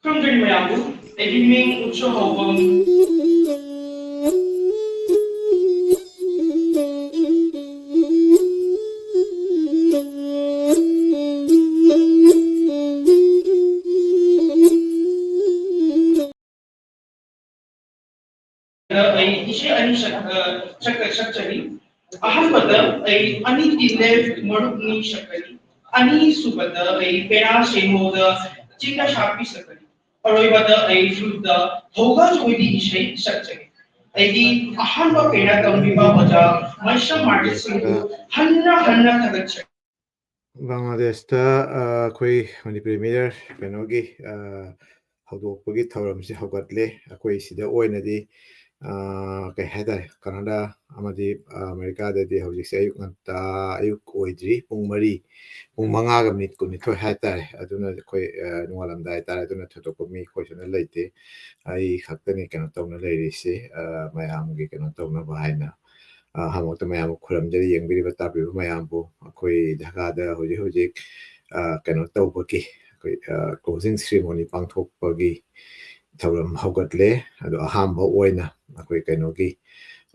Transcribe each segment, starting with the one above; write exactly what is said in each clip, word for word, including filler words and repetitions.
ꯈꯨꯔꯨꯝꯖꯔꯤ ꯃꯌꯥꯝꯕꯨ꯫ ꯑꯩꯒꯤ ꯃꯤꯡ ꯎꯠꯁꯣ ꯍꯥꯎꯕꯝ꯫ ꯑꯩ ꯏꯁꯩ ꯑꯅꯤ ꯁꯛ-, ꯑ, ꯁꯛ-, ꯁꯛꯆꯔꯤ꯫ ꯑꯍꯥꯟꯕꯗ ꯑꯩ ꯑꯅꯤꯗꯤ ꯂꯦꯐ ꯃꯔꯨꯞꯅꯤ ꯁꯛꯀꯅꯤ꯫ ꯑꯅꯤꯁꯨꯕꯗ ꯑꯩ ꯄꯦꯔꯥ ꯁꯦꯡꯍꯧꯗ ꯆꯤꯡꯗ ꯁꯥꯄꯤ ꯁꯛꯀꯅꯤ꯫ ꯑꯔꯣꯏꯕꯗ ꯑꯩ ꯐ꯭ꯂꯨꯠꯇ ꯍꯧꯒ ꯆꯣꯏꯗꯤ ꯏꯁꯩ ꯁꯛꯆꯒꯦ꯫ ꯑꯩꯒꯤ ꯑꯍꯥꯟꯕ ꯄꯦꯔꯥ ꯇꯝꯕꯤꯕ ꯑꯣꯖꯥ ꯃꯩꯁꯝ ꯃꯥꯔꯀꯦꯠ ꯁꯤꯡꯕꯨ ꯍꯟꯅ ꯍꯟꯅ ꯊꯥꯒꯠꯆꯔꯤ꯫ ꯕꯪꯒ꯭ꯂꯥꯗꯦꯁꯇ, ꯑ, ꯑꯩꯈꯣꯏ ꯃꯅꯤꯄꯨꯔꯤ ꯃꯤꯔ ꯀꯩꯅꯣꯒꯤ, ꯑ, ꯍꯧꯗꯣꯛꯄꯒꯤ ꯊꯧꯔꯝꯁꯤ ꯍꯧꯒꯠꯂꯦ꯫ ꯑꯩꯈꯣꯏ ꯁꯤꯗ ꯑꯣꯏꯅꯗꯤ, ꯑ, ꯀꯩ ꯍꯥꯏꯇꯥꯔꯦ, ꯀꯅꯥꯗꯥ ꯑꯃꯗꯤ, ꯑ, ꯑꯃꯦꯔꯤꯀꯥꯗꯗꯤ ꯍꯧꯖꯤꯛꯁꯦ ꯑꯌꯨꯛ ꯉꯟꯇꯥ, ꯑꯌꯨꯛ ꯑꯣꯏꯗ꯭ꯔꯤ, ꯄꯨꯡ ꯃꯔꯤ, ꯄꯨꯡ ꯃꯉꯥꯒ ꯃꯤꯅꯤꯠ ꯀꯨꯟꯅꯤꯊꯣꯏ ꯍꯥꯏꯇꯥꯔꯦ꯫ ꯑꯗꯨꯅ ꯑꯩꯈꯣꯏ, ꯑ, ꯅꯣꯡꯉꯥꯜꯂꯝꯗꯥꯏ ꯍꯥꯏꯇꯥꯔꯦ꯫ ꯑꯗꯨꯅ ꯊꯣꯏꯗꯣꯛꯄ ꯃꯤ ꯑꯩꯈꯣꯏ ꯁꯤꯗ ꯂꯩꯇꯦ꯫ ꯑꯩ ꯈꯛꯇꯅꯤ ꯀꯩꯅꯣ ꯇꯧꯅ ꯂꯩꯔꯤꯁꯦ, ꯑ, ꯃꯌꯥꯝꯒꯤ ꯀꯩꯅꯣ ꯇꯧꯅꯕ ꯍꯥꯏꯅ꯫ ꯑ, ꯑꯍꯥꯟꯕꯃꯛꯇ ꯃꯌꯥꯝꯕꯨ ꯈꯨꯔꯨꯝꯖꯔꯤ, ꯌꯦꯡꯕꯤꯔꯤꯕ ꯇꯥꯕꯤꯔꯤꯕ ꯃꯌꯥꯝꯕꯨ꯫ ꯑꯩꯈꯣꯏ ꯙꯀꯥꯗ ꯍꯧꯖꯤꯛ ꯍꯧꯖꯤꯛ, ꯑ, ꯀꯩꯅꯣ ꯇꯧꯕꯒꯤ, ꯑꯩꯈꯣꯏ, ꯑ, closing ceremony ꯄꯥꯡꯊꯣꯛꯄꯒꯤ ꯊꯧꯔꯝ ꯍꯧꯒꯠꯂꯦ꯫ ꯑꯗꯣ ꯑꯍꯥꯟꯕ ꯑꯣꯏꯅ ꯑꯩꯈꯣꯏ ꯀꯩꯅꯣꯒꯤ,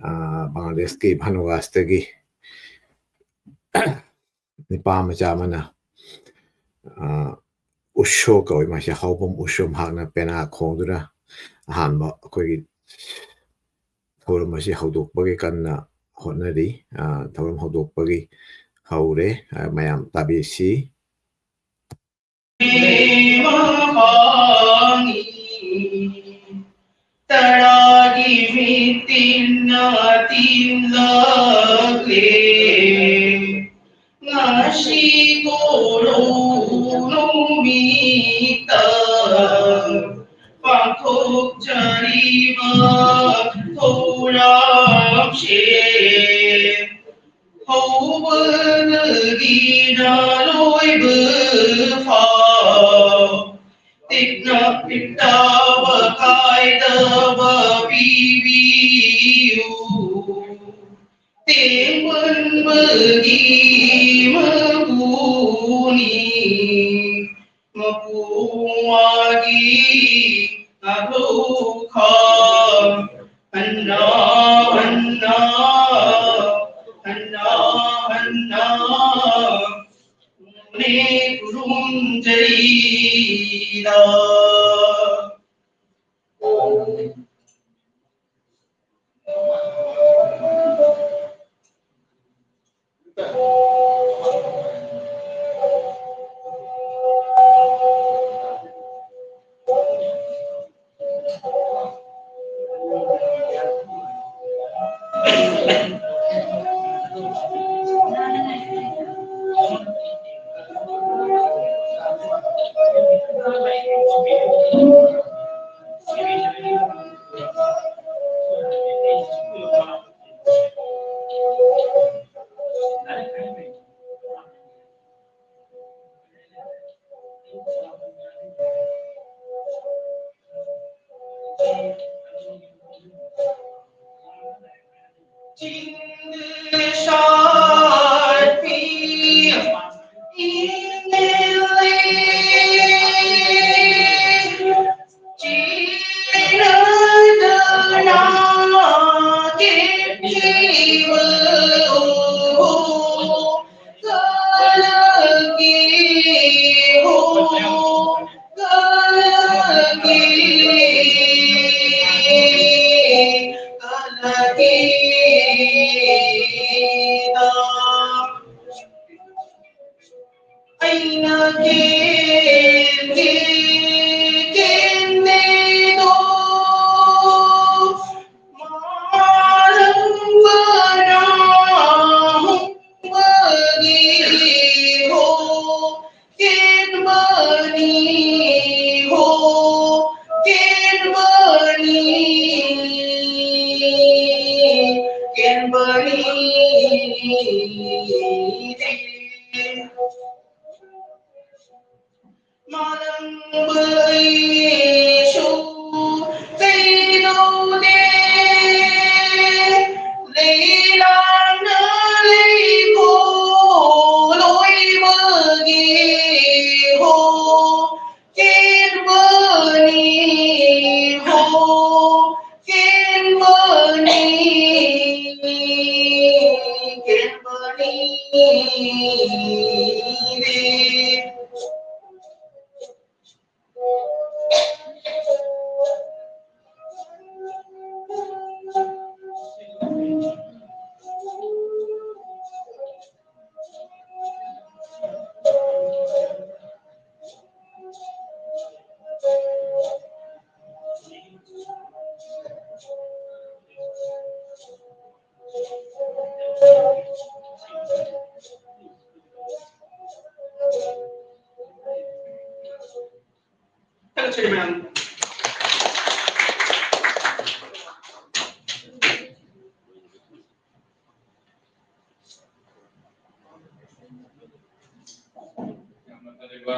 ꯑ, ꯕꯪꯒ꯭ꯂꯥꯗꯦꯁꯀꯤ ꯚꯥꯅꯨꯋꯥꯁꯇꯒꯤ ꯅꯤꯄꯥ ꯃꯆꯥ ꯑꯃꯅ, ꯑ, ꯎꯁꯣ ꯀꯧꯏ, ꯃꯥꯁꯦ ꯍꯥꯎꯕꯝ ꯎꯁꯣ, ꯃꯍꯥꯛꯅ ꯄꯦꯅꯥ ꯈꯣꯡꯗꯨꯅ ꯑꯍꯥꯟꯕ ꯑꯩꯈꯣꯏꯒꯤ ꯊꯧꯔꯝ ꯑꯁꯤ ꯍꯧꯗꯣꯛꯄꯒꯤ ꯀꯟꯅ ꯍꯣꯠꯅꯔꯤ꯫ ꯑ, ꯊꯧꯔꯝ ꯍꯧꯗꯣꯛꯄꯒꯤ ꯍꯧꯔꯦ꯫ ꯑ, ꯃꯌꯥꯝ ꯇꯥꯕꯤꯁꯤ꯫ ꯇꯔꯥꯒꯤ ꯃꯤꯇꯤꯟꯅ ꯇꯤꯟꯂꯛꯂꯦ꯫ ꯉꯁꯤ ꯀꯣꯔꯧ ꯅꯨꯃꯤꯠꯇ ꯄꯥꯡꯊꯣꯛꯆꯔꯤꯕ ꯊꯧꯔꯝꯁꯦ ꯍꯧꯕꯗꯒꯤꯅ ꯂꯣꯏꯕ ꯐꯥꯎ ꯇꯤꯛꯅ ꯄꯤꯛꯇꯕ ꯀꯥꯏꯗꯕ ꯄꯤꯕꯤꯌꯨ꯫ ꯇꯦꯡꯕꯟꯕꯒꯤ ꯃꯄꯨꯅꯤ, ꯃꯄꯨ ꯋꯥꯒꯤ ꯉꯥꯛꯂꯨꯈ꯫ ꯍꯟꯅ ꯍꯟꯅ ꯍꯟꯅ ꯍꯟꯅ ꯎꯅꯦ ꯈꯨꯔꯨꯝꯖꯔꯤꯗ꯫ ꯑꯩꯅ ꯀꯦꯟꯒꯦ ꯀꯦꯟꯗꯦꯗꯣ ꯃꯥꯔꯪꯕꯅ ꯍꯨꯝꯕꯒꯤ ꯍꯣ ꯀꯦꯟꯕꯅꯤ ꯍꯣ ꯀꯦꯟꯕꯅꯤ ꯀꯦꯟꯕꯅꯤ ꯃꯥꯂꯪꯕ ꯑꯩꯁꯨ ꯀꯩꯗꯧꯗꯦ ꯂꯩꯂꯥꯡꯅ ꯂꯩꯈꯣ ꯂꯣꯏꯕꯒꯤ ꯍꯣ ꯀꯦꯟ ꯆꯠꯆꯔꯤ ꯃꯌꯥꯝ꯫ ꯌꯥꯝꯅ ꯐꯖꯕ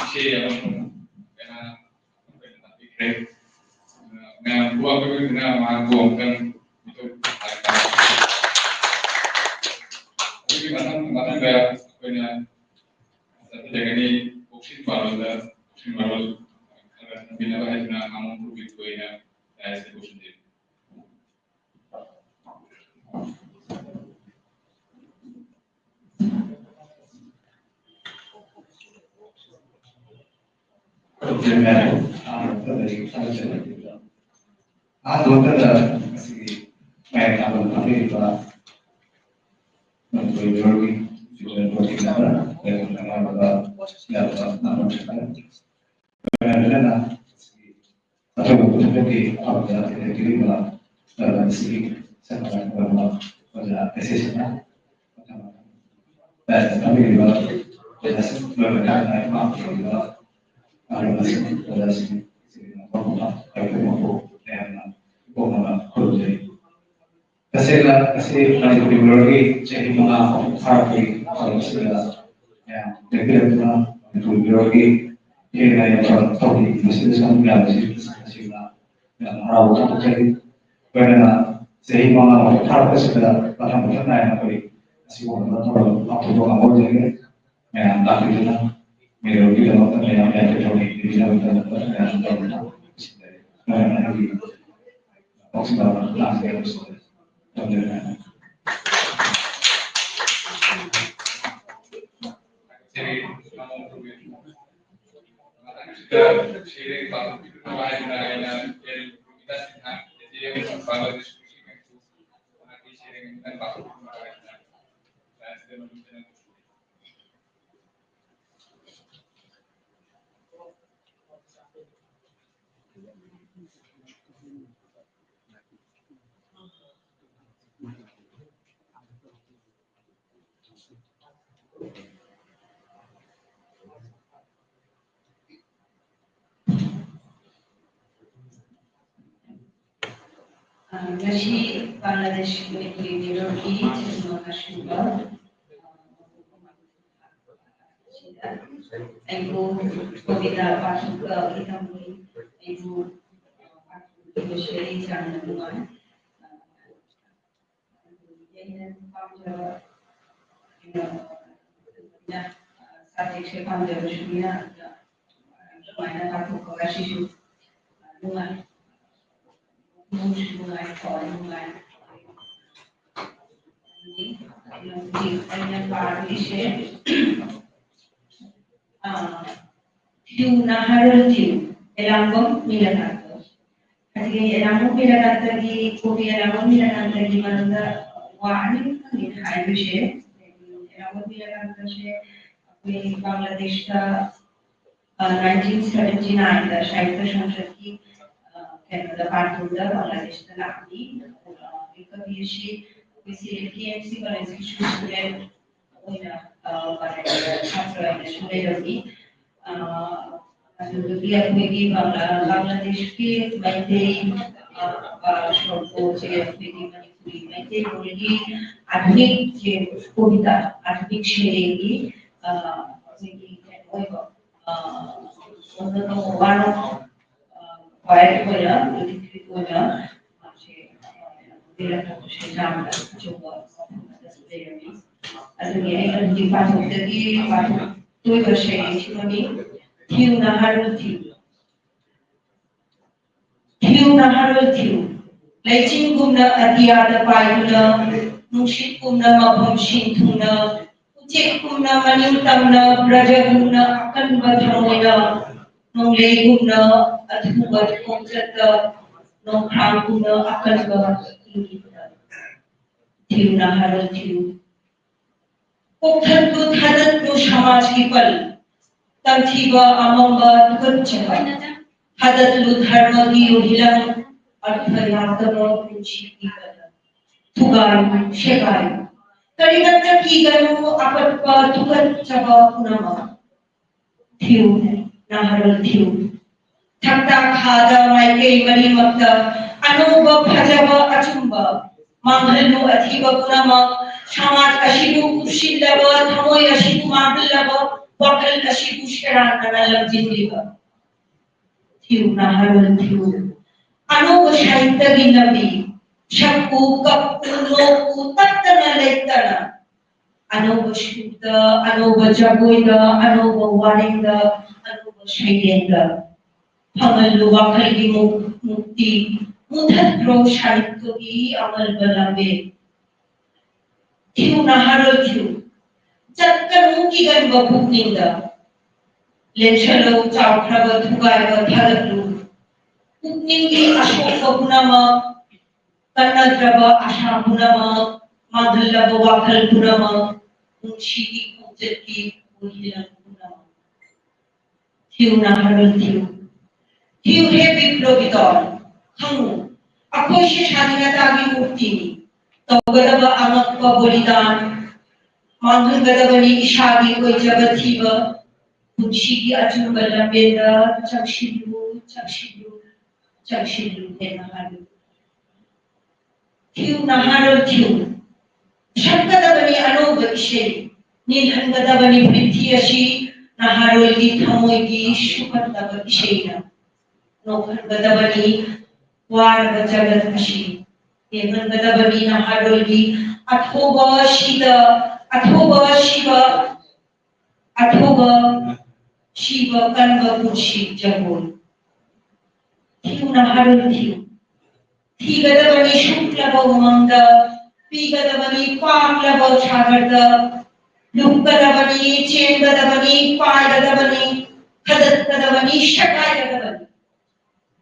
ꯏꯁꯩ ꯑꯃꯁꯨꯡ ꯀꯩꯅꯥ ꯑꯩꯈꯣꯏꯅ ꯇꯥꯕꯤꯈ꯭ꯔꯦ꯫ ꯑꯗꯨꯅ ꯃꯌꯥꯝ ꯄꯨꯝꯕ ꯑꯩꯈꯣꯏ ꯄꯨꯟꯅ ꯃꯍꯥꯛꯄꯨ ꯑꯃꯨꯛꯇꯪ ꯃꯤꯠꯊꯨꯞ ꯍꯥꯏꯇꯥꯔꯦ꯫ ꯑꯗꯨꯒꯤ ꯃꯊꯪ, ꯃꯊꯪꯗ ꯑꯩꯈꯣꯏꯅ ꯆꯠꯊꯖꯒꯅꯤ ꯀꯛꯆꯤꯡ ꯃꯔꯣꯜꯗ, ꯀꯛꯆꯤꯡ ꯃꯔꯣꯜ ꯈꯔ ꯈꯔ ꯊꯝꯕꯤꯅꯕ ꯍꯥꯏꯗꯨꯅ ꯑꯃꯣꯝ ꯄꯨꯔꯕꯤꯠꯄꯨ ꯑꯩꯅ ꯗꯥꯏꯁꯇ ꯀꯧꯁꯤꯟꯖꯔꯤ꯫ ꯑꯍꯥꯟꯕ ꯃꯛꯇꯗ ꯉꯁꯤꯒꯤ ꯃꯌꯥꯝ ꯇꯥꯕꯗ ꯐꯝꯕꯤꯔꯤꯕ ꯃꯅꯤꯄꯨꯔ ꯃꯤꯑꯣꯏꯒꯤ ꯆꯤꯜꯗ꯭ꯔꯦꯟ ꯕꯣꯔꯗꯀꯤ ꯃꯦꯝꯕꯔ, ꯂꯩꯉꯥꯛꯄ ꯃꯌꯥꯝ ꯑꯃ ꯌꯥꯝꯅ ꯅꯝꯅ ꯂꯣꯏꯅꯅ ꯑꯊꯣꯏꯕ ꯄꯨꯝꯅꯃꯛꯀꯤ ꯑꯐꯕꯗ ꯂꯩꯇꯦꯡꯕꯤꯔꯤꯕ ꯂꯝꯗꯝ ꯑꯁꯤꯒꯤ ꯁꯛ ꯃꯇꯧ ꯐꯖꯕ ꯑꯣꯖꯥ ꯑꯁꯤꯁꯤꯅ ꯂꯥꯏꯔꯤꯛ ꯇꯝꯕꯤꯔꯤꯕ ꯑꯣꯖꯥꯁꯤꯡ ꯂꯣꯏꯅ ꯏꯃꯥ ꯄꯨꯔꯤꯕ ꯑꯍꯜ ꯂꯃꯟꯁꯤꯡ, ꯑꯣꯖꯥꯁꯤꯡ, ꯏꯆꯤꯜ ꯏꯅꯥꯎ ꯄꯨꯝꯕ ꯑꯩꯈꯣꯏ ꯄꯨꯝꯅꯃꯛꯄꯨ ꯃꯌꯥꯝꯅ ꯏꯀꯣꯛꯅꯅ ꯈꯨꯔꯨꯝꯖꯔꯤ꯫ ꯇꯁꯦꯡꯅ ꯉꯁꯤ ꯃꯅꯤꯄꯨꯔꯤ ꯃꯤꯔꯣꯜꯒꯤ ꯆꯍꯤ ꯃꯉꯥ ꯐꯥꯔꯛꯄꯒꯤ ꯊꯧꯔꯝ ꯑꯁꯤꯗ ꯃꯌꯥꯝ ꯂꯦꯡꯕꯤꯔꯛꯇꯨꯅ ꯃꯅꯤꯄꯨꯔꯤ ꯃꯤꯔꯣꯜꯒꯤ ꯍꯦꯟꯅ ꯌꯥꯝꯕ ꯊꯧꯔꯝ ꯃꯁꯤꯗ ꯁꯔꯨꯛ ꯌꯥꯕꯁꯤ ꯇꯁꯦꯡꯅ ꯌꯥꯝꯅ ꯍꯔꯥꯎꯕ ꯐꯣꯡꯗꯣꯛꯆꯔꯤ꯫ ꯂꯣꯏꯅꯅ ꯆꯍꯤ ꯃꯉꯥ ꯐꯥꯔꯛꯄꯁꯤꯗ ꯃꯊꯪ ꯃꯊꯪ ꯅꯥꯏꯅ ꯑꯩꯈꯣꯏ ꯑꯁꯤꯒꯨꯝꯕ ꯊꯧꯔꯝ ꯄꯥꯡꯊꯣꯛꯄ ꯉꯝꯕ ꯑꯣꯏꯖꯒꯦ꯫ ꯃꯌꯥꯝ ꯂꯥꯛꯄꯤꯗꯨꯅ ꯃꯤꯔꯣꯜꯒꯤꯗꯃꯛꯇ ꯃꯌꯥꯝ ꯌꯥꯝꯅ ꯊꯧꯔꯝ ꯄꯤꯕꯤꯅꯕꯒꯤꯗꯃꯛꯇ ꯃꯌꯥꯝ ꯇꯧꯗꯨꯅ ꯂꯣꯏꯅꯅ ꯑꯩꯒꯤ ꯄꯥꯎꯁꯤꯡ ꯇꯥꯕ ꯂꯥꯛꯆꯒꯦ ꯍꯥꯏꯕꯁꯤꯗ ꯊꯝꯖꯔꯦ꯫ ꯉꯁꯤ ꯕꯪꯒ꯭ꯂꯥꯗꯦꯁ ꯃꯅꯤꯄꯨꯔꯤ ꯃꯤꯔꯣꯜꯒꯤ ꯆꯍꯤ ꯃꯉꯥ ꯁꯨꯕ ꯑꯁꯤꯗ ꯑꯩꯕꯨ ꯀꯣꯕꯤꯗ ꯄꯥꯊꯣꯛꯄꯒꯤꯗꯃꯛ ꯑꯩꯕꯨ ꯄꯥꯊꯣꯛꯄꯤꯕꯁꯦ ꯑꯩ ꯌꯥꯝꯅ ꯅꯨꯡꯉꯥꯏ꯫ ꯑꯩꯅ ꯄꯥꯝꯖꯕ ꯀꯩꯅꯣ ꯁꯕꯖꯦꯛꯁꯦ ꯄꯥꯝꯖꯕꯁꯨꯅꯤꯅ ꯑꯗꯨꯃꯥꯏꯅ ꯄꯥꯊꯣꯛꯄꯒ ꯁꯤꯁꯨ ꯅꯨꯡꯉꯥꯏ꯫ ꯅꯨꯡꯁꯨ ꯅꯨꯡꯉꯥꯏ, ꯊꯋꯥꯏ ꯅꯨꯡꯉꯥꯏ꯫ ꯑꯗꯒꯤ ꯍꯧꯖꯤꯛ ꯑꯩꯅ ꯄꯥꯗꯣꯏꯁꯦ, ꯑꯥ, ꯊꯤꯌꯨ ꯅꯍꯥꯔꯣꯜ ꯊꯤꯌꯨ, ꯑꯦꯂꯥꯡꯕꯝ ꯅꯤꯂꯀꯥꯟꯇ꯫ ꯑꯗꯨꯒꯤ ꯑꯦꯂꯥꯡꯕꯝ ꯅꯤꯂꯀꯥꯟꯇꯒꯤ, ꯀꯣꯕꯤ ꯑꯦꯂꯥꯡꯕꯝ ꯅꯤꯂꯀꯥꯟꯇꯒꯤ ꯃꯔꯝꯗ ꯋꯥ ꯑꯅꯤꯈꯛꯇꯪꯅꯤ ꯍꯥꯏꯗꯣꯏꯁꯦ꯫ ꯑꯦꯂꯥꯡꯕꯝ ꯅꯤꯂꯀꯥꯟꯇꯁꯦ ꯑꯩꯈꯣꯏ ꯕꯪꯒ꯭ꯂꯥꯗꯦꯁꯇ, ꯑ, ꯅꯥꯏꯟꯇꯤꯟ ꯁꯚꯦꯟꯇꯤ ꯅꯥꯏꯟꯗ ꯁꯥꯍꯤꯇ꯭ꯌ ꯁꯪꯁꯠꯀꯤ, ꯑ, ꯀꯩꯅꯣꯗ, ꯄꯥꯟꯊꯨꯡꯗ ꯕꯪꯒ꯭ꯂꯥꯗꯦꯁꯇ ꯂꯥꯛꯄꯅꯤ꯫ ꯑꯗꯨꯒ ꯑꯩꯈꯣꯏ ꯀꯕꯤ ꯑꯁꯤ ꯑꯩꯈꯣꯏ ꯁꯤ ꯀꯦ ꯑꯦꯝ ꯁꯤ ꯀꯣꯂꯦꯖꯀꯤ ꯁ꯭ꯇꯨꯗꯦꯟ ꯑꯣꯏꯅ, ꯑ, ꯁꯥꯇ꯭ꯔ ꯑꯣꯏꯅꯁꯨ ꯂꯩꯔꯝꯃꯤ꯫ ꯑ, ꯑꯗꯨꯗꯒꯤ ꯑꯩꯈꯣꯏꯒꯤ ꯕꯪꯒ꯭ꯂꯥ-, ꯕꯪꯒ꯭ꯂꯥꯗꯦꯁꯀꯤ ꯃꯩꯇꯩ, ꯑ, ꯑ, ꯁꯣꯔꯣꯛꯄꯣꯠꯁꯦ ꯑꯩꯈꯣꯏꯒꯤ ꯃꯅꯤꯄꯨꯔꯤ ꯃꯩꯇꯩ ꯂꯣꯟꯒꯤ ꯑꯥꯙꯨꯅꯤꯛ ꯆꯦ ꯀꯣꯕꯤꯇꯥ, ꯑꯥꯙꯨꯅꯤꯛ ꯁꯩꯔꯦꯡꯒꯤ, ꯑ, ꯑꯩꯈꯣꯏꯒꯤ ꯀꯩꯅꯣ ꯑꯣꯏꯕ, ꯑ, ꯄꯣꯏꯠ ꯑꯣꯏꯅ, ꯂꯤꯇꯔꯦꯠ ꯑꯣꯏꯅ ꯃꯥꯁꯦ ꯂꯩꯔꯛꯄꯁꯦ ꯌꯥꯝꯅ ꯑꯆꯧꯕ ꯃꯐꯝ ꯑꯃꯗꯁꯨ ꯂꯩꯔꯝꯃꯤ꯫ ꯑꯗꯨꯒꯤ ꯑꯩꯅ ꯍꯧꯖꯤꯛ ꯄꯥꯊꯣꯛꯇꯒꯤ ꯄꯥꯊꯣꯛꯇꯣꯏꯕ ꯁꯩꯔꯦꯡꯁꯤꯃꯗꯤ ꯊꯤꯌꯨ ꯅꯍꯥꯔꯣꯜ ꯊꯤꯌꯨ꯫ ꯊꯤꯌꯨ ꯅꯍꯥꯔꯣꯜ ꯊꯤꯌꯨ꯫ ꯂꯩꯆꯤꯟꯒꯨꯝꯅ ꯑꯇꯤꯌꯥꯗ ꯄꯥꯏꯗꯨꯅ, ꯅꯨꯡꯁꯤꯠꯀꯨꯝꯅ ꯃꯐꯝꯁꯤꯡ ꯊꯨꯡꯅ, ꯎꯆꯦꯛꯀꯨꯝꯅ ꯃꯅꯤꯡ ꯇꯝꯅ, ꯄ꯭ꯔꯖꯥꯒꯨꯝꯅ ꯑꯀꯟꯕ ꯊꯃꯣꯏꯅ, ꯅꯣꯡꯂꯩꯒꯨꯝꯅ ꯑꯊꯨꯕ ꯈꯣꯡꯆꯠꯇ, ꯅꯣꯡꯈꯥꯡꯒꯨꯝꯅ ꯑꯀꯟꯕ ꯏꯪꯒꯤꯠꯇ꯫ ꯊꯤꯌꯨ ꯅꯍꯥꯔꯣꯜ ꯊꯤꯌꯨ꯫ ꯀꯣꯛꯊꯠꯂꯨ ꯊꯥꯗꯠꯂꯨ ꯁꯃꯥꯖꯀꯤ ꯄꯜ, ꯇꯝꯊꯤꯕ ꯑꯃꯝꯕ ꯇꯨꯀꯠꯆꯕ, ꯊꯥꯗꯠꯂꯨ ꯙꯔꯃꯒꯤ ꯌꯨꯍꯤꯂꯥꯡ, ꯑꯔꯊ ꯌꯥꯎꯗꯕ ꯄꯨꯟꯁꯤꯒꯤ ꯄꯜ꯫ ꯊꯨꯒꯥꯏꯌꯨ, ꯁꯦꯒꯥꯏꯌꯨ, ꯀꯔꯤꯃꯠꯇ ꯀꯤꯒꯅꯨ ꯑꯄꯠꯄ ꯇꯨꯀꯠꯆꯕ ꯄꯨꯝꯅꯃꯛ꯫ ꯊꯤꯌꯨ, ꯅꯍꯥꯔꯣꯜ ꯊꯤꯌꯨ꯫ ꯊꯛꯇꯥ ꯈꯥꯗ ꯃꯥꯏꯀꯩ ꯃꯔꯤꯃꯛꯇ ꯑꯅꯧꯕ ꯐꯖꯕ ꯑꯆꯨꯝꯕ ꯃꯥꯡꯍꯜꯂꯨ꯫ ꯑꯊꯤꯕ ꯄꯨꯝꯅꯃꯛ ꯁꯃꯥꯖ ꯑꯁꯤꯕꯨ ꯀꯨꯞꯁꯤꯜꯂꯕ ꯊꯃꯣꯏ ꯑꯁꯤꯕꯨ ꯃꯥꯡꯍꯜꯂꯕ ꯋꯥꯈꯜ ꯑꯁꯤꯕꯨ ꯁꯦꯔꯥꯟꯅꯅ ꯂꯝꯖꯤꯡꯂꯤꯕ꯫ ꯊꯤꯌꯨ ꯅꯍꯥꯔꯣꯜ ꯊꯤꯌꯨ꯫ ꯑꯅꯧꯕ ꯁꯥꯍꯤꯇ꯭ꯌꯒꯤ ꯂꯝꯕꯤ ꯁꯛꯎ, ꯀꯞꯄꯨ, ꯅꯣꯛꯎ, ꯇꯠꯇꯅ ꯂꯩꯇꯅ꯫ ꯑꯅꯧꯕ ꯁꯨꯔꯗ, ꯑꯅꯧꯕ ꯖꯒꯣꯏꯗ, ꯑꯅꯧꯕ ꯋꯥꯔꯦꯡꯗ, ꯑꯅꯧꯕ ꯁꯩꯔꯦꯡꯗ꯫ ꯐꯪꯍꯜꯂꯨ ꯋꯥꯈꯜꯒꯤ ꯃꯨꯛ-, ꯃꯨꯛꯇꯤ, ꯃꯨꯊꯠꯈ꯭ꯔꯣ ꯁꯥꯍꯤꯇ꯭ꯌꯒꯤ ꯑꯃꯜꯕ ꯂꯝꯕꯦꯜ꯫ ꯊꯤꯌꯨ ꯅꯍꯥꯔꯣꯜ ꯊꯤꯌꯨ꯫ ꯆꯠꯀꯅꯨ ꯀꯤꯒꯟꯕ ꯄꯨꯛꯅꯤꯡꯗ꯫ ꯂꯦꯟꯁꯜꯂꯨ ꯆꯥꯎꯈ꯭ꯔꯕ ꯊꯨꯒꯥꯏꯕ ꯊꯥꯒꯠꯂꯨ꯫ ꯄꯨꯛꯅꯤꯡꯒꯤ ꯑꯁꯣꯛꯄ ꯄꯨꯝꯅꯃꯛ, ꯀꯟꯅꯗ꯭ꯔꯕ ꯑꯁꯥ ꯄꯨꯝꯅꯃꯛ, ꯃꯥꯡꯍꯜꯂꯕ ꯋꯥꯈꯜ ꯄꯨꯝꯅꯃꯛ, ꯄꯨꯟꯁꯤꯒꯤ ꯈꯣꯡꯆꯠꯀꯤ ꯑꯣꯏꯍꯤꯂꯝ ꯄꯨꯝꯅꯃꯛ꯫ ꯊꯤꯌꯨ ꯅꯍꯥꯔꯣꯜ ꯊꯤꯌꯨ꯫ ꯊꯤꯌꯨ ꯍꯦ ꯕꯤꯄ꯭ꯂꯕꯤ ꯇꯣꯟ, ꯈꯪꯉꯨ, ꯑꯩꯈꯣꯏꯁꯦ ꯁ꯭ꯋꯥꯙꯤꯅꯇꯥꯒꯤ ꯃꯨꯔꯇꯤꯅꯤ꯫ ꯇꯧꯒꯗꯕ ꯑꯉꯛꯄ ꯕꯣꯂꯤꯗꯥꯟ, ꯃꯥꯡꯍꯟꯒꯗꯕꯅꯤ ꯏꯁꯥꯒꯤ ꯑꯣꯏꯖꯕ ꯊꯤꯕ, ꯄꯨꯟꯁꯤꯒꯤ ꯑꯆꯨꯝꯕ ꯂꯝꯕꯦꯜꯗ ꯆꯪꯁꯤꯜꯂꯨ, ꯆꯪꯁꯤꯜꯂꯨ, ꯆꯪꯁꯤꯜꯂꯨ ꯍꯦ ꯅꯍꯥꯔꯣꯜ꯫ ꯊꯤꯌꯨ ꯅꯍꯥꯔꯣꯜ ꯊꯤꯌꯨ꯫ ꯁꯛꯀꯗꯕꯅꯤ ꯑꯅꯧꯕ ꯏꯁꯩ, ꯅꯤꯜꯍꯟꯒꯗꯕꯅꯤ ꯄ꯭ꯔꯤꯊꯤ ꯑꯁꯤ ꯅꯍꯥꯔꯣꯜꯒꯤ ꯊꯃꯣꯏꯒꯤ ꯁꯨꯍꯠꯂꯕ ꯏꯁꯩꯅ꯫ ꯅꯣꯛꯍꯟꯒꯗꯕꯅꯤ ꯋꯥꯔꯕ ꯖꯒꯠ ꯑꯁꯤ, ꯌꯦꯡꯍꯟꯒꯗꯕꯅꯤ ꯅꯍꯥꯔꯣꯜꯒꯤ ꯑꯊꯧꯕ ꯁꯤꯗ, ꯑꯊꯧꯕ ꯁꯤꯕ, ꯑꯊꯧꯕ ꯁꯤꯕ ꯀꯟꯕ ꯄꯨꯟꯁꯤ ꯖꯒꯣꯏ꯫ ꯊꯤꯌꯨ ꯅꯍꯥꯔꯣꯜ ꯊꯤꯌꯨ꯫ ꯊꯤꯒꯗꯕꯅꯤ ꯁꯨꯛꯂꯕ ꯎꯃꯪꯗ, ꯄꯤꯒꯗꯕꯅꯤ ꯄꯥꯛꯂꯕ ꯁꯥꯒꯔꯗ, ꯂꯨꯞꯀꯗꯕꯅꯤ, ꯆꯦꯟꯒꯗꯕꯅꯤ, ꯄꯥꯏꯒꯗꯕꯅꯤ, ꯊꯥꯗꯠꯀꯗꯕꯅꯤ, ꯁꯦꯒꯥꯏꯒꯗꯕꯅꯤ꯫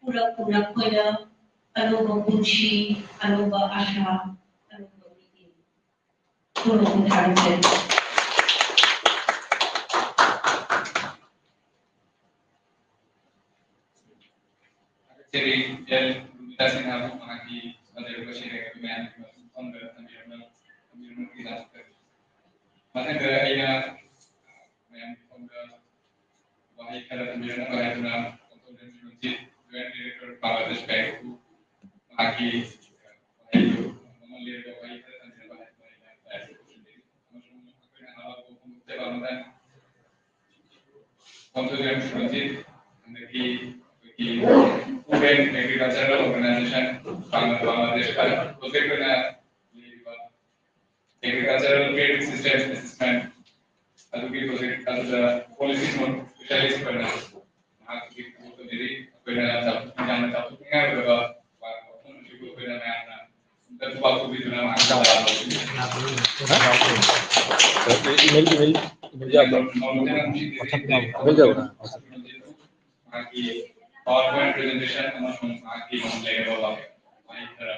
ꯄꯨꯔꯛꯎ ꯅꯈꯣꯏꯅ ꯑꯅꯧꯕ ꯄꯨꯟꯁꯤ, ꯑꯅꯧꯕ ꯑꯥꯁꯥ, ꯑꯅꯧꯕ ꯃꯤꯠꯌꯦꯡ꯫ ꯈꯨꯔꯨꯝ ꯊꯥꯔꯝꯖꯔꯤ꯫ ꯊꯥꯒꯠꯆꯔꯤ, ꯑꯦꯜ ꯔꯨꯃꯤꯇꯥ ꯁꯤꯡꯍꯕꯨ ꯃꯍꯥꯛꯀꯤ ꯐꯖꯔꯕ ꯁꯩꯔꯦꯡ ꯑꯗꯨ ꯃꯌꯥꯝꯒꯤ ꯃꯐꯝꯗ ꯊꯝꯕꯤꯔꯝꯂ-, ꯊꯝꯕꯤꯔꯝꯂꯒꯗꯤ ꯂꯥꯛꯆꯒꯦ꯫ ꯃꯊꯪꯗ ꯑꯩꯅ ꯃꯌꯥꯝꯒꯤ ꯃꯐꯝꯗ ꯋꯥꯍꯩ ꯈꯔ ꯊꯝꯕꯤꯔꯝꯅꯕ ꯍꯥꯏꯗꯨꯅ ꯀꯣꯟꯊꯧ ꯖꯣꯏꯟꯠ ꯗꯥꯏꯔꯦꯛꯇꯔ ꯕꯪꯒ꯭ꯂꯥꯗꯦꯁ ꯕꯦꯡꯛ, ꯃꯍꯥꯛꯀꯤ ꯋꯥꯍꯩꯗꯨ, ꯃꯉꯣꯟ ꯂꯩꯔꯕ ꯋꯥꯍꯩ ꯈꯔ ꯊꯝꯖꯅꯕ ꯍꯥꯏꯗꯨꯅ ꯑꯩꯅ ꯂꯥꯏꯁ ꯇꯧꯖꯕꯅꯤ꯫ ꯑꯃꯁꯨꯡ ꯑꯩꯈꯣꯏꯅ ꯍꯔꯥꯎꯕ ꯐꯣꯡꯗꯣꯛꯆꯕ ꯑꯃꯅ, ꯀꯝꯄꯣꯖꯔ ꯁꯨꯔꯖꯤꯠ, ꯑꯗꯒꯤ ꯑꯩꯈꯣꯏꯒꯤ Food and Agricultural Organization, ꯕꯪꯒ꯭ꯂꯥꯗꯦꯁꯀ ꯄ꯭ꯔꯣꯖꯦꯛ ꯑꯣꯏꯅ ꯂꯩꯔꯤꯕ Agricultural Credit System Assessment ꯑꯗꯨꯒꯤ ꯄ꯭ꯔꯣꯖꯦꯛ ꯑꯗꯨꯗ ꯄꯣꯂꯤꯁꯤ ꯅꯣꯠ ꯁ꯭ꯄꯦꯁꯤꯌꯦꯂꯤꯁ ꯑꯣꯏꯅ ꯃꯍꯥꯛꯀꯤ ꯊꯕꯛ ꯇꯧꯖꯔꯤ꯫ ꯑꯩꯈꯣꯏꯅ ꯆꯥꯎꯊꯣꯛ-, ꯌꯥꯝꯅ ꯆꯥꯎꯊꯣꯛꯅꯤꯡꯉꯥꯏ ꯑꯣꯏꯔꯕ ꯋꯥꯐꯝ ꯑꯁꯤꯕꯨ ꯑꯩꯈꯣꯏꯅ ꯃꯌꯥꯝꯅ ꯈꯨꯕꯥꯛ ꯈꯨꯕꯤꯗꯨꯅ ꯃꯍꯥꯛꯀꯤ ꯇꯔꯥꯝꯅ ꯑꯣꯛꯆꯔꯤ꯫ ꯏꯃꯦꯜ, ꯏꯃꯦꯜ, ꯏꯃꯦꯜ ꯌꯥꯕ꯭ꯔꯣ? ꯅꯣꯡꯃꯇ ꯅꯨꯡꯁꯤꯗꯦ꯫ ꯏꯃꯦꯜ ꯌꯥꯕ꯭ꯔꯣ? ꯃꯍꯥꯛꯀꯤ PowerPoint presentation ꯑꯃꯁꯨꯡ ꯃꯍꯥꯛꯀꯤ ꯂꯩꯔꯕ ꯋꯥꯍꯩ ꯈꯔ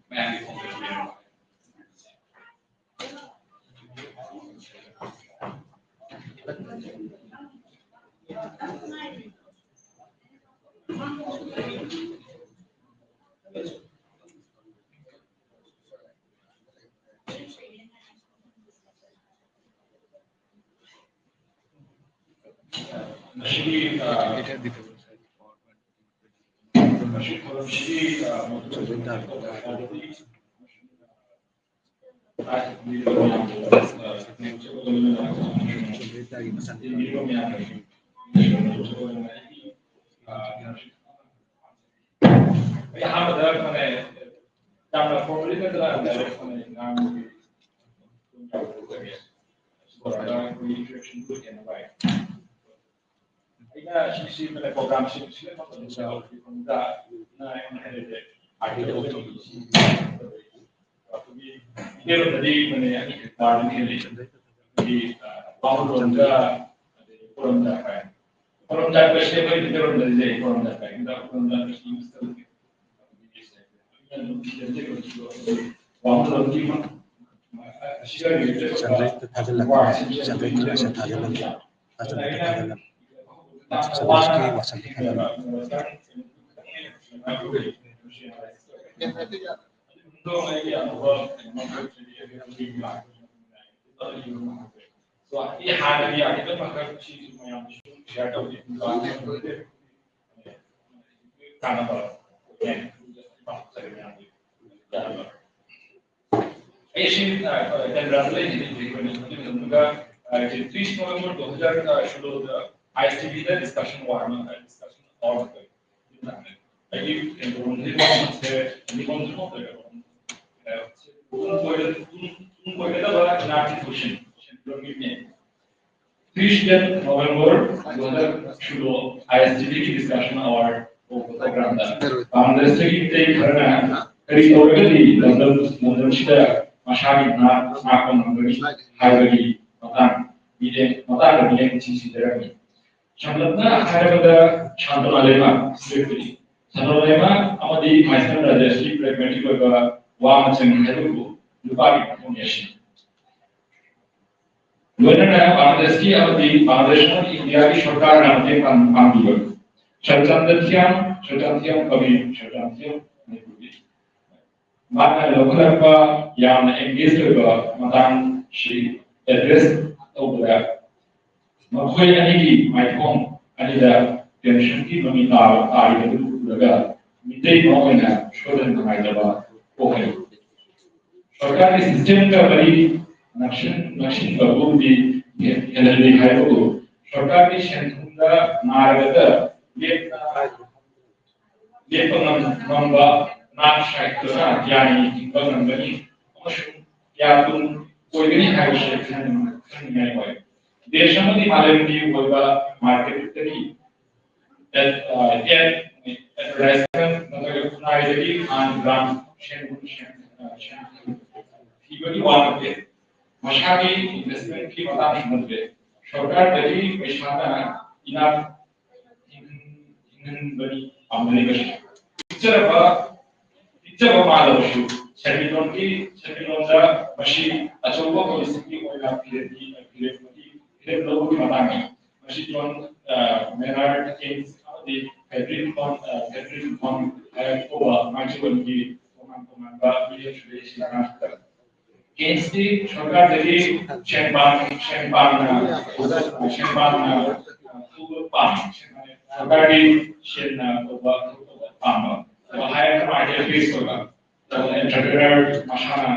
ꯃꯌꯥꯝꯒꯤ ꯐꯣꯡꯗꯣꯛꯄꯤꯔꯛꯑꯣ꯫ ꯃꯁꯤꯒꯤ, ꯑ, ꯃꯁꯤ ꯊꯧꯔꯝꯁꯤꯒꯤ, ꯑ, ꯑꯩ ꯑꯍꯥꯟꯕꯗ ꯐꯅꯦ ꯌꯥꯝꯅ formally ꯅꯠꯇꯅ direct ꯐꯅꯦ ꯉꯥꯡꯕꯒꯤ ꯑꯩꯈꯣꯏꯒꯤ introduction ꯕꯨ ꯍꯦꯟꯅ ꯋꯥꯏ꯫ ꯑꯩꯅ ꯁꯤꯁꯤ ꯐꯅꯦ program ꯁꯤ select ꯇꯧꯕ ꯃꯇꯝꯗ ꯑꯩꯉꯣꯟꯗ ꯍꯥꯏꯔꯤꯁꯦ article ꯑꯩꯈꯣꯏꯒꯤ ꯃꯤꯇꯩꯔꯣꯟꯗꯗꯤ ꯃꯅꯦ ꯑꯅꯤ ꯈꯛ ꯇꯥꯔꯗꯤ ꯍꯦꯜꯂꯤ꯫ ꯑꯩꯈꯣꯏꯒꯤ, ꯑ, ꯋꯥꯉꯨꯔꯣꯟꯗ ꯑꯗꯩ ꯄꯣꯔꯣꯝꯗ ꯍꯥꯏ꯫ ꯄꯣꯔꯣꯝꯗ ꯍꯥꯏꯕꯁꯦ ꯑꯩꯈꯣꯏ ꯃꯤꯇꯩꯔꯣꯟꯗꯗꯤ ꯂꯩ, ꯄꯣꯔꯣꯝꯗ ꯍꯥꯏ꯫ ꯑꯗ ꯄꯣꯔꯣꯝꯗ ꯍꯥꯏꯕꯁꯤ use ꯇꯧꯗꯦ꯫ ꯋꯥꯉꯨꯔꯣꯟꯒꯤ ꯃ-, ꯑꯁꯤꯒ related ꯑꯣꯏꯕ ꯆꯟꯗ꯭ꯔꯩꯗ ꯊꯥꯖꯤꯜꯂꯛꯀꯦ꯫ ꯋꯥꯁꯤ ꯆꯟꯗ꯭ꯔꯩ ꯈꯔ ꯁꯠ ꯊꯥꯖꯤꯜꯂꯝꯒꯦ꯫ ꯊꯥꯖꯤꯜꯂꯛꯀꯦ, ꯊꯥꯖꯤꯜꯂꯝꯒꯦ꯫ ꯆꯟꯗ꯭ꯔꯩꯒꯤ ꯋꯥꯁꯟꯗꯤ ꯊꯥꯖꯤꯜꯂꯝꯒꯦ꯫ ꯀꯥꯟꯅꯕ ꯑꯣꯏꯒꯅꯤ꯫ ꯑꯩ ꯁꯤ, ꯑ, ꯀꯦꯟꯗ꯭ꯔꯗ ꯂꯩꯔꯤꯉꯩꯗ ꯑꯩꯈꯣꯏꯅ ꯑꯗꯨꯒꯤ ꯃꯇꯝꯗꯨꯗ, ꯑ, ꯇ꯭ꯔꯤꯁ ꯅꯣꯕꯦꯝꯕꯔ ꯗꯨ ꯍꯖꯥꯔ ꯁꯣꯂꯣꯗ ꯑꯥꯏ ꯑꯦꯁ ꯇꯤ ꯚꯤꯗ ꯗꯤꯁꯀꯁꯟ ꯑꯋꯥꯔ ꯑꯃ, ꯗꯤꯁꯀꯁꯟ ꯑꯋꯥꯔ ꯑꯃ ꯇꯧꯏ꯫ ꯑꯩꯒꯤ ꯀꯩꯅꯣ ꯃꯤꯐꯝꯁꯦ, ꯃꯤꯐꯝꯁꯦ ꯅꯠꯇ꯭ꯔꯒ, ꯑ, ꯇꯨꯡ ꯀꯣꯏꯒ-, ꯇꯨꯡ, ꯇꯨꯡ ꯀꯣꯏꯒꯗꯕ ꯏꯅꯥꯛꯀꯤ ꯀꯣꯏꯁꯟ, ꯀꯣꯏꯁꯟ ꯇ꯭ꯔꯤꯁ ꯅꯣꯕꯦꯝꯕꯔ ꯗꯨ ꯍꯖꯥꯔ ꯁꯣꯂꯣ ꯑꯥꯏ ꯑꯦꯁ ꯇꯤ ꯚꯤꯒꯤ ꯗꯤꯁꯀꯁꯟ ꯑꯋꯥꯔ ꯄ꯭ꯔꯣꯒ꯭ꯔꯥꯝꯗ ꯕꯪꯒ꯭ꯂꯥꯗꯦꯁꯇꯒꯤ ꯃꯤꯇꯩ ꯈꯔꯅ ꯀꯔꯤ ꯇꯧꯔꯒꯗꯤ ꯂꯝꯗꯝ, ꯂꯝꯗꯝꯁꯤꯗ ꯃꯁꯥꯒꯤ ꯅꯥꯠ ꯉꯥꯛꯄ ꯉꯝꯒꯅꯤ ꯍꯥꯏꯕꯒꯤ ꯃꯇꯥꯡ ꯃꯤꯠꯌꯦꯡ, ꯃꯇꯥꯡꯗ ꯃꯤꯠꯌꯦꯡ ꯊꯤꯖꯤꯟꯖꯔꯝꯃꯤ꯫ ꯁꯝꯂꯞꯅ ꯍꯥꯏꯔꯕꯗ ꯁꯥꯟꯇꯣ ꯃꯥꯂꯦꯃ, ꯁꯥꯟꯇꯣ ꯃꯥꯂꯦꯃ ꯑꯃꯗꯤ ꯃꯥꯏꯁꯅꯥ ꯔꯥꯖꯦꯁꯀꯤ ꯄ꯭ꯔꯦꯒꯃꯦꯇꯤꯛ ꯑꯣꯏꯕ ꯋꯥ ꯃꯆꯪ ꯍꯥꯏꯕꯕꯨ ꯅꯨꯄꯥꯒꯤ ꯃꯊꯧꯅꯤ ꯑꯁꯤꯅꯤ꯫ ꯂꯣꯏꯅꯅ ꯕꯪꯒ꯭ꯂꯥꯗꯦꯁꯀꯤ ꯑꯃꯗꯤ ꯕꯪꯒ꯭ꯂꯥꯗꯦꯁ ꯑꯃꯗꯤ ꯏꯟꯗꯤꯌꯥꯒꯤ ꯁꯔꯀꯥꯔꯅ ꯃꯇꯦꯡ ꯄꯥꯡ-, ꯄꯥꯡꯕꯤꯕ ꯁꯔꯆꯟꯗ ꯊꯤꯌꯥꯝ, ꯁꯔꯆꯟ ꯊꯤꯌꯥꯝ ꯀꯕꯤ, ꯁꯔꯆꯟ ꯊꯤꯌꯥꯝ ꯃꯅꯤꯄꯨꯔꯒꯤ ꯃꯥꯅ ꯂꯧꯈꯠꯂꯛꯄ ꯌꯥꯝꯅ ꯑꯦꯡꯒꯦꯖ ꯑꯣꯏꯕ ꯃꯇꯥꯡꯁꯤ ꯑꯦꯗ꯭ꯔꯦꯁ ꯇꯧꯕꯗ ꯃꯈꯣꯏ ꯑꯅꯤꯒꯤ ꯃꯥꯏꯊꯣꯡ ꯑꯅꯤꯗ ꯇꯦꯟꯁꯟꯒꯤ ꯃꯃꯤ ꯇꯥꯕ ꯇꯥꯔꯤꯕꯗꯨ ꯎꯔꯒ ꯃꯤꯇꯩ ꯑꯃ ꯑꯣꯏꯅ ꯁꯣꯏꯗꯅ ꯅꯨꯡꯉꯥꯏꯇꯕ ꯄꯣꯛꯍꯜꯂꯤ꯫ ꯁꯔꯀꯥꯔꯒꯤ ꯁꯤꯁꯇꯦꯝꯒ ꯃꯔꯤ ꯅꯛꯁꯤꯟ-, ꯅꯛꯁꯤꯟꯕꯕꯨꯗꯤ ꯍꯦ-, ꯍꯦꯜꯍꯜꯂꯤ ꯍꯥꯏꯕꯕꯨ ꯁꯔꯀꯥꯔꯒꯤ ꯁꯦꯟꯊꯨꯝꯗ ꯉꯥꯏꯔꯒ ꯂꯦꯞꯅ ꯂꯦꯞꯄ ꯉꯝ-, ꯉꯝꯕ ꯅꯥꯠ ꯁꯥꯍꯤꯠꯌꯅ ꯒ꯭ꯌꯥꯅꯤ ꯍꯤꯡꯕ ꯉꯝꯒꯅꯤ ꯑꯃꯁꯨꯡ ꯀꯌꯥ ꯇꯨꯡ ꯑꯣꯏꯒꯅꯤ ꯍꯥꯏꯕꯁꯤ ꯈꯟ-, ꯈꯟꯅꯤꯡꯉꯥꯏ ꯑꯣꯏ꯫ ꯗꯦꯁ ꯑꯃꯗꯤ ꯃꯥꯂꯦꯝꯒꯤ ꯑꯣꯏꯕ ꯃꯥꯔꯀꯦꯠꯇꯒꯤ ꯑꯦꯗ-, ꯑ, ꯑꯦꯗ-, ꯑꯦꯗꯚꯔꯇꯥꯏꯖꯃꯦꯟ ꯅꯠꯇ꯭ꯔꯒ ꯈꯨꯟꯅꯥꯏꯗꯒꯤ on ground ꯁꯦꯟ-, ꯁꯦꯟ-, ꯑ, ꯁꯦꯟ ꯊꯤꯕꯒꯤ ꯋꯥ ꯅꯠꯇꯦ꯫ ꯃꯁꯥꯒꯤ ꯏꯟꯚꯦꯁꯃꯦꯟꯠꯀꯤ ꯃꯇꯥꯡꯁꯨ ꯅꯠꯇꯦ꯫ ꯁꯔꯀꯥꯔꯗꯒꯤ ꯄꯩꯁꯥꯅ ꯏꯅꯥꯛ ꯍꯤꯡꯍꯟꯕꯅꯤ ꯄꯥꯝꯅꯔꯤꯕꯁꯤ꯫ ꯄꯤꯛꯆꯔꯕ, ꯄꯤꯛꯆꯕ ꯃꯥꯜꯂꯕꯁꯨ ꯁꯦꯟꯃꯤꯠꯂꯣꯟꯒꯤ, ꯁꯦꯟꯃꯤꯠꯂꯣꯟꯗ ꯃꯁꯤ ꯑꯆꯧꯕ ꯄꯣꯂꯤꯁꯤꯒꯤ ꯑꯣꯏꯅ ꯐꯤꯔꯦꯞꯀꯤ, ꯐꯤꯔꯦꯞꯀꯤ, ꯐꯤꯔꯦꯞ ꯂꯧꯕꯒꯤ ꯃꯇꯥꯡꯅꯤ꯫ ꯃꯁꯤ ꯖꯣꯟ, ꯑ, ꯃꯦꯅꯥꯔꯗ ꯀꯦꯟꯁ ꯑꯃꯗꯤ ꯐ꯭ꯔꯦꯗꯔꯤꯛ ꯚꯣꯟ, ꯑ, ꯐ꯭ꯔꯦꯗꯔꯤꯛ ꯚꯣꯟ ꯍꯥꯏꯔꯤꯕ ꯃꯥꯏꯆꯨ ꯑꯅꯤꯒꯤ ꯇꯣꯉꯥꯟ ꯇꯣꯉꯥꯟꯕ ꯃꯤꯑꯣꯏꯁꯤꯡ ꯀꯦꯟꯁꯇꯤ ꯁꯔꯀꯥꯔꯗꯒꯤ ꯁꯦꯟ ꯄꯥꯡ-, ꯁꯦꯟ ꯄꯥꯡꯅ, ꯁꯦꯟ ꯄꯥꯡꯅ ꯄꯨꯕ ꯄꯥꯝꯃꯤ꯫ ꯁꯔꯀꯥꯔꯒꯤ ꯁꯦꯟꯅ ꯇꯧꯕ ꯊꯕꯛ ꯇꯧꯕ ꯄꯥꯝꯕ꯫ ꯑꯗꯣ ꯍꯥꯏꯔꯒ ꯃꯥꯒꯤ ꯐꯦꯁ ꯑꯣꯏꯕ, ꯑꯗꯣ ꯑꯦꯟꯇꯔꯄ꯭ꯔꯦꯅꯔ ꯃꯁꯥꯅ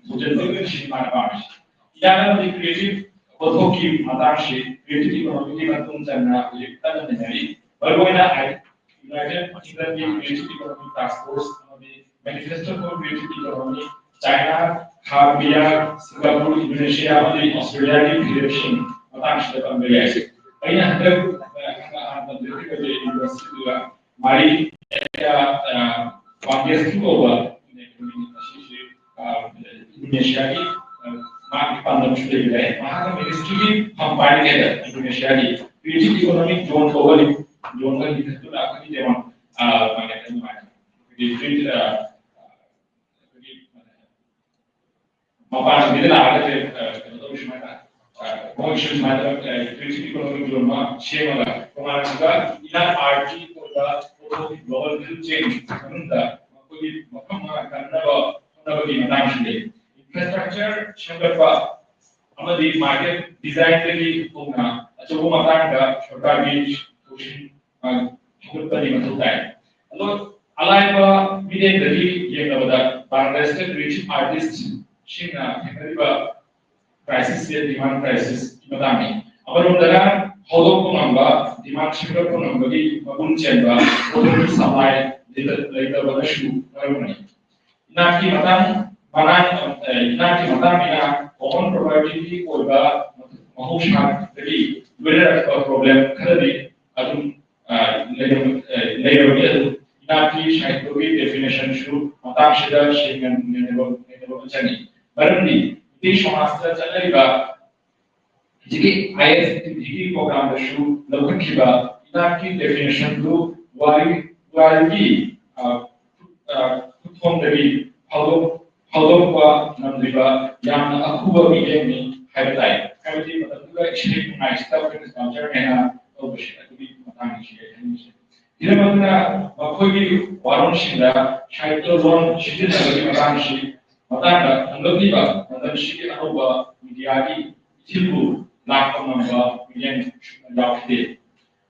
ꯊꯣꯛꯖꯤꯟꯕ ꯁꯤ ꯃꯥꯅ ꯄꯥꯝꯃꯤꯁꯦ꯫ ꯏꯌꯥꯝꯕꯗꯤ ꯀ꯭ꯔꯤꯌꯦꯇꯤꯞ ꯄꯣꯠꯊꯣꯛꯀꯤ ꯃꯇꯥꯡꯁꯤ, ꯀ꯭ꯔꯤꯌꯦꯇꯤꯞ ꯏꯀꯣꯅꯣꯃꯤꯒꯤ ꯃꯇꯨꯡ ꯆꯟꯅ ꯍꯧꯖꯤꯛ ꯀꯟꯅ ꯅꯩꯅꯔꯤ꯫ ꯃꯔꯨꯑꯣꯏꯅ ꯍꯥꯏ, ꯌꯨꯅꯥꯏꯇꯦꯠ ꯀꯤꯡꯗꯝꯒꯤ ꯀ꯭ꯔꯤꯌꯦꯇꯤꯞ ꯏꯀꯣꯅꯣꯃꯤ ꯇꯥꯁꯛ ꯐꯣꯔꯁ ꯑꯃꯗꯤ ꯃꯦꯅꯤꯐꯦꯁꯇꯣ ꯐꯣꯔ ꯀ꯭ꯔꯤꯌꯦꯇꯤꯞ ꯏꯀꯣꯅꯣꯃꯤ, ꯆꯥꯏꯅꯥ, ꯈꯥ ꯀꯣꯔꯤꯌꯥ, ꯁꯤꯡꯒꯥꯄꯨꯔ, ꯏꯟꯗꯣꯅꯦꯁꯤꯌꯥ ꯑꯃꯗꯤ ꯑꯣꯁꯇ꯭ꯔꯦꯂꯤꯌꯥꯒꯤ ꯐꯤꯔꯦꯞꯁꯤꯡ ꯃꯇꯥꯡꯁꯤꯗ ꯄꯟꯕ ꯌꯥꯏ꯫ ꯑꯩꯅ ꯍꯟꯗꯛ, ꯑ, ꯍꯟꯗꯛ ꯍꯥꯟꯅ ꯇꯝꯖꯔꯤꯕ ꯌꯨꯅꯤꯚꯔꯁꯤꯇꯤꯗꯨꯒ ꯃꯔꯤ, ꯑ, ꯑ, ꯀꯣꯡꯒ꯭ꯔꯦꯁꯀꯤ ꯀꯧꯕ ꯑꯁꯤꯁꯤ, ꯑ, ꯏꯟꯗꯣꯅꯦꯁꯤꯌꯥꯒꯤ, ꯑ, ꯃꯥꯒꯤ ꯄꯥꯟꯗꯝꯁꯨ ꯂꯩꯕ ꯌꯥꯏ꯫ ꯃꯍꯥꯛꯅ ꯃꯤꯅꯤꯁꯇ꯭ꯔꯤꯒꯤ ꯐꯝ ꯄꯥꯏꯔꯤꯉꯩꯗ ꯏꯟꯗꯣꯅꯦꯁꯤꯌꯥꯒꯤ ꯀ꯭ꯔꯤꯌꯦꯇꯤꯞ ꯏꯀꯣꯅꯣꯃꯤꯛ ꯖꯣꯟ ꯀꯧꯕ ꯖꯣꯟ ꯑꯃ ꯂꯤꯡꯈꯠꯇꯨꯅ ꯑꯩꯈꯣꯏꯒꯤ ꯗꯦꯃꯣꯟ, ꯑ, ꯀꯃꯥꯏꯅ ꯍꯥꯏꯅꯤ? ꯑꯩꯈꯣꯏꯒꯤ ꯀ꯭ꯔꯤꯌꯦꯇꯤꯞ, ꯑ, ꯑꯩꯈꯣꯏꯒꯤ ꯃꯄꯥꯟ ꯂꯝꯗꯒꯤ ꯂꯥꯛꯑꯒ ꯀꯩ-, ꯑ, ꯀꯩꯅꯣ ꯇꯧꯕ ꯁꯨꯃꯥꯏꯅ, ꯑ, ꯃꯣꯏꯒꯤꯁꯨ ꯁꯨꯃꯥꯏꯅ, ꯑ, ꯀ꯭ꯔꯤꯌꯦꯇꯤꯞ ꯏꯀꯣꯅꯣꯃꯤꯛ ꯖꯣꯟ ꯑꯃ ꯁꯦꯝꯃꯒ ꯇꯣꯉꯥꯟꯕ ꯏꯟꯅꯔ ꯑꯥꯔꯠꯀꯤ ꯑꯣꯏꯕ ꯄꯣꯠꯊꯣꯛꯀꯤ ꯒ꯭ꯂꯣꯕꯦꯜ ꯚꯦꯂ꯭ꯌꯨ ꯆꯦꯟ ꯃꯅꯨꯡꯗ ꯃꯈꯣꯏꯒꯤ ꯃꯐꯝ ꯑꯃ ꯀꯟꯅꯕ ꯍꯣꯠꯅꯕꯒꯤ ꯃꯇꯥꯡꯁꯤꯅꯤ꯫ ꯏꯟꯐ꯭ꯔꯥꯁ꯭ꯇ꯭ꯔꯛꯆꯔ ꯁꯦꯝꯒꯠꯄ ꯑꯃꯗꯤ ꯃꯥꯔꯀꯦꯠ ꯗꯤꯖꯥꯏꯟꯗꯒꯤ ꯍꯧꯅ ꯑꯆꯧꯕ ꯃꯇꯥꯡꯗ ꯁꯔꯀꯥꯔꯒꯤ ꯊꯧꯁꯤꯜ, ꯑ, ꯍꯧꯒꯠꯄꯗꯤ ꯃꯊꯧ ꯇꯥꯏ꯫ ꯑꯗꯣ ꯑꯂꯥꯏꯕ ꯃꯤꯠꯌꯦꯡꯗꯒꯤ ꯌꯦꯡꯂꯕꯗ ꯕꯪꯒ꯭ꯂꯥꯗꯦꯁꯇ ꯀ꯭ꯔꯤꯌꯦꯇꯤꯞ ꯑꯥꯔꯇꯤꯁꯁꯤꯡꯅ ꯊꯦꯡꯅꯔꯤꯕ ꯀ꯭ꯔꯥꯏꯁꯤꯁꯁꯦ ꯗꯤꯃꯥꯟ ꯀ꯭ꯔꯥꯏꯁꯤꯁꯀꯤ ꯃꯇꯥꯡꯅꯤ꯫ ꯑꯃꯔꯣꯝꯗꯅ ꯍꯧꯗꯣꯛꯄ ꯉꯝꯕ, ꯗꯤꯃꯥꯟ ꯁꯦꯝꯒꯠꯄ ꯉꯝꯕꯒꯤ ꯃꯒꯨꯟ ꯆꯦꯟꯕ ꯄꯣꯠꯊꯣꯛꯀꯤ ꯁꯄ꯭ꯂꯥꯏ ꯂꯩꯇ-, ꯂꯩꯇꯕꯅꯁꯨ ꯃꯔꯝ ꯑꯣꯏ꯫ ꯏꯅꯥꯠꯀꯤ ꯃꯇꯥꯡ, ꯃꯅꯥꯛ-, ꯑ, ꯏꯅꯥꯠꯀꯤ ꯃꯇꯥꯡꯅꯤꯅ ꯀꯣꯃꯟ ꯄ꯭ꯔꯣꯄꯔꯇꯤꯒꯤ ꯑꯣꯏꯕ ꯃꯍꯧꯁꯥꯗꯒꯤ ꯂꯣꯏꯅꯔꯛꯄ ꯄ꯭ꯔꯣꯕ꯭ꯂꯦꯝ ꯈꯔꯗꯤ ꯑꯗꯨꯝ, ꯑ, ꯂꯩꯔꯝ-, ꯑ, ꯂꯩꯔꯕꯗꯤ ꯑꯗꯨꯝ ꯏꯅꯥꯠꯀꯤ ꯁꯥꯍꯤꯇ꯭ꯌꯒꯤ ꯗꯦꯐꯤꯅꯦꯁꯟꯁꯨ ꯃꯇꯥꯡꯁꯤꯗ ꯁꯦꯡꯅ ꯅꯩꯅꯕ, ꯅꯩꯅꯕ ꯑꯃ ꯆꯪꯏ꯫ ꯃꯔꯝꯗꯤ ꯃꯤꯇꯩ ꯁꯃꯥꯖꯇ ꯆꯠꯅꯔꯤꯕ ꯍꯧꯖꯤꯛꯀꯤ ꯑꯥꯏ ꯑꯦꯁ ꯇꯤ ꯚꯤꯒꯤ ꯄ꯭ꯔꯣꯒ꯭ꯔꯥꯝꯗꯁꯨ ꯂꯧꯈꯠꯈꯤꯕ ꯏꯅꯥꯠꯀꯤ ꯗꯦꯐꯤꯅꯦꯁꯟꯗꯨ ꯋꯥꯔꯤ-, ꯋꯥꯔꯤꯒꯤ, ꯑ, ꯑ, ꯈꯨꯠꯊꯣꯡꯗꯒꯤ ꯐꯥꯎꯗꯣꯛ-, ꯐꯥꯎꯗꯣꯛꯄ ꯉꯝꯗ꯭ꯔꯤꯕ ꯌꯥꯝꯅ ꯑꯈꯨꯕ ꯃꯤꯠꯌꯦꯡꯅꯤ ꯍꯥꯏꯕ ꯇꯥꯏ꯫ ꯍꯥꯏꯕꯗꯤ ꯃꯇꯝꯗꯨꯗ ꯏꯁꯩ ꯅꯣꯡꯃꯥꯏꯁꯤꯗ ꯑꯩꯈꯣꯏꯅ ꯀꯜꯆꯔ ꯍꯥꯏꯅ ꯇꯧꯕꯁꯦ ꯑꯗꯨꯒꯤ ꯃꯇꯥꯡꯗ ꯁꯤ ꯑꯩ ꯍꯥꯏꯅꯤꯡꯉꯤꯁꯦ꯫ ꯍꯤꯔꯝ ꯑꯗꯨꯅ ꯃꯈꯣꯏꯒꯤ ꯋꯥꯔꯣꯜꯁꯤꯡꯗ ꯁꯥꯍꯤꯇ꯭ꯌ ꯂꯣꯟ ꯁꯤꯖꯤꯟꯅꯕꯒꯤ ꯃꯇꯥꯡꯁꯤ, ꯃꯇꯥꯡꯗ ꯍꯣꯡꯂꯛꯂꯤꯕ ꯃꯇꯝꯁꯤꯒꯤ ꯑꯅꯧꯕ ꯃꯤꯗꯤꯌꯥꯒꯤ ꯏꯊꯤꯜꯕꯨ ꯂꯥꯛꯄ ꯉꯝꯕ ꯃꯤꯠꯌꯦꯡ ꯌꯥꯎꯈꯤꯗꯦ꯫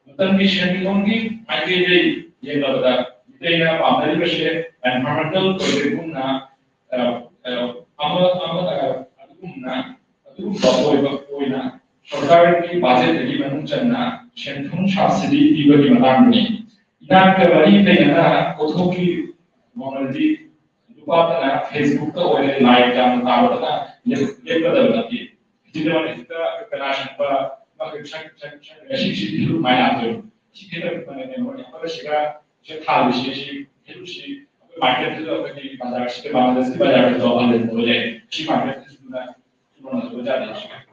ꯃꯇꯝꯒꯤ ꯁꯦꯟꯃꯤꯠꯂꯣꯟꯒꯤ ꯃꯥꯏꯀꯩꯗꯒꯤ ꯌꯦꯡꯂꯕꯗ ꯑꯩꯅ ꯄꯥꯝꯅꯔꯤꯕꯁꯦ environmental projectꯒꯨꯝꯅ, ꯑ, ꯑ, ꯑꯃ, ꯑꯃ, ꯑ, ꯑꯗꯨꯒꯨꯝꯅ, ꯑꯗꯨꯒꯨꯝꯕ ꯑꯣꯏꯕ ꯑꯣꯏꯅ ꯁꯔꯀꯥꯔꯒꯤ ꯕꯖꯦꯠꯇꯒꯤ ꯃꯅꯨꯡ ꯆꯟꯅ ꯁꯦꯟꯊꯨꯝ subsidy ꯄꯤꯕꯒꯤ ꯃꯇꯥꯡꯗꯅꯤ꯫ ꯏꯅꯥꯠꯀ ꯃꯔꯤ ꯂꯩꯅꯅ ꯄꯣꯠꯊꯣꯛꯀꯤ ꯃꯃꯜꯗꯤ ꯂꯨꯄꯥꯇꯅ Facebookꯇ ꯑꯣꯏꯅ ꯂꯥꯏꯛ ꯌꯥꯝꯅ ꯇꯥꯕꯗꯅ ꯂꯦꯞ-, ꯂꯦꯞꯀꯗꯕ ꯅꯠꯇꯦ꯫ ꯍꯧꯖꯤꯛꯀꯤ ꯃꯇꯝꯁꯤꯗ ꯀꯅꯥ ꯁꯪꯕ ꯃꯈꯣꯏ ꯁꯛ-, ꯁꯛ-, ꯁꯛ-, ꯉꯁꯤ ꯁꯤꯗꯤ ꯂꯨꯃꯥꯏ ꯂꯥꯛꯇꯣꯏꯅꯤ꯫ ꯁꯤ ꯈꯦꯠꯅꯕ ꯃꯥꯟꯅꯗꯦ꯫ ꯃꯣꯏ ꯑꯃꯗ ꯁꯤꯒ ꯁꯤꯗ ꯊꯥꯜꯂꯤꯁꯤ, ꯁꯤ ꯍꯦꯜꯂꯨꯁꯤ, ꯑꯩꯈꯣꯏ ꯃꯥꯔꯀꯦꯠꯇꯁꯨ ꯑꯩꯈꯣꯏꯒꯤ ꯕꯖꯥꯔꯁꯤꯗ ꯃꯥꯟꯅꯗꯦ, ꯁꯤ ꯕꯖꯥꯔꯗꯁꯨ ꯑꯃ ꯂꯩꯕ ꯂꯩ꯫ ꯁꯤ ꯃꯥꯔꯀꯦꯠꯇꯁꯨ ꯌꯣꯟꯅꯗꯕ ꯖꯥꯠꯅꯤ꯫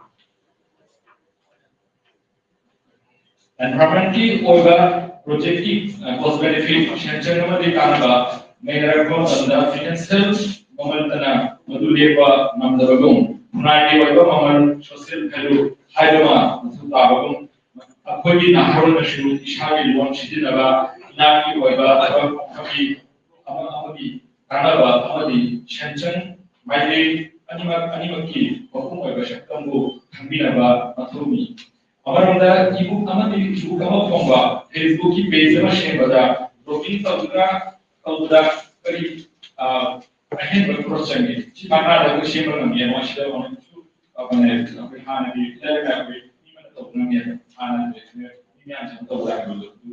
Environmentꯀꯤ ꯑꯣꯏꯕ projectꯀꯤ, ꯑ, cost benefit, ꯁꯦꯟꯁꯟ ꯑꯃꯗꯤ ꯀꯥꯟꯅꯕ ꯅꯩꯅꯔꯛꯄ ꯃꯇꯝꯗ financial ꯃꯃꯜꯇꯅ ꯃꯗꯨ ꯂꯦꯞꯄ ꯉꯝꯗꯕꯒꯨꯝ, ꯈꯨꯟꯅꯥꯏꯒꯤ ꯑꯣꯏꯕ ꯃꯃꯜ, social value ꯍꯥꯏꯕ ꯑꯃ ꯃꯊꯧ ꯇꯥꯕꯒꯨꯝ, ꯑꯩꯈꯣꯏꯒꯤ ꯅꯍꯥꯔꯣꯜꯅꯁꯨ ꯏꯁꯥꯒꯤ ꯂꯣꯟ ꯁꯤꯖꯤꯟꯅꯕ, ꯏꯅꯥꯠꯀꯤ ꯑꯣꯏꯕ ꯊꯕꯛ ꯑꯃꯒꯤ, ꯑꯃ ꯑꯃꯒꯤ ꯀꯥꯟꯅꯕ ꯑꯃꯗꯤ ꯁꯦꯟꯁꯟ ꯃꯥꯏꯀꯩ ꯑꯅꯤꯃꯛ, ꯑꯅꯤꯃꯛꯀꯤ ꯃꯄꯨꯡ ꯑꯣꯏꯕ ꯁꯛꯇꯝꯕꯨ ꯈꯪꯕꯤꯅꯕ ꯃꯊꯧꯅꯤ꯫ ꯑꯃꯔꯣꯝꯗ ebook ꯑꯃꯗꯤ ebook ꯑꯃ ꯐꯣꯡꯕ, Facebookꯀꯤ page ꯑꯃ ꯁꯦꯝꯕꯗ blogging ꯇꯧꯗꯨꯅ ꯇꯧꯕꯗ ꯀꯔꯤ, ꯑ, ꯑꯍꯦꯟꯕ ꯈꯔ ꯆꯪꯉꯤ꯫ ꯁꯤ ꯃꯈꯥꯗ ꯑꯩꯈꯣꯏ ꯁꯦꯝꯕ ꯉꯝꯃꯤ꯫ ꯃꯁꯤꯗ ꯑꯃꯨꯛꯁꯨ ꯑꯩꯈꯣꯏꯅ ꯑꯩꯈꯣꯏ ꯍꯥꯟꯅꯗꯤ ꯏꯂꯥꯏ ꯂꯥꯏꯅ ꯑꯩꯈꯣꯏ ꯃꯤ ꯑꯃꯅ ꯇꯧꯕ ꯉꯝꯃꯤ꯫ ꯍꯥꯟꯅꯗꯤ ꯑꯩꯈꯣꯏ ꯃꯤ ꯃꯌꯥꯝꯁꯤꯅ ꯇꯧꯕ ꯌꯥꯕꯗꯨ ꯑꯗꯨ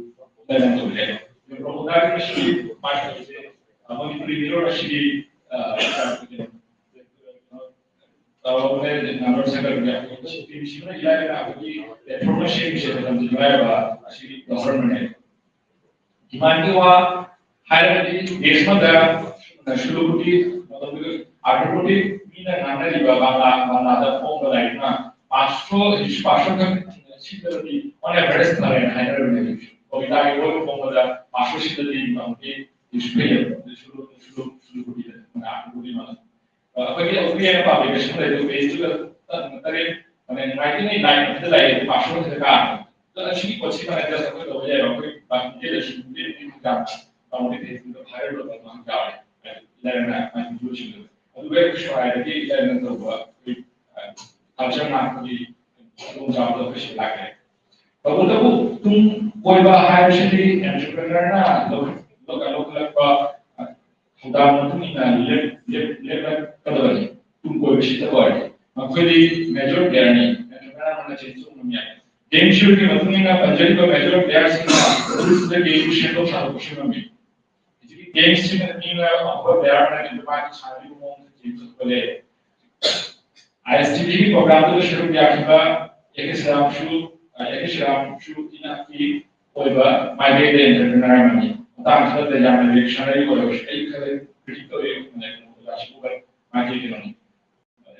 ꯏꯂꯥꯏ ꯂꯥꯏꯅ ꯇꯧꯕ ꯌꯥꯏ꯫ ꯑꯗꯨ ꯄ꯭ꯔꯣꯃꯣꯇꯔꯒꯤ ꯃꯁꯤꯒꯤ ꯃꯥꯏ ꯇꯧꯕꯁꯦ, ꯑ, ꯃꯅꯤꯄꯨꯔꯤ ꯃꯤꯔꯣꯜ ꯑꯁꯤꯒꯤ, ꯑ, ꯇꯧꯔꯕꯅꯦ, number ꯁꯦꯝꯒꯠꯄꯅꯦ꯫ ꯑꯩꯈꯣꯏ ꯁꯤ ꯇꯤꯝꯁꯤꯅ ꯏꯂꯥꯏ ꯂꯥꯏꯅ ꯑꯩꯈꯣꯏꯒꯤ platform ꯑꯃ ꯁꯦꯝꯃꯤꯁꯦ ꯃꯇꯝꯁꯤ ꯃꯤꯑꯣꯏꯕ ꯑꯁꯤꯒꯤ ꯂꯧꯍꯟꯕꯅꯦ꯫ Demandꯀꯤ ꯋꯥ ꯍꯥꯏꯔꯒꯗꯤ, ꯗꯦꯁ ꯑꯃꯗ ꯁꯨꯂꯨ ꯀꯣꯇꯤ, ꯃꯇꯝꯗꯨꯗ ꯑꯥꯔꯊ ꯀꯣꯇꯤ ꯃꯤꯅ ꯉꯥꯡꯅꯔꯤꯕ ꯕꯪꯂꯥ, ꯕꯪꯂꯥꯗ ꯐꯣꯡꯕ ꯂꯥꯏꯔꯤꯛꯅ ꯄꯥꯁꯣ, ꯄꯥꯁꯣ ꯈꯛ ꯁꯤꯠꯇ꯭ꯔꯗꯤ on average ꯐꯔꯦꯅ ꯍꯥꯏꯅꯔꯕꯅꯦ꯫ ꯀꯣꯕꯤꯇꯥꯒꯤ ꯂꯣꯏꯅ ꯐꯣꯡꯕꯗ ꯄꯥꯁꯣ ꯁꯤꯠꯂꯗꯤ ꯃꯇꯝꯗꯤ ꯏꯁꯨ ꯐꯩꯌꯦꯕ꯫ ꯁꯨꯂꯨ, ꯁꯨꯂꯨ, ꯁꯨꯂꯨ ꯀꯣꯇꯤꯗ, ꯑꯥꯔꯊ ꯀꯣꯇꯤ ꯃꯥꯂꯦ꯫ ꯑ, ꯑꯩꯈꯣꯏꯒꯤ ꯑꯩꯈꯣꯏꯒꯤ ꯍꯦꯟꯅ ꯄꯥꯝꯃꯤꯕ ꯁꯤꯃ ꯂꯩ, ꯑꯗꯨ ꯄꯦꯖꯇꯨꯗ ꯇꯔꯦꯠ, ꯃꯥꯅꯦ, ꯅꯨꯡꯉꯥꯏꯇꯦꯅꯦ, ꯂꯥꯏꯟ ꯑꯃꯗ ꯂꯥꯛꯑꯦ, ꯑꯗꯨ ꯄꯥꯁꯋꯥꯔꯗ ꯁꯤꯗ ꯀꯥꯔꯦ꯫ ꯑꯗꯣ ꯑꯁꯤꯒꯤ ꯄꯣꯠꯁꯤ ꯃꯥꯅꯦ, just ꯑꯩꯈꯣꯏ ꯇꯧꯕ ꯌꯥꯏꯕ, ꯑꯩꯈꯣꯏ ꯄꯥꯔꯇꯤꯗ ꯂꯩꯁꯤꯟꯕꯗꯤ ꯑꯗꯨꯝ ꯌꯥꯝ ꯇꯧꯕꯗꯤ ꯐꯦꯁꯕꯨꯛꯇ ꯚꯥꯏꯔꯦꯜ ꯑꯣꯏꯕ ꯑꯗꯨꯃꯥꯏꯅ ꯌꯥꯎꯔꯦ꯫ ꯍꯥꯏꯗꯤ ꯂꯩꯔꯝꯃꯦ, ꯃꯥꯒꯤ ꯚꯤꯗꯤꯑꯣꯁꯤꯡꯗꯣ꯫ ꯑꯗꯨꯒ ꯑꯩꯈꯣꯏ ꯁ꯭ꯋꯥꯏꯗꯒꯤ ꯂꯩꯔꯝꯃꯦ ꯇꯧꯕ ꯑꯩꯈꯣꯏ, ꯑ, ꯀꯜꯆꯔ ꯉꯥꯛꯄꯒꯤ ꯈꯨꯗꯣꯡꯆꯥꯕꯗꯣ ꯑꯩꯈꯣꯏ ꯁꯤꯗ ꯂꯥꯛꯑꯦ꯫ ꯇꯧꯕꯇꯕꯨ ꯇꯨꯡ ꯀꯣꯏꯕ ꯍꯥꯏꯕꯁꯤꯗꯤ entrepreneurꯅ ꯂꯧ-, ꯂꯧꯈꯠꯂꯛꯄ ꯊꯧꯗꯥꯡ ꯃꯇꯨꯡ ꯏꯟꯅ ꯂꯦꯞ- ꯂꯦꯞ- ꯂꯦꯞꯂꯛꯀꯗꯕꯅꯤ꯫ ꯇꯨꯡ ꯀꯣꯏꯕꯁꯤꯗ ꯑꯣꯏꯔꯗꯤ ꯃꯈꯣꯏꯗꯤ major playerꯅꯤ, entrepreneurꯅ ꯆꯦꯟꯊꯣꯛ ꯉꯝꯃꯤ꯫ Game theoryꯒꯤ ꯃꯇꯨꯡ ꯏꯟꯅ ꯄꯟꯖꯔꯤꯕ major playerꯁꯤꯡꯅ ꯃꯗꯨꯗꯒꯤ ꯁꯦꯝꯗꯣꯛ ꯁꯥꯗꯣꯛꯄꯁꯨ ꯉꯝꯃꯤ꯫ ꯍꯧꯖꯤꯛꯀꯤ gamesꯁꯤꯅ ꯃꯤꯅ ꯑꯐꯕ playerꯅ ꯃꯥꯒꯤ ꯁꯥꯟꯅꯔꯤꯕ ꯃꯑꯣꯡꯗ ꯆꯦꯟꯊꯣꯛꯄ ꯂꯩ꯫ ISTPꯒꯤ programꯗꯨꯗ ꯁꯔꯨꯛ ꯌꯥꯈꯤꯕ ꯑꯦ ꯀꯦ ꯁꯤꯔꯥꯝꯁꯨ ꯑꯦ ꯀꯦ ꯁꯤꯔꯥꯝꯁꯨ ꯏꯅꯥꯛꯀꯤ ꯑꯣꯏꯕ ꯃꯥꯏꯀꯩꯗ entrepreneur ꯑꯃꯅꯤ꯫ ꯃꯇꯥꯡ ꯈꯔꯗ ꯌꯥꯝꯅ reactionary ꯑꯣꯏꯔꯕꯁꯨ ꯑꯩ ꯈꯔ critic ꯇꯧꯋꯤ꯫ ꯑꯣꯖꯥꯁꯤꯕꯨ ꯃꯥꯏꯀꯩ ꯀꯩꯅꯣꯅꯤ,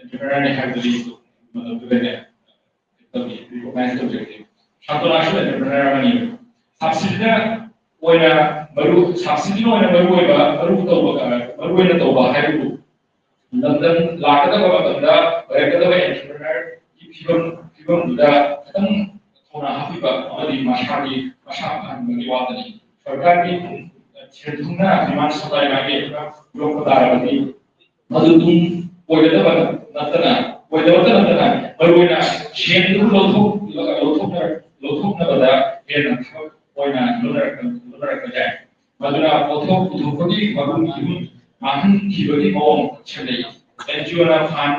entrepreneurꯅꯤ ꯍꯥꯏꯕꯗꯤ ꯃꯇꯝꯗꯨꯗꯅꯦ ꯇꯧꯏ, recognize ꯇꯧꯖꯔꯛꯏ꯫ ꯁꯥꯟꯇꯣꯅꯥꯁꯨ entrepreneur ꯑꯃꯅꯤ꯫ Subsidyꯅ ꯑꯣꯏꯅ ꯃꯔꯨ subsidyꯅ ꯑꯣꯏꯅ ꯃꯔꯨ ꯑꯣꯏꯕ ꯃꯔꯨ ꯇꯧꯕ ꯃꯔꯨ ꯑꯣꯏꯅ ꯇꯧꯕ ꯍꯥꯏꯕꯕꯨ ꯂꯝꯗꯝ ꯂꯥꯛꯀꯗꯕ ꯃꯇꯝꯗ ꯑꯣꯏꯔꯛꯀꯗꯕ entrepreneurꯒꯤ ꯐꯤꯕꯝ ꯐꯤꯕꯝꯗꯨꯗ ꯈꯤꯇꯪ ꯊꯧꯅꯥ ꯍꯥꯞꯄꯤꯕ ꯑꯃꯗꯤ ꯃꯁꯥꯒꯤ ꯃꯁꯥ ꯐꯍꯟꯕꯒꯤ ꯋꯥꯗꯅꯤ꯫ ꯁꯔꯀꯥꯔꯒꯤ ꯁꯦꯟ ꯊꯨꯝꯅ demand supply market ꯌꯣꯛꯄ ꯇꯥꯔꯕꯗꯤ ꯃꯗꯨ ꯇꯨꯡ ꯑꯣꯏꯒꯗꯕ ꯅꯠꯇꯅ ꯑꯣꯏꯗꯕꯇ ꯅꯠꯇꯅ ꯃꯔꯨꯑꯣꯏꯅ ꯁꯦꯟꯗꯨ ꯂꯧꯊꯣꯛ ꯂꯧꯊꯣꯛꯅ- ꯂꯧꯊꯣꯛꯅꯕꯗ ꯍꯦꯟꯅ ꯊꯕꯛ ꯑꯣꯏꯅ ꯂꯣꯟꯅꯔꯛꯄ ꯂꯣꯟꯅꯔꯛꯄ ꯌꯥꯏ꯫ ꯃꯗꯨꯅ ꯄꯣꯠꯊꯣꯛ ꯄꯨꯊꯣꯛꯄꯒꯤ ꯃꯒꯨꯟ ꯃꯥꯡꯍꯟꯈꯤꯕꯒꯤ ꯃꯑꯣꯡ ꯁꯦꯝꯂꯛꯏ꯫ NGOꯅ fund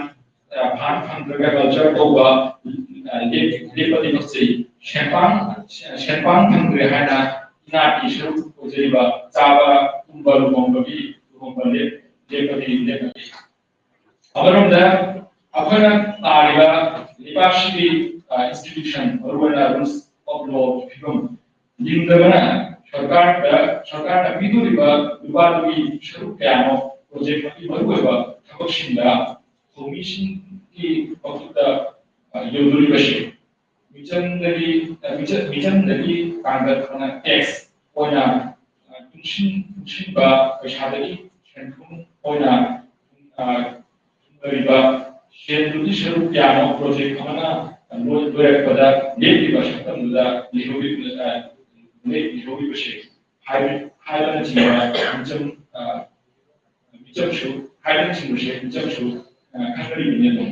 fund ꯐꯪꯗ꯭ꯔꯒ culture ꯇꯧꯕ ꯂꯦꯞꯄꯗꯤ ꯄꯛꯆꯩ꯫ ꯁꯦꯟꯄꯥꯡ ꯁꯦꯟꯄꯥꯡ ꯐꯪꯗ꯭ꯔꯦ ꯍꯥꯏꯅ ꯏꯅꯥꯠꯀꯤ ꯁꯔꯨꯛ ꯑꯣꯏꯖꯔꯤꯕ ꯆꯥꯕ ꯇꯨꯝꯕ ꯂꯨꯍꯣꯡꯕꯒꯤ ꯂꯨꯍꯣꯡꯕ ꯂꯦꯞꯄꯗꯤ ꯂꯦꯞꯄꯗꯤ ꯑꯃꯔꯣꯝꯗ ꯑꯩꯈꯣꯏꯅ ꯇꯥꯔꯤꯕ ꯂꯩꯕꯥꯛꯁꯤꯒꯤ institution ꯃꯔꯨꯑꯣꯏꯅ rules of law ꯐꯤꯕꯝ ꯂꯤꯡꯗꯕꯅ ꯁꯔꯀꯥꯔꯗ ꯁꯔꯀꯥꯔꯅ ꯄꯤꯗꯣꯔꯤꯕ ꯂꯨꯄꯥꯗꯨꯒꯤ ꯁꯔꯨꯛ ꯀꯌꯥꯅꯣ project ꯑꯗꯨꯒꯤ ꯃꯔꯨꯑꯣꯏꯕ ꯊꯕꯛꯁꯤꯡꯗ ꯊꯧꯃꯤꯁꯤꯡꯒꯤ ꯃꯈꯨꯠꯇ ꯌꯧꯗꯣꯔꯤꯕꯁꯤ ꯃꯤꯆꯝꯗꯒꯤ ꯃꯤꯆꯝꯗꯒꯤ ꯇꯥꯡꯒꯠ tax ꯑꯣꯏꯅ ꯇꯨꯡꯁꯤꯟꯕ ꯄꯩꯁꯥꯗꯒꯤ ꯁꯦꯟꯐꯝ ꯑꯣꯏꯅ ꯊꯨꯡꯂꯔꯤꯕ ꯁꯦꯜꯗꯨꯒꯤ ꯁꯔꯨꯛ ꯀꯌꯥꯅꯣ project ꯑꯃꯅ ꯂꯣꯏꯔꯛꯄꯗ ꯂꯦꯞꯂꯤꯕ ꯁꯛꯇꯝꯗꯨꯗ ꯂꯩꯍꯧꯔꯤꯕꯁꯦ ꯍꯥꯏꯕꯅꯆꯤꯡꯕ ꯃꯤꯆꯝ ꯃꯤꯆꯝꯁꯨ ꯍꯥꯏꯕꯅꯆꯤꯡꯕꯁꯦ ꯃꯤꯆꯝꯁꯨ ꯈꯟꯅꯔꯤꯕꯅꯤ꯫ ꯑꯗꯨꯝ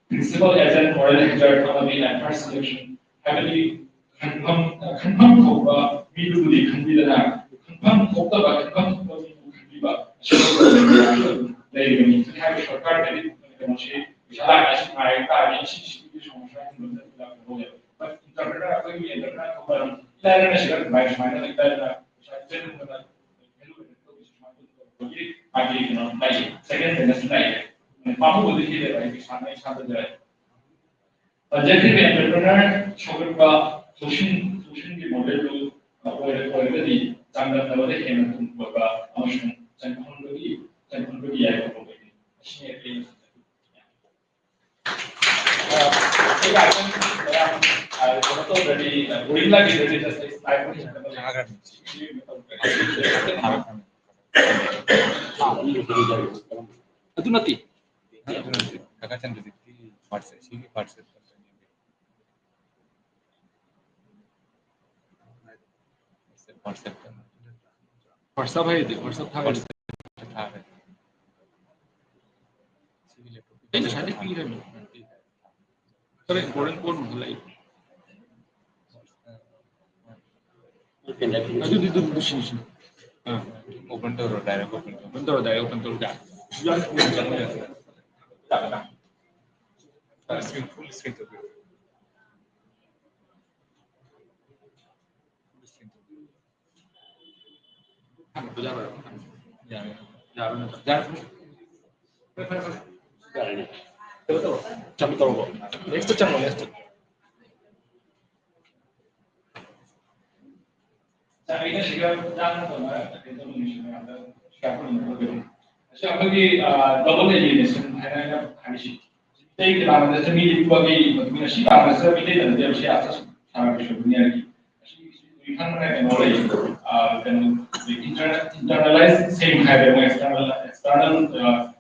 principal agent moral hazard ꯑꯃꯗꯤ adverse selection ꯍꯥꯏꯕꯗꯤ ꯈꯟꯐꯝ ꯈꯟꯐꯝ ꯊꯣꯛꯄ ꯃꯤꯗꯨꯕꯨꯗꯤ ꯈꯟꯕꯤꯗꯅ ꯈꯟꯐꯝ ꯊꯣꯛꯇꯕ, ꯈꯟꯐꯝ ꯊꯣꯛꯄ ꯃꯤꯕꯨ ꯈꯟꯕꯤꯕ ꯑꯁꯤꯒꯨꯝꯕ ꯂꯩꯔꯤꯕꯅꯤ꯫ ꯍꯧꯖꯤꯛ ꯍꯥꯏꯔꯤꯕ ꯁꯔꯀꯥꯔꯗꯗꯤ ꯀꯩꯅꯣꯁꯤ ꯄꯩꯁꯥ ꯂꯥꯛꯑꯦ, ꯑꯁꯤ ꯉꯥꯏꯔꯒ ꯇꯥꯔꯗꯤ ꯁꯤ ꯁꯤꯒꯤ ꯁꯣꯔꯨꯝꯁꯤꯗ ꯍꯤꯡꯕ ꯅꯠꯇꯅ ꯀꯩꯅꯣ ꯂꯩ꯫ But entrepreneur ꯑꯩꯈꯣꯏꯒꯤ entrepreneur ꯊꯣꯛꯄ ꯑꯗꯨꯝ ꯏꯂꯥꯏ ꯂꯥꯏꯅ ꯁꯤꯗ ꯑꯗꯨꯃꯥꯏꯅ ꯁꯨꯃꯥꯏꯅ ꯏꯂꯥꯏ ꯂꯥꯏꯅ ꯄꯩꯁꯥ ꯆꯦꯟꯕ ꯃꯥꯒꯤ ꯀꯩꯅꯣ ꯂꯩꯌꯦ, second sentence ꯂꯩꯌꯦ꯫ ꯄꯥꯝꯃꯨꯕꯗꯤ ꯍꯦꯜꯂꯦꯕ ꯑꯩ ꯏꯁꯥꯅ ꯏꯁꯥꯗ ꯖꯔꯦ꯫ Conservative entrepreneur ꯁꯧꯒꯠꯄ social, social ꯒꯤ model ꯗꯨ ꯑꯣꯏꯔ-, ꯑꯣꯏꯔꯒꯗꯤ ꯆꯥꯡꯗꯝꯅꯕꯗ ꯍꯦꯟꯅ ꯇꯨꯡ ꯀꯣꯏꯕ ꯑꯃꯁꯨꯡ ꯆꯪꯐꯝꯗꯒꯤ, ꯆꯪꯐꯝꯗꯒꯤ ꯌꯥꯏꯐꯕ ꯑꯣꯏꯒꯅꯤ꯫ ꯑꯁꯤꯅꯤ ꯑꯩꯅ ꯑꯩꯒꯤ item ꯃꯌꯥꯝ, ꯑ, ꯀꯩꯅꯣ ꯇꯧꯗ꯭ꯔꯗꯤ, ꯑ, boring ꯂꯥꯛꯈꯤꯗ꯭ꯔꯗꯤ just ꯑꯩ slide ꯃꯔꯤ ꯈꯛꯇꯃꯛ ꯊꯥꯒꯠꯈ꯭ꯔꯅꯤ꯫ ꯑꯗꯨ ꯅꯠꯇꯦ꯫ ꯀꯥꯀꯥ ꯆꯟꯗ꯭ꯔꯖꯤꯠꯀꯤ WhatsApp, ꯁꯤꯒꯤ WhatsApp ꯈꯛꯇꯅꯦ꯫ WhatsApp, WhatsApp ꯇ꯫ WhatsApp ꯍꯥꯏꯗꯤ WhatsApp ꯊꯥꯔꯗꯤ꯫ WhatsApp ꯊꯥꯔꯦ꯫ ꯁꯤꯒꯤ laptop ꯑꯩ ꯉꯁꯥꯏꯗꯩ ꯄꯤꯔꯝꯃꯤ꯫ ꯈꯔ important ꯄꯣꯠ ꯑꯃ ꯂꯩ꯫ ꯑꯗꯨꯗꯤ ꯑꯗꯨꯝ ꯁꯤꯟꯁꯤ꯫ ꯑꯥ꯫ Open ꯇꯧꯔꯣ, direct open ꯇꯧꯔꯣ꯫ Open ꯇꯧꯔꯣ, direct open ꯇꯧꯔꯣ꯫ ꯌꯥꯝ ꯀꯨꯏꯅ ꯆꯪꯕ ꯌꯥꯗꯦ꯫ ꯌꯥꯒꯗ꯭ꯔꯥ? Full screen, full screen ꯇꯧꯕꯤꯔꯣ꯫ Full screen ꯇꯧꯕꯤꯔꯣ꯫ ꯌꯥꯔꯦ꯫ ꯌꯥꯔꯦ ꯅꯠꯇ꯭ꯔꯣ? ꯌꯥꯔꯦ꯫ ꯐꯔꯦ, ꯐꯔꯦ, ꯐꯔꯦ꯫ ꯌꯥꯔꯦꯅꯦ꯫ ꯀꯩꯅꯣ ꯇꯧꯔꯣ꯫ ꯆꯪ ꯇꯧꯔꯣ꯫ Next ꯆꯪꯉꯣ, next꯫ ꯁꯥꯔ, ꯑꯩꯅ ꯁꯤꯒ ꯌꯥꯝꯅ ꯇꯧꯅ ꯀꯩꯅꯣ ꯇꯧꯅꯤꯡꯉꯤꯁꯤ ꯃꯌꯥꯝꯗ share ꯇꯧꯅꯤꯡꯕ ꯑꯣꯏꯕ꯫ ꯑꯁꯤ ꯑꯩꯈꯣꯏꯒꯤ, ꯑ, double alienation ꯍꯥꯏꯅ ꯑꯩꯅ ꯍꯥꯏꯔꯤꯁꯤ꯫ ꯃꯤꯇꯩꯒꯤ ꯂꯥꯟꯗ ꯃꯤ ꯂꯤꯛꯄꯒꯤ ꯃꯇꯨꯡ ꯏꯟꯅ ꯁꯤ ꯂꯥꯟꯗꯁꯤꯗ ꯃꯤꯇꯩ ꯂꯝꯗꯝꯁꯦ ꯑꯁ ꯁꯥꯔꯒꯤ ꯁꯣꯏꯕꯅꯤ ꯍꯥꯏꯔꯤ꯫ ꯑꯁꯤ ꯈꯪꯕꯅ ꯀꯩꯅꯣ ꯂꯩ, ꯑ, ꯀꯩꯅꯣ, internal, internalize ꯁꯦꯝ ꯍꯥꯏꯕ ꯃꯣꯏ external, external, ꯑ,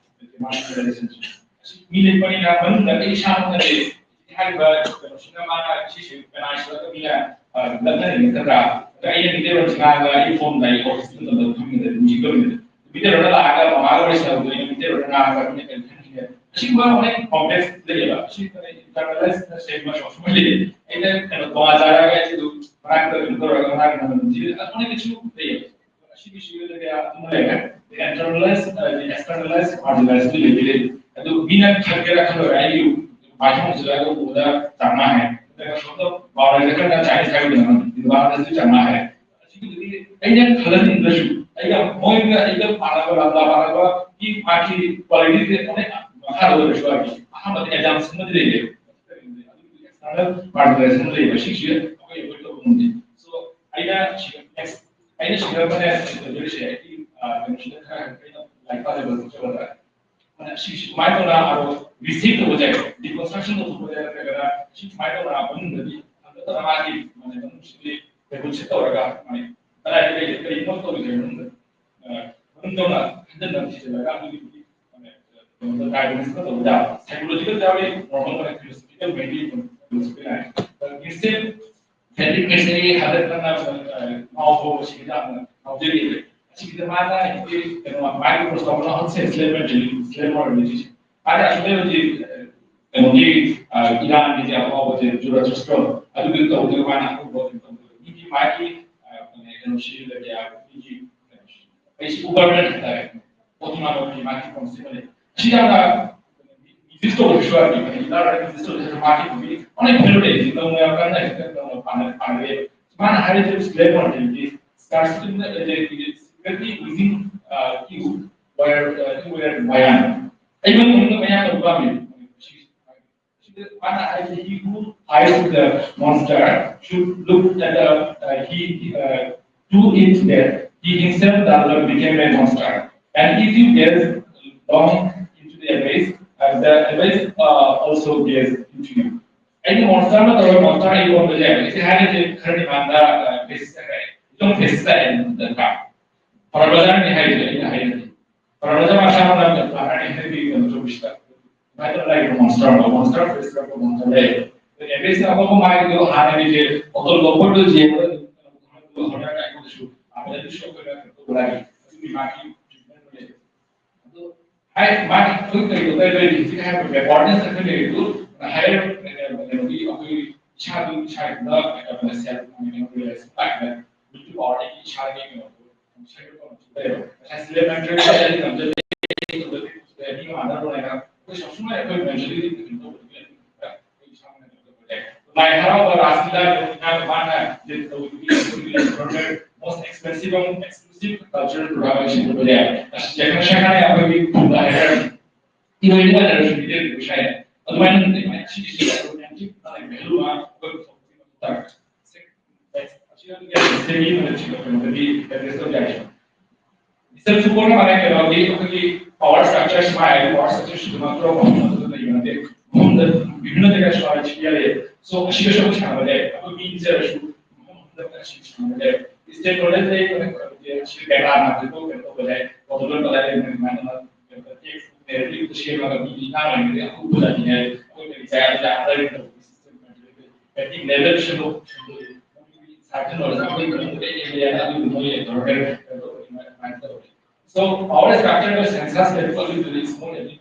ꯃꯥꯒꯤ relationship꯫ ꯑꯁꯤ ꯃꯤ ꯂꯤꯛꯄꯅꯤꯅ ꯃꯅꯨꯡꯗ ꯑꯩ ꯏꯁꯥꯃꯛꯅꯗꯤ ꯍꯥꯏꯔꯤꯕ ꯀꯩꯅꯣꯁꯤꯅ ꯃꯥꯅ ꯁꯤꯁꯦ ꯀꯅꯥ ꯁꯤꯜꯂꯒ ꯃꯤꯅ, ꯑ, ꯂꯛꯅꯔꯤꯅꯣ ꯅꯠꯇ꯭ꯔꯥ? ꯑꯗ ꯑꯩꯅ ꯃꯤꯇꯩꯂꯣꯟꯁꯦ ꯉꯥꯡꯉꯒ ꯑꯩ ꯐꯣꯝꯗ ꯑꯩ ꯑꯣꯐꯤꯁꯇ ꯃꯇꯝꯗ ꯐꯝꯃꯤꯟꯅꯗ ꯃ꯭ꯌꯨꯖꯤꯛ ꯇꯧꯔꯤꯅꯦ꯫ ꯃꯤꯇꯩꯂꯣꯟꯗ ꯂꯥꯛꯑꯒ ꯃꯃꯥꯒ ꯋꯥꯔꯤ ꯁꯥꯟꯅꯕꯗꯣ ꯑꯩꯅ ꯃꯤꯇꯩꯂꯣꯟꯗ ꯉꯥꯡꯉꯒ ꯃꯤꯅ ꯀꯔꯤ ꯈꯟꯈꯤꯅꯤ? ꯑꯁꯤꯒꯨꯝꯕ ꯑꯣꯟꯂꯥꯏꯟ ꯀꯣꯝꯄ꯭ꯂꯦꯛꯁ ꯂꯩꯌꯦꯕ꯫ ꯑꯁꯤ ꯏꯟꯇꯔꯅꯦꯠꯁꯤꯅ ꯁꯦꯝꯕ ꯁꯣꯔꯁ ꯑꯃ ꯂꯩꯌꯦ꯫ ꯑꯩꯅ ꯀꯩꯅꯣ ꯇꯣꯉꯥꯟ ꯆꯥꯔꯒ ꯑꯩꯁꯨ ꯃꯅꯥꯛꯇ ꯀꯩꯅꯣ ꯇꯧꯔꯒ ꯃꯅꯥꯛꯇ ꯅꯝꯕ ꯅꯝꯁꯤ ꯑꯗꯨꯃꯥꯏꯅ ꯀꯩꯁꯨ ꯂꯩꯌꯦꯕ꯫ ꯁꯤꯒꯤꯁꯨ ꯀꯌꯥ ꯑꯗꯨꯝ ꯂꯩꯔꯦ꯫ Internalize, externalize, marginalize ꯂꯩꯕ ꯂꯩ꯫ ꯑꯗꯨ ꯃꯤꯅ ꯈꯟꯒꯦꯔꯥ ꯈꯜꯂꯣꯏꯔꯥ, ꯑꯩꯒꯤ ꯃꯥꯏꯊꯣꯡꯁꯤꯗ ꯑꯗꯨꯝ ꯎꯕꯗ ꯆꯥꯝꯃꯉꯥ ꯍꯥꯏ꯫ ꯑꯗꯨꯒ ꯁꯣꯝꯗ ꯕꯥꯎꯟꯗꯔꯤꯁꯦ ꯈꯔ ꯆꯥꯏꯅꯤꯁ ꯍꯥꯏꯕꯗꯨꯅ ꯕꯥꯎꯟꯗꯔꯤꯁꯦ ꯆꯥꯝꯃꯉꯥ ꯍꯥꯏ꯫ ꯑꯁꯤꯒꯤꯗꯨꯗꯤ ꯑꯩꯅ ꯈꯜꯍꯟꯅꯤꯡꯗ꯭ꯔꯁꯨ, ꯑꯩꯒ ꯃꯣꯏꯒ ꯑꯩꯒ ꯃꯥꯟꯅꯕ ꯂꯝꯗ ꯃꯥꯟꯅꯕꯒꯤ ꯃꯥꯒꯤ ꯀ꯭ꯋꯥꯂꯤꯇꯤꯁꯦ ꯂꯣꯏꯅ ꯃꯈꯥꯗ ꯑꯣꯏꯔꯁꯨ ꯍꯥꯏꯗꯤ ꯑꯍꯥꯟꯕꯗ ꯑꯦꯖꯥꯝꯁꯟ ꯑꯃꯗꯤ ꯂꯩꯔꯦ꯫ ꯑꯗꯨꯒꯤ ꯑꯦꯛꯁꯇꯔꯅꯦꯜ ꯃꯥꯔꯖꯤꯅꯥꯏꯖꯦꯁꯟ ꯂꯩꯕ ꯁꯤꯁꯦ ꯑꯩꯈꯣꯏ ꯑꯦꯚꯣꯏꯗ ꯇꯧꯕ ꯉꯝꯗꯦ꯫ So ꯑꯩꯅ ꯁꯤ next ꯑꯩꯅ ꯁꯤꯡꯅꯕꯅꯦ ꯇꯧꯖꯔꯤꯁꯦ ꯑꯩꯒꯤ ꯀꯩꯅꯣꯁꯤꯗ ꯈꯔ ꯑꯩꯅ ꯂꯥꯏꯔꯤꯛ ꯄꯥꯖꯕ ꯈꯣꯠꯆꯕꯗ ꯁꯤ ꯁꯨꯃꯥꯏꯅ ꯇꯧꯅ ꯑꯗꯣ ꯔꯤꯁꯤꯞ ꯇꯧꯕꯁꯦ, ꯔꯤꯀꯟꯁꯇ꯭ꯔꯛꯁꯟ ꯇꯧꯊꯣꯛꯄꯁꯦ ꯅꯠꯇ꯭ꯔꯒꯅ ꯁꯤ ꯁꯨꯃꯥꯏꯅ ꯇꯧꯅ ꯃꯅꯨꯡꯗꯗꯤ ꯍꯟꯗꯛꯇ ꯃꯥꯒꯤ ꯃꯅꯨꯡꯁꯤꯗꯤ ꯔꯤꯀꯟꯁꯇ꯭ꯔꯛ ꯇꯧꯔꯒ ꯀꯗꯥꯏꯗ ꯀꯩ ꯀꯔꯤꯅꯣ ꯇꯧꯔꯤꯁꯦ ꯃꯅꯨꯡꯗ ꯃꯅꯨꯡ ꯆꯪꯅ ꯍꯟꯖꯤꯟꯅ ꯊꯤꯖꯤꯜꯂꯒ ꯑꯗꯨꯒꯤ ꯗꯥꯏꯒꯅꯣꯁꯤꯁ ꯇꯧꯕ ꯌꯥꯕ ꯁꯥꯏꯀꯣꯂꯣꯖꯤꯀꯦꯜ ꯌꯥꯎꯔꯤ, ꯅꯣꯔꯃꯦꯜ ꯑꯣꯏꯅ ꯐꯤꯂꯣꯁꯣꯐꯤꯀꯦꯜ ꯃꯦꯟꯂꯤ ꯐꯤꯂꯣꯁꯣꯐꯤ ꯍꯥꯏ꯫ ꯔꯤꯁꯤꯞ ꯍꯦꯟꯔꯤꯛ ꯃꯦꯁꯅꯔꯤ ꯍꯟꯗꯛ ꯀꯟꯅ ꯉꯥꯎꯕ ꯁꯤꯒꯤꯗ ꯌꯥꯝꯅ ꯉꯥꯎꯖꯔꯤꯕ꯫ ꯑꯁꯤꯒꯤꯗ ꯃꯥꯅ ꯍꯧꯖꯤꯛ ꯀꯩꯅꯣ ꯃꯥꯏꯒꯤ ꯄ꯭ꯔꯣꯁꯇꯣꯃꯣꯅꯥ ꯍꯣꯜꯁꯦꯜ ꯁ꯭ꯂꯦꯕ ꯃꯦꯟꯇꯦꯂꯤꯇꯤ, ꯁ꯭ꯂꯦꯕ ꯃꯣꯔꯥꯂꯤꯇꯤꯁꯦ꯫ ꯃꯥꯅ ꯑꯁꯨꯛ ꯍꯧꯖꯤꯛ ꯀꯩꯅꯣꯒꯤ ꯏꯔꯥꯟꯒꯤ ꯑꯐꯥꯎꯕꯁꯦ ꯖꯨꯔꯥꯊꯨꯁꯇ꯭ꯔꯣ ꯑꯗꯨꯒꯤ ꯇꯧꯗꯣꯏ ꯃꯥꯅ ꯑꯐꯥꯎꯕ ꯀꯩꯅꯣ ꯇꯧꯗꯣꯏ ꯃꯤꯒꯤ ꯃꯥꯒꯤ ꯀꯩꯅꯣꯁꯤ ꯃꯤꯒꯤ ꯑꯩꯁꯤ ꯎꯕꯔꯃꯦꯟ ꯍꯥꯏꯇꯥꯔꯦ꯫ ꯑꯣꯇꯣꯅꯣꯃꯤ ꯃꯥꯒꯤ ꯀꯣꯟꯁꯤꯕꯅꯦ꯫ ꯁꯤ ꯌꯥꯝꯅ ꯔꯤꯖꯤꯁ ꯇꯧꯕꯁꯨ ꯌꯥꯗꯦ꯫ ꯀꯔꯤꯒꯤꯅꯣ ꯍꯥꯏꯔꯗꯤ ꯔꯤꯖꯤꯁ ꯇꯧꯕꯁꯦ ꯃꯥꯒꯤ ꯍꯧꯖꯤꯛ ꯑꯣꯟꯂꯤ ꯐꯦꯂꯣꯔ ꯂꯩꯔꯤꯁꯤ ꯅꯧꯅ ꯌꯥꯝ ꯀꯟꯅ ꯍꯦꯛꯇ ꯅꯧꯅ ꯄꯥꯟꯅꯔꯦ꯫ ꯃꯥꯅ ꯍꯥꯏꯔꯤꯁꯦ ꯁ꯭ꯂꯦꯕ ꯃꯣꯔꯥꯂꯤꯇꯤ, ꯁ꯭ꯀꯥꯔꯁꯤꯇꯤ ꯂꯩꯔꯤꯁꯤ ꯁꯤꯒꯅꯤ ꯋꯤꯗꯤꯟ ꯌꯨ ꯋꯦꯌꯔ ꯌꯨ ꯋꯦꯌꯔ ꯃꯌꯥꯝ꯫ ꯑꯩꯉꯣꯟꯗ ꯃꯌꯥꯝ ꯑꯗꯨꯝ ꯄꯥꯝꯃꯤ꯫ ꯃꯥꯅ ꯍꯥꯏꯁꯦ, he who hides the monster should look at the, uh, he, uh, to it that he himself does not become a monster. And if you gaze long into the abyss, uh, the abyss uh, also gaze into you. ꯑꯩꯅ monster ꯑꯃ ꯇꯧꯔꯒ monster ꯑꯩ ꯑꯣꯟꯕ ꯌꯥꯏ꯫ ꯑꯩꯁꯦ ꯍꯥꯏꯔꯤꯁꯦ ꯈꯔꯗꯤ ꯃꯥꯟꯗ fascist ꯍꯥꯏꯔꯦ꯫ ꯏꯆꯝ ꯐꯦꯁꯤꯁ ꯍꯥꯏꯔꯦ ꯅꯠꯇ꯭ꯔꯥ? ꯄ꯭ꯔꯣꯐꯦꯁꯔꯅꯤ ꯍꯥꯏꯔꯤꯁꯦ ꯑꯩꯅ ꯍꯥꯏꯔꯤꯁꯦ꯫ ꯄ꯭ꯔꯣꯐꯦꯁꯔ ꯃꯁꯥꯃꯛꯅ ꯄ꯭ꯂꯥꯅꯔꯅꯤ ꯍꯥꯏꯕꯒꯤ ꯀꯩꯅꯣ ꯇꯧꯕꯁꯤꯗ ꯍꯥꯏꯗꯅ ꯂꯩꯔꯤꯕ ꯃꯣꯟꯁꯇꯔ ꯑꯃ, ꯃꯣꯟꯁꯇꯔ ꯐꯦꯁꯤꯁ ꯍꯥꯏꯕ ꯃꯣꯟꯁꯇꯔ ꯂꯩꯌꯦ꯫ ꯑꯦꯕ꯭ꯔꯦꯁꯅ ꯑꯃꯨꯛ ꯃꯥꯒꯤꯗꯣ ꯍꯥꯟꯅꯒꯤꯁꯦ ꯑꯣꯇꯣ ꯂꯣꯀꯜꯗ ꯌꯦꯡꯕꯗ ꯑꯗꯨꯝ ꯍꯣꯠꯅꯔꯒ ꯑꯩꯉꯣꯟꯗꯁꯨ ꯑꯗꯨꯁꯨ ꯑꯩꯈꯣꯏꯅ ꯀꯩꯅꯣ ꯇꯧꯕ ꯂꯥꯛꯏ꯫ ꯑꯗꯨꯒꯤ ꯃꯥꯒꯤ ꯇ꯭ꯔꯤꯠꯃꯦꯟ ꯂꯩ꯫ ꯑꯗꯣ ꯍꯥꯏ ꯃꯥꯒꯤ ꯑꯩꯈꯣꯏ ꯀꯩꯅꯣ ꯇꯧꯔꯦ ꯍꯧꯖꯤꯛ ꯍꯥꯏꯔꯤꯕ ꯑꯦꯋꯥꯔꯅꯦꯁ ꯑꯩꯈꯣꯏ ꯂꯩꯔꯤꯗꯨ ꯍꯥꯏꯌꯔ ꯀꯩꯅꯣꯒꯤ ꯑꯩꯈꯣꯏ ꯏꯁꯥꯗꯨ ꯏꯁꯥ ꯏꯊꯟꯗ ꯀꯩꯅꯣ ꯁꯦꯜꯐ ꯔꯤꯂꯥꯏꯁ ꯂꯥꯛꯏꯅ ꯍꯧꯖꯤꯛꯀꯤ ꯄꯥꯋꯔꯗꯒꯤ ꯏꯁꯥꯒꯤ ꯀꯩꯅꯣꯗꯣ ꯉꯁꯥꯏ ꯁꯤꯂꯦꯕꯁ ꯃꯦꯟꯇꯦꯜ ꯃꯤ ꯃꯥꯟꯅꯔꯣꯏ ꯍꯥꯏꯅ ꯑꯩꯈꯣꯏ ꯁꯛꯁꯨꯃꯥꯏꯅ ꯑꯩꯈꯣꯏ ꯃꯦꯟꯇꯦꯜꯂꯤ ꯀꯩꯅꯣ ꯇꯧꯕꯗꯨꯒꯤ ꯑꯩꯈꯣꯏ ꯏꯁꯥꯃꯛꯅ ꯀꯩꯅꯣ ꯇꯧꯕ ꯌꯥꯏ꯫ ꯂꯥꯏ ꯍꯔꯥꯎꯕ ꯔꯥꯁꯂꯤꯂꯥ ꯃꯥꯅ ꯂꯤꯠ ꯇꯧꯕꯗꯨꯒꯤ ꯑꯩꯈꯣꯏꯒꯤ ꯃꯣꯁ ꯑꯦꯛꯁꯄꯦꯟꯁꯤꯚ ꯑꯃ ꯑꯦꯛꯁꯀ꯭ꯂꯨꯁꯤꯚ ꯀꯜꯆꯔꯦꯜ ꯄ꯭ꯔꯣꯒ꯭ꯔꯥꯝ ꯑꯃ ꯁꯤꯟꯕ ꯌꯥꯏ꯫ ꯑꯁ ꯌꯥꯝꯅ ꯁꯦꯡꯅ ꯑꯩꯈꯣꯏꯒꯤ ꯐꯨꯡꯒꯥ ꯍꯥꯏꯔꯒ ꯏꯔꯣꯏ ꯅꯨꯡꯉꯥꯏꯅꯔꯁꯨ ꯃꯤꯗꯤꯌꯝ ꯄꯩꯁꯥ ꯌꯥꯏ꯫ ꯑꯗꯨꯃꯥꯏꯅ ꯂꯩꯕ ꯁꯤꯒꯤꯁꯤ ꯑꯦꯟꯇꯤꯛ ꯚꯦꯂꯨ ꯑꯃ ꯑꯩꯈꯣꯏ ꯄꯨꯊꯣꯛꯄ ꯃꯊꯧ ꯇꯥꯏ꯫ ꯁꯦ-, ꯁꯦ-, ꯑꯁꯤꯅ ꯀꯩꯅꯣꯗꯗꯤ ꯑꯦꯗ꯭ꯔꯦꯁ ꯇꯧꯕ ꯌꯥꯏ꯫ ꯃꯤꯁꯇꯔ ꯐꯨꯀꯣꯅ ꯍꯥꯏ ꯀꯩꯅꯣꯒꯤ ꯑꯩꯈꯣꯏꯒꯤ ꯄꯥꯋꯔ ꯁ꯭ꯇ꯭ꯔꯛꯆꯔ ꯁꯨꯃꯥꯏ ꯍꯥꯏ, ꯄꯥꯋꯔ ꯁ꯭ꯇ꯭ꯔꯛꯆꯔ ꯁꯤꯗ ꯃꯥ ꯄꯨꯔꯥ ꯃꯐꯝ ꯑꯗꯨꯗ ꯂꯩꯕ ꯅꯠꯇꯦ꯫ ꯃꯐꯝꯗ ꯕꯤꯚꯤꯟꯅ ꯖꯒꯥ ꯁꯨꯃꯥꯏ ꯁꯤ ꯂꯩ꯫ ꯁꯣ ꯑꯁꯤꯒꯁꯨ ꯑꯩꯈꯣꯏ ꯁꯥꯟꯅꯕ ꯌꯥꯏ꯫ ꯑꯩꯈꯣꯏ ꯃꯤ ꯄꯤꯖꯔꯁꯨ ꯃꯐꯝ ꯑꯃꯗ ꯑꯁꯤ ꯁꯥꯟꯅꯕ ꯌꯥꯏ꯫ ꯏꯁꯇꯦꯛ ꯍꯣꯜꯗꯔ ꯂꯩ, ꯑꯩꯈꯣꯏ ꯁꯤ ꯀꯩꯅꯥ ꯅꯥꯕꯗꯣ ꯀꯩꯅꯣ ꯇꯧꯕ ꯌꯥꯏ꯫ ꯃꯣꯗꯨꯂꯔ ꯀꯗꯥꯏ ꯂꯩꯕꯅꯣ ꯑꯗꯨꯃꯥꯏꯅ ꯇꯦꯛꯁ ꯅꯦꯔꯦꯇꯤꯚꯇ ꯁꯦꯝꯃꯒ ꯃꯤꯗꯤ ꯉꯥꯡꯉꯤꯉꯩꯗ ꯑꯩꯈꯣꯏ ꯎꯕ ꯖꯥꯇꯤꯅꯦ ꯍꯥꯏ꯫ ꯑꯩꯈꯣꯏ ꯀꯔꯤ ꯆꯥꯏ ꯑꯗꯨꯗ ꯑꯟꯗꯔ ꯇꯧꯕꯒꯤ ꯁꯤꯁꯇꯦꯝ ꯀꯟꯇ꯭ꯔꯤꯕ꯭ꯌꯨꯠ ꯇꯧꯏ꯫ ꯂꯦꯚꯦꯜ ꯁꯦꯝꯗꯣꯛ ꯁꯦꯝꯗꯣꯛꯏ꯫ ꯁꯥꯔꯇꯟ ꯑꯣꯏꯔꯁꯨ ꯑꯩꯈꯣꯏ ꯃꯅꯨꯡꯗ ꯑꯦꯔꯤꯌꯥꯗ ꯑꯗꯨꯒꯤ ꯃꯣꯏ ꯒꯚꯔꯟꯃꯦꯟ ꯀꯩꯅꯣ ꯇꯧꯕꯅꯤ ꯑꯗꯨꯃꯥꯏꯅ ꯇꯧꯋꯤ꯫ So power structure of census level is more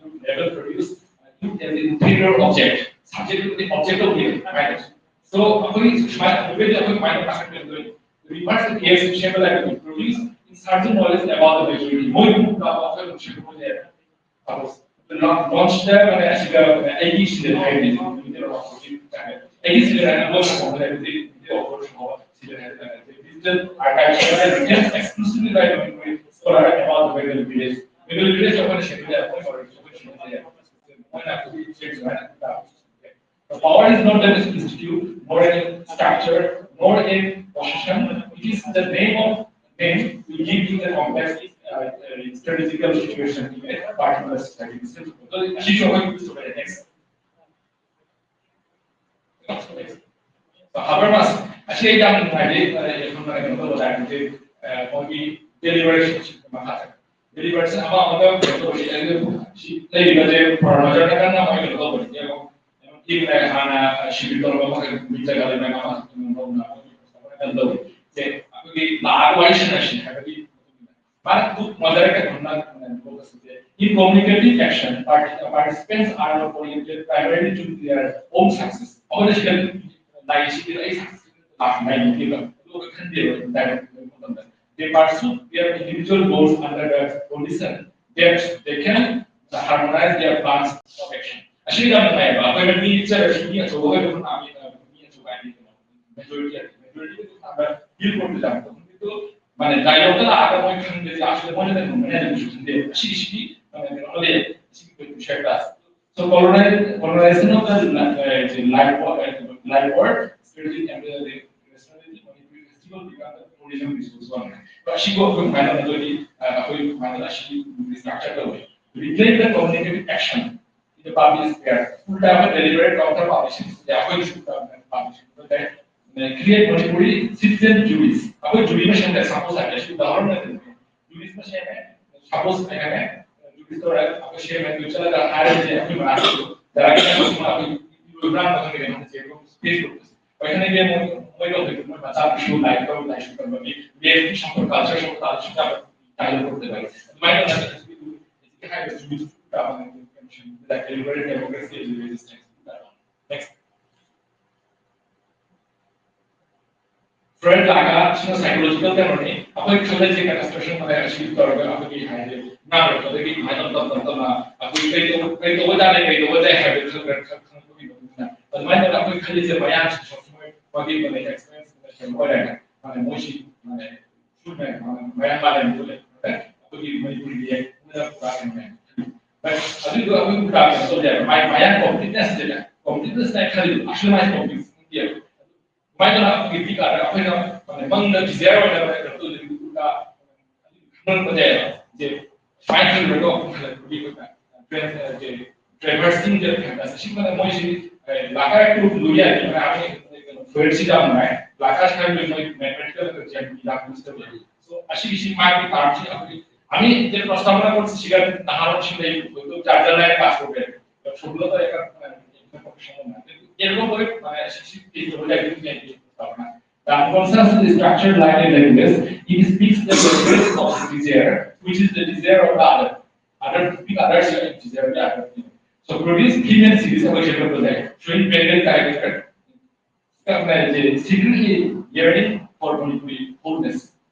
level produce as inferior object. Subject object of the right. So ꯑꯩꯈꯣꯏ ꯁꯨꯃꯥꯏꯅ ꯑꯩꯈꯣꯏ ꯁꯨꯃꯥꯏꯅ ꯇꯥꯛꯄꯤꯔꯛꯇꯣꯏꯅꯤ꯫ Reverse case ꯁꯦꯝꯕ ꯂꯩꯔꯒ produce insurgent knowledge about the majority. ꯃꯣꯏ ꯄꯨꯝꯅꯃꯛ ꯑꯩꯈꯣꯏ ꯁꯦꯝꯕ ꯂꯩꯔꯦ꯫ ꯂꯣꯟꯆꯇ ꯃꯥꯅꯦ ꯑꯁꯤꯒ ꯑꯩꯒꯤ ꯁꯤꯗ ꯍꯥꯏꯔꯤꯁꯦ ꯑꯩꯒꯤ ꯁꯤꯗ ꯍꯥꯏꯔꯤꯁꯦ ꯂꯣꯟꯆ ꯇꯧꯕ ꯂꯩꯔꯗꯤ ꯗꯤꯖꯤꯇꯦꯜ ꯑꯥꯔꯀꯥꯏꯚ ꯁꯤꯗ ꯍꯥꯏꯔꯤꯁꯦ exclusively by Manipuri scholar about the Bengali village. Bengali village ꯑꯩꯈꯣꯏꯅ ꯁꯦꯝꯕ ꯌꯥꯏ, ꯑꯩꯈꯣꯏ ꯁꯦꯝꯕ ꯌꯥꯏ꯫ ꯃꯣꯏꯅ ꯑꯩꯈꯣꯏꯒꯤ ꯁꯦꯝꯕ ꯌꯥꯏ꯫ The power is not an institute, nor a structure, nor a position. It is the name of name we give to the complex uh, uh, strategical situation in a particular strategic system. So, ꯑꯁꯤꯁꯨ ꯑꯩꯈꯣꯏ use ꯇꯧꯕ ꯌꯥꯏ꯫ Next. Habermas, ꯑꯁꯤ ꯑꯩ ꯌꯥꯝ ꯅꯨꯡꯉꯥꯏꯖꯩ, ꯑꯩꯈꯣꯏꯅ ꯀꯩꯅꯣ ꯇꯧꯕ ꯇꯥꯔꯒꯗꯤ, ꯃꯣꯏꯒꯤ ꯗꯦꯂꯤꯕꯔꯦꯁꯟ ꯃꯈꯥ ꯆꯠꯈ꯭ꯔꯦ꯫ ꯗꯦꯂꯤꯕꯔꯦꯁꯟ ꯑꯃ ꯑꯃꯒ ꯀꯩꯅꯣ ꯇꯧꯕꯁꯤ, ꯑꯩ ꯁꯤ ꯂꯩꯔꯤꯕꯁꯦ ꯄ꯭ꯔꯣꯐꯦꯁꯔꯅ ꯀꯟꯅ ꯃꯣꯏ ꯀꯩꯅꯣ ꯇꯧꯕꯁꯤꯗꯤ ꯑꯃꯨꯛ ꯏꯃꯨꯡꯒꯤ ꯍꯥꯟꯅ ꯁꯤꯚꯤꯜ ꯇꯧꯔꯝꯕ ꯃꯈꯩ ꯃꯤꯠꯇꯒ ꯂꯩꯕ ꯃꯌꯥꯝ ꯑꯃ ꯀꯩꯅꯣ ꯇꯧꯕ ꯁꯦ ꯑꯩꯈꯣꯏꯒꯤ ꯂꯥꯛꯑꯒ ꯋꯥꯔꯤ ꯁꯥꯟꯅꯁꯤ ꯍꯥꯏꯕꯒꯤ ꯃꯥꯅ ꯃꯣꯗꯔꯦꯠ ꯀꯩꯅꯣꯝꯅ in communicative action participants are oriented primarily to their own success. ꯑꯩꯈꯣꯏꯅ ꯁꯤꯗ ꯂꯥꯏꯔꯤꯛꯁꯤꯗꯤ ꯑꯩ ꯁꯛꯁꯦꯁ ꯂꯥꯛꯅꯤꯡꯉꯥꯏ ꯅꯠꯇꯦꯕ ꯑꯗꯨꯒ ꯈꯟꯗꯦꯕ ꯗꯥꯏꯔꯦꯛ ꯃꯇꯝꯗ They pursue their individual goals under the condition that they can harmonize their plans of action. ꯑꯁꯤ ꯌꯥꯝ ꯅꯨꯡꯉꯥꯏꯕ꯫ ꯑꯩꯈꯣꯏꯅ ꯃꯤ ꯆꯠꯂꯁꯨ ꯃꯤ ꯑꯆꯧꯕ ꯑꯣꯏꯕ ꯃꯤ ꯑꯆꯧꯕ ꯍꯥꯏꯗꯤ majority majority ꯐꯤꯜ ꯄ꯭ꯔꯣꯕ꯭ꯂꯦꯝ ꯃꯥꯅꯦ ꯗꯥꯏꯂꯣꯛꯇ ꯂꯥꯛꯑꯒ ꯃꯣꯏ ꯈꯪꯗꯦ ꯂꯥꯛꯑꯁꯨ ꯃꯣꯏꯅ ꯀꯩꯅꯣ ꯃꯅꯦ ꯑꯗꯨꯝꯁꯨ ꯈꯪꯗꯦ꯫ ꯑꯁꯤꯒꯤꯁꯤꯗꯤ ꯃꯥꯅꯦ ꯀꯩꯅꯣ ꯂꯩ꯫ ꯑꯁꯤꯒꯤ ꯀꯩꯅꯣ sector So colonize, colonization of the li- uh, life work, uh, life work, strategic and the rationality, Manipuri festival become the tourism resource one. ꯑꯁꯤꯕꯨ ꯑꯩꯈꯣꯏ ꯀꯃꯥꯏꯅ ꯇꯧꯗꯣꯏꯅꯤ? ꯑꯩꯈꯣꯏ ꯀꯃꯥꯏꯅ ꯑꯁꯤ ꯔꯤꯁꯇ꯭ꯔꯛꯆꯔ ꯇꯧꯏ? Reclaim the communicative action in the public sphere. ꯎꯜꯇꯥ ꯑꯩꯈꯣꯏ deliberate counter publishing ꯑꯩꯈꯣꯏ publishing create Manipuri citizen juries. ꯑꯩꯈꯣꯏ ꯖꯨꯔꯤ ꯑꯃ ꯁꯦꯝꯗꯦ ꯁꯄꯣꯁ ꯍꯥꯏꯔꯦ ꯁꯤ ꯎꯗꯥꯍꯔꯟ ꯅꯠꯇꯦ꯫ ꯖꯨꯔꯤ ꯑꯃ ꯁꯦꯝꯃꯦ ꯁꯄꯣꯁ ꯍꯥꯏꯔꯦ ꯖꯨꯔꯤ ꯇꯧꯔꯦ ꯑꯩꯈꯣꯏ ꯁꯦꯝꯃꯦ ꯑꯗꯨ ꯆꯠꯂꯒ ꯍꯥꯏꯔꯁꯦ ꯑꯩꯈꯣꯏ ꯃꯅꯥꯛꯇꯁꯨ ꯗꯥꯏꯔꯦꯛ ꯑꯩꯈꯣꯏ ꯍꯨꯔꯥꯟꯕ ꯈꯪꯗꯦ ꯀꯩꯅꯣ ꯍꯥꯏꯁꯦ ꯐꯦꯁꯕꯨꯛꯇꯁꯨ ꯄꯩꯁꯥꯅ ꯏꯕꯦꯝ ꯃꯣꯏ ꯃꯣꯏ ꯂꯧꯗꯣꯏꯗꯨ ꯃꯣꯏ ꯃꯆꯥ ꯃꯁꯨ ꯂꯥꯏꯔꯤꯛ ꯇꯧ ꯂꯥꯏꯔꯤꯛꯁꯨ ꯇꯝꯕꯒꯤ ꯃꯦꯞꯀꯤ ꯁꯣꯛꯄ ꯀꯜꯆꯔ ꯁꯣꯛꯄ ꯇꯥꯕꯁꯨ ꯌꯥꯕ ꯇꯥꯏꯂꯣ ꯇꯧꯗꯦ ꯑꯗꯨꯃꯥꯏꯅ ꯇꯧꯅ ꯍꯧꯖꯤꯛꯀꯤ ꯍꯥꯏꯔꯤꯕ ꯖꯨꯔꯤꯁꯨ ꯇꯥꯕ democracy democracy resistance next friend ꯂꯥꯛꯑꯒ ꯁꯤꯅ ꯁꯥꯏꯀꯣꯂꯣꯖꯤꯀꯦꯜ ꯀꯩꯅꯣꯅꯤ ꯑꯩꯈꯣꯏ ꯈꯜꯂꯁꯦ ꯀꯟꯁꯇ꯭ꯔꯛꯁꯟ ꯑꯃ ꯑꯁꯤ ꯇꯧꯔꯒ ꯑꯩꯈꯣꯏꯒꯤ ꯍꯥꯏꯗꯤ ꯉꯥꯡꯂꯛꯄꯗꯒꯤ ꯑꯗꯨꯃꯥꯏꯅ ꯇꯞ ꯇꯞ ꯇꯞꯅ ꯑꯩꯈꯣꯏ ꯀꯩ ꯇꯧꯕ ꯀꯩ ꯇꯧꯕ ꯇꯥꯔꯦ ꯀꯩ ꯇꯧꯕ ꯇꯥꯏ ꯍꯥꯏꯕꯗꯨ ꯈꯪꯉꯛꯄꯒꯤ ꯃꯇꯨꯡ ꯏꯟꯅ ꯑꯗꯨꯃꯥꯏꯅ ꯇꯧꯔꯒ ꯑꯩꯈꯣꯏ ꯈꯜꯂꯤꯁꯦ ꯃꯌꯥꯝꯁꯤꯁꯨ ꯃꯣꯏ ꯃꯥꯒꯤ ꯀꯩꯅꯣ ꯑꯦꯛꯁꯄꯤꯔꯦꯟꯁ ꯀꯩꯅꯣ ꯑꯣꯏꯔꯒ ꯃꯥꯅ ꯃꯣꯏꯁꯤ ꯃꯥꯅ ꯁꯨꯃꯥꯏꯅ ꯃꯥꯅ ꯃꯌꯥꯝ ꯃꯥꯂꯦꯝꯗꯨ ꯂꯩ ꯑꯩꯈꯣꯏꯒꯤ ꯃꯅꯤꯄꯨꯔꯒꯤ ꯃꯣꯏꯅ ꯄꯨꯔꯥ ꯀꯩꯅꯣ ꯑꯗꯨꯏꯗꯣ ꯑꯩꯈꯣꯏ ꯎꯜꯇꯥ ꯀꯩꯅꯣ ꯇꯧꯗꯦ ꯍꯥꯏꯕ ꯃꯥꯏ ꯃꯌꯥꯡ ꯀꯣꯝꯄꯤꯇꯤꯅꯦꯁ ꯀꯣꯝꯄꯤꯇꯤꯅꯦꯁ ꯍꯥꯏꯅ ꯈꯜꯂꯤꯗꯣ ꯑꯁꯨꯝ ꯍꯥꯏꯅ ꯀꯣꯝꯄꯤꯇꯤꯅꯦꯁ ꯈꯪꯗꯦꯕ ꯑꯗꯨꯃꯥꯏꯅ ꯇꯧꯅ ꯑꯩꯈꯣꯏꯒꯤ ꯄꯤ ꯀꯥꯔꯗ ꯑꯩꯈꯣꯏꯅ ꯃꯪꯗ ꯗꯤꯖꯥꯏꯔ ꯑꯣꯏꯅ ꯀꯩꯅꯣ ꯇꯧꯗꯣꯏ ꯎꯜꯇꯥ ꯈꯪꯉꯛꯄ ꯌꯥꯏꯕ ꯁꯦ ꯁꯨꯃꯥꯏꯅ ꯈꯜꯂꯨꯔꯒ ꯋꯥꯈꯜ ꯈꯜꯂꯛꯄꯒꯤ ꯑꯩꯈꯣꯏꯅ ꯇ꯭ꯔꯦꯚꯔꯁꯤꯡ ꯍꯥꯏꯕ ꯑꯁꯤꯒꯨꯝꯕꯅ ꯃꯣꯏꯁꯤ ꯂꯥꯛꯀꯥꯏ ꯇꯨ ꯂꯨ ꯌꯥꯏ ꯐꯨꯔꯤꯠꯁꯤ ꯌꯥꯝ ꯅꯨꯡꯉꯥꯏ ꯂꯥꯛꯀꯥꯏꯁꯤ ꯍꯥꯏꯕꯗꯤ ꯃꯣꯏ ꯃꯦꯊꯃꯦꯇꯤꯀꯦꯜ ꯌꯥꯝ ꯌꯥꯝ ꯌꯨꯁ ꯇꯧꯋꯦ꯫ So ꯑꯁꯤꯒꯤꯁꯤ ꯃꯥꯒꯤ ꯇꯥꯔꯝꯁꯤ ꯑꯩꯈꯣꯏꯒꯤ ꯑꯃꯤ ꯏꯟꯇꯔ ꯀꯁꯇꯃꯔ ꯁꯤꯒ ꯅꯍꯥꯔꯣꯜꯁꯤꯡꯗ ꯆꯥꯔꯖꯔ ꯂꯥꯏꯔ ꯀꯥꯁ ꯇꯧꯒꯦ ꯁꯣꯝꯗ ꯂꯩꯔꯒ ꯌꯦꯔꯒ ꯃꯣꯏ ꯃꯥꯅ ꯑꯁꯤꯁꯤ ꯄꯦ ꯇꯧꯕ ꯂꯩꯔꯒ ꯇꯧꯔꯒ The unconscious is structured like a language. It speaks the language of the desire, which is the desire of the other. Other, the others are desire of the other. So produce film and series of a shape of the showing pregnant character. Secretly yearning for Manipuri wholeness.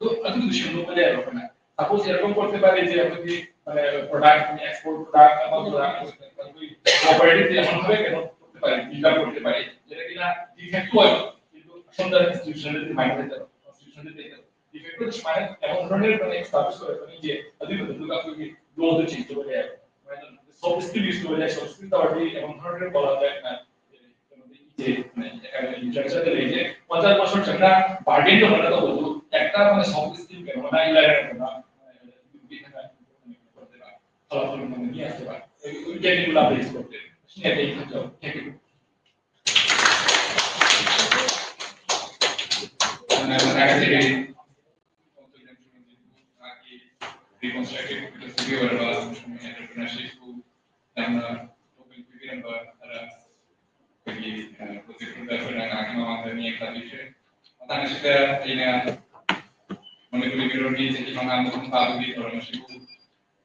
ꯑꯗꯨ ꯑꯗꯨꯒꯤꯗꯨ ꯁꯦꯝꯗꯣꯛꯄ ꯌꯥꯏꯕ ꯑꯩꯈꯣꯏꯅ꯫ Suppose ꯏꯌꯔꯒꯝ code ꯐꯦꯕꯥꯏꯜꯁꯦ ꯑꯩꯈꯣꯏꯒꯤ product, export product ꯑꯃ product ꯑꯩꯈꯣꯏ property ꯑꯃ ꯀꯩꯅꯣ ꯄꯥꯔꯦ, ꯗꯤꯀ꯭ꯂꯦꯌꯔ ꯇꯧꯕꯗꯤ ꯄꯥꯔꯦ꯫ ꯌꯥꯔꯒꯅ ꯗꯤꯐꯦꯛꯇꯣ ꯑꯣꯏꯕ, ꯀꯩꯅꯣ, ꯑꯁꯣꯝꯗ ꯏꯟꯁꯇꯤꯇ꯭ꯌꯨꯁꯟꯗꯗꯤ ꯑꯗꯨꯃꯥꯏꯅ ꯂꯩꯇꯕ, ꯀꯣꯟꯁꯇꯤꯇ꯭ꯌꯨꯁꯟꯗꯗꯤ ꯂꯩꯇꯕ꯫ ꯗꯤꯐꯦꯛꯇꯣ ꯁꯨꯃꯥꯏꯅ ꯑꯦꯕꯣꯟ ꯍꯟꯗ꯭ꯔꯦꯠ ꯑꯣꯏꯅ ꯑꯦꯁꯇꯥꯕ꯭ꯂꯤꯁ ꯑꯣꯏꯔꯛꯄꯅꯤ ꯏꯆꯦ, ꯑꯗꯨꯒꯤ ꯃꯇꯨꯡꯗ ꯑꯩꯈꯣꯏꯒꯤ ꯂꯣꯗꯣ ꯆꯦꯟꯖ ꯇꯧꯕ ꯌꯥꯏ꯫ ꯁꯨꯃꯥꯏꯅ ꯇꯧꯗꯅ ꯁꯣꯐ ꯁ꯭ꯀꯤꯜ ꯌꯨꯁ ꯇꯧꯕ ꯌꯥꯏ, ꯁꯣꯐ ꯁ꯭ꯀꯤꯜ ꯇꯧꯔꯗꯤ ꯑꯦꯕꯣꯟ ꯍꯟꯗ꯭ꯔꯦꯠ ꯀꯣꯂꯥꯕꯣꯔꯦꯠꯅ ꯀꯩꯅꯣꯗ ꯏꯆꯦ ꯂꯤꯇꯔꯦꯆꯔꯗ ꯂꯩꯔꯤꯁꯦ꯫ ꯄꯟꯆꯥꯌꯠ ꯃꯁꯣꯟ ꯆꯪꯅ ꯕꯥꯔꯒꯦꯟ ꯇꯧꯅꯔ ꯇꯧꯕꯗꯨ ꯍꯦꯛꯇ ꯑꯃꯅ ꯁꯣꯐ ꯁ꯭ꯀꯤꯜ ꯀꯩꯅꯣ ꯃꯅꯥ ꯏꯂꯥꯏ ꯂꯥꯏꯔꯒ ꯐꯂꯥ ꯐꯂꯥ ꯃꯤ ꯍꯥꯏꯁꯦꯕ꯫ Thank you. ꯑꯩꯈꯣꯏꯒꯤ ꯄ꯭ꯔꯣꯖꯦꯛꯇꯨꯗ ꯑꯩꯈꯣꯏꯅ ꯉꯥꯏꯍꯥꯛꯀꯤ ꯃꯃꯥꯡꯗ ꯃꯤꯠꯌꯦꯡ ꯇꯥꯕꯤꯈ꯭ꯔꯦ꯫ ꯃꯇꯥꯡ ꯑꯁꯤꯗ ꯑꯩꯅ ꯃꯅꯤꯄꯨꯔꯤ ꯃꯤꯔꯣꯜꯒꯤ ꯆꯍꯤ ꯃꯉꯥ ꯃꯄꯨꯡ ꯐꯥꯕꯒꯤ ꯊꯧꯔꯝ ꯑꯁꯤꯕꯨ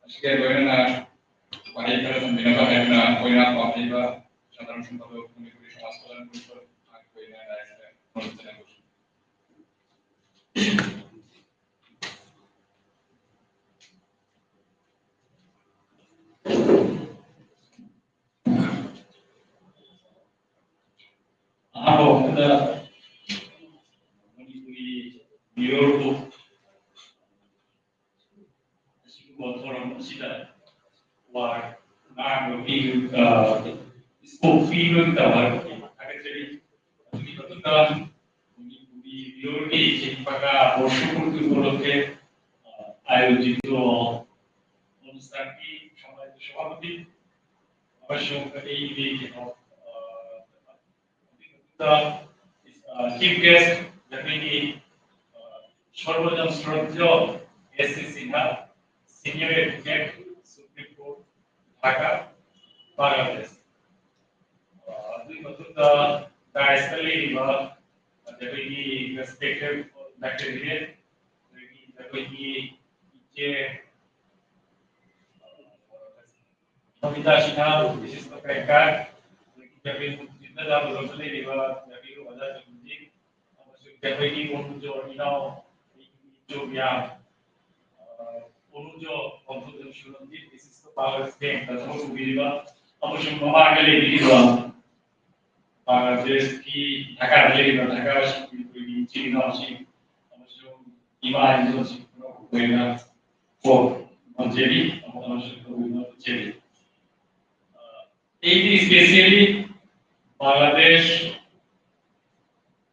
ꯑꯁꯤꯒ ꯂꯣꯏꯅꯅ ꯋꯥꯍꯩ ꯈꯔ ꯊꯝꯕꯤꯅꯕ ꯍꯥꯏꯗꯨꯅ ꯑꯩꯈꯣꯏꯅ ꯄꯥꯝꯖꯕ ꯁꯥꯗꯥꯔꯟ ꯁꯝꯄꯥꯗꯛ ꯃꯅꯤꯄꯨꯔꯤ ꯁꯃꯥꯖ ꯀꯜꯌꯥꯟ ꯄꯔꯤꯁꯗ ꯑꯩꯈꯣꯏꯅ ꯂꯥꯏꯁꯤꯗ ꯈꯨꯔꯨꯝꯖꯅꯕ꯫ ꯑꯍꯥꯟꯕ ꯃꯛꯇꯗ ꯃꯅꯤꯄꯨꯔꯤ ꯃꯤꯑꯣꯏꯕꯨ ꯑꯁꯤꯒꯨꯝꯕ ꯊꯧꯔꯝ ꯑꯁꯤꯗ ꯋꯥ ꯉꯥꯡꯕꯒꯤ, ꯑ, ꯁ꯭ꯀꯣꯞ ꯄꯤꯕꯒꯤꯗꯃꯛ ꯊꯥꯒꯠꯆꯔꯤ꯫ ꯑꯗꯨꯒꯤ ꯃꯇꯨꯡꯗ ꯃꯅꯤꯄꯨꯔꯤ ꯃꯤꯑꯣꯏꯕꯒꯤ ꯆꯍꯤ ꯃꯉꯥ ꯋꯥꯔꯁꯤꯞ ꯎꯄꯂꯛꯈ꯭ꯔꯦ꯫ ꯑ, ꯑꯥꯌꯣꯖꯤꯠ ꯑꯣꯅꯨꯁꯊꯥꯟꯒꯤ ꯁꯃꯥꯖ ꯁꯚꯥꯄꯇꯤ ꯑꯃꯁꯨꯡ ꯑꯇꯩ ꯀꯩꯅꯣ, ꯑ, ꯑ, chief guest ꯑꯩꯈꯣꯏꯒꯤ, ꯑ, ꯁꯔꯕꯖꯟ ꯁ꯭ꯔꯣꯇꯤꯌ S C Singh, senior advocate, Supreme Court, Dhaka, Bangladesh. ꯑ, ꯑꯗꯨꯒꯤ ꯃꯇꯨꯡꯗ dais ꯇ ꯂꯩꯔꯤꯕ ꯑꯩꯈꯣꯏꯒꯤ respected lecturer, ꯑꯗꯒꯤ ꯑꯩꯈꯣꯏꯒꯤ ꯏꯆꯦ, ꯑ, ꯅꯣꯃꯤꯇꯥ ꯁꯤꯡꯍ, ꯕꯤꯁꯤꯁꯇ ꯄꯦꯡꯀꯔ, ꯑꯗꯒꯤ ꯖꯒꯣꯏ ꯃꯨꯛꯇꯤꯗ ꯂꯝꯗꯝꯗ ꯂꯩꯔꯤꯕ ꯖꯒꯣꯏꯒꯤ ꯑꯣꯖꯥ ꯖꯒꯨꯖꯤꯠ, ꯑꯃꯁꯨꯡ ꯖꯒꯣꯏꯒꯤ ꯑꯣꯅꯨꯖꯣ ꯏꯅꯥꯎ ꯏꯆꯣ ꯃꯌꯥꯝ, ꯑ, ꯑꯣꯅꯨꯖꯣ ꯄꯥꯡꯊꯣꯛ ꯁꯨꯔꯝꯖꯤꯠ, ꯕꯤꯁꯤꯁꯇ ꯄꯥꯋꯔ ꯁ꯭ꯇꯦꯝꯗ ꯊꯕꯛ ꯇꯧꯕꯤꯔꯤꯕ ꯑꯃꯁꯨꯡ ꯃꯃꯥꯡꯗ ꯂꯩꯕꯤꯔꯤꯕ ꯕꯪꯒ꯭ꯂꯥꯗꯦꯁꯀꯤ ꯙꯥꯀꯥꯗ ꯂꯩꯔꯤꯕ ꯙꯥꯀꯥꯁꯤꯡꯒꯤ ꯑꯩꯈꯣꯏꯒꯤ ꯏꯆꯤꯜ ꯏꯅꯥꯎꯁꯤꯡ ꯑꯃꯁꯨꯡ ꯏꯃꯥ ꯏꯟꯗꯣꯜꯁꯤꯡ ꯄꯨꯝꯅꯃꯛꯄꯨ ꯑꯩꯅ ꯀꯣꯛ ꯅꯣꯟꯖꯔꯤ ꯑꯃꯁꯨꯡ ꯇꯧꯕꯤꯅꯕ ꯍꯣꯠꯅꯖꯔꯤ꯫ ꯑꯩꯗꯤ specially ꯕꯪꯒ꯭ꯂꯥꯗꯦꯁ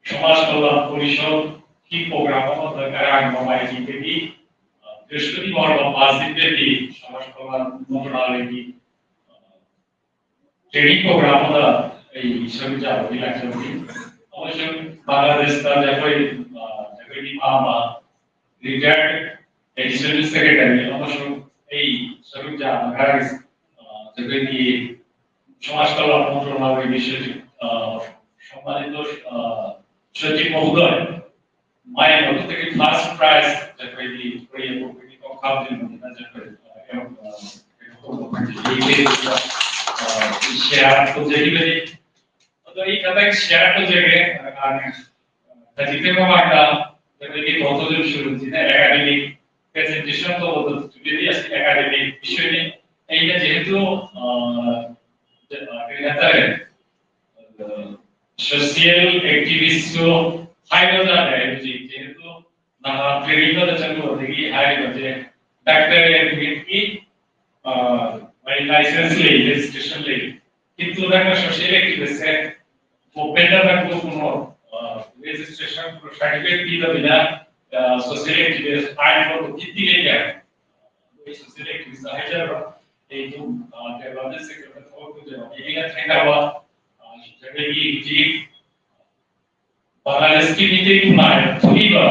ꯁꯃꯥꯖ ꯀꯜꯌꯥꯟ ꯄꯔꯤꯁꯗꯀꯤ program ꯑꯃꯗ ꯉꯔꯥꯡ ꯃꯃꯥꯏꯖꯤꯡꯗꯒꯤ ꯕ꯭ꯔꯤꯍꯁꯄꯇꯤꯕꯥꯔ ꯃꯄꯥꯁꯤꯡꯗꯗꯤ ꯁꯃꯥꯖ ꯀꯜꯌꯥꯟ ꯃꯟꯇ꯭ꯔꯥꯂꯌꯒꯤ training program ꯑꯃꯗ ꯑꯩ ꯁꯔꯨꯛ ꯌꯥꯕꯒꯤ ꯂꯥꯛꯆꯕꯅꯤ꯫ ꯑꯃꯁꯨꯡ ꯕꯪꯒ꯭ꯂꯥꯗꯦꯁꯇ ꯑꯩꯈꯣꯏ ꯑꯩꯈꯣꯏꯒꯤ ꯏꯃꯥ ꯔꯤꯇꯥꯌꯔ ꯑꯦꯗꯤꯁꯅꯦꯜ ꯁꯦꯀ꯭ꯔꯦꯇꯔꯤ ꯑꯃꯁꯨꯡ ꯑꯩ ꯁꯔꯨꯛ ꯌꯥꯅꯉꯥꯏ ꯑꯩꯈꯣꯏꯒꯤ ꯁꯃꯥꯖ ꯀꯜꯌꯥꯟ ꯃꯟꯇ꯭ꯔꯥꯂꯌꯒꯤ ꯁꯆꯤꯕ, ꯁꯝꯃꯥꯅꯤꯇ ꯁꯆꯤꯕ ꯃꯍꯣꯗꯌ, ꯃꯥꯏ ꯃꯔꯛꯇꯒꯤ first prize ꯑꯩꯈꯣꯏꯒꯤ ꯑꯩꯈꯣꯏꯒꯤ ꯇꯣꯡꯈꯥꯝ ꯖꯤꯝꯕꯅꯤꯅ ꯑꯩꯈꯣꯏ ꯀꯩꯅꯣ ꯇꯧꯕ ꯐꯪꯖꯩ꯫ ꯁꯤꯌꯥꯔ ꯇꯧꯖꯈꯤꯕꯅꯤ꯫ ꯑꯗꯣ ꯑꯩ ꯈꯤꯇꯪ ꯁꯤꯌꯥꯔ ꯇꯧꯖꯒꯦ꯫ ꯈꯖꯤꯛꯇꯪ ꯃꯃꯥꯡꯗ ꯑꯩꯈꯣꯏꯒꯤ ꯗꯣꯛꯇꯔ ꯁꯨꯔꯨꯖꯤꯅ ꯑꯦꯀꯥꯗꯦꯃꯤꯛ ꯄ꯭ꯔꯖꯦꯟꯇꯦꯁꯟ ꯇꯧꯕꯗ ꯇꯨꯗꯦꯗꯤ ꯑꯁꯤ ꯑꯦꯀꯥꯗꯦꯃꯤꯛ ꯏꯁꯨꯅꯤ꯫ ꯑꯩꯅ ꯖꯦꯍꯦꯇꯨ ꯀꯔꯤ ꯍꯥꯏꯇꯥꯔꯦ, ꯁꯣꯁꯤꯌꯦꯜ ꯑꯦꯛꯇꯤꯚꯤꯁꯁꯨ ꯍꯥꯏꯕ ꯇꯥꯔꯦ꯫ ꯍꯧꯖꯤꯛ ꯖꯦꯍꯦꯇꯨ ꯅꯍꯥꯟ ꯇ꯭ꯔꯦꯅꯤꯡ ꯑꯃꯗ ꯆꯠꯂꯨꯕꯗꯒꯤ ꯍꯥꯏꯔꯤꯕꯁꯦ ꯗꯥꯛꯇꯔ ꯑꯦꯗꯚꯣꯀꯦꯠꯀꯤ ꯃꯥꯒꯤ ꯂꯥꯏꯁꯦꯟꯁ ꯂꯩ, ꯔꯦꯖꯤꯁꯇ꯭ꯔꯦꯁꯟ ꯂꯩ꯫ ꯀꯤꯟꯇꯨ ꯅꯪꯅ ꯁꯣꯁꯤꯌꯦꯜ ꯑꯦꯛꯇꯤꯚꯤꯁꯁꯦ ꯑꯣꯄꯦꯟꯗ ꯅꯪ ꯀꯩꯅꯣ ꯔꯦꯖꯤꯁꯇ꯭ꯔꯦꯁꯟ ꯁꯥꯔꯇꯤꯐꯤꯀꯦꯠ ꯄꯤꯗꯕꯅꯤꯅ ꯁꯣꯁꯤꯌꯦꯜ ꯑꯦꯛꯇꯤꯚꯤꯁ ꯍꯥꯏꯔꯤꯕ ꯀꯤꯠꯇꯤ ꯂꯩꯇꯦ꯫ ꯑꯩꯈꯣꯏ ꯁꯣꯁꯤꯌꯦꯜ ꯑꯦꯛꯇꯤꯚꯤꯁꯇ ꯍꯥꯏꯖꯔꯕ ꯑꯩ ꯑꯗꯨꯝ ꯗꯦꯕꯂꯞꯃꯦꯟ ꯁꯦꯛꯇꯔꯗ ꯊꯕꯛ ꯇꯧꯖꯕ ꯑꯩꯒ ꯊꯦꯡꯅꯕ ꯑꯩꯈꯣꯏꯒꯤ ꯍꯧꯖꯤꯛ ꯕꯪꯒ꯭ꯂꯥꯗꯦꯁꯀꯤ ꯃꯤꯇꯩ ꯈꯨꯟꯅꯥꯏꯗ ꯊꯣꯛꯏꯕ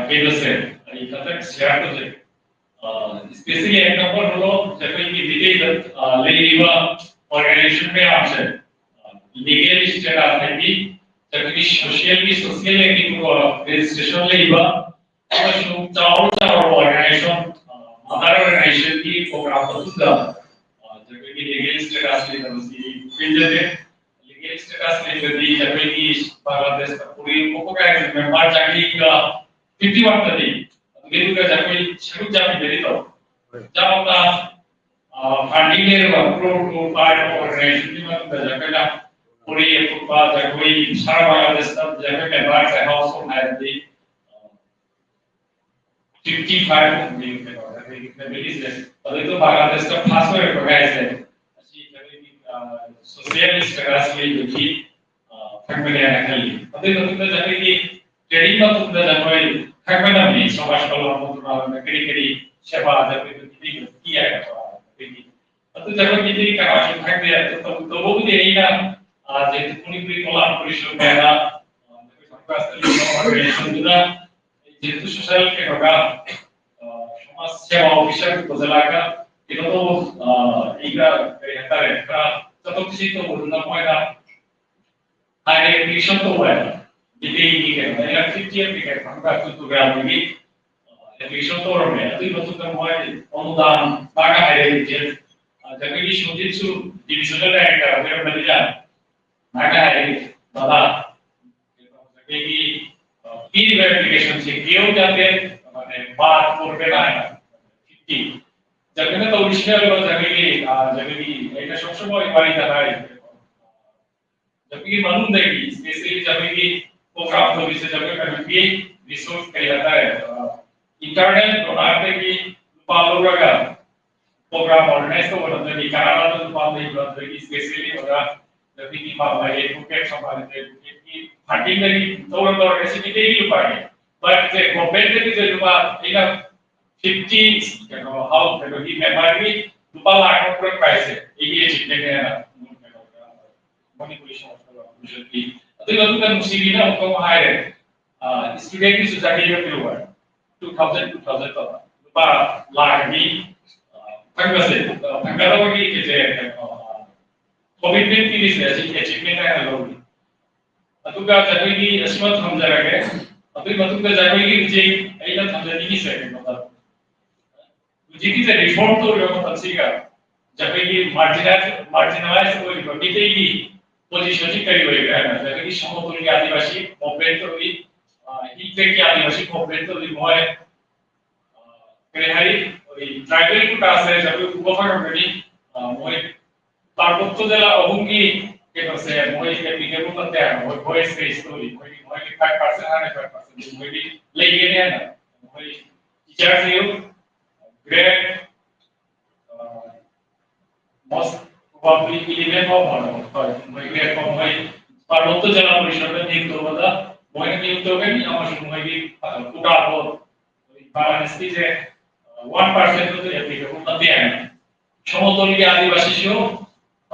ꯀꯩꯅꯣꯁꯦ ꯑꯩ ꯈꯤꯇꯪ ꯁꯤꯌꯥꯔ ꯇꯧꯖꯒꯦ꯫ ꯏꯁꯄꯦꯁꯤꯌꯦꯜꯂꯤ ꯑꯦꯛꯖꯥꯝꯄꯜ ꯍꯣꯂꯣ ꯑꯩꯈꯣꯏꯒꯤ ꯃꯤꯇꯩꯗ ꯂꯩꯔꯤꯕ ꯑꯣꯔꯒꯅꯥꯏꯖꯦꯁꯟ ꯃꯌꯥꯝꯁꯦ ꯂꯤꯒꯦꯜ ꯁ꯭ꯇꯦꯇꯁ ꯍꯥꯏꯗꯤ ꯑꯩꯈꯣꯏꯒꯤ ꯁꯣꯁꯤꯌꯦꯜꯒꯤ ꯁꯣꯁꯤꯌꯦꯜ ꯑꯦꯛꯇꯤꯚ ꯔꯦꯖꯤꯁꯇ꯭ꯔꯦꯁꯟ ꯂꯩꯕ ꯑꯃꯁꯨꯡ ꯆꯥꯎꯔ ꯆꯥꯎꯔꯕ ꯑꯣꯔꯒꯅꯥꯏꯖꯦꯁꯟ ꯃꯗꯔ ꯑꯣꯔꯒꯅꯥꯏꯖꯦꯁꯟꯒꯤ ꯄ꯭ꯔꯣꯒ꯭ꯔꯥꯝ ꯑꯗꯨꯗ ꯑꯩꯈꯣꯏꯒꯤ ꯂꯤꯒꯦꯜ ꯁ꯭ꯇꯦꯇꯁ ꯂꯩꯇꯕꯁꯤ ꯄꯦꯟꯖꯗꯦ꯫ ꯂꯤꯒꯦꯜ ꯁ꯭ꯇꯦꯇꯁ ꯂꯩꯇ꯭ꯔꯗꯤ ꯑꯩꯈꯣꯏꯒꯤ ꯕꯪꯒ꯭ꯂꯥꯗꯦꯁꯇ ꯄꯨꯔꯤ ꯄꯣꯛꯄ ꯀꯥꯏꯁꯦ ꯃꯦꯝꯕꯔ ꯆꯥꯃꯔꯤꯒ ꯐꯤꯐꯇꯤ ꯋꯥꯟꯗꯅꯤ꯫ ꯑꯗꯨꯒꯤꯗꯨꯒ ꯑꯩꯈꯣꯏ ꯁꯔꯨꯛ ꯆꯥꯃꯤꯟꯅꯔꯤꯗꯣ ꯆꯥꯎꯅ ꯐꯟꯗꯤꯡ ꯂꯩꯔꯕ ꯀ꯭ꯔꯣꯔ ꯀ꯭ꯔꯣꯔ ꯄꯥꯏꯔꯕ ꯑꯣꯔꯒꯅꯥꯏꯖꯦꯁꯟꯒꯤ ꯃꯅꯨꯡꯗ ꯑꯩꯈꯣꯏꯅ ꯄꯨꯔꯤ ꯑꯀꯨꯞꯄ ꯖꯒꯣꯏ ꯁꯥꯔ ꯕꯪꯒ꯭ꯂꯥꯗꯦꯁꯇ ꯖꯒꯣꯏ member ꯁꯦ ꯍꯥꯎꯁ ꯍꯣꯜ ꯍꯥꯏꯔꯗꯤ fifty five ꯃꯨꯛꯅꯤ ꯀꯩꯅꯣ ꯖꯒꯣꯏꯒꯤ family ꯁꯦ꯫ ꯑꯗꯨꯗꯣ ꯕꯪꯒ꯭ꯂꯥꯗꯦꯁꯇ first ꯑꯣꯏꯔꯛꯄ ꯍꯥꯏꯁꯦ ꯑꯁꯤ ꯖꯒꯣꯏꯒꯤ social status ꯂꯩꯕꯒꯤ ꯈꯪꯕꯅꯦꯅ ꯈꯜꯂꯤ꯫ ꯑꯗꯨꯒꯤ ꯃꯇꯨꯡꯗ ꯖꯒꯣꯏꯒꯤ training ꯃꯇꯨꯡꯗ ꯖꯒꯣꯏ ꯈꯪꯕꯅꯕꯅꯤ ꯁꯃꯥꯖ ꯀꯜꯌꯥꯟ ꯃꯟꯇ꯭ꯔꯥꯂꯌꯅ ꯀꯔꯤ ꯀꯔꯤ ꯁꯦꯕꯥ ꯖꯒꯣꯏꯗ ꯄꯤꯕ ꯄꯤ ꯍꯥꯏꯕ ꯑꯩꯈꯣꯏꯒꯤ ꯑꯗꯨ ꯖꯒꯣꯏꯒꯤꯗꯤ ꯀꯅꯥꯁꯨ ꯈꯪꯗꯦ꯫ ꯑꯗꯨ ꯇꯧ-, ꯇꯧꯕꯕꯨꯗꯤ ꯑꯩꯅ, ꯑ, ꯖꯦꯇꯨ ꯃꯅꯤꯄꯨꯔꯤ ꯀꯣꯂꯥꯕꯣꯔꯦꯁꯟ ꯍꯥꯏꯅ, ꯑ, ꯖꯒꯣꯏ ꯁꯪꯒ ꯁꯪꯒ organization ꯗꯨꯅ ꯖꯦꯇꯨ social ꯀꯩꯅꯣꯒ, ꯑ, ꯁꯃꯥꯖ ꯁꯦꯕꯥ officer ꯄꯨꯖꯂꯥꯒ ꯀꯩꯅꯣ ꯇꯧꯕ, ꯑ, ꯑꯩꯒ ꯀꯔꯤ ꯍꯥꯏꯇꯥꯔꯦ, ꯈꯔ ꯆꯠꯊꯣꯛ ꯆꯠꯁꯤꯟ ꯇꯧꯕꯗꯨꯅ ꯃꯣꯏꯅ ꯍꯥꯏꯔꯦ, application ꯇꯧꯕ ꯍꯥꯏꯅ ꯃꯤꯇꯩꯒꯤ ꯀꯩꯅꯣ ꯑꯩꯅ fifty applicant ꯐꯪꯕ ꯇꯨ ꯇꯨꯒ꯭ꯔꯥꯝꯗꯒꯤ application ꯇꯧꯔꯝꯃꯦ꯫ ꯑꯗꯨꯒꯤ ꯃꯇꯨꯡꯗ ꯃꯣꯏ ꯑꯅꯨꯗꯥꯟ ꯃꯥꯒ ꯍꯥꯏꯔꯛꯏꯁꯦ, ꯑꯗꯒꯤ ꯁꯨꯖꯤꯠꯁꯨ divisional director ꯑꯣꯏꯔꯝꯕꯅꯤꯅ ꯃꯥꯒ ꯍꯥꯏꯔꯛꯏ, "ꯗꯥꯗꯥ, ꯑꯩꯈꯣꯏꯒꯤ, ꯑ, ꯄꯤꯔꯤꯕ application ꯁꯦ ꯀ꯭ꯂꯤꯌꯥꯔ ꯌꯥꯗꯦ, ꯃꯥꯅꯦ, ꯕꯥꯔ ꯀꯣꯔꯕꯦꯠ ꯍꯥꯏꯅ fifty ꯖꯒꯣꯏꯅ ꯇꯧꯔꯤꯁꯤꯅ ꯖꯒꯣꯏꯒꯤ, ꯑ, ꯖꯒꯣꯏꯒꯤ ꯑꯩꯅ ꯁꯨꯝ ꯁꯨꯝ ꯋꯥꯔꯤꯗ ꯍꯥꯏꯔꯤꯁꯦ꯫ ꯖꯒꯣꯏꯒꯤ ꯃꯅꯨꯡꯗꯒꯤ, especially ꯖꯒꯣꯏꯒꯤ program ꯇꯧꯔꯤꯁꯦ ꯖꯒꯣꯏ ꯀꯃꯤꯇꯤ resource ꯀꯔꯤ ꯍꯥꯏꯇꯥꯔꯦ, ꯑ, internal donor ꯗꯒꯤ ꯂꯨꯄꯥ ꯂꯧꯔꯒ program organize ꯇꯧꯕ ꯅꯠꯇ꯭ꯔꯗꯤ ꯀꯅꯥꯗ ꯂꯨꯄꯥ ꯂꯩꯕ ꯅꯠꯇ꯭ꯔꯗꯤ especially ꯑꯣꯖꯥ ꯖꯒꯣꯏꯒꯤ ꯃꯥ ꯃꯥꯒꯤ advocate ꯁꯃꯥꯖ advocate ꯀꯤ funding ꯗꯒꯤ ꯇꯧꯔ ꯇꯧꯔꯒ ꯁꯤ ꯃꯤꯇꯩꯒꯤ ꯂꯨꯄꯥꯅꯤ꯫ But ꯁꯦ government ꯗꯒꯤꯁꯦ ꯂꯨꯄꯥ ꯑꯩꯅ fifty ꯀꯩꯅꯣ ꯍꯥꯎ ꯀꯩꯅꯣꯒꯤ member ꯒꯤ ꯂꯨꯄꯥ ꯂꯥꯈ ꯑꯃ ꯄꯨꯔꯛꯄ ꯍꯥꯏꯁꯦ ꯑꯩꯒꯤ achievement ꯅꯦꯅ ꯃꯅꯤꯄꯨꯔꯤ ꯁꯃꯥꯖ ꯀꯜꯌꯥꯟ ꯃꯟꯇ꯭ꯔꯥꯂꯌꯒꯤ꯫ ꯑꯗꯨꯒꯤ ꯃꯇꯨꯡꯗ ꯅꯨꯡꯁꯤꯕꯤꯅ ꯑꯃꯨꯛꯀ ꯑꯃꯨꯛ ꯍꯥꯏꯔꯦ, ꯑ, student ꯒꯤꯁꯨ ꯆꯍꯤ ꯑꯃ ꯄꯤꯔꯛꯑꯣ ꯍꯥꯏ꯫ Two thousand, two thousand ꯇꯧꯕ꯫ ꯂꯨꯄꯥ ꯂꯥꯈ ꯑꯅꯤ, ꯑ, ꯐꯪꯕꯁꯦ, ꯑ, ꯐꯪꯒꯗꯕꯒꯤ ꯀꯩꯁꯦ, ꯀꯩꯅꯣ, ꯑ, commitment ꯄꯤꯔꯤꯁꯦ ꯑꯁꯤ achievement ꯍꯥꯏꯅ ꯂꯧꯏ꯫ ꯑꯗꯨꯒ ꯖꯒꯣꯏꯒꯤ ꯑꯁꯤꯃ ꯊꯝꯖꯔꯒꯦ꯫ ꯑꯗꯨꯒꯤ ꯃꯇꯨꯡꯗ ꯖꯒꯣꯏꯒꯤ ꯍꯧꯖꯤꯛ ꯑꯩꯅ ꯊꯝꯖꯅꯤꯡꯉꯤꯁꯦ ꯀꯩꯅꯣꯗ, ꯍꯧꯖꯤꯛꯀꯤꯁꯦ reform ꯇꯧꯔꯤꯕ ꯃꯇꯝꯁꯤꯒ ꯖꯒꯣꯏꯒꯤ marginal-, marginalize ꯑꯣꯏꯔꯤꯕ ꯃꯤꯇꯩꯒꯤ position ꯁꯤ ꯀꯔꯤ ꯑꯣꯏꯒꯦ ꯍꯥꯏꯕ ꯖꯒꯣꯏꯒꯤ ꯁꯃꯣꯇꯨꯜꯒꯤ ꯑꯥꯗꯤꯕꯥꯁꯤ movement ꯇꯧꯔꯤ, ꯑ, ꯍꯤꯜ ꯇ꯭ꯔꯦꯛꯀꯤ ꯑꯥꯗꯤꯕꯥꯁꯤ movement ꯇꯧꯔꯤ ꯃꯣꯏ, ꯑ, ꯀꯔꯤ ꯍꯥꯏꯔꯤ, ꯑꯩꯈꯣꯏ tribal quota ꯁꯦ ꯖꯒꯣꯏ ꯎꯕ ꯐꯪꯉꯝꯒꯅꯤ, ꯑ, ꯃꯣꯏ ꯄꯥꯔꯕꯇ꯭ꯌ ꯖꯤꯂꯥ ꯑꯍꯨꯝꯒꯤ ꯀꯩꯅꯣꯁꯦ ꯃꯣꯏ ꯑꯦꯄ꯭ꯂꯤꯀꯦꯕꯜ ꯅꯠꯇꯦ ꯍꯥꯏꯕ, ꯃꯣꯏ ꯚꯣꯏꯁ ꯕꯦꯁꯇ ꯑꯣꯏꯔꯤ꯫ ꯃꯣꯏꯒꯤ ꯃꯣꯏꯒꯤ ꯐꯥꯏꯚ ꯄꯥꯔꯁꯦꯟ ꯍꯥꯟꯅ ꯐꯥꯏꯚ ꯄꯥꯔꯁꯦꯟ ꯃꯣꯏꯒꯤ ꯂꯩꯒꯅꯤ ꯍꯥꯏꯅ ꯃꯣꯏ ꯇꯤꯆꯔꯁꯤꯡ ꯒ꯭ꯔꯦꯠ most probably eleven ꯐꯥꯎ ꯐꯥꯎ ꯍꯣꯏ ꯃꯣꯏ ꯒ꯭ꯔꯦꯠ ꯐꯥꯎ ꯃꯣꯏ ꯄꯥꯔꯂꯣꯛꯇ ꯖꯤꯂꯥ ꯄꯔꯤꯁꯗ ꯅꯤꯌꯨꯛ ꯇꯧꯕꯗ ꯃꯣꯏꯅ ꯅꯤꯌꯨꯛ ꯇꯧꯒꯅꯤ ꯑꯃꯁꯨꯡ ꯃꯣꯏꯒꯤ ꯀꯣꯇꯥꯗꯣ ꯏꯝꯐꯥꯜ ꯏꯁꯀꯤꯁꯦ ꯋꯥꯟ ꯄꯥꯔꯁꯦꯟ ꯑꯦꯄ꯭ꯂꯤꯀꯦꯕꯜ ꯅꯠꯇꯦ ꯍꯥꯏꯅ ꯁꯣꯃꯣꯇꯣꯜꯒꯤ ꯑꯥꯗꯤꯕꯥꯁꯤꯁꯨ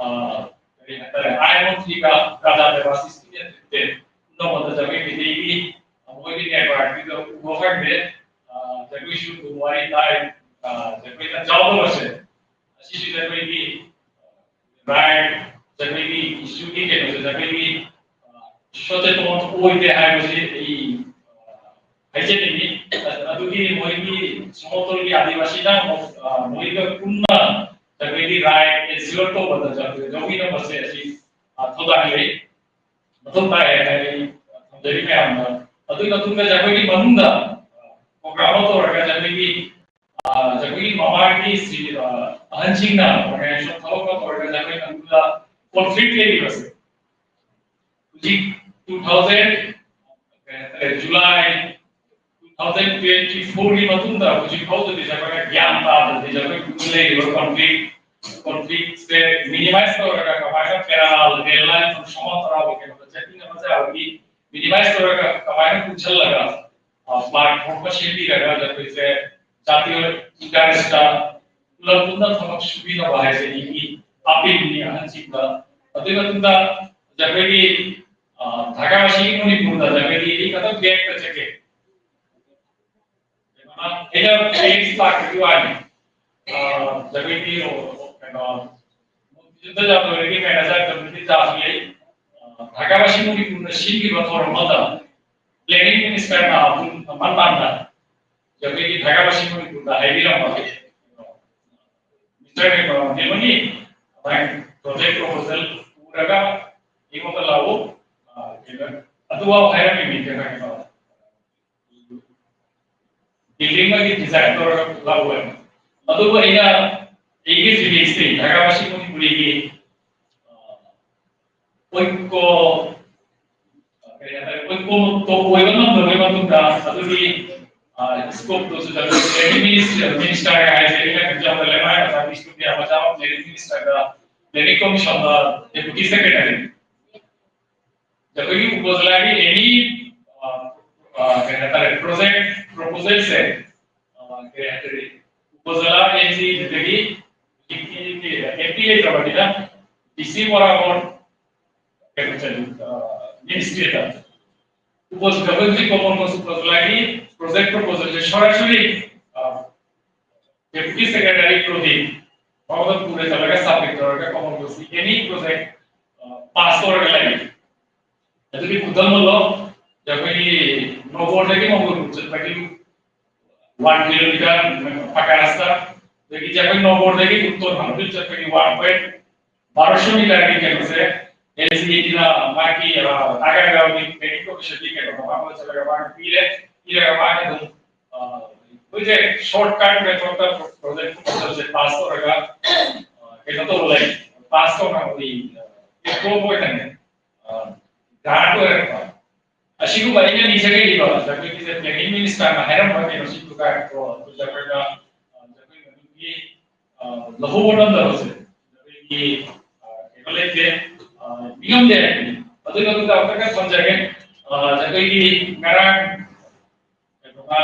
ꯀꯔꯤ ꯍꯥꯏꯇꯥꯔꯦ ꯑꯥꯏ ꯑꯣꯟ ꯊ꯭ꯔꯤꯒ ꯀꯥꯗꯥ ꯗꯦꯕꯥꯁꯤꯁꯀꯤ ꯅꯠꯇꯦ ꯅꯣꯡꯃꯗ ꯖꯒꯣꯏ ꯃꯩꯇꯩꯒꯤ ꯃꯣꯏꯒꯤ ꯅꯦꯠꯋꯥꯔꯛꯀꯤꯗ ꯎꯕ ꯐꯪꯗꯦ꯫ ꯖꯒꯣꯏꯁꯨ ꯑꯗꯨꯝ ꯋꯥꯔꯤ ꯇꯥꯏ꯫ ꯖꯒꯣꯏꯅ ꯆꯥꯎꯗꯕꯁꯦ ꯑꯁꯤꯁꯤꯗ ꯑꯩꯈꯣꯏꯒꯤ ꯔꯥꯏꯠ ꯖꯒꯣꯏꯒꯤ ꯏꯁꯨꯒꯤ ꯀꯩꯅꯣꯁꯦ ꯖꯒꯣꯏꯒꯤ ꯁꯣꯆꯦꯇꯣꯟ ꯑꯣꯏꯗꯦ ꯍꯥꯏꯕꯁꯤ ꯑꯩ ꯍꯥꯏꯖꯅꯤꯡꯉꯤ꯫ ꯑꯗꯨꯒꯤ ꯃꯣꯏꯒꯤ ꯁꯣꯃꯣꯇꯣꯜꯒꯤ ꯑꯥꯗꯤꯕꯥꯁꯤꯅ ꯑꯃꯨꯛ ꯃꯣꯏꯒ ꯄꯨꯟꯅ ꯖꯒꯣꯏꯒꯤ ꯔꯥꯏꯠ ꯑꯦꯟꯁꯤꯌꯣꯔ ꯇꯧꯕꯗ ꯖꯒꯣꯏ ꯂꯧꯃꯤꯟꯅꯕꯁꯦ ꯑꯁꯤ ꯊꯧꯗꯥꯡ ꯂꯩ꯫ ꯃꯊꯧ ꯇꯥꯏ ꯍꯥꯏꯅ ꯑꯩ ꯊꯝꯖꯔꯤ ꯃꯌꯥꯝꯗ꯫ ꯑꯗꯨꯒꯤ ꯃꯇꯨꯡꯗ ꯖꯒꯣꯏꯒꯤ ꯃꯅꯨꯡꯗ ꯄ꯭ꯔꯣꯒ꯭ꯔꯥꯝ ꯑꯃ ꯇꯧꯔꯒ ꯖꯒꯣꯏꯒꯤ ꯖꯒꯣꯏꯒꯤ ꯃꯃꯥꯡꯒꯤ ꯑꯍꯟꯁꯤꯡꯅ ꯑꯣꯔꯒꯅꯥꯏꯖꯦꯁꯟ ꯊꯕꯛ ꯑꯃ ꯇꯧꯔꯒ ꯖꯒꯣꯏ ꯃꯅꯨꯡꯗ ꯀꯣꯟꯐ꯭ꯂꯤꯛ ꯂꯩꯔꯤꯕꯁꯦ ꯍꯧꯖꯤꯛ two thousand July two thousand twenty ꯐꯣꯔꯒꯤ ꯃꯇꯨꯡꯗ ꯍꯧꯖꯤꯛ ꯐꯥꯎꯗꯗꯤ ꯖꯒꯣꯏꯅ ꯒ꯭ꯌꯥꯟ ꯇꯥꯗꯅ ꯖꯒꯣꯏ ꯂꯩꯔꯤꯕ ꯀꯣꯟꯐ꯭ꯂꯤꯛ ꯀꯣꯟꯐ꯭ꯂꯤꯛꯁꯦ ꯃꯤꯅꯤꯃꯥꯏꯁ ꯇꯧꯔꯒ ꯀꯃꯥꯏꯅ ꯄꯦꯔꯥ ꯔꯦꯜ ꯂꯥꯏꯟ ꯁꯣꯃꯣ ꯇꯔꯥꯕ ꯀꯩꯅꯣꯗ ꯆꯠꯃꯤꯟꯅꯕ ꯌꯥꯕꯒꯤ ꯃꯤꯅꯤꯃꯥꯏꯁ ꯇꯧꯔꯒ ꯀꯃꯥꯏꯅ ꯄꯨꯟꯁꯤꯜꯂꯒ ꯄ꯭ꯂꯥꯠꯐꯣꯝ ꯑꯃ ꯁꯦꯝꯕꯤꯔꯒ ꯑꯩꯈꯣꯏꯁꯦ ꯖꯥꯇꯤꯒꯤ ꯏꯟꯇꯔꯦꯁꯇ ꯄꯨꯂꯞ ꯄꯨꯟꯅ ꯊꯕꯛ ꯁꯨꯕꯤꯅꯕ ꯍꯥꯏꯁꯦ ꯑꯩꯒꯤ ꯑꯄꯤꯜꯅꯤ ꯑꯍꯟꯁꯤꯡꯗ꯫ ꯑꯗꯨꯒꯤ ꯃꯇꯨꯡꯗ ꯑꯩꯈꯣꯏꯒꯤ ꯙꯥꯀꯥ ꯑꯁꯤꯒꯤ ꯃꯅꯤꯄꯨꯔꯗ ꯑꯩꯈꯣꯏꯒꯤ ꯑꯩ ꯈꯛꯇꯪ ꯕꯦꯛꯇ ꯆꯠꯀꯦ꯫ ꯑꯩꯅ ꯑꯦꯛꯁ ꯂꯥꯛꯄꯒꯤ ꯋꯥꯅꯤ꯫ ꯑꯩꯈꯣꯏꯒꯤ ꯀꯩꯅꯣ ꯌꯨꯝꯗ ꯌꯥꯝ ꯂꯣꯏꯔꯒꯦ ꯀꯥꯏꯅ ꯆꯥꯛ ꯇꯧꯕꯒꯤ ꯆꯥꯁꯨ ꯂꯩ꯫ ꯙꯥꯀꯥ ꯑꯁꯤ ꯃꯅꯤꯄꯨꯔꯗ ꯁꯤꯟꯈꯤꯕ ꯊꯧꯔꯝ ꯑꯃꯗ ꯄ꯭ꯂꯦꯅꯤꯡ ꯃꯤꯅꯤꯁꯇꯔꯅ ꯑꯗꯨꯝ ꯃꯇꯥꯡꯗ ꯑꯩꯈꯣꯏꯒꯤ ꯙꯥꯀꯥ ꯑꯁꯤ ꯃꯅꯤꯄꯨꯔꯗ ꯍꯥꯏꯕꯤꯔꯝꯕ ꯃꯤꯅꯤꯁꯇꯔ ꯀꯩꯅꯣ ꯅꯦꯃꯅꯤ ꯃꯥꯒꯤ ꯄ꯭ꯔꯣꯖꯦꯛ ꯄ꯭ꯔꯣꯄꯣꯖꯦꯜ ꯄꯨꯔꯒ ꯑꯩꯉꯣꯟꯗ ꯂꯥꯛꯎ꯫ ꯑꯗꯨꯐꯥꯎ ꯍꯥꯏꯔꯝꯃꯤꯅꯤ ꯀꯩꯅꯣ ꯕꯤꯜꯗꯤꯡ ꯑꯃꯒꯤ ꯗꯤꯖꯥꯏꯟ ꯇꯧꯔꯒ ꯂꯥꯛꯑꯣꯏ꯫ ꯑꯗꯨꯕꯨ ꯑꯩꯅ ꯑꯩꯒꯤ ꯐꯤꯂꯤꯡꯁꯇꯤ ꯙꯥꯀꯥ ꯑꯁꯤ ꯃꯅꯤꯄꯨꯔꯤꯒꯤ ꯑꯩꯈꯣꯏ ꯀꯣ ꯀꯔꯤ ꯍꯥꯏꯇꯥꯔꯦ, ꯑꯩꯈꯣꯏ ꯀꯣ ꯇꯣꯞ ꯑꯣꯏꯕ ꯉꯝꯗꯕꯒꯤ ꯃꯇꯨꯡꯗ ꯑꯗꯨꯒꯤ ꯁ꯭ꯀꯣꯞꯇꯨꯁꯨ ꯂꯦꯟꯗꯤꯡ ꯃꯤꯅꯤꯁꯇ꯭ꯔꯤ ꯃꯤꯅꯤꯁꯇꯔ ꯍꯥꯏꯁꯦ ꯑꯩꯅ ꯈꯪꯖꯕꯗ ꯂꯩꯃꯥꯏ ꯃꯆꯥ ꯕꯤꯁꯅꯨꯄ꯭ꯔꯤꯌꯥ ꯃꯆꯥ ꯂꯦꯟꯗꯤꯡ ꯃꯤꯅꯤꯁꯇꯔꯗ ꯂꯦꯟꯗꯤꯡ ꯀꯃꯤꯁꯟꯗ ꯗꯦꯄꯨꯇꯤ ꯁꯦꯀ꯭ꯔꯦꯇꯔꯤ ꯑꯩꯈꯣꯏꯒꯤ ꯎꯄꯖꯤꯂꯥꯒꯤ ꯑꯦꯅꯤ ꯀꯩ ꯍꯥꯏꯇꯥꯔꯦ ꯄ꯭ꯔꯣꯖꯦꯛ ꯄ꯭ꯔꯣꯄꯣꯖꯦꯜꯁꯦ ꯀꯩ ꯍꯥꯏꯇꯥꯔꯦ ꯎꯄꯖꯤꯂꯥ ꯑꯦꯟ ꯖꯤ ꯑꯗꯨꯗꯒꯤ ꯑꯦꯝ ꯄꯤ ꯂꯩꯇ꯭ꯔꯕꯅꯤꯅ ꯗꯤ ꯁꯤ ꯃꯣꯔꯥꯕꯣꯔ ꯀꯩꯅꯣ ꯃꯤꯅꯤꯁꯇ꯭ꯔꯤꯗ ꯎꯄꯖꯤꯂꯥ ꯑꯩꯈꯣꯏ ꯍꯧꯖꯤꯛ ꯀꯣꯃꯟ ꯎꯄꯖꯤꯂꯥꯒꯤ ꯄ꯭ꯔꯣꯖꯦꯛ ꯄ꯭ꯔꯣꯄꯣꯖꯦꯜꯁꯦ ꯁꯣꯔꯥꯁꯣꯔꯤ ꯗꯦꯄꯨꯇꯤ ꯁꯦꯀ꯭ꯔꯦꯇꯔꯤ ꯄ꯭ꯔꯗꯤꯞ ꯃꯉꯣꯟꯗ ꯄꯨꯔ ꯆꯠꯂꯒ ꯁꯕꯃꯤꯠ ꯇꯧꯔꯒ ꯀꯣꯃꯟ ꯀꯣꯔꯁꯀꯤ ꯑꯦꯅꯤ ꯄ꯭ꯔꯣꯖꯦꯛ ꯄꯥꯁ ꯇꯧꯔꯒ ꯂꯩꯔꯦ꯫ ꯑꯗꯨꯒꯤ ꯈꯨꯗꯝ ꯑꯃ ꯂꯧ, ꯑꯩꯈꯣꯏꯒꯤ ꯅꯣꯡꯄꯣꯛꯇꯒꯤ ꯃꯣꯡꯒꯣꯜ ꯆꯠꯄꯒꯤ ꯋꯥꯟ ꯀꯤꯂꯣꯃꯤꯇꯔ ꯐꯀꯥꯁꯇ, ꯑꯗꯒꯤ ꯑꯩꯈꯣꯏ ꯅꯣꯡꯄꯣꯛꯇꯒꯤ ꯎꯠꯇꯣꯟ ꯍꯥꯡꯕ ꯆꯠꯄꯒꯤ ꯋꯥꯟ ꯄꯣꯏꯟ ꯕꯥꯔꯣꯁꯣ ꯃꯤꯇꯔꯒꯤ ꯀꯩꯅꯣꯁꯦ ꯑꯦꯜ ꯖꯤ ꯑꯦ ꯇꯤꯅ ꯃꯥꯒꯤ ꯅꯥꯒꯥꯒꯥꯎꯒꯤ ꯄ꯭ꯂꯦꯅꯤꯡ ꯀꯣꯃꯤꯁꯟꯒꯤ ꯀꯩꯅꯣ ꯃꯃꯥꯡꯗ ꯆꯠꯂꯒ ꯃꯥꯅ ꯄꯤꯔꯦ꯫ ꯄꯤꯔꯒ ꯃꯥꯅ ꯑꯗꯨꯝ ꯑꯩꯈꯣꯏꯁꯦ ꯁꯣꯔꯠ ꯀꯠ ꯃꯦꯊꯣꯠꯇ ꯄ꯭ꯔꯣꯖꯦꯛ ꯄ꯭ꯔꯣꯄꯣꯖꯦꯜꯁꯦ ꯄꯥꯁ ꯇꯧꯔꯒ ꯀꯩꯅꯣ ꯇꯧꯕ ꯂꯩ, ꯄꯥꯁ ꯇꯧꯅꯕꯒꯤ ꯑꯦꯄ꯭ꯔꯨꯞ ꯑꯣꯏꯅꯅꯦ ꯒ꯭ꯔꯥꯟꯠ ꯑꯣꯏꯔꯛꯄ꯫ ꯑꯁꯤꯒꯨꯝꯕ ꯑꯩꯅ ꯅꯤꯡꯁꯤꯡꯉꯛꯏꯕ ꯑꯩꯈꯣꯏꯒꯤ ꯄ꯭ꯂꯦꯅꯤꯡ ꯃꯤꯅꯤꯁꯇꯔꯅ ꯍꯥꯏꯔꯝꯕ ꯀꯩꯅꯣꯁꯤꯡꯗꯨꯒ ꯀꯣ ꯑꯩꯈꯣꯏ ꯖꯒꯣꯏꯒꯤ ꯂꯧꯍꯧꯕ ꯉꯝꯗꯕꯁꯦ ꯑꯩꯈꯣꯏꯒꯤ ꯀꯩꯅꯣ ꯂꯩꯇꯦ, ꯅꯤꯡꯉꯝꯗꯦ ꯍꯥꯏꯕꯅꯤ꯫ ꯑꯗꯨꯒꯤ ꯃꯇꯨꯡꯗ ꯑꯃꯨꯛꯇꯪꯒ ꯊꯝꯖꯒꯦ, ꯑꯩꯈꯣꯏꯒꯤ ꯉꯔꯥꯡ ꯀꯩꯅꯣꯒ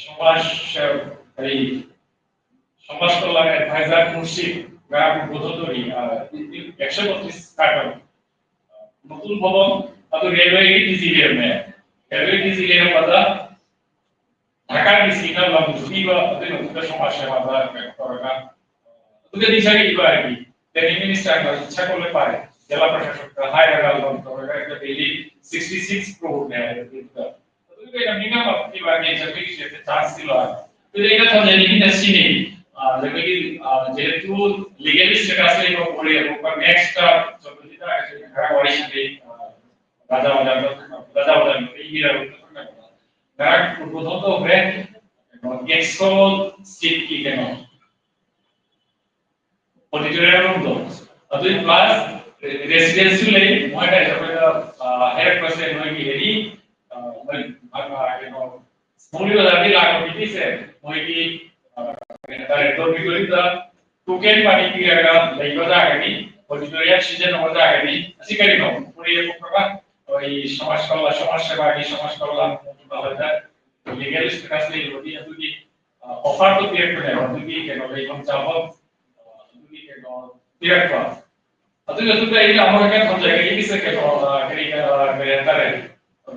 ꯁꯃꯥꯖ ꯀꯔꯤ ꯁꯃꯥꯖ ꯀꯜꯌꯥꯟ ꯑꯦꯗꯚꯥꯏꯖꯔ ꯃꯨꯔꯁꯤꯗ ꯉꯔꯥꯡ ꯎꯗꯕꯣꯙꯟ ꯇꯧꯔꯤ, ꯑꯦꯛꯁꯟ ꯑꯣꯐꯤꯁ ꯀꯥꯏꯕ ꯃꯇꯨꯡ ꯐꯥꯎꯕ ꯑꯗꯨ ꯔꯦꯜꯋꯦꯒꯤ ꯗꯤ ꯖꯤ ꯂꯩꯔꯝꯃꯦ꯫ ꯔꯦꯜꯋꯦ ꯗꯤ ꯖꯤ ꯂꯩꯔꯝꯕꯗ ꯙꯀꯥ ꯗꯤ ꯁꯤꯅ ꯂꯝ ꯄꯤꯕ ꯑꯗꯨꯒꯤ ꯃꯇꯨꯡꯗ ꯁꯃꯥꯖ ꯁꯦꯕꯥꯗ ꯀꯩꯅꯣ ꯇꯧꯔꯒ ꯑꯗꯨꯒꯗꯤ ꯆꯪꯉꯛꯏꯕ ꯍꯥꯏꯗꯤ ꯄ꯭ꯂꯦꯅꯤꯡ ꯃꯤꯅꯤꯁꯇꯔꯅ ꯁꯛꯄ ꯂꯣꯏ ꯄꯥꯔꯦ꯫ ꯖꯤꯂꯥ ꯄ꯭ꯔꯁꯥꯁꯟꯗ ꯍꯥꯏꯔꯒ ꯂꯝ ꯇꯧꯔꯒ ꯍꯦꯛꯇ ꯗꯦꯜꯂꯤ ꯁꯤꯛꯁꯇꯤ ꯁꯤꯛꯁ ꯀ꯭ꯔꯣꯔꯅꯦ ꯍꯥꯏꯕ ꯑꯗꯨꯗ ꯑꯗꯨꯒꯤ ꯑꯣꯏꯅ ꯃꯤꯉꯥ ꯑꯃ ꯄꯤꯕ ꯍꯥꯏꯗꯤ ꯆꯪꯕꯒꯤ ꯆꯥꯟꯁ ꯁꯤ ꯂꯥꯛꯑꯦ꯫ ꯑꯗꯨꯗꯤ ꯑꯩꯅ ꯊꯝꯖꯅꯤꯡꯉꯤꯅ ꯁꯤꯅꯤ, ꯑꯩꯈꯣꯏꯒꯤ ꯖꯦꯍꯦꯇꯨ ꯂꯤꯒꯦꯜ ꯁ꯭ꯇꯦꯇꯁ ꯂꯩꯕ ꯑꯣꯏꯔꯦ ꯑꯇꯣꯞꯄ ꯅꯦꯛꯁꯇ ꯈꯔ ꯋꯥꯔꯤ ꯁꯥꯟꯅꯩ꯫ ꯔꯥꯖꯥ ꯋꯥꯖꯥ ꯔꯥꯖꯥ ꯋꯥꯖꯥ ꯏꯔꯒ ꯉꯔꯥꯡ ꯎꯗꯕꯣꯙꯟ ꯇꯧꯈ꯭ꯔꯦ꯫ ꯑꯦꯛꯁꯣ ꯁꯤꯠꯀꯤ ꯀꯩꯅꯣ ꯑꯣꯗꯤꯇꯣꯔꯤꯌꯝ ꯔꯨꯝꯗꯣ ꯑꯗꯨꯒꯤ ꯄ꯭ꯂꯁ ꯔꯦꯁꯤꯗꯦꯟꯁꯁꯨ ꯂꯩ꯫ ꯃꯣꯏꯅ ꯑꯩꯈꯣꯏꯗ, ꯑ, ꯍꯥꯏꯔꯛꯄꯁꯦ, ꯅꯣꯏꯒꯤ ꯑꯦꯅꯤ, ꯑ, ꯅꯣꯏ, ꯑ, ꯀꯩꯅꯣ, ꯁꯣꯝꯒꯤ ꯕꯖꯥꯔꯒꯤ ꯂꯥꯛꯄ ꯃꯤꯁꯦ ꯃꯣꯏꯒꯤ, ꯑ, ꯀꯔꯤ ꯍꯥꯏꯇꯥꯔꯦ, ꯗꯣꯔꯃꯤꯇꯣꯔꯤꯗ ꯇꯣꯀꯦꯟ ꯃꯅꯤ ꯄꯤꯔꯒ ꯂꯩꯕ ꯇꯥꯔꯒꯗꯤ ꯑꯣꯗꯤꯇꯣꯔꯤꯌꯝ ꯁꯤꯖꯤꯟꯅꯕ ꯇꯥꯔꯒꯗꯤ, ꯑꯁꯤ ꯀꯔꯤꯅꯣ? ꯃꯣꯔꯦ ꯊꯣꯛꯈ꯭ꯔꯒ ꯑꯩꯈꯣꯏ ꯁꯃꯥꯖ ꯀꯜꯌꯥ, ꯁꯃꯥꯖ ꯁꯦꯕꯥꯒꯤ, ꯁꯃꯥꯖ ꯀꯜꯌꯥꯟ ꯂꯤꯒꯦꯜ ꯁ꯭ꯇꯦꯇꯁ ꯂꯩꯔꯕꯗꯤ ꯑꯗꯨꯒꯤ, ꯑ, ꯑꯣꯐꯔꯗꯣ ꯄꯤꯔꯛꯄꯅꯦꯕ, ꯑꯗꯨꯒꯤ ꯀꯩꯅꯣ, ꯂꯩꯐꯝ ꯆꯥꯐꯝ, ꯑ, ꯑꯗꯨꯒꯤ ꯀꯩꯅꯣ ꯄꯤꯔꯛꯄ꯫ ꯑꯗꯨꯒꯤ ꯃꯇꯨꯡꯗ ꯑꯩꯅ ꯑꯃꯨꯛ ꯍꯥꯏꯐꯦꯠ ꯊꯝꯖꯒꯦ, ꯑꯩꯒꯤꯁꯦ ꯀꯩꯅꯣ, ꯑ, ꯀꯔꯤ, ꯑ, ꯀꯔꯤ ꯍꯥꯏꯇꯥꯔꯦ,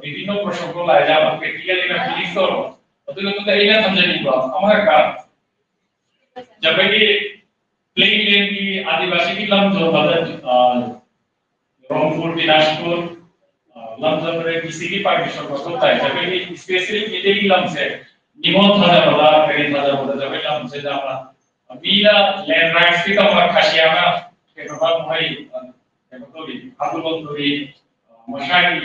ꯕꯤꯄꯤꯟ ꯄ꯭ꯔꯣꯁꯦꯁꯇꯣ ꯂꯥꯛꯑꯦ, ꯌꯥꯝꯅ ꯄ꯭ꯔꯦꯛꯇꯤꯀꯦꯜ ꯑꯣꯏꯅ ꯐꯤꯂꯤꯡꯁ ꯇꯧꯔꯣ꯫ ꯑꯗꯨꯒꯤ ꯃꯇꯨꯡꯗ ꯑꯩꯅ ꯊꯝꯖꯅꯤꯡꯕ ꯑꯃꯈꯛꯀ, ꯑꯩꯈꯣꯏꯒꯤ ꯄ꯭ꯂꯦꯟꯒꯤ ꯑꯥꯗꯤꯕꯥꯁꯤꯒꯤ ꯂꯝ ꯌꯣꯟꯕꯗ, ꯑ, ꯔꯣꯡꯄꯨꯔ, ꯕꯤꯂꯥꯁꯄꯨꯔ, ꯑ, ꯂꯝ ꯌꯣꯟꯕꯗ ꯗꯤ ꯁꯤꯒꯤ ꯄꯥꯔꯃꯤꯁꯟ ꯃꯊꯧ ꯇꯥꯏ꯫ ꯑꯩꯈꯣꯏꯒꯤ ꯏꯁꯄꯦꯁꯦꯜꯂꯤ ꯃꯤꯇꯩꯒꯤ ꯂꯝꯁꯦ ꯅꯤꯉꯣꯜ ꯊꯥꯖꯕꯗ, ꯀꯔꯤ ꯊꯥꯖꯕꯗ, ꯑꯩꯈꯣꯏ ꯂꯝꯁꯦ ꯌꯥꯝꯅ ꯃꯤꯅ ꯂꯦꯟ ꯔꯥꯏꯠꯁꯀꯤ ꯇꯧꯕ ꯈꯥꯁꯤꯌꯥꯅ ꯀꯩꯅꯣ ꯃꯣꯏ, ꯑ, ꯀꯩꯅꯣ ꯇꯧꯔꯤ, ꯑꯥꯟꯗꯣꯂꯟ ꯇꯧꯔꯤ, ꯑ, ꯃꯁꯥꯒꯤ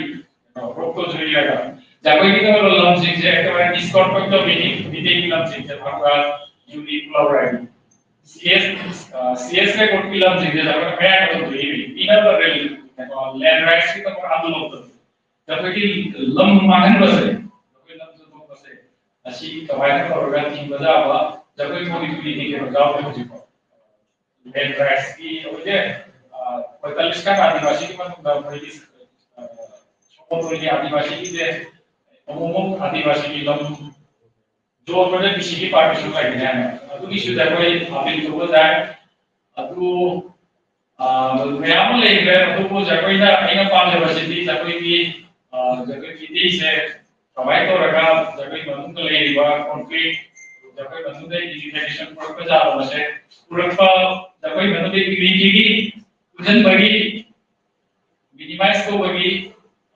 ꯀꯩꯅꯣ ꯔꯣꯛꯇꯣ ꯖꯨꯔꯤꯌꯥꯒ ꯖꯒꯣꯏꯒꯤ ꯇꯧꯔꯤꯕ ꯂꯝꯁꯤꯡꯁꯦ ꯑꯦꯀꯦꯕꯥꯔꯦ ꯗꯤꯁꯀꯣꯔꯠ ꯇꯧꯕꯤꯅꯤ, ꯃꯤꯇꯩꯒꯤ ꯂꯝꯁꯤꯡꯁꯦ ꯐꯪꯕ ꯌꯨꯅꯤꯠ ꯂꯧꯔꯦ꯫ ꯁꯤ ꯑꯦꯁ, ꯑ, ꯁꯤ ꯑꯦꯁ ꯔꯦꯀꯣꯔꯠꯀꯤ ꯂꯝꯁꯤꯡꯁꯦ ꯖꯒꯣꯏ ꯃꯌꯥꯏꯗ ꯇꯧꯕꯤꯔꯤ, ꯃꯤꯅ ꯀꯩꯅꯣ ꯂꯦꯟ ꯔꯥꯏꯠꯁꯀꯤ ꯇꯧꯕ ꯑꯥꯟꯗꯣꯂꯟ ꯇꯧꯔꯤ꯫ ꯖꯒꯣꯏꯒꯤ ꯂꯝ ꯃꯥꯡꯍꯟꯕꯁꯦ, ꯖꯒꯣꯏ ꯂꯝ ꯆꯠꯊꯣꯛꯄꯁꯦ, ꯑꯁꯤ ꯀꯃꯥꯏꯅ ꯇꯧꯔꯒ ꯊꯤꯡꯕ ꯌꯥꯕ ꯖꯒꯣꯏ ꯊꯧꯔꯤ ꯊꯧꯔꯤꯗꯤ ꯀꯩꯅꯣ ꯌꯥꯎꯗꯦ ꯍꯧꯖꯤꯛꯐꯥꯎ꯫ ꯂꯦꯟ ꯔꯥꯏꯠꯁꯀꯤ ꯑꯩꯈꯣꯏꯁꯦ, ꯑ, ꯐꯣꯔꯇꯥꯂꯤꯁꯀꯥꯟ ꯑꯥꯗꯤꯕꯥꯁꯤꯒꯤ ꯃꯅꯨꯡꯗ ꯃꯣꯏꯒꯤ, ꯑ, ꯁꯣꯃꯣꯇꯣꯏꯒꯤ ꯑꯥꯗꯤꯕꯥꯁꯤꯒꯤꯁꯦ ꯑꯃꯨꯛ ꯑꯃꯨꯛ ꯑꯥꯗꯤꯕꯥꯁꯤꯒꯤ ꯂꯝ ꯌꯣꯟꯕꯗ ꯗꯤ ꯁꯤꯒꯤ ꯄꯥꯔꯃꯤꯁꯟ ꯂꯩꯒꯅꯤ ꯍꯥꯏꯅ ꯑꯗꯨꯒꯤꯁꯨ ꯑꯩꯈꯣꯏ ꯑꯥꯄꯤꯜ ꯇꯧꯕ ꯌꯥꯏ꯫ ꯑꯗꯨ, ꯑ, ꯃꯌꯥꯝ ꯑꯃ ꯂꯩꯈ꯭ꯔꯦ꯫ ꯑꯗꯨꯕꯨ ꯑꯩꯈꯣꯏꯅ, ꯑꯩꯅ ꯄꯥꯝꯖꯕꯁꯤꯗꯤ ꯑꯩꯈꯣꯏꯒꯤ, ꯑ, ꯑꯩꯈꯣꯏ ꯃꯤꯇꯩꯁꯦ ꯀꯃꯥꯏꯅ ꯇꯧꯔꯒ ꯖꯒꯣꯏ ꯃꯅꯨꯡꯗ ꯂꯩꯔꯤꯕ ꯀꯣꯟꯐ꯭ꯂꯤꯛ, ꯖꯒꯣꯏ ꯃꯅꯨꯡꯗ ꯏꯟꯇꯤꯒ꯭ꯔꯦꯁꯟ ꯄꯨꯔꯛꯄ ꯌꯥꯕꯁꯦ, ꯄꯨꯔꯛꯄ ꯖꯒꯣꯏ ꯃꯅꯨꯡꯗ ꯏꯟꯇꯤꯒ꯭ꯔꯤꯇꯤꯒꯤ ꯄꯨꯟꯁꯤꯟꯕꯒꯤ, ꯃꯤꯅꯤꯃꯥꯏꯖ ꯇꯧꯕꯒꯤ,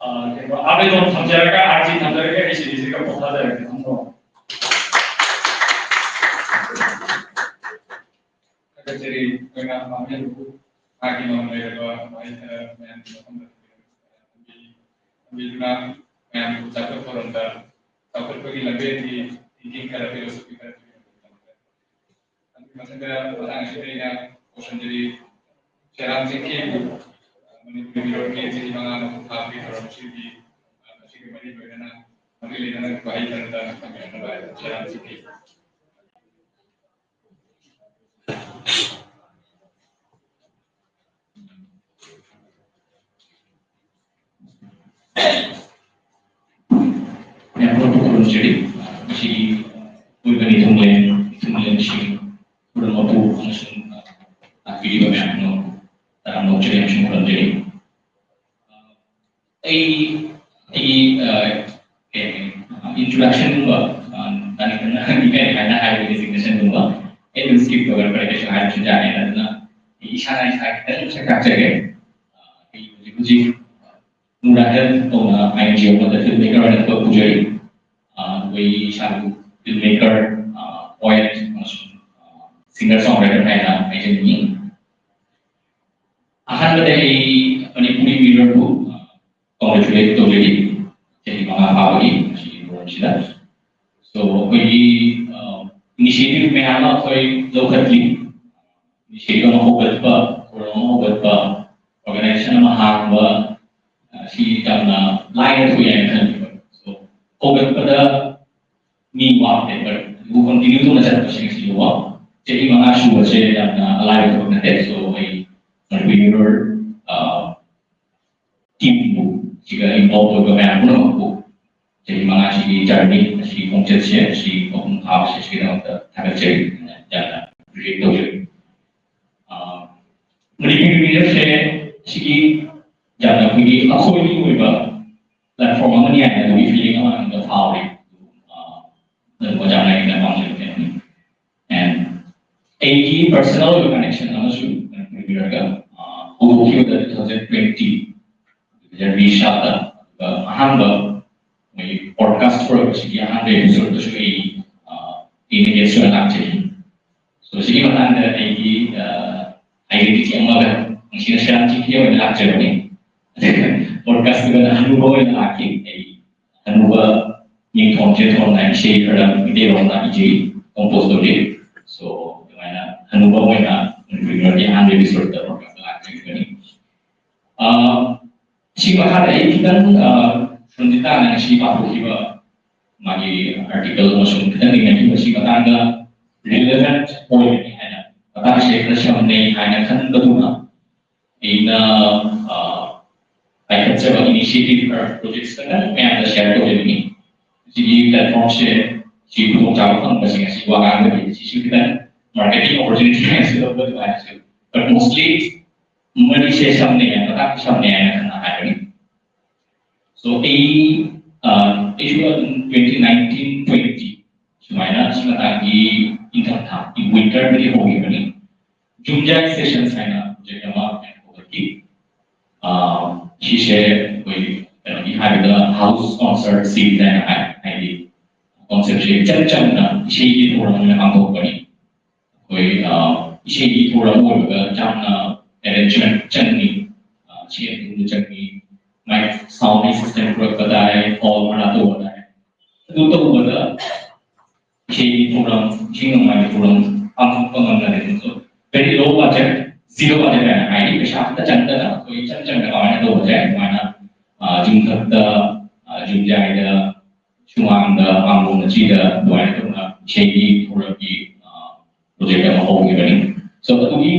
ꯑ, ꯀꯩꯅꯣ, ꯑꯥꯕꯦꯗꯣꯟ ꯊꯝꯖꯔꯒ, ꯑꯥꯔꯖꯤ ꯊꯝꯖꯔꯒ ꯑꯩ ꯁꯤꯒꯤꯁꯤꯒ ꯄꯣꯊꯥꯖꯔꯒꯦ꯫ ꯊꯝꯖꯔꯒꯦ꯫ ꯊꯥꯒꯠꯆꯔꯤ꯫ ꯑꯩꯈꯣꯏꯅ ꯃꯥꯡꯖꯕꯕꯨ ꯃꯥꯒꯤ ꯃꯃꯜ ꯂꯩꯔꯕ ꯋꯥꯍꯩ ꯈꯔ ꯃꯌꯥꯝꯒꯤ ꯃꯐꯝꯗ ꯊꯝꯕꯤꯗꯨꯅ ꯃꯌꯥꯝꯕꯨ ꯆꯥꯎꯈꯠ ꯊꯧꯔꯝꯗ ꯆꯥꯎꯈꯠꯄꯒꯤ ꯂꯝꯕꯦꯜꯒꯤ ꯇꯤꯟꯊꯤꯟ ꯈꯔ, ꯐꯤꯂꯣꯁꯣꯐꯤ ꯈꯔ ꯄꯤꯕꯤꯔꯛꯄꯒꯤꯗꯃꯛꯇ꯫ ꯑꯗꯨꯒꯤ ꯃꯊꯪꯗ ꯃꯇꯥꯡ ꯑꯁꯤꯗ ꯑꯩꯅ ꯀꯣꯏꯁꯟꯖꯔꯤ, ꯁꯦꯔꯥꯝ ꯆꯤꯡꯈꯦꯝꯕꯨ ꯃꯅꯤꯄꯨꯔꯤ ꯃꯤꯔꯣꯜꯒꯤ ꯆꯍꯤ ꯃꯉꯥ ꯃꯄꯨꯡ ꯐꯥꯕꯒꯤ ꯊꯧꯔꯝꯁꯤꯒꯤ, ꯑ, ꯉꯁꯤꯒꯤ ꯃꯔꯤ ꯂꯣꯏꯅꯅ ꯃꯔꯤ ꯂꯩꯅꯅ ꯋꯥꯍꯩ ꯈꯔꯗ ꯊꯝꯕꯤꯔꯝꯅꯕ ꯍꯥꯏꯅ ꯁꯦꯔꯥꯟ ꯁꯤꯠꯈꯤ꯫ ꯃꯌꯥꯝ ꯄꯨꯝꯅꯃꯛꯄꯨ ꯈꯨꯔꯨꯝꯖꯔꯤ꯫ ꯉꯁꯤꯒꯤ ꯑꯣꯏꯕ ꯏꯊꯨꯡꯂꯦꯟ, ꯏꯊꯨꯡꯂꯦꯟꯁꯤꯡ ꯈꯨꯔꯨꯝ ꯃꯄꯨ ꯑꯃꯁꯨꯡ ꯂꯥꯛꯄꯤꯔꯤꯕ ꯃꯌꯥꯝ ꯄꯨꯝꯅꯃꯛꯄꯨ ꯇꯔꯥꯝꯅ ꯑꯣꯛꯆꯔꯤ ꯑꯃꯁꯨꯡ ꯈꯨꯔꯨꯝꯖꯔꯤ꯫ ꯑꯩ, ꯑꯩꯒꯤ, ꯑ, ꯀꯩ ꯍꯥꯏꯅꯤ, introductionꯒꯨꯝꯕ, ꯑ, ꯇꯥꯅꯤꯡꯗꯅ ꯏꯀꯥꯏ ꯍꯥꯏꯅ ꯍꯥꯏꯕ designationꯒꯨꯝꯕ ꯑꯩ ꯑꯗꯨꯝ skip ꯇꯧꯔꯒ ꯐꯔꯦ, ꯀꯩꯁꯨ ꯍꯥꯏꯗ꯭ꯔꯁꯨ ꯌꯥꯅꯤ꯫ ꯑꯗꯨꯅ ꯑꯩ ꯏꯁꯥꯅ ꯏꯁꯥ ꯈꯤꯇꯪ ꯁꯛ ꯇꯥꯛꯆꯒꯦ꯫ ꯑ, ꯑꯩ ꯍꯧꯖꯤꯛ ꯍꯧꯖꯤꯛ ꯅꯨꯔꯥꯍꯦꯜ ꯀꯧꯅ INGO ꯑꯃꯗ filmmaker ꯑꯣꯏꯅ ꯊꯕꯛ ꯄꯨꯖꯔꯤ꯫ ꯑ, ꯑꯩꯈꯣꯏ ꯏꯁꯥꯕꯨ filmmaker, ꯑ, poet ꯑꯃꯁꯨꯡ, ꯑ, singer songwriter ꯍꯥꯏꯅ ꯍꯥꯏꯖꯅꯤꯡꯉꯤ꯫ ꯑꯍꯥꯟꯕꯗ ꯑꯩ ꯃꯅꯤꯄꯨꯔꯤ ꯃꯤꯔꯣꯜꯕꯨ, ꯑ, congratulate ꯇꯧꯖꯔꯤ, ꯆꯍꯤ ꯃꯉꯥ ꯐꯥꯕꯒꯤ ꯉꯁꯤꯒꯤ ꯊꯧꯔꯝꯁꯤꯗ꯫ So, ꯑꯩꯈꯣꯏꯒꯤ, ꯑ, initiative ꯃꯌꯥꯝ ꯑꯃ ꯑꯩꯈꯣꯏ ꯂꯧꯈꯠꯂꯤ꯫ Initiative ꯑꯃ ꯍꯧꯒꯠꯄ, ꯊꯧꯔꯝ ꯑꯃ ꯍꯧꯒꯠꯄ, organization ꯑꯃ ꯍꯥꯡꯕ, ꯑ, ꯁꯤ ꯌꯥꯝꯅ ꯂꯥꯏꯅ ꯊꯣꯛꯏ ꯍꯥꯏꯅ ꯈꯜꯂꯤ꯫ So, ꯍꯧꯒꯠꯄꯗ ꯃꯤ ꯋꯥꯠꯂꯦ, but ꯑꯗꯨꯕꯨ continue ꯇꯧꯅ ꯆꯠꯄꯁꯤꯡ ꯑꯁꯤꯕꯨ ꯆꯍꯤ ꯃꯉꯥ ꯁꯨꯕꯁꯦ ꯌꯥꯝꯅ ꯑꯂꯥꯏꯕ ꯊꯕꯛ ꯅꯠꯇꯦ꯫ So, ꯑꯩ ꯃꯅꯤꯄꯨꯔꯤ ꯃꯤꯔꯣꯜ, ꯑ, teamꯕꯨ, ꯁꯤꯒ involve ꯑꯣꯏꯕ ꯃꯌꯥꯝ ꯄꯨꯝꯅꯃꯛꯄꯨ ꯆꯍꯤ ꯃꯉꯥꯁꯤꯒꯤ journey ꯑꯁꯤ, ꯈꯣꯡꯆꯠꯁꯦ ꯑꯁꯤ ꯃꯄꯨꯡ ꯐꯥꯕꯁꯦ ꯁꯤꯒꯤꯗꯃꯛꯇ ꯊꯥꯒꯠꯆꯔꯤ꯫ ꯌꯥꯝꯅ appreciate ꯇꯧꯖꯔꯤ꯫ ꯑ, ꯃꯅꯤꯄꯨꯔꯤ ꯃꯤꯔꯣꯜꯁꯦ ꯁꯤꯒꯤ ꯌꯥꯝꯅ ꯑꯩꯈꯣꯏꯒꯤ ꯑꯩꯈꯣꯏꯒꯤ ꯑꯣꯏꯕ platform ꯑꯃꯅꯤ ꯍꯥꯏꯅ ꯑꯗꯨꯒꯤ feeling ꯑꯃ ꯑꯩꯉꯣꯟꯗ ꯐꯥꯎꯔꯤ꯫ ꯑ, ꯑꯗꯨꯝ ꯑꯣꯖꯥ ꯅꯥꯏꯅ ꯄꯥꯝꯖꯕ ꯀꯌꯥꯅꯤ꯫ And ꯑꯩꯒꯤ personal ꯑꯣꯏꯕ connection ꯑꯃꯁꯨ ꯃꯅꯤꯄꯨꯔꯤ ꯃꯤꯔꯣꯜꯒ, ꯑ, ꯍꯧꯗꯣꯛꯈꯤꯕꯗ two thousand twenty, two thousand twenty ꯁꯥꯗ, ꯑꯗꯨꯒ ꯑꯍꯥꯟꯕ ꯃꯣꯏꯒꯤ podcast ꯊꯣꯛꯂꯛꯄꯁꯤꯒꯤ ꯑꯍꯥꯟꯕ episodeꯇꯁꯨ ꯑꯩ, ꯑ, ꯑꯩꯅ guest ꯑꯣꯏꯅ ꯂꯥꯛꯆꯩ꯫ So, ꯁꯤꯒꯤ ꯃꯇꯥꯡꯗ ꯑꯩꯒꯤ, ꯑ, identity ꯑꯃꯒ ꯉꯁꯤꯅ ꯁꯦꯔꯥꯟ ꯆꯤꯡꯈꯤ ꯑꯣꯏꯅ ꯂꯥꯛꯆꯕꯅꯤ꯫ Podcastꯇꯨꯗ ꯍꯅꯨꯕ ꯑꯣꯏꯅ ꯂꯥꯛꯈꯤ꯫ ꯑꯩ ꯍꯅꯨꯕ ꯃꯤꯡꯊꯣꯟ ꯆꯦꯟꯊꯣꯟ ꯍꯥꯏꯅ ꯏꯁꯩ ꯈꯔ ꯃꯩꯇꯩꯂꯣꯟꯗ ꯏꯖꯩ, compose ꯇꯧꯖꯩ꯫ So, ꯑꯗꯨꯃꯥꯏꯅ ꯍꯅꯨꯕ ꯑꯣꯏꯅ ꯃꯅꯤꯄꯨꯔꯤ ꯃꯤꯔꯣꯜꯒꯤ ꯑꯍꯥꯟꯕ episodeꯇ podcast ꯂꯥꯛꯆꯈꯤꯕꯅꯤ꯫ ꯑ, ꯑ, ꯁꯤ ꯃꯈꯥꯗ ꯑꯩ ꯈꯤꯇꯪ, ꯑ, ꯁꯨꯟꯖꯤꯇꯥꯅ ꯉꯁꯤ ꯄꯥꯊꯣꯛꯈꯤꯕ ꯃꯥꯒꯤ ꯑꯥꯔꯇꯤꯀꯜ ꯑꯃꯁꯨꯡ ꯈꯤꯇꯪ ꯅꯩꯅꯈꯤꯕ ꯁꯤ ꯃꯇꯥꯡꯗ ꯔꯤꯂꯦꯚꯦꯟꯠ ꯑꯣꯏꯒꯅꯤ ꯍꯥꯏꯅ, ꯃꯇꯥꯡꯁꯦ ꯈꯔ ꯁꯝꯅꯩ ꯍꯥꯏꯅ ꯈꯟꯕꯗꯨꯅ ꯑꯩꯅ, ꯑ, ꯄꯥꯏꯈꯠꯆꯕ ꯏꯅꯤꯁꯤꯌꯦꯇꯤꯚ ꯈꯔ, ꯄ꯭ꯔꯣꯖꯦꯛꯠꯁ ꯈꯔ ꯃꯌꯥꯝꯗ ꯁꯤꯌꯔ ꯇꯧꯖꯅꯤꯡꯉꯤ꯫ ꯁꯤꯒꯤ ꯄ꯭ꯂꯦꯠꯐꯣꯝꯁꯦ, ꯁꯤ ꯈꯨꯗꯣꯡꯆꯥꯕ ꯐꯪꯕꯁꯦ ꯉꯁꯤ ꯋꯥ ꯉꯥꯡꯕꯒꯤ ꯁꯤꯁꯨ ꯈꯤꯇꯪ ꯃꯥꯔꯀꯦꯇꯤꯡ ꯑꯣꯄꯣꯔꯆꯨꯅꯤꯇꯤ ꯍꯥꯏꯅꯁꯨ ꯂꯧꯕ ꯅꯨꯡꯉꯥꯏꯔꯁꯨ, but mostly ꯃꯔꯤꯁꯦ ꯁꯝꯅꯩ, ꯃꯇꯥꯡꯁꯦ ꯁꯝꯅꯩ ꯍꯥꯏꯅ ꯈꯟꯅ ꯍꯥꯏꯕꯅꯤ꯫ So ꯑꯩ, ꯑ, ꯑꯩꯁꯨ ꯑꯗꯨꯝ ꯇ꯭ꯋꯦꯟꯇꯤ ꯅꯥꯏꯟꯇꯤꯟ ꯇ꯭ꯋꯦꯟꯇꯤ ꯁꯨꯃꯥꯏꯅ ꯁꯤ ꯃꯇꯥꯡꯒꯤ ꯏꯪꯊꯝꯊꯥ, ꯋꯤꯟꯇꯔꯗꯒꯤ ꯍꯧꯈꯤꯕꯅꯤ꯫ ꯖꯨꯝꯖꯥꯏ ꯁꯦꯁꯟꯁ ꯍꯥꯏꯅ ꯄ꯭ꯔꯣꯖꯦꯛ ꯑꯃ ꯍꯧꯒꯠꯈꯤ꯫ ꯑ, ꯁꯤꯁꯦ ꯑꯩꯈꯣꯏ ꯀꯩꯅꯣꯒꯤ ꯍꯥꯏꯕꯗ ꯍꯥꯎꯁ ꯀꯣꯟꯁꯔꯠ ꯁꯤꯔꯤꯁ ꯍꯥꯏꯅ ꯍꯥꯏ, ꯍꯥꯏꯗꯤ ꯀꯣꯟꯁꯦꯞꯁꯦ ꯏꯆꯝ ꯆꯝꯅ ꯏꯁꯩꯒꯤ ꯊꯧꯔꯝ ꯑꯣꯏꯅ ꯄꯥꯡꯊꯣꯛꯄꯅꯤ꯫ ꯑꯩꯈꯣꯏ, ꯑ, ꯏꯁꯩꯒꯤ ꯊꯧꯔꯝ ꯑꯣꯏꯕꯗ ꯌꯥꯝꯅ ꯑꯦꯔꯦꯟꯖꯃꯦꯟꯠ ꯆꯪꯉꯤ, ꯑ, ꯁꯦꯟ ꯊꯨꯝꯁꯨ ꯆꯪꯉꯤ, ꯃꯥꯏꯛ ꯁꯥꯎꯟ ꯁꯤꯁꯇꯦꯝ ꯄꯨꯔꯛꯄ ꯇꯥꯏ, ꯍꯣꯜ ꯚꯔꯥ ꯇꯧꯕ ꯇꯥꯏ꯫ ꯑꯗꯨ ꯇꯧꯕꯗ ꯏꯁꯩꯒꯤ ꯊꯧꯔꯝ, ꯏꯁꯩ ꯅꯣꯡꯃꯥꯏꯒꯤ ꯊꯧꯔꯝ ꯄꯥꯡꯊꯣꯛꯄ ꯉꯝꯅꯔꯦ꯫ So, very low budget, zero budget ꯍꯥꯏꯅ ꯍꯥꯏꯗꯤ ꯄꯩꯁꯥ ꯑꯝꯇ ꯆꯪꯗꯅ ꯑꯩꯈꯣꯏ ꯏꯆꯝ ꯆꯝꯅ ꯀꯃꯥꯏꯅ ꯇꯧꯕꯁꯦ ꯑꯗꯨꯃꯥꯏꯅ, ꯑ, ꯌꯨꯝꯊꯛꯇ, ꯑ, ꯌꯨꯝꯖꯥꯏꯗ, ꯁꯨꯃꯥꯡꯗ, ꯃꯥꯡꯒꯣꯜ ꯃꯆꯤꯗ ꯑꯗꯨꯃꯥꯏꯅ ꯇꯧꯅ ꯏꯁꯩꯒꯤ ꯊꯧꯔꯝꯒꯤ, ꯑ, ꯄ꯭ꯔꯣꯖꯦꯛ ꯑꯃ ꯍꯧꯈꯤꯕꯅꯤ꯫ So, ꯑꯗꯨꯒꯤ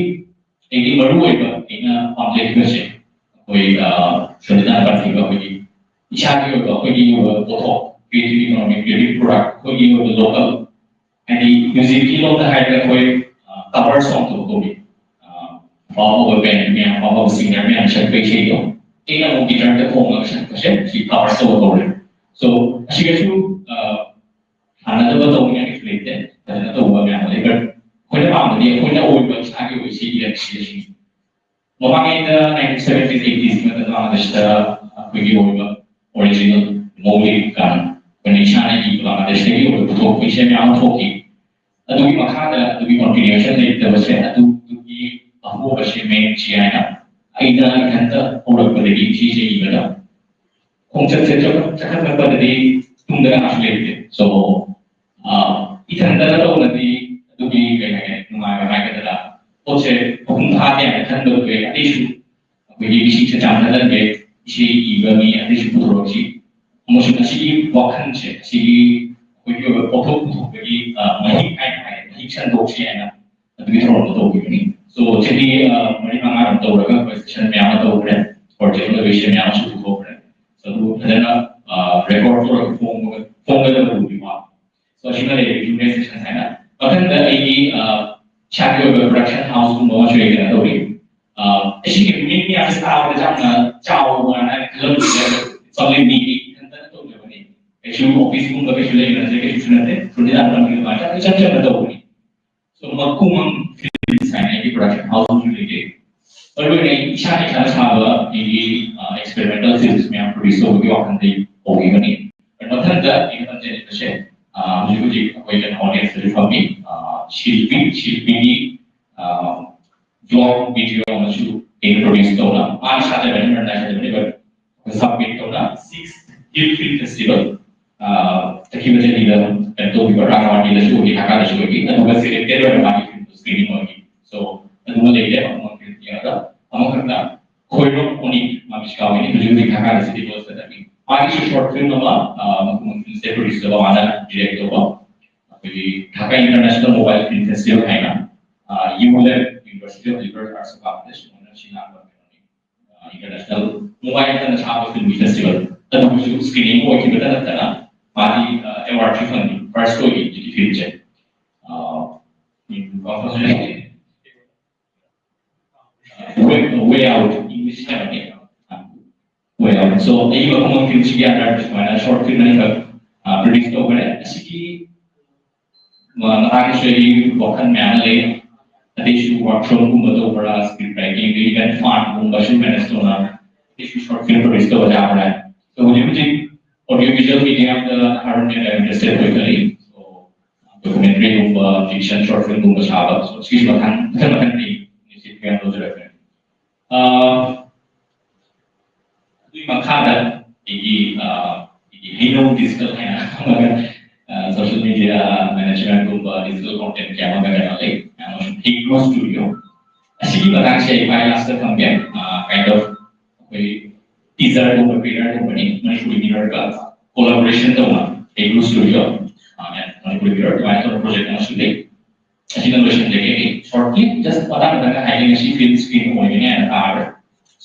ꯑꯩꯒꯤ ꯃꯔꯨꯑꯣꯏꯕ ꯑꯩꯅ ꯄꯥꯝꯖꯈꯤꯕꯁꯦ ꯑꯩꯈꯣꯏ, ꯑ, ꯁꯨꯟꯖꯤꯇꯥꯅ ꯄꯟꯈꯤꯕ ꯑꯩꯈꯣꯏꯒꯤ ꯏꯁꯥꯒꯤ ꯑꯣꯏꯕ, ꯑꯩꯈꯣꯏꯒꯤ ꯑꯣꯏꯕ ꯄꯣꯠꯊꯣꯛ, creative economy, creative product, ꯑꯩꯈꯣꯏꯒꯤ ꯑꯣꯏꯕ ꯂꯣꯀꯦꯜ, ꯍꯥꯏꯗꯤ ꯃ꯭ꯌꯨꯖꯤꯛꯀꯤ ꯂꯣꯝꯗ ꯍꯥꯏꯔꯒ ꯑꯩꯈꯣꯏ, ꯑ, ꯀꯚꯔ ꯁꯣꯡ ꯇꯧꯕ ꯀꯧꯏ꯫ ꯑ, ꯑꯐꯥꯎ ꯑꯐꯥꯎꯕ ꯕꯦꯟ ꯃꯌꯥꯝ, ꯑꯐꯥꯎ ꯑꯐꯥꯎꯕ ꯁꯤꯡꯒꯔ ꯃꯌꯥꯝ ꯁꯛꯄ ꯏꯁꯩꯗꯣ ꯑꯩꯅ ꯑꯃꯨꯛ ꯒꯤꯇꯔꯗ ꯈꯣꯡꯉꯒ ꯁꯛꯄꯁꯦ ꯁꯤ ꯀꯚꯔ ꯇꯧꯕ ꯀꯧꯔꯦ꯫ So, ꯑꯁꯤꯒꯁꯨ, ꯑ, ꯃꯥꯟꯅꯗꯕ ꯇꯧꯅꯤꯡꯉꯥꯏ ꯀꯩꯁꯨ ꯂꯩꯇꯦ, ꯐꯖꯅ ꯇꯧꯕ ꯃꯌꯥꯝ ꯂꯩ, but ꯑꯩꯈꯣꯏꯅ ꯄꯥꯝꯕꯗꯤ ꯑꯩꯈꯣꯏꯅ ꯑꯣꯏꯕ ꯏꯁꯥꯒꯤ ꯑꯣꯏꯕ ꯏꯁꯩꯒꯤ ꯂꯩꯔꯛꯁꯤꯗ ꯁꯤꯅꯤ꯫ ꯃꯃꯥꯡꯉꯩꯗ ꯅꯥꯏꯟꯇꯤꯟ ꯁꯚꯦꯟꯇꯤꯁ ꯑꯩꯠꯇꯤꯁꯀꯤ ꯃꯇꯝꯗ ꯕꯪꯒ꯭ꯂꯥꯗꯦꯁꯇ ꯑꯩꯈꯣꯏꯒꯤ ꯑꯣꯏꯕ ꯑꯣꯔꯤꯖꯤꯅꯦꯜ ꯃꯧꯂꯤꯛ ꯀꯥꯟ ꯑꯩꯈꯣꯏꯅ ꯏꯁꯥꯅ ꯏꯕ ꯕꯪꯒ꯭ꯂꯥꯗꯦꯁꯇꯒꯤ ꯑꯣꯏꯕ ꯄꯨꯊꯣꯛꯄ ꯏꯁꯩ ꯃꯌꯥꯝ ꯑꯃ ꯊꯣꯛꯈꯤ꯫ ꯑꯗꯨꯒꯤ ꯃꯈꯥꯗ ꯑꯗꯨꯒꯤ ꯀꯣꯟꯇꯤꯅ꯭ꯌꯨꯑꯦꯁꯟ ꯂꯩꯇꯕꯁꯦ, ꯑꯗꯨꯒꯤ ꯑꯍꯣꯕꯁꯦ ꯃꯌꯦꯛꯁꯤ ꯍꯥꯏꯅ ꯑꯩꯅ ꯏꯊꯟꯇ ꯍꯧꯔꯛꯄꯗꯒꯤ ꯏꯁꯩꯁꯦ ꯏꯕꯗ ꯈꯣꯡꯆꯠꯁꯦ ꯆꯥꯎꯈꯠ-, ꯆꯥꯎꯈꯠꯂꯛꯄꯗꯗꯤ ꯇꯨꯡꯗ ꯀꯅꯥꯁꯨ ꯂꯩꯇꯦ꯫ So, ꯑ, ꯏꯊꯟꯇꯅ ꯇꯧꯅꯗꯤ ꯑꯗꯨꯒꯤ ꯀꯩ ꯍꯥꯏꯒꯦ, ꯅꯨꯡꯉꯥꯏꯕ ꯍꯥꯏꯒꯗ꯭ꯔꯥ, ꯄꯣꯠꯁꯦ ꯃꯄꯨꯡ ꯐꯥꯗꯦ ꯍꯥꯏꯅ ꯈꯟꯕꯗꯨ ꯂꯩ꯫ ꯑꯇꯩꯁꯨ ꯑꯩꯈꯣꯏꯒꯤ ꯏꯁꯤꯡꯁꯦ ꯆꯥꯝꯊꯍꯟꯒꯦ, ꯏꯁꯩ ꯏꯕ ꯃꯤ ꯑꯇꯩꯁꯨ ꯄꯨꯊꯣꯔꯛꯁꯤ ꯑꯃꯁꯨꯡ ꯑꯁꯤꯒꯤ ꯋꯥꯈꯜꯁꯦ, ꯑꯁꯤꯒꯤ ꯑꯩꯈꯣꯏꯒꯤ ꯑꯣꯏꯕ ꯄꯣꯠꯊꯣꯛ ꯄꯨꯊꯣꯛꯄꯒꯤ ꯃꯍꯤꯛ ꯍꯥꯏꯅ ꯍꯥꯏ, ꯃꯍꯤꯛ ꯁꯟꯗꯣꯛꯁꯤ ꯍꯥꯏꯅ ꯑꯗꯨꯒꯤ ꯊꯧꯔꯝꯗꯣ ꯇꯧꯈꯤꯕꯅꯤ꯫ So ꯆꯍꯤ ꯃꯔꯤ ꯃꯉꯥꯔꯣꯝ ꯇꯧꯔꯒ ꯑꯩꯈꯣꯏ ꯁꯦꯁꯟ ꯃꯌꯥꯝ ꯑꯃ ꯇꯧꯈ꯭ꯔꯦ, ꯄ꯭ꯔꯣꯖꯦꯛ ꯂꯣꯏꯁꯦ ꯃꯌꯥꯝ ꯑꯃꯁꯨ ꯄꯨꯊꯣꯛꯈ꯭ꯔꯦ꯫ ꯑꯗꯨ ꯐꯖꯅ ꯔꯦꯀꯣꯔꯗ ꯇꯧꯔꯒ ꯐꯣꯡꯕꯒ ꯐꯣꯡꯒꯗꯕꯗꯨꯗꯤ ꯋꯥ꯫ So ꯑꯁꯤꯃ ꯂꯩꯔꯦ ꯌꯨꯅꯦꯁ ꯁꯦꯁꯟ ꯍꯥꯏꯅ꯫ ꯃꯊꯪꯗ ꯑꯩꯒꯤ ꯏꯁꯥꯒꯤ ꯑꯣꯏꯕ ꯄ꯭ꯔꯗꯛꯁꯟ ꯍꯥꯎꯁꯀꯨꯝꯕ ꯑꯃꯁꯨ ꯑꯩ ꯀꯩꯅꯣ ꯇꯧꯔꯤ꯫ ꯑꯩꯁꯤꯒꯤ ꯃꯤ ꯃꯌꯥꯝꯁꯦ ꯇꯥꯕꯗ ꯌꯥꯝꯅ ꯆꯥꯎꯕꯅ ꯈꯜꯂꯝꯕꯁꯨ ꯌꯥꯏ꯫ ꯆꯥꯎꯂꯦꯟ ꯃꯤ ꯏꯊꯟꯇꯅ ꯇꯧꯖꯕꯅꯤ꯫ ꯀꯩꯁꯨ ꯑꯣꯐꯤꯁꯀꯨꯝꯕ ꯀꯩꯁꯨ ꯂꯩꯕ ꯅꯠꯇꯦ, ꯀꯩꯁꯨ ꯅꯠꯇꯦ꯫ ꯁꯨꯝ ꯏꯆꯝ ꯆꯝꯅ ꯇꯧꯕꯅꯤ꯫ So ꯃꯈꯨꯃꯪ ꯐꯤꯜꯝꯁ ꯍꯥꯏꯅ ꯑꯩꯒꯤ ꯄ꯭ꯔꯗꯛꯁꯟ ꯍꯥꯎꯁ ꯑꯃꯁꯨ ꯂꯩꯖꯩ꯫ ꯃꯔꯨꯑꯣꯏꯅ ꯑꯩ ꯏꯁꯥꯅ ꯏꯁꯥꯅ ꯁꯥꯕ ꯑꯩꯒꯤ ꯑꯦꯛꯁꯄꯦꯔꯤꯃꯦꯟꯇꯦꯜ ꯐꯤꯜꯝꯁ ꯃꯌꯥꯝ ꯄ꯭ꯔꯣꯗ꯭ꯌꯨꯁ ꯇꯧꯕꯒꯤ ꯋꯥꯈꯜꯗꯒꯤ ꯍꯧꯈꯤꯕꯅꯤ꯫ ꯃꯊꯪꯗ ꯑꯩꯅ ꯇꯝꯖꯅꯤꯡꯕꯁꯦ ꯍꯧꯖꯤꯛ ꯍꯧꯖꯤꯛ ꯑꯩꯈꯣꯏ ꯀꯩꯅꯣ ꯑꯣꯗꯤꯌꯦꯟꯁꯇꯁꯨ ꯐꯝꯃꯤ, ꯁꯤꯜꯄꯤ, ꯁꯤꯜꯄꯤꯒꯤ ꯕ꯭ꯂꯣꯒ ꯚꯤꯗꯤꯑꯣ ꯑꯃꯁꯨ ꯑꯩꯅ ꯄ꯭ꯔꯣꯗ꯭ꯌꯨꯁ ꯇꯧꯅ, ꯃꯥꯅ ꯁꯥꯖꯕꯅꯤ, ꯃꯔꯝꯅ ꯁꯥꯖꯕꯅꯤ, ꯁꯕꯃꯤꯠ ꯇꯧꯅ ꯁꯤꯛꯁ ꯍꯤꯜ ꯐꯤꯜꯝ ꯐꯦꯁꯇꯤꯚꯦꯜ ꯆꯠꯈꯤꯕ ꯆꯍꯤꯗ ꯀꯩꯅꯣ ꯇꯧꯈꯤꯕ, ꯔꯥꯡꯉꯥꯋꯥꯟꯒꯤꯗꯁꯨ ꯑꯣꯏꯈꯤ, ꯙꯥꯀꯥꯗꯁꯨ ꯑꯣꯏꯈꯤ꯫ ꯑꯗꯨꯒ ꯁꯦꯂꯦꯛꯇꯦꯠ ꯑꯣꯏꯅ ꯃꯥꯒꯤ ꯐꯤꯜꯝꯗꯣ ꯁ꯭ꯀ꯭ꯔꯤꯅꯤꯡ ꯑꯣꯏꯈꯤ꯫ ꯁꯣ ꯑꯗꯨꯃ ꯂꯩꯔꯦ꯫ ꯑꯃꯃꯝ ꯐꯤꯜꯝ ꯌꯦꯡꯉꯒ ꯑꯃꯈꯛꯅ ꯈꯣꯏꯔꯣꯝ ꯑꯣꯅꯤ, ꯃꯥ ꯃꯤꯁꯀꯥꯎꯒꯤꯅꯤ, ꯍꯧꯖꯤꯛ ꯍꯧꯖꯤꯛ ꯙꯥꯀꯥꯗ ꯁꯤꯇꯤ ꯀꯣꯂꯦꯖꯇ ꯇꯝꯃꯤ꯫ ꯃꯥꯒꯤꯁꯨ ꯁꯣꯔꯠ ꯐꯤꯜꯝ ꯑꯃ ꯃꯈꯨꯃꯪ ꯐꯤꯜꯝꯁꯇ ꯄ꯭ꯔꯣꯗ꯭ꯌꯨꯁ ꯇꯧꯕ, ꯃꯥꯅ ꯗꯤꯔꯦꯛ ꯇꯧꯕ, ꯑꯩꯈꯣꯏꯒꯤ Dhaka international mobile film festival ꯍꯥꯏꯅ ꯌꯨ ꯂꯦꯕ, university of liberal arts campus ꯃꯣꯏꯅ ꯁꯤꯟꯅꯕ ꯀꯩꯅꯣꯅꯤ꯫ ꯏꯟꯇꯔꯅꯦꯁꯅꯦꯜ ꯃꯣꯕꯥꯏꯜ ꯅꯠꯇꯅ ꯁꯥꯕ ꯐꯤꯜꯝꯒꯤ ꯐꯦꯁꯇꯤꯚꯦꯜ ꯑꯗꯨꯒꯤꯁꯨ ꯁ꯭ꯀ꯭ꯔꯤꯅꯤꯡ ꯑꯣꯏꯈꯤꯕꯗ ꯅꯠꯇꯅ ꯃꯥꯗꯤ ꯑꯦꯋꯥꯔꯗꯁꯨ ꯐꯪꯉꯤ, ꯐꯥꯔꯁ ꯑꯣꯏꯈꯤ ꯍꯧꯖꯤꯛꯀꯤ ꯐꯤꯜꯝꯁꯦ꯫ ꯋꯦ ꯑꯥꯎꯠ, ꯏꯪꯂꯤꯁ ꯍꯥꯏꯕꯅꯦ꯫ ꯋꯦ ꯑꯥꯎꯠ꯫ ꯁꯣ ꯑꯩꯒꯤ ꯃꯈꯨꯃꯪ ꯐꯤꯜꯝꯁꯤꯒꯤ ꯑꯟꯗꯔꯗ ꯁꯨꯃꯥꯏꯅ ꯁꯣꯔꯠ ꯐꯤꯜꯝ ꯑꯅꯤꯈꯛ ꯄ꯭ꯔꯣꯗ꯭ꯌꯨꯁ ꯇꯧꯈ꯭ꯔꯦ꯫ ꯑꯁꯤꯒꯤ ꯃꯇꯥꯡꯗꯁꯨ ꯑꯩꯒꯤ ꯋꯥꯈꯜ ꯃꯌꯥꯝ ꯂꯩ꯫ ꯑꯇꯩꯁꯨ ꯋꯥꯔꯛꯁꯣꯞꯀꯨꯝꯕ ꯇꯧꯕ꯭ꯔꯥ, ꯁ꯭ꯀ꯭ꯔꯤꯞ ꯔꯥꯏꯇꯤꯡ, ꯏꯚꯦꯟ ꯐꯥꯟꯒꯨꯝꯕꯁꯨ ꯃꯦꯅꯦꯖ ꯇꯧꯅ ꯑꯇꯩꯁꯨ ꯁꯣꯔꯠ ꯐꯤꯜꯝ ꯄ꯭ꯔꯣꯗ꯭ꯌꯨꯁ ꯇꯧꯕ ꯌꯥꯕ꯭ꯔꯥ? ꯁꯣ ꯍꯧꯖꯤꯛ ꯍꯧꯖꯤꯛ ꯑꯣꯗꯤꯑꯣ ꯚꯤꯖꯨꯋꯦꯜ ꯃꯤꯗꯤꯌꯥꯗ ꯍꯥꯔꯃꯣꯅꯤ ꯌꯥꯝ ꯏꯟꯇꯔꯦꯁꯇꯦꯠ ꯑꯣꯏ ꯈꯜꯂꯤ꯫ ꯁꯣ ꯗꯣꯀꯨꯃꯦꯟꯇꯔꯤꯒꯨꯝꯕ, ꯐꯤꯛꯁꯟ ꯁꯣꯔꯠ ꯐꯤꯜꯝꯒꯨꯝꯕ ꯁꯥꯕ, ꯁꯣ ꯁꯤꯒꯤꯁꯨ ꯃꯊꯪ ꯃꯊꯪ ꯃꯊꯪꯗꯤ ꯏꯅꯤꯁꯤꯌꯦꯇꯤꯚ ꯌꯥꯝ ꯇꯧꯖꯔꯛꯀꯅꯤ꯫ ꯑꯗꯨꯒꯤ ꯃꯈꯥꯗ ꯑꯩꯒꯤ ꯑꯩꯒꯤ ꯍꯩꯅꯧ ꯗꯤꯖꯤꯇꯦꯜ ꯍꯥꯏꯅ ꯑꯃꯒ ꯁꯣꯁꯤꯌꯦꯜ ꯃꯤꯗꯤꯌꯥ ꯃꯦꯅꯦꯖꯃꯦꯟꯠꯒꯨꯝꯕ ꯗꯤꯖꯤꯇꯦꯜ ꯀꯣꯟꯇꯦꯟꯠ ꯀꯌꯥ ꯑꯃ ꯀꯩꯅꯣ ꯂꯩ, ꯑꯃꯁꯨꯡ ꯍꯤꯒ꯭ꯔꯣ ꯁ꯭ꯇꯨꯗꯤꯑꯣ꯫ ꯑꯁꯤꯒꯤ ꯃꯇꯥꯡꯁꯦ ꯑꯩ ꯈ꯭ꯋꯥꯏ ꯂꯥꯁꯇ ꯊꯝꯒꯦ꯫ ꯀꯩꯅꯣ collaboration ꯇꯧꯅ ꯑꯩ ꯒ꯭ꯔꯨꯞ ꯁ꯭ꯇꯨꯗꯤꯑꯣ ꯃꯅꯤꯄꯨꯔ ꯃꯤꯔꯣꯔ ꯑꯗꯨꯃꯥꯏꯅ ꯇꯧꯕ ꯄ꯭ꯔꯣꯖꯦꯛ ꯑꯃꯁꯨ ꯂꯩ꯫ ꯑꯁꯤꯅ ꯂꯣꯏꯁꯤꯟꯖꯒꯦ꯫ ꯑꯩ ꯁꯣꯔꯠ ꯐꯤꯂꯝ ꯖꯁ ꯃꯇꯥꯡ ꯈꯛꯇꯪꯒ ꯍꯥꯏꯖꯒꯦ꯫ ꯉꯁꯤ ꯐꯤꯜꯝ ꯁ꯭ꯀ꯭ꯔꯤꯟ ꯑꯣꯏꯒꯅꯤ ꯍꯥꯏꯅ ꯇꯥꯔꯦ꯫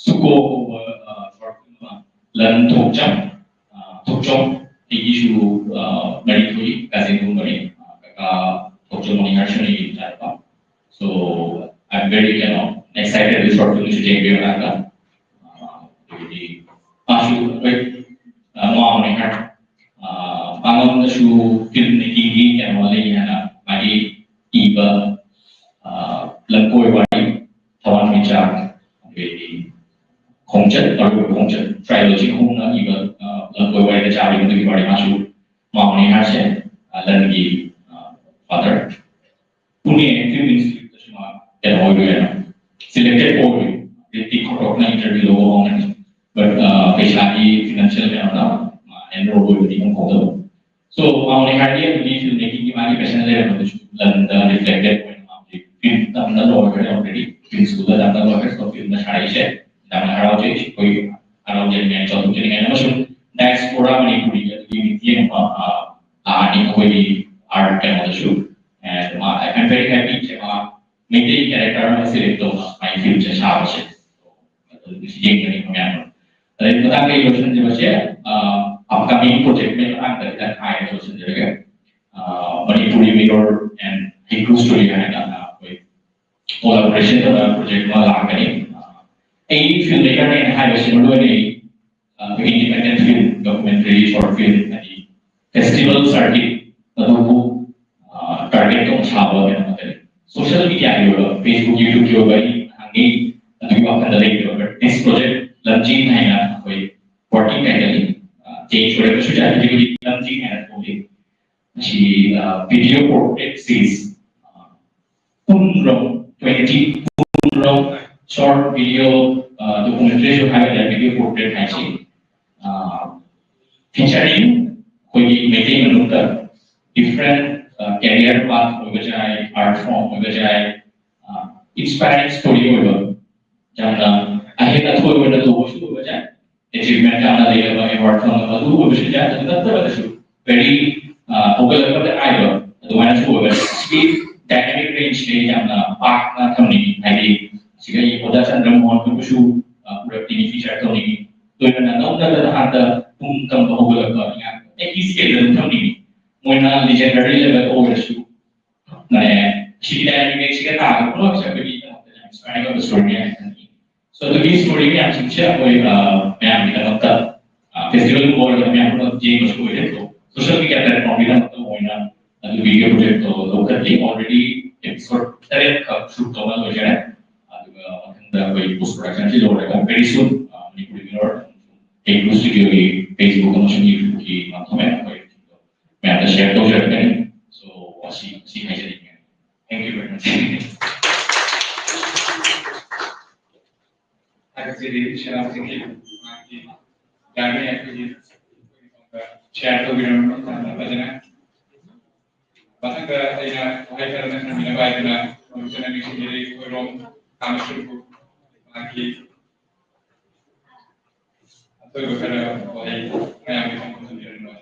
ꯁꯨꯀꯣ ꯀꯧꯕ ꯁꯣꯔꯠ ꯐꯤꯂꯝ ꯑꯃ, ꯂꯟ ꯊꯣꯛꯆꯝ, ꯊꯣꯛꯆꯣꯝ, ꯑꯩꯒꯤꯁꯨ ꯃꯔꯤ ꯊꯣꯛꯏ, ꯀꯥꯖꯤꯟꯒꯨꯝꯕꯅꯤ꯫ ꯀꯀꯥ ꯊꯣꯛꯆꯣꯝ ꯃꯅꯤꯍꯔꯁꯟꯒꯤ ꯃꯆꯥꯅꯨꯄꯥ꯫ So I'm very, you know, excited this short film ꯁꯨ ꯌꯦꯡꯕꯤꯔꯀꯥꯟꯗ ꯑꯗꯒꯤꯗꯤ ꯃꯥꯁꯨ ꯑꯩꯈꯣꯏ ꯃꯃꯥꯡꯅꯦ ꯈꯔ ꯃꯉꯣꯟꯗꯁꯨ ꯐꯤꯜꯝ ꯃꯦꯀꯤꯡꯒꯤ ꯀꯩꯅꯣ ꯂꯩ ꯍꯥꯏꯅ ꯃꯥꯒꯤ ꯏꯕ ꯂꯝꯀꯣꯏ ꯋꯥꯔꯤ, ꯊꯋꯥꯟꯃꯤꯆꯥꯛ, ꯑꯗꯒꯤ ꯈꯣꯡꯆꯠ, ꯑꯔꯣꯏꯕ ꯈꯣꯡꯆꯠ, ꯇ꯭ꯔꯥꯏꯂꯣꯖꯤ ꯑꯍꯨꯝꯅ ꯏꯕ ꯂꯝꯀꯣꯏ ꯋꯥꯔꯤꯗ ꯆꯥꯔꯤꯕ ꯑꯗꯨꯒꯤ ꯋꯥꯔꯤ ꯃꯥꯁꯨ ꯃꯥꯎꯅꯤ ꯍꯥꯏꯁꯦ ꯂꯟꯒꯤ ꯐꯥꯗꯔ꯫ ꯄꯨꯅꯦ ꯐꯤꯜꯝ ꯏꯟꯁꯇꯤꯇ꯭ꯌꯨꯠꯇꯁꯨ ꯃꯥ ꯀꯩꯅꯣ ꯑꯣꯏꯔꯨꯔꯦꯅ, ꯁꯤꯂꯦꯛꯇꯦꯠ ꯑꯣꯏꯔꯨꯔꯦ꯫ ꯔꯤꯇꯤꯛ ꯈꯣꯇꯣꯛꯅ ꯏꯟꯇꯔꯚ꯭ꯌꯨ ꯂꯧꯕ ꯍꯧꯅꯔꯦ꯫ ꯕꯠ ꯄꯩꯁꯥꯒꯤ ꯐꯤꯅꯥꯟꯁꯤꯌꯦꯜ ꯀꯩꯅꯣꯅ ꯑꯦꯟꯔꯣꯜ ꯑꯣꯏꯕꯗꯤ ꯉꯝꯍꯧꯗꯕ꯫ ꯁꯣ ꯃꯥꯎꯅꯤ ꯍꯥꯏꯔꯗꯤ ꯑꯗꯨꯒꯤ ꯐꯤꯜꯝ ꯃꯦꯀꯤꯡꯒꯤ ꯃꯥꯒꯤ ꯄꯦꯁꯟ ꯂꯩꯔꯝꯕꯗꯨꯁꯨ ꯂꯟꯗ ꯔꯤꯐ꯭ꯂꯦꯛꯇꯦꯠ ꯑꯣꯏꯅ ꯃꯥ ꯍꯧꯖꯤꯛ ꯐꯤꯜꯝ ꯇꯝꯅ ꯂꯣꯏꯈ꯭ꯔꯦ ꯑꯣꯜꯔꯦꯗꯤ꯫ ꯐꯤꯜꯝ ꯁ꯭ꯀꯨꯜꯗ ꯇꯝꯅ ꯂꯣꯏꯈ꯭ꯔꯦ꯫ ꯁꯣ ꯐꯤꯜꯝꯗ ꯁꯥꯔꯛꯏꯁꯦ ꯌꯥꯝꯅ ꯍꯔꯥꯎꯖꯩ꯫ ꯑꯩꯈꯣꯏ ꯍꯔꯥꯎꯖꯅꯤꯡꯉꯥꯏ, ꯆꯥꯎꯊꯣꯛꯆꯅꯤꯡꯉꯥꯏ ꯑꯃꯁꯨꯡ ꯗꯥꯏꯁꯄꯣꯔꯥ ꯃꯅꯤꯄꯨꯔꯤꯒꯤ ꯑꯗꯨꯒꯤ ꯃꯤꯠꯌꯦꯡ ꯑꯃ ꯂꯥꯛꯑꯅꯤ ꯑꯩꯈꯣꯏꯒꯤ ꯑꯥꯔꯠ ꯀꯩꯅꯣꯗꯁꯨ꯫ And ꯃꯥ, I'm very happy ꯁꯦ ꯃꯥ ꯃꯩꯇꯩ ꯀꯦꯔꯦꯛꯇꯔ ꯑꯃ ꯁꯦꯂꯦꯛ ꯇꯧꯅ ꯃꯥꯒꯤ ꯐꯤꯜꯝꯁꯦ ꯁꯥꯕꯁꯦ꯫ ꯑꯗꯨ ꯌꯦꯡꯒꯅꯤ ꯃꯌꯥꯝ꯫ ꯑꯗꯩ ꯃꯇꯥꯡ ꯀꯩ ꯂꯣꯏꯁꯤꯟꯈꯤꯕꯁꯦ, ꯑꯞꯀꯃꯤꯡ ꯄ꯭ꯔꯣꯖꯦꯛ ꯃꯩ ꯃꯇꯥꯡꯗ ꯈꯤꯇꯪ ꯍꯥꯏꯔꯒ ꯂꯣꯏꯁꯤꯟꯖꯔꯒꯦ꯫ ꯃꯅꯤꯄꯨꯔꯤ ꯃꯤꯔꯣꯔ ꯑꯦꯟ ꯍꯩꯀ꯭ꯔꯨ ꯁ꯭ꯇꯨꯗꯤꯑꯣ ꯍꯥꯏꯅ ꯑꯩꯈꯣꯏ ꯀꯣꯂꯥꯕꯣꯔꯦꯁꯟ ꯇꯧꯔꯒ ꯄ꯭ꯔꯣꯖꯦꯛ ꯑꯃ ꯂꯥꯛꯀꯅꯤ꯫ ꯑꯩ ꯐꯤꯜꯝ ꯃꯦꯀꯔꯅꯦꯅ ꯍꯥꯏꯕꯁꯤ ꯃꯔꯨ ꯑꯣꯏꯅ ꯑꯩ ꯑꯩꯈꯣꯏꯒꯤ independent film, documentary, short film, ꯍꯥꯏꯗꯤ ꯐꯦꯁꯇꯤꯚꯦꯜ ꯁꯔꯀꯤꯠ ꯑꯗꯨꯕꯨ ꯇꯥꯔꯒꯦꯠ ꯇꯧꯅ ꯁꯥꯕ ꯀꯩꯅꯣ ꯉꯥꯛꯇꯅꯤ꯫ ꯁꯣꯁꯤꯌꯦꯜ ꯃꯤꯗꯤꯌꯥꯒꯤ ꯑꯣꯏꯕ, ꯐꯦꯁꯕꯨꯛ, ꯌꯨꯇ꯭ꯌꯨꯕꯀꯤ ꯑꯣꯏꯕ ꯑꯩ ꯅꯍꯥꯟꯒꯤ ꯑꯗꯨꯒꯤ ꯋꯥꯈꯜꯗ ꯂꯩꯇꯦꯕ꯫ ꯕꯠ ꯅꯦꯛꯁ ꯄ꯭ꯔꯣꯖꯦꯛ ꯂꯝꯖꯤꯡ ꯍꯥꯏꯅ ꯑꯩꯈꯣꯏ ꯋꯥꯔꯀꯤꯡ ꯇꯥꯏꯇꯜꯅꯤ꯫ ꯆꯦꯟꯖ ꯑꯣꯏꯔꯛꯄꯁꯨ ꯌꯥꯏ, ꯍꯧꯖꯤꯛ ꯍꯧꯖꯤꯛ ꯂꯝꯖꯤꯡ ꯍꯥꯏꯅ ꯊꯣꯛꯂꯤ꯫ ꯃꯁꯤ ꯚꯤꯗꯤꯑꯣ ꯄꯣꯔꯇ꯭ꯔꯦꯠ ꯁꯤꯔꯤꯁ ꯄꯨꯡ ꯔꯣꯝ ꯇ꯭ꯋꯦꯟꯇꯤ, ꯄꯨꯡ ꯔꯣꯝ ꯁꯣꯔꯠ ꯚꯤꯗꯤꯑꯣ, ꯗꯣꯀꯨꯃꯦꯟꯇꯔꯤꯁꯨ ꯍꯥꯏꯕ ꯌꯥꯏ꯫ ꯚꯤꯗꯤꯑꯣ ꯄꯣꯔꯇ꯭ꯔꯦꯠ ꯍꯥꯏꯁꯤ ꯐꯤꯆꯔꯤꯡ ꯑꯩꯈꯣꯏꯒꯤ ꯃꯩꯇꯩ ꯃꯅꯨꯡꯗ ꯗꯤꯐ꯭ꯔꯦꯟ ꯀꯦꯔꯤꯌꯔ ꯄꯥꯊ ꯑꯣꯏꯕꯁꯨ ꯌꯥꯏ, ꯑꯥꯔꯠ ꯐꯣꯔꯝ ꯑꯣꯏꯕꯁꯨ ꯌꯥꯏ, ꯏꯟꯁꯄꯥꯏꯔꯤꯡ ꯁ꯭ꯇꯣꯔꯤ ꯑꯣꯏꯕ, ꯌꯥꯝꯅ ꯑꯍꯦꯟ ꯑꯊꯣꯏ ꯑꯣꯏꯅ ꯇꯧꯕꯁꯨ ꯑꯣꯏꯕ ꯌꯥꯏ, ꯑꯦꯆꯤꯚꯃꯦꯟ ꯌꯥꯝꯅ ꯂꯩꯔꯕ ꯑꯦꯋꯥꯔꯗ ꯐꯪꯉꯕ ꯑꯗꯨ ꯑꯣꯏꯕꯁꯨ ꯌꯥꯏ꯫ ꯑꯗꯨ ꯅꯠꯇꯕꯗꯁꯨ very ꯍꯧꯒꯠꯂꯛꯄꯗ ꯉꯥꯏꯕ ꯑꯗꯨꯃꯥꯏꯅꯁꯨ ꯑꯣꯏꯕ꯫ ꯁꯤꯒꯤ dynamic range ꯁꯦ ꯌꯥꯝꯅ ꯄꯥꯛꯅ ꯊꯝꯅꯤꯡꯉꯤ꯫ ꯍꯥꯏꯗꯤ ꯁꯤꯒ ꯑꯩ ꯑꯣꯖꯥ ꯆꯟꯗ꯭ꯔ ꯃꯣꯍꯟ ꯈꯣꯏꯕꯨꯁꯨ ꯄꯨꯔꯛꯅꯤꯡꯉꯤ, feature ꯇꯧꯅꯤꯡꯉꯤ꯫ ꯂꯣꯏꯅꯅ ꯅꯧꯅ ꯍꯥꯟꯅ ꯄꯨꯡ ꯇꯝꯕ ꯍꯧꯒꯠꯂꯛꯄ ꯑꯉꯥꯡ ꯑꯦꯛꯀꯤ ꯁ꯭ꯀꯦꯜꯗ ꯑꯗꯨꯝ ꯊꯝꯅꯤꯡꯉꯤ꯫ ꯃꯣꯏꯅ legendary level ꯑꯣꯏꯔꯁꯨ ꯃꯥꯅꯦ, ꯁꯤꯒꯤ dynamic range ꯁꯤꯒ ꯇꯥꯔꯒ ꯄꯨꯂꯞꯁꯦ ꯑꯩꯈꯣꯏꯒꯤꯗꯃꯛꯇ ꯌꯥꯝ inspiring ꯑꯣꯏꯕ story ꯃꯌꯥꯝ ꯊꯝꯃꯤ꯫ So ꯑꯗꯨꯒꯤ story ꯃꯌꯥꯝꯁꯤꯡꯁꯦ ꯑꯩꯈꯣꯏ ꯃꯌꯥꯝꯒꯤꯗꯃꯛꯇ festival ꯒꯨꯝꯕ ꯑꯣꯏꯔꯒꯅ ꯃꯌꯥꯝ ꯄꯨꯂꯞ ꯌꯦꯡꯕꯁꯨ ꯑꯣꯏꯔꯦ꯫ So social media platform ꯒꯤꯗꯃꯛꯇ ꯑꯣꯏꯅ ꯑꯗꯨꯒꯤ video project ꯇꯣ ꯂꯧꯈꯠꯂꯤ꯫ Already episode ꯇꯔꯦꯠ ꯈꯛ shoot ꯇꯧꯕ ꯂꯣꯏꯖꯔꯦ꯫ ꯑꯗꯨꯒ ꯃꯊꯪꯗ ꯑꯩꯈꯣꯏ post production ꯁꯤ ꯂꯣꯏꯔꯒ very soon ꯃꯅꯤꯄꯨꯔꯤ Mirror ꯑꯩ Blue Studio ꯒꯤ Facebook ꯑꯃꯁꯨꯡ YouTube ꯀꯤ ꯃꯐꯝ ꯑꯩꯈꯣꯏ ꯃꯌꯥꯝꯗ share ꯇꯧꯖꯔꯛꯀꯅꯤ꯫ So ꯑꯁꯤ ꯑꯁꯤ ꯍꯥꯏꯖꯅꯤꯡꯉꯦ꯫ Thank you very much. ꯊꯥꯒꯠꯆꯔꯤ ꯁꯦꯅꯥꯄꯇꯤꯒꯤ ꯃꯍꯥꯛꯀꯤ ꯌꯥꯝꯅ ꯑꯩꯈꯣꯏꯒꯤ share ꯇꯧꯕꯤꯔꯝꯕ ꯌꯥꯝꯅ ꯐꯖꯅ꯫ ꯃꯊꯪꯗ ꯑꯩꯅ ꯋꯥꯍꯩ ꯈꯔ ꯅꯪꯍꯟꯕꯤꯅꯕ ꯍꯥꯏꯗꯨꯅ ꯃꯔꯨꯞꯇ ꯅꯪ ꯅꯤꯡꯁꯤꯡꯖꯔꯤ ꯈꯣꯏꯔꯣꯝ ꯀꯥꯃꯦꯁꯣꯔꯄꯨꯔ ꯃꯍꯥꯛꯀꯤ ꯑꯊꯣꯏꯕ ꯈꯔ ꯋꯥꯍꯩ ꯃꯌꯥꯝꯒꯤ ꯐꯣꯡꯗꯣꯛꯆꯕꯤꯔꯝꯕ꯫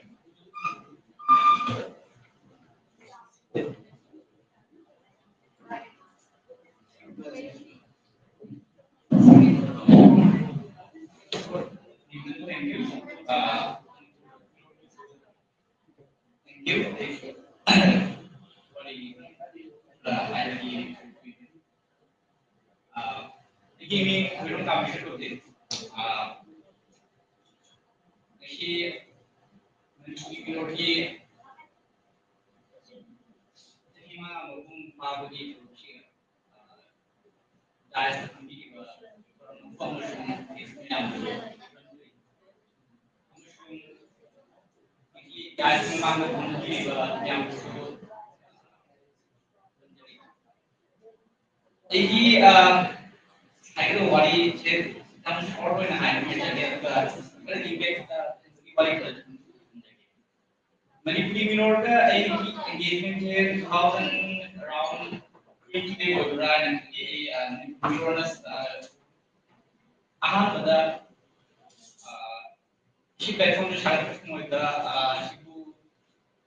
Thank you. Thank you. Uh, I, uh, ꯑꯩꯒꯤ ꯃꯤꯡ ꯈꯣꯏꯔꯣꯝ ꯀꯥꯃꯦꯁꯣꯔ ꯀꯧꯏ꯫ Uh, ꯉꯁꯤ ꯃꯅꯤꯄꯨꯔꯤ ꯃꯤꯔꯣꯜꯒꯤ ꯆꯍꯤ ꯃꯉꯥ ꯃꯄꯨꯡ ꯐꯥꯕꯒꯤ ꯊꯧꯔꯝꯁꯤ, uh, dais ꯇ ꯐꯝꯕꯤꯔꯤꯕ ꯑꯃꯁꯨꯡ guest ꯃꯌꯥꯝꯕꯨ ꯑꯃꯁꯨꯡ ꯑꯩꯒꯤ dais ꯃꯃꯥꯡꯗ ꯐꯝꯕꯤꯔꯤꯕ ꯃꯌꯥꯝꯕꯨꯁꯨ ꯑꯩꯒꯤ, ꯑ, ꯍꯥꯏꯒꯗꯕ ꯋꯥꯔꯤꯁꯦ ꯌꯥꯝ short ꯑꯣꯏꯅ ꯍꯥꯏꯖꯒꯦ, ꯑꯗꯨꯒ ꯈꯔ detail ꯗ ꯑꯩꯒꯤ ꯋꯥꯔꯤ ꯈꯔ ꯊꯝꯖꯒꯦ꯫ ꯃꯅꯤꯄꯨꯔꯤ ꯃꯤꯔꯣꯜꯗ ꯑꯩꯒꯤ engagement ꯁꯦ two thousand around twenty ꯗꯒꯤ ꯑꯣꯏꯕ꯭ꯔꯥ ꯍꯥꯏꯅ ꯈꯜꯂꯤ꯫ ꯑꯩ, ꯑ, ꯃꯅꯤꯄꯨꯔꯤ ꯃꯤꯔꯣꯜꯅ, ꯑ, ꯑꯍꯥꯟꯕꯗ, ꯑ, ꯁꯤ ꯄ꯭ꯂꯦꯠꯐꯣꯝꯁꯦ ꯁꯥꯒꯠꯄꯁꯤꯗ ꯑꯁꯤꯕꯨ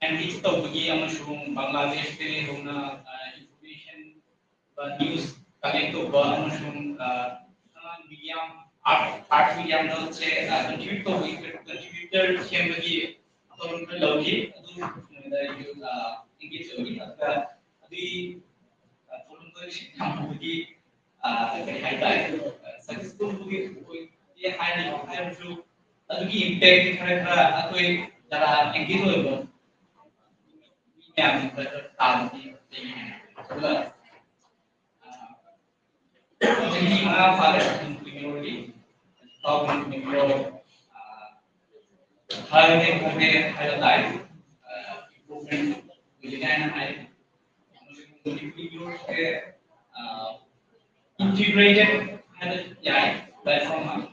ꯑꯦꯡꯒꯦꯖ ꯇꯧꯕꯒꯤ ꯑꯃꯁꯨꯡ ꯕꯪꯒ꯭ꯂꯥꯗꯦꯁꯇꯒꯤ ꯍꯧꯅ ꯏꯟꯐꯣꯔꯃꯦꯁꯟ ꯅ꯭ꯌꯨꯁ ꯀꯂꯦꯛ ꯇꯧꯕ ꯑꯃꯁꯨꯡ ꯃꯤꯗꯤꯌꯥ, ꯑꯥꯔꯠ ꯃꯤꯗꯤꯌꯥꯗꯁꯦ ꯀꯟꯇ꯭ꯔꯤꯕ꯭ꯌꯨꯠ ꯇꯧꯕꯒꯤ, ꯀꯟꯇ꯭ꯔꯤꯕ꯭ꯌꯨꯇꯔ ꯁꯦꯝꯕꯒꯤ ꯊꯧꯔꯝ ꯈꯔ ꯂꯧꯈꯤ꯫ ꯑꯗꯨ ꯃꯣꯏꯗ ꯑꯩꯁꯨ ꯑꯦꯡꯒꯦꯖ ꯑꯣꯏꯈꯤ꯫ ꯑꯗꯨꯒ ꯑꯗꯨꯒꯤ ꯊꯧꯔꯝꯗꯣ ꯁꯤꯟ ꯊꯝꯕꯒꯤ ꯀꯔꯤ ꯍꯥꯏꯇꯥꯔꯦ, ꯁꯛꯁꯦꯁꯐꯨꯜꯕꯨꯗꯤ ꯑꯣꯏꯗꯦ ꯍꯥꯏꯅ ꯍꯥꯏꯔꯁꯨ, ꯑꯗꯨꯒꯤ ꯏꯝꯄꯦꯛꯇꯤ ꯈꯔ ꯈꯔ ꯑꯩꯈꯣꯏ ꯖꯒꯥ ꯑꯦꯡꯒꯦꯖ ꯑꯣꯏꯕ ꯃꯤ ꯃꯌꯥꯝ ꯈꯔ ꯈꯔ ꯇꯥꯕꯗꯤ ꯂꯩ꯫ ꯑꯗꯨꯒ ꯆꯍꯤ ꯃꯉꯥ ꯐꯥꯔꯦ ꯃꯅꯤꯄꯨꯔꯤ ꯃꯤꯔꯣꯜꯒꯤ꯫ ꯃꯅꯤꯄꯨꯔꯤ ꯃꯤꯔꯣꯜ ꯐꯔꯦ ꯐꯔꯦ ꯍꯥꯏꯕ ꯇꯥꯏ꯫ ꯏꯝꯄ꯭ꯔꯨꯚꯃꯦꯟ ꯑꯣꯏꯒꯅꯤ ꯍꯥꯏꯅ ꯍꯥꯏ꯫ ꯃꯅꯤꯄꯨꯔꯤ ꯃꯤꯔꯣꯜꯁꯦ ꯏꯟꯇꯤꯒ꯭ꯔꯦꯇꯦꯠ ꯍꯥꯏꯅ ꯌꯥꯏ ꯄ꯭ꯂꯦꯠꯐꯣꯝ ꯑꯃ꯫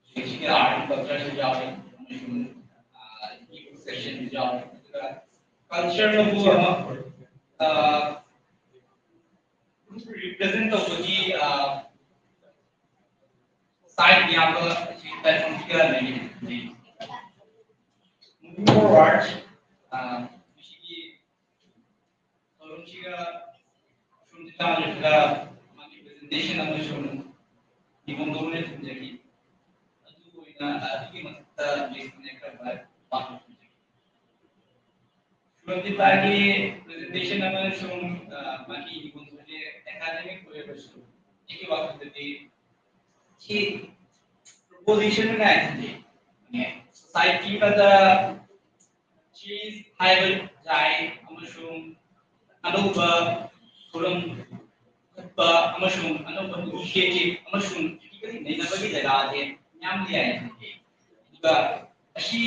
ꯁꯤꯒꯤ ꯑꯥꯔꯠ ꯑꯦꯟ ꯀꯜꯆꯔꯁꯨ ꯌꯥꯎꯏ, ꯑꯃꯁꯨꯡ ꯁꯦꯁꯟꯁꯨ ꯌꯥꯎꯏ꯫ ꯑꯗꯨꯒ ꯀꯜꯆꯔꯅꯕꯨ ꯑꯃ ꯔꯤꯄ꯭ꯔꯖꯦꯟ ꯇꯧꯕꯒꯤ ꯁꯥꯏꯠ ꯌꯥꯝꯕ ꯑꯁꯤ ꯄ꯭ꯂꯦꯠꯐꯣꯝꯁꯤꯒ ꯂꯩꯃꯤꯟꯅꯩ꯫ Moving forward, ꯃꯁꯤꯒꯤ ꯊꯧꯔꯝꯁꯤꯒ ꯁꯨꯝ ꯆꯥꯟꯅꯔꯒ ꯃꯥꯒꯤ ꯄ꯭ꯔꯖꯦꯟꯇꯦꯁꯟ ꯑꯃꯁꯨꯡ ꯅꯤꯉꯣꯝꯗꯧꯅ ꯊꯝꯖꯒꯦ꯫ ꯑꯗꯨ ꯑꯣꯏꯅ ꯑꯗꯨꯒꯤ ꯃꯊꯛꯇ ꯂꯤꯁ ꯈꯔ ꯄꯥꯡꯊꯣꯛꯆꯒꯦ꯫ ꯁꯨꯔꯝꯖꯤꯠ ꯚꯥꯏꯒꯤ ꯄ꯭ꯔꯖꯦꯟꯇꯦꯁꯟ ꯑꯃꯁꯨꯡ ꯃꯥꯒꯤ ꯅꯤꯉꯣꯝꯗꯧꯅ ꯑꯦꯀꯥꯗꯦꯃꯤꯛ ꯑꯣꯏꯔꯕꯁꯨ ꯑꯩꯒꯤ ꯋꯥꯈꯜꯗꯗꯤ ꯁꯤ ꯄ꯭ꯔꯣꯄꯣꯖꯤꯁꯟ ꯀꯥꯏꯅ ꯁꯣꯁꯥꯏꯇꯤ ꯑꯃꯗ ꯆꯦꯟꯖ ꯍꯥꯏꯕ ꯌꯥꯏ ꯑꯃꯁꯨꯡ ꯑꯅꯧꯕ ꯊꯧꯔꯝ ꯆꯠꯄ ꯑꯃꯁꯨꯡ ꯑꯅꯧꯕ ꯏꯅꯤꯁꯤꯌꯦꯇꯤꯚ ꯑꯃꯁꯨꯡ ꯀ꯭ꯔꯤꯇꯤꯀꯦꯜ ꯅꯩꯅꯕꯒꯤ ꯖꯒꯥꯁꯦ ꯌꯥꯝ ꯂꯩ ꯍꯥꯏꯅ ꯈꯜꯂꯤ꯫ ꯑꯗꯨꯒ ꯑꯁꯤ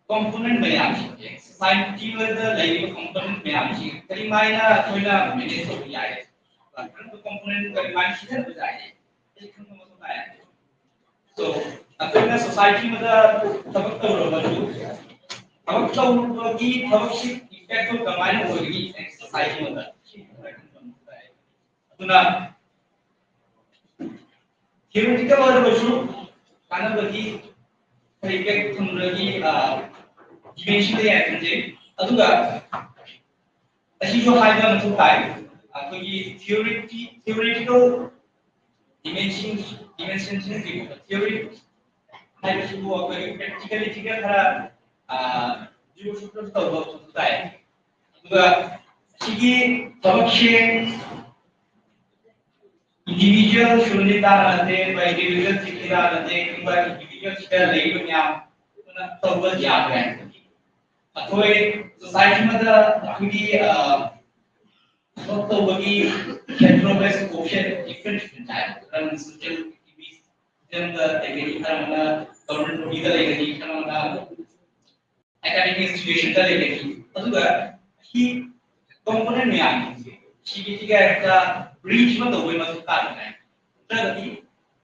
ꯀꯣꯝꯄꯣꯅꯦꯟ ꯃꯌꯥꯝꯁꯤꯡꯁꯦ, ꯁꯣꯁꯥꯏꯇꯤ ꯑꯃꯗ ꯂꯩꯔꯤꯕ ꯀꯣꯝꯄꯣꯅꯦꯟ ꯃꯌꯥꯝꯁꯤ ꯀꯔꯤꯃꯥꯏꯅ ꯑꯩꯈꯣꯏꯅ ꯃꯦꯅꯦꯖ ꯇꯧꯕ ꯌꯥꯏ, ꯀꯔꯝꯕ ꯀꯣꯝꯄꯣꯅꯦꯟ ꯀꯔꯤꯃꯥꯏꯅ ꯁꯤꯖꯤꯟꯅꯕ ꯌꯥꯏ, ꯑꯁꯤ ꯈꯪꯕ ꯃꯊꯧ ꯇꯥꯏ꯫ So, ꯑꯩꯈꯣꯏꯅ ꯁꯣꯁꯥꯏꯇꯤ ꯑꯃꯗ ꯊꯕꯛ ꯇꯧꯔꯕꯁꯨ, ꯊꯕꯛ ꯇꯧꯔꯨꯕꯒꯤ ꯊꯕꯛꯁꯤ ꯏꯝꯄꯦꯛꯇꯨ ꯀꯃꯥꯏꯅ ꯑꯣꯏꯒꯅꯤ ꯁꯣꯁꯥꯏꯇꯤ ꯑꯃꯗ? ꯑꯗꯨꯅ ꯊꯤꯑꯣꯔꯤꯇꯤꯀꯦꯜ ꯑꯣꯏꯔꯕꯁꯨ ꯀꯥꯟꯅꯕꯒꯤ ꯈꯔ ꯏꯝꯄꯦꯛ ꯊꯝꯕꯒꯤ ꯗꯤꯃꯦꯟꯁꯟꯗ ꯌꯥꯏ ꯈꯟꯖꯩ꯫ ꯑꯗꯨꯒ ꯑꯁꯤꯁꯨ ꯍꯥꯏꯕ ꯃꯊꯧ ꯇꯥꯏ꯫ ꯑꯩꯈꯣꯏꯒꯤ ꯊꯤꯑꯣꯔꯤꯇꯤ ꯊꯤꯑꯣꯔꯤꯇꯤꯀꯦꯜ ꯗꯤꯃꯦꯟꯁꯟ ꯗꯤꯃꯦꯟꯁꯟꯁꯤꯡꯁꯤ ꯊꯤꯑꯣꯔꯤ ꯍꯥꯏꯕꯁꯤꯕꯨ ꯑꯩꯈꯣꯏꯒꯤ ꯄ꯭ꯔꯦꯛꯇꯤꯀꯦꯂꯤꯇꯤꯒ ꯈꯔ ꯖꯤꯑꯣꯁꯤꯀ꯭ꯔꯦꯠ ꯇꯧꯕ ꯃꯊꯧ ꯇꯥꯏ꯫ ꯑꯗꯨꯒ ꯁꯤꯒꯤ ꯊꯕꯛꯁꯦ individual ꯁꯨꯔꯗꯤ ꯇꯥꯟꯅꯗꯦ, individual ꯁꯤꯗꯤ ꯇꯥꯟꯅꯗꯦ, individual ꯁꯤꯗ ꯂꯩꯔꯤꯕ ꯃꯌꯥꯝ ꯄꯨꯟꯅ ꯇꯧꯕ ꯌꯥꯗ꯭ꯔꯦ꯫ ꯑꯩꯈꯣꯏ ꯁꯣꯁꯥꯏꯇꯤ ꯑꯃꯗ ꯑꯩꯈꯣꯏꯒꯤ ꯊꯕꯛ ꯇꯧꯕꯒꯤ ꯍꯦꯇ꯭ꯔꯣꯒꯦꯅꯁ ꯀꯣꯏꯐꯤꯁꯤꯌꯦꯟ ꯗꯤꯐ꯭ꯔꯦꯟꯁ ꯂꯩ꯫ ꯈꯔꯅ ꯁꯣꯁꯤꯌꯦꯜ ꯑꯦꯛꯇꯤꯚꯤꯁꯇ ꯂꯩꯒꯅꯤ, ꯈꯔꯅ ꯒꯚꯔꯟꯃꯦꯟꯠ ꯕꯣꯗꯤꯗ ꯂꯩꯒꯅꯤ, ꯈꯔꯅ ꯑꯦꯀꯥꯗꯦꯃꯤꯛ ꯏꯟꯁꯇꯤꯇ꯭ꯌꯨꯁꯟꯗ ꯂꯩꯒꯅꯤ꯫ ꯑꯗꯨꯒ ꯁꯤ ꯀꯣꯝꯄꯣꯅꯦꯟ ꯃꯌꯥꯝꯁꯦ ꯁꯤꯒꯤꯁꯤꯒ ꯍꯦꯛꯇ ꯕ꯭ꯔꯤꯖ ꯑꯃ ꯇꯧꯕꯒꯤ ꯃꯊꯧ ꯇꯥꯗꯅ ꯅꯠꯇ꯭ꯔꯒꯗꯤ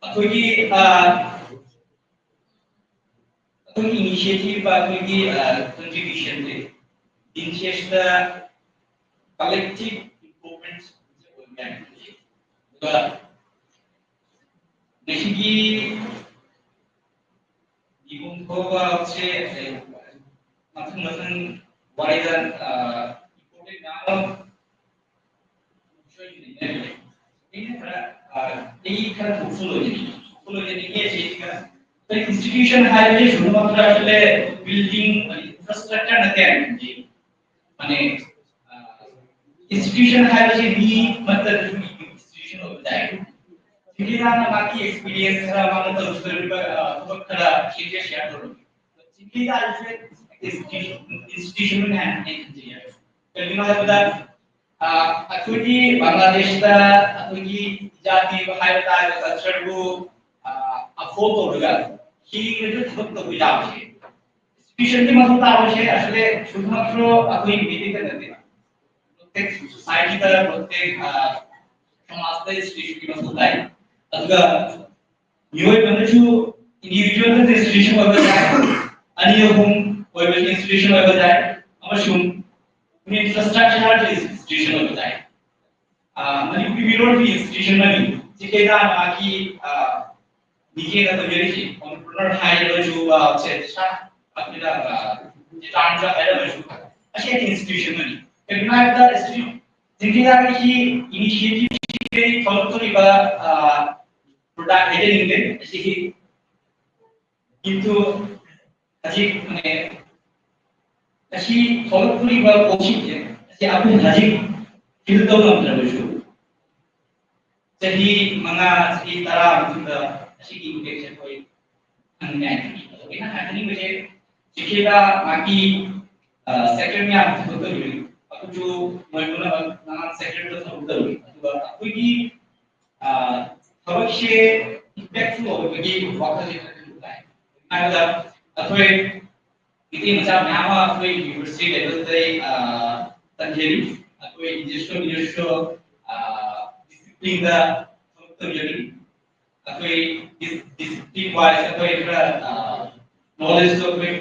ꯑꯩꯈꯣꯏꯒꯤ ꯑꯩꯈꯣꯏꯒꯤ ꯏꯅꯤꯁꯤꯌꯦꯇꯤꯚ ꯑꯩꯈꯣꯏꯒꯤ ꯀꯟꯇ꯭ꯔꯤꯕ꯭ꯌꯨꯁꯟꯁꯦ ꯏꯟꯇꯔꯦꯁꯇ ꯀꯂꯦꯛꯇꯤꯚ ꯏꯝꯄ꯭ꯔꯨꯚꯃꯦꯟꯠ ꯑꯣꯏꯕ ꯌꯥꯏ꯫ ꯑꯗꯨꯒ ꯉꯁꯤꯒꯤ ꯏꯕꯨꯡ ꯊꯣꯛꯄꯁꯦ ꯃꯊꯪ ꯃꯊꯪ ꯋꯥꯔꯤꯗ ꯏꯝꯄꯣꯔꯇꯦꯟ ꯃꯌꯥꯝ ꯑꯃ ꯁꯣꯏꯗꯅ ꯏꯅꯔꯤ꯫ ꯑꯩꯅ ꯈꯔ ꯑꯩ ꯈꯔ ꯍꯣꯞꯐꯨꯜ ꯑꯣꯏꯖꯅꯤꯡꯉꯤ꯫ ꯍꯣꯞꯐꯨꯜ ꯑꯣꯏꯖꯅꯤꯡꯉꯤ ꯁꯤ ꯑꯩꯈꯣꯏ ꯏꯟꯁꯇꯤꯇ꯭ꯌꯨꯁꯟ ꯍꯥꯏꯕꯁꯤ ꯁꯨꯝ ꯃꯛꯇ ꯕꯤꯜꯗꯤꯡ ꯏꯟꯐ꯭ꯔꯥꯁ꯭ꯇ꯭ꯔꯛꯆꯔ ꯅꯠꯇꯦ ꯍꯥꯏꯕꯗꯤ ꯃꯥꯅꯦ꯫ ꯏꯟꯁꯇꯤꯇ꯭ꯌꯨꯁꯟ ꯍꯥꯏꯕꯁꯤ ꯃꯤ ꯑꯃꯠꯇꯗꯁꯨ ꯏꯟꯁꯇꯤꯇ꯭ꯌꯨꯁꯟ ꯑꯣꯏꯕ ꯇꯥꯏ꯫ ꯁꯤꯒꯤ ꯃꯥꯅ ꯃꯥꯒꯤ ꯑꯦꯛꯁꯄꯤꯔꯤꯌꯦꯟꯁ ꯈꯔ ꯃꯥꯅ ꯇꯧꯖꯔꯤꯕ ꯊꯕꯛ ꯈꯔ ꯁꯤꯒ ꯁꯤꯌꯥꯔ ꯇꯧꯔꯝꯃꯤ꯫ ꯁꯤꯒꯤ ꯇꯥꯔꯤꯁꯦ ꯏꯟꯁꯇꯤꯇ꯭ꯌꯨꯁꯟ ꯍꯥꯏꯅ ꯑꯩꯅ ꯈꯟꯖꯩ꯫ ꯀꯩꯒꯤꯅꯣ ꯍꯥꯏꯕꯗ ꯑꯩꯈꯣꯏꯒꯤ ꯕꯪꯒ꯭ꯂꯥꯗꯦꯁꯇ ꯑꯩꯈꯣꯏꯒꯤ ꯖꯥꯇꯤ ꯍꯥꯏꯕ ꯇꯥꯔꯒ ꯀꯜꯆꯔꯕꯨ ꯑꯞꯍꯣꯜ ꯇꯧꯔꯒ ꯍꯤꯡꯅꯁꯨ ꯊꯕꯛ ꯇꯧꯕ ꯌꯥꯕꯁꯦ ꯏꯟꯁꯇꯤꯇ꯭ꯌꯨꯁꯟꯒꯤ ꯃꯊꯧ ꯇꯥꯕꯁꯦ ꯑꯁꯤꯗ ꯁꯨꯗꯃꯛꯁꯨ ꯑꯩꯈꯣꯏ ꯃꯤꯗꯤꯛꯇ ꯅꯠꯇꯦ꯫ ꯄ꯭ꯔꯣꯇꯦꯛ ꯁꯣꯁꯥꯏꯇꯤꯗ ꯄ꯭ꯔꯣꯇꯦꯛ ꯁꯃꯥꯖꯇ ꯏꯟꯁꯇꯤꯇ꯭ꯌꯨꯁꯟꯒꯤ ꯃꯊꯧ ꯇꯥꯏ꯫ ꯑꯗꯨꯒ ꯃꯤꯑꯣꯏꯕꯅꯁꯨ ꯏꯟꯗꯤꯚꯤꯖꯨꯋꯦꯜꯗ ꯏꯟꯁꯇꯤꯇ꯭ꯌꯨꯁꯟ ꯑꯣꯏꯕ ꯌꯥꯏ, ꯑꯅꯤ ꯑꯍꯨꯝ ꯑꯣꯏꯕꯁꯨ ꯏꯟꯁꯇꯤꯇ꯭ꯌꯨꯁꯟ ꯑꯣꯏꯕ ꯌꯥꯏ, ꯑꯃꯁꯨꯡ ꯏꯟꯐ꯭ꯔꯥꯁ꯭ꯇ꯭ꯔꯛꯆꯔꯒꯤ ꯏꯟꯁꯇꯤꯇ꯭ꯌꯨꯁꯟ ꯑꯣꯏꯕ ꯌꯥꯏ꯫ ꯃꯅꯤꯄꯨꯔꯤ ꯃꯤꯔꯣꯜꯒꯤ ꯏꯟꯁꯇꯤꯇ꯭ꯌꯨꯁꯟ ꯑꯃꯅꯤ꯫ ꯁꯤ ꯀꯩꯗ ꯃꯥꯒꯤ ꯃꯤꯒꯦꯅ ꯇꯧꯖꯔꯤꯁꯤ ꯑꯣꯟꯇꯔꯄ꯭ꯔꯤꯅꯔ ꯍꯥꯏꯔꯒꯁꯨ ꯁꯦ ꯄꯩꯁꯥ ꯑꯩꯈꯣꯏꯅ ꯇꯥꯟꯕ ꯍꯥꯏꯔꯒꯁꯨ ꯑꯁꯤ ꯑꯩꯒꯤ ꯏꯟꯁꯇꯤꯇ꯭ꯌꯨꯁꯟ ꯑꯃꯅꯤ꯫ ꯀꯩꯒꯤꯅꯣ ꯍꯥꯏꯕꯗ ꯏꯟꯗꯤꯌꯥꯒꯤ ꯏꯅꯤꯁꯤꯌꯦꯇꯤꯚ ꯊꯣꯛꯂꯛꯇꯣꯔꯤꯕ ꯄ꯭ꯔꯗꯛ ꯍꯥꯏꯖꯅꯤꯡꯗꯦ ꯑꯁꯤꯒꯤ ꯀꯤꯟꯇꯨ ꯍꯧꯖꯤꯛ ꯃꯁꯤ ꯊꯣꯛꯂꯛꯇꯣꯔꯤꯕ ꯄꯣꯠꯁꯤꯡꯁꯦ ꯑꯁꯤ ꯑꯩꯈꯣꯏꯅ ꯍꯧꯖꯤꯛ ꯐꯤꯜ ꯇꯧ ꯉꯝꯗ꯭ꯔꯕꯁꯨ ꯆꯍꯤ ꯃꯉꯥ ꯆꯍꯤ ꯇꯔꯥ ꯃꯇꯨꯡꯗ ꯑꯁꯤꯒꯤ ꯏꯝꯄꯦꯛꯁꯦ ꯑꯩꯈꯣꯏ ꯈꯪꯅꯤꯡꯉꯥꯏ꯫ ꯑꯗꯣ ꯑꯩꯅ ꯍꯥꯏꯖꯅꯤꯡꯕꯁꯦ ꯁꯤꯈꯤꯗ ꯃꯥꯒꯤ ꯁꯦꯛꯇꯔ ꯃꯌꯥꯝ ꯊꯕꯛ ꯇꯧꯔꯤ꯫ ꯑꯩꯈꯣꯏꯁꯨ ꯃꯣꯏꯗꯨꯅ ꯃꯃꯥꯡ ꯁꯦꯛꯇꯔꯗ ꯊꯕꯛ ꯇꯧꯔꯤ꯫ ꯑꯗꯨꯒ ꯑꯩꯈꯣꯏꯒꯤ ꯊꯕꯛꯁꯦ ꯏꯝꯄꯦꯛꯐꯨꯜ ꯑꯣꯏꯕꯒꯤ ꯋꯥꯈꯜꯁꯦ ꯈꯔ ꯈꯟꯕ ꯇꯥꯏ꯫ ꯍꯥꯏꯕꯗ ꯑꯩꯈꯣꯏ ꯃꯤꯇꯩ ꯃꯆꯥ ꯃꯌꯥꯝ ꯑꯃ ꯑꯩꯈꯣꯏ ꯌꯨꯅꯤꯚꯔꯁꯤꯇꯤ ꯂꯦꯚꯦꯜꯗ ꯇꯝꯖꯔꯤ꯫ ꯑꯩꯈꯣꯏ ꯏꯟꯗꯁꯇ꯭ꯔꯤꯌꯦꯜ ꯏꯟꯗꯁꯇ꯭ꯔꯤꯌꯦꯜ ꯗꯤꯁꯤꯄ꯭ꯂꯤꯟꯗ ꯊꯕꯛ ꯇꯧꯖꯔꯤ꯫ ꯑꯩꯈꯣꯏ ꯗꯤꯁꯤꯄ꯭ꯂꯤꯟ ꯋꯥꯏꯁ ꯑꯩꯈꯣꯏ ꯈꯔ ꯅꯣꯂꯦꯖꯇꯣ ꯑꯩꯈꯣꯏ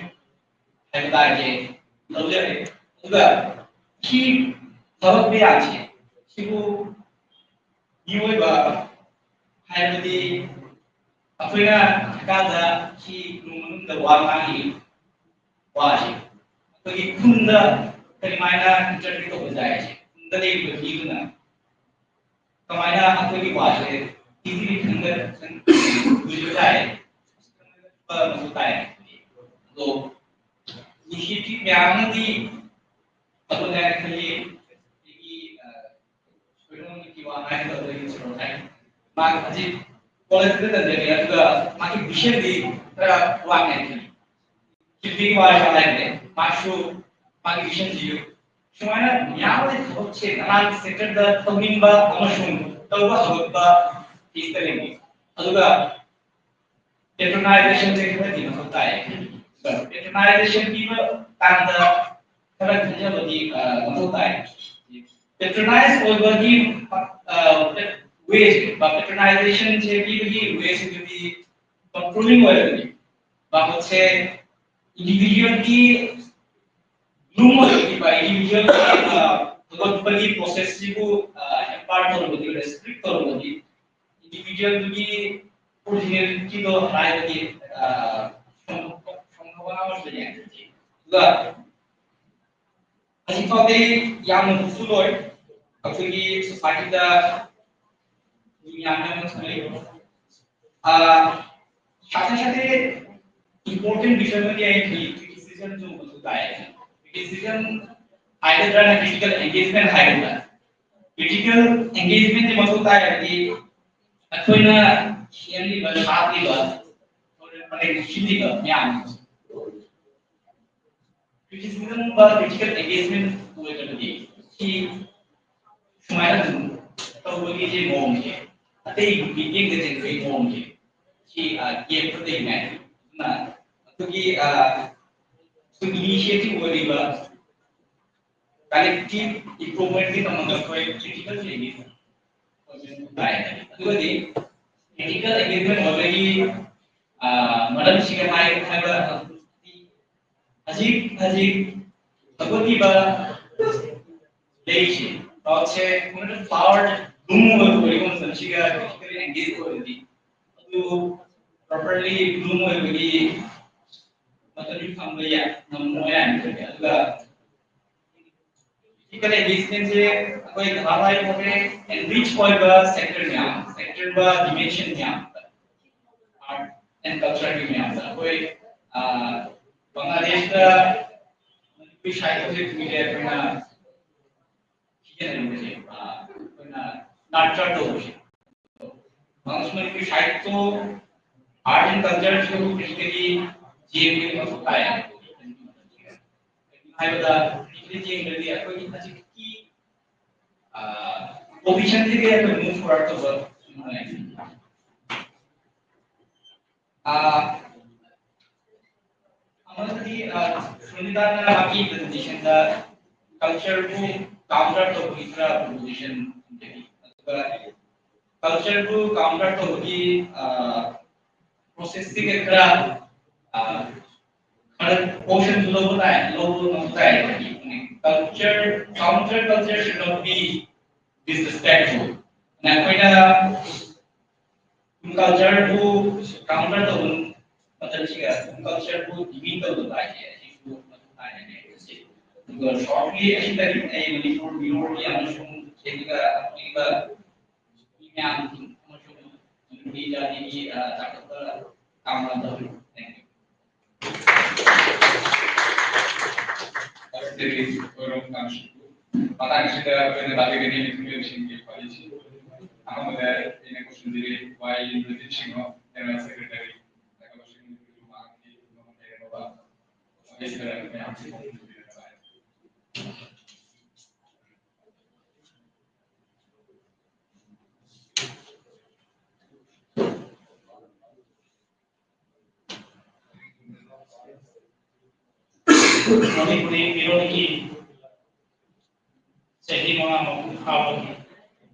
ꯍꯥꯏꯕ ꯇꯥꯔꯦ ꯂꯧꯖꯔꯦ꯫ ꯑꯗꯨꯒ ꯁꯤ ꯊꯕꯛ ꯃꯌꯥꯝꯁꯦ ꯁꯤꯕꯨ ꯃꯤꯑꯣꯏꯕ ꯍꯥꯏꯕꯗꯤ ꯑꯩꯈꯣꯏꯅ ꯍꯧꯖꯤꯛꯀꯥꯟꯗ ꯁꯤ ꯅꯣꯡ ꯃꯅꯨꯡꯗ ꯋꯥ ꯉꯥꯡꯉꯤ ꯋꯥꯁꯦ ꯑꯩꯈꯣꯏꯒꯤ ꯈꯨꯟꯗ ꯀꯔꯤꯃꯥꯏꯅ ꯏꯟꯇꯔꯄ꯭ꯔꯤꯠ ꯇꯧꯕ ꯌꯥꯏ ꯍꯥꯏꯁꯦ ꯈꯨꯟꯗ ꯂꯩꯔꯤꯕ ꯃꯤꯗꯨꯅ ꯀꯃꯥꯏꯅ ꯑꯩꯈꯣꯏꯒꯤ ꯋꯥꯁꯦ ꯏꯖꯤꯂꯤ ꯈꯪꯕ ꯌꯥꯏ ꯃꯊꯧ ꯇꯥꯏ꯫ ꯑꯗꯣ ꯏꯅꯤꯁꯤꯌꯦꯇꯤꯚ ꯃꯌꯥꯝ ꯑꯃꯗꯤ ꯑꯗꯨꯅ ꯈꯜꯂꯤ ꯑꯩꯒꯤ ꯁꯣꯏꯅꯣꯝꯒꯤ ꯋꯥ ꯍꯥꯏꯒꯗꯕꯗꯒꯤ ꯁꯣꯏꯅꯣꯝ ꯍꯥꯏ꯫ ꯃꯥꯒꯤ ꯍꯧꯖꯤꯛ ꯀꯣꯂꯦꯖꯇ ꯇꯝꯖꯔꯤ ꯑꯗꯨꯒ ꯃꯥꯒꯤ ꯚꯤꯖꯟꯗꯤ ꯈꯔ ꯋꯥꯡꯉꯦ꯫ ꯍꯤꯟꯗꯤꯒꯤ ꯋꯥꯔꯤ ꯍꯥꯏꯔꯦ ꯃꯥꯁꯨ ꯃꯥꯒꯤ ꯚꯤꯖꯟꯁꯤ ꯁꯨꯃꯥꯏꯅ ꯃꯌꯥꯝ ꯑꯃ ꯊꯕꯛꯁꯦ ꯅꯍꯥꯟ ꯁꯦꯛꯇꯔꯗ ꯇꯧꯅꯤꯡꯕ ꯑꯃꯁꯨꯡ ꯇꯧꯕ ꯍꯧꯔꯛꯄ ꯐꯤꯁꯇ ꯂꯩꯅꯤ꯫ ꯑꯗꯨꯒ ꯄꯦꯇ꯭ꯔꯣꯅꯥꯏꯖꯦꯁꯟꯁꯦ ꯈꯔꯗꯤ ꯃꯊꯧ ꯇꯥꯏ꯫ ꯄꯦꯇ꯭ꯔꯣꯅꯥꯏꯖꯦꯁꯟ ꯄꯤꯕ ꯀꯥꯟꯗ ꯈꯔ ꯈꯟꯖꯕꯗꯤ ꯃꯊꯧ ꯇꯥꯏ꯫ ꯄꯦꯇ꯭ꯔꯣꯅꯥꯏꯖ ꯑꯣꯏꯕꯒꯤ ꯋꯦꯁꯦ ꯄꯦꯇ꯭ꯔꯣꯅꯥꯏꯖꯦꯁꯟꯁꯦ ꯄꯤꯕꯒꯤ ꯋꯦꯁꯤꯗꯨꯗꯤ ꯀꯟꯇ꯭ꯔꯣꯂꯤꯡ ꯑꯣꯏꯔꯕꯗꯤ ꯃꯍꯨꯠꯁꯦ ꯏꯟꯗꯤꯚꯤꯖꯨꯋꯦꯜꯒꯤ ꯂꯨꯝ ꯑꯣꯏꯔꯛꯈꯤꯕ ꯏꯟꯗꯤꯚꯤꯖꯨꯋꯦꯜꯒꯤ ꯍꯧꯒꯠꯄꯒꯤ ꯄ꯭ꯔꯣꯁꯦꯁꯁꯤꯕꯨ ꯑꯦꯝꯄꯥꯋꯔ ꯇꯧꯔꯕꯗꯤ ꯔꯦꯁꯇ꯭ꯔꯤꯛ ꯇꯧꯔꯕꯗꯤ individualꯗꯨꯒꯤ originalityꯗꯣ ꯍꯥꯏꯕꯒꯤ ꯐꯪꯅꯕ ꯍꯣꯠꯅꯕꯁꯤꯗꯅꯦ꯫ ꯑꯗꯨꯒ ꯍꯧꯖꯤꯛꯐꯥꯎꯗꯤ ꯌꯥꯝꯅ ꯍꯧꯁꯨ ꯂꯣꯏ꯫ ꯑꯩꯈꯣꯏꯒꯤ societyꯗ ꯃꯤ ꯌꯥꯝꯅ ꯑꯃꯁꯨ ꯂꯩ꯫ ꯁꯥꯊꯦ ꯁꯥꯊꯦ important ꯕꯤꯁꯣꯏ ꯑꯃꯗꯤ ꯑꯩ criticismꯁꯨ ꯃꯊꯧ ꯇꯥꯏ꯫ Criticism ꯍꯥꯏꯒꯗ꯭ꯔꯥ, critical engagement ꯍꯥꯏꯒꯗ꯭ꯔꯥ? Critical engagementꯁꯦ ꯃꯊꯧ ꯇꯥꯏ ꯍꯥꯏꯕꯗꯤ ꯑꯩꯈꯣꯏꯅ ꯁꯦꯝꯂꯤꯕ, ꯁꯥꯠꯂꯤꯕ, ꯁꯤꯜꯂꯤꯕ ꯃꯌꯥꯝ criticismꯒꯨꯝꯕ critical engagement ꯑꯣꯏꯗ꯭ꯔꯕꯗꯤ ꯁꯤ ꯁꯨꯃꯥꯏꯅ ꯑꯗꯨꯝ ꯇꯧꯕꯒꯤ ꯁꯤ ꯃꯑꯣꯡꯁꯦ, ꯑꯇꯩ ꯃꯤꯠꯌꯦꯡꯗ ꯆꯦꯟꯕꯒꯤ ꯃꯑꯣꯡꯁꯦ ꯁꯤ gapꯇ ꯂꯩꯅꯤꯡꯉꯥꯏ꯫ ꯑꯗꯨꯅ ꯑꯩꯈꯣꯏꯒꯤ ꯑꯩꯈꯣꯏꯒꯤ initiative ꯑꯣꯏꯔꯤꯕ collective improvementꯀꯤꯗꯃꯛꯇ ꯑꯩꯈꯣꯏ critical engagement ꯇꯥꯏ꯫ ꯑꯗꯨꯒꯗꯤ critical engagement ꯑꯣꯏꯕꯒꯤ ꯃꯔꯝꯁꯤꯒ ꯍꯥꯏ ꯍꯥꯏꯕ ꯍꯧꯖꯤꯛ ꯍꯧꯖꯤꯛ ꯍꯧꯒꯠꯂꯤꯕ ꯂꯩꯔꯤꯁꯦ, ꯄꯥꯎꯁꯦ ꯐ꯭ꯂꯥꯋꯔ ꯕ꯭ꯂꯨꯝ ꯑꯣꯏꯕ ꯑꯣꯏꯕ ꯃꯇꯝꯁꯤꯒ critical engage ꯑꯣꯏꯔꯗꯤ ꯑꯗꯨ properly bloom ꯑꯣꯏꯕꯒꯤ ꯃꯇꯝꯁꯨ ꯐꯪꯕ ꯌꯥꯏ, ꯉꯝꯃꯣꯏ ꯍꯥꯏꯅ ꯈꯜꯂꯤ꯫ ꯑꯗꯨꯒ critical engagementꯁꯦ ꯑꯩꯈꯣꯏ ꯀꯃꯥꯏꯅ ꯍꯥꯏꯕ enrich ꯑꯣꯏꯕ sector ꯃꯌꯥꯝ, sector ꯕ dimension ꯃꯌꯥꯝ, art and cultureꯒꯤ ꯃꯌꯥꯝꯗ ꯑꯩꯈꯣꯏ ꯕꯪꯒ꯭ꯂꯥꯗꯦꯁꯇ ꯃꯅꯤꯄꯨꯔꯤ ꯁꯥꯍꯤꯇ꯭ꯌꯁꯦ ꯀꯨꯏꯔꯦ ꯑꯩꯈꯣꯏꯅ ꯁꯤꯖꯤꯟꯅꯔꯤꯕꯁꯦ, ꯑꯩꯈꯣꯏꯅ nurture ꯇꯧꯕꯁꯦ꯫ ꯃꯅꯤꯄꯨꯔꯤ ꯁꯥꯍꯤꯇ꯭ꯌ, art and cultureꯁꯨ basically ꯌꯦꯡꯕꯒꯤ ꯃꯊꯧ ꯇꯥꯏ꯫ ꯀꯩꯒꯤꯅꯣ ꯍꯥꯏꯕꯗ basically ꯌꯦꯡꯗ꯭ꯔꯗꯤ ꯑꯩꯈꯣꯏꯒꯤ ꯍꯧꯖꯤꯛꯀꯤ positionꯁꯤꯗꯒꯤ ꯑꯩꯈꯣꯏ move forward ꯇꯧꯕ ꯉꯝꯃꯣꯏ꯫ ꯑꯃꯗꯤ ꯁꯨꯅꯤꯇꯥꯅ ꯃꯥꯒꯤ presentationꯗ cultureꯕꯨ counter ꯇꯧꯕꯒꯤ ꯈꯔ proposition ꯊꯝꯖꯔꯤ꯫ ꯑꯗꯨꯒ cultureꯕꯨ counter ꯇꯧꯕꯒꯤ processꯁꯤꯒ ꯈꯔ ꯈꯔ portionꯁꯨ ꯂꯧꯕ ꯇꯥꯏ, ꯂꯧꯕ ꯉꯝꯕ ꯇꯥꯏ꯫ Culture, counter culture should not be disrespectful꯫ ꯑꯩꯈꯣꯏꯅ ꯀꯜꯆꯔꯕꯨ ꯀꯥꯎꯟꯇꯔ ꯇꯧꯕ ꯃꯇꯝꯁꯤꯒ ꯀꯜꯆꯔꯕꯨ ꯗꯤꯕꯦꯠ ꯇꯧꯗꯕ ꯍꯥꯏꯁꯦ ꯑꯁꯤꯁꯨ ꯃꯇꯝ ꯇꯥꯏꯅꯅꯦ ꯍꯥꯏꯕꯁꯦ꯫ ꯑꯗꯨꯒ ꯁꯣꯔꯠꯂꯤ ꯑꯁꯤꯗꯒꯤ ꯑꯩ ꯃꯅꯤꯄꯨꯔ ꯃꯤꯑꯣꯏ ꯑꯃꯁꯨꯡ ꯊꯦꯡꯅꯒ ꯄꯤꯕ ꯃꯤ ꯃꯌꯥꯝ ꯑꯃꯁꯨꯡ ꯃꯅꯤꯄꯨꯔꯤ ꯖꯥꯇꯤꯒꯤ ꯆꯥꯎꯈꯠꯄ ꯀꯥꯡꯂꯝ ꯇꯧꯔꯤ꯫ Thank you. ꯃꯇꯥꯡꯁꯤꯗ ꯑꯩꯈꯣꯏꯅ ꯇꯥꯕꯤꯒꯅꯤ ꯃꯤꯑꯣꯏꯁꯤꯡꯒꯤ ꯋꯥꯔꯤꯁꯤ꯫ ꯑꯍꯥꯟꯕꯗ ꯑꯩꯅ ꯀꯣꯏꯁꯟꯖꯔꯤ, ꯋꯥꯏ ꯔꯟꯖꯤꯠ ꯁꯤꯡꯍ, ꯖꯦꯅꯔꯦꯜ ꯁꯦꯀ꯭ꯔꯦꯇꯔꯤ꯫ ꯃꯅꯤꯄꯨꯔꯤ ꯃꯤꯔꯣꯜꯒꯤ ꯆꯍꯤ ꯃꯉꯥ ꯃꯄꯨꯡ ꯐꯥꯕꯒꯤ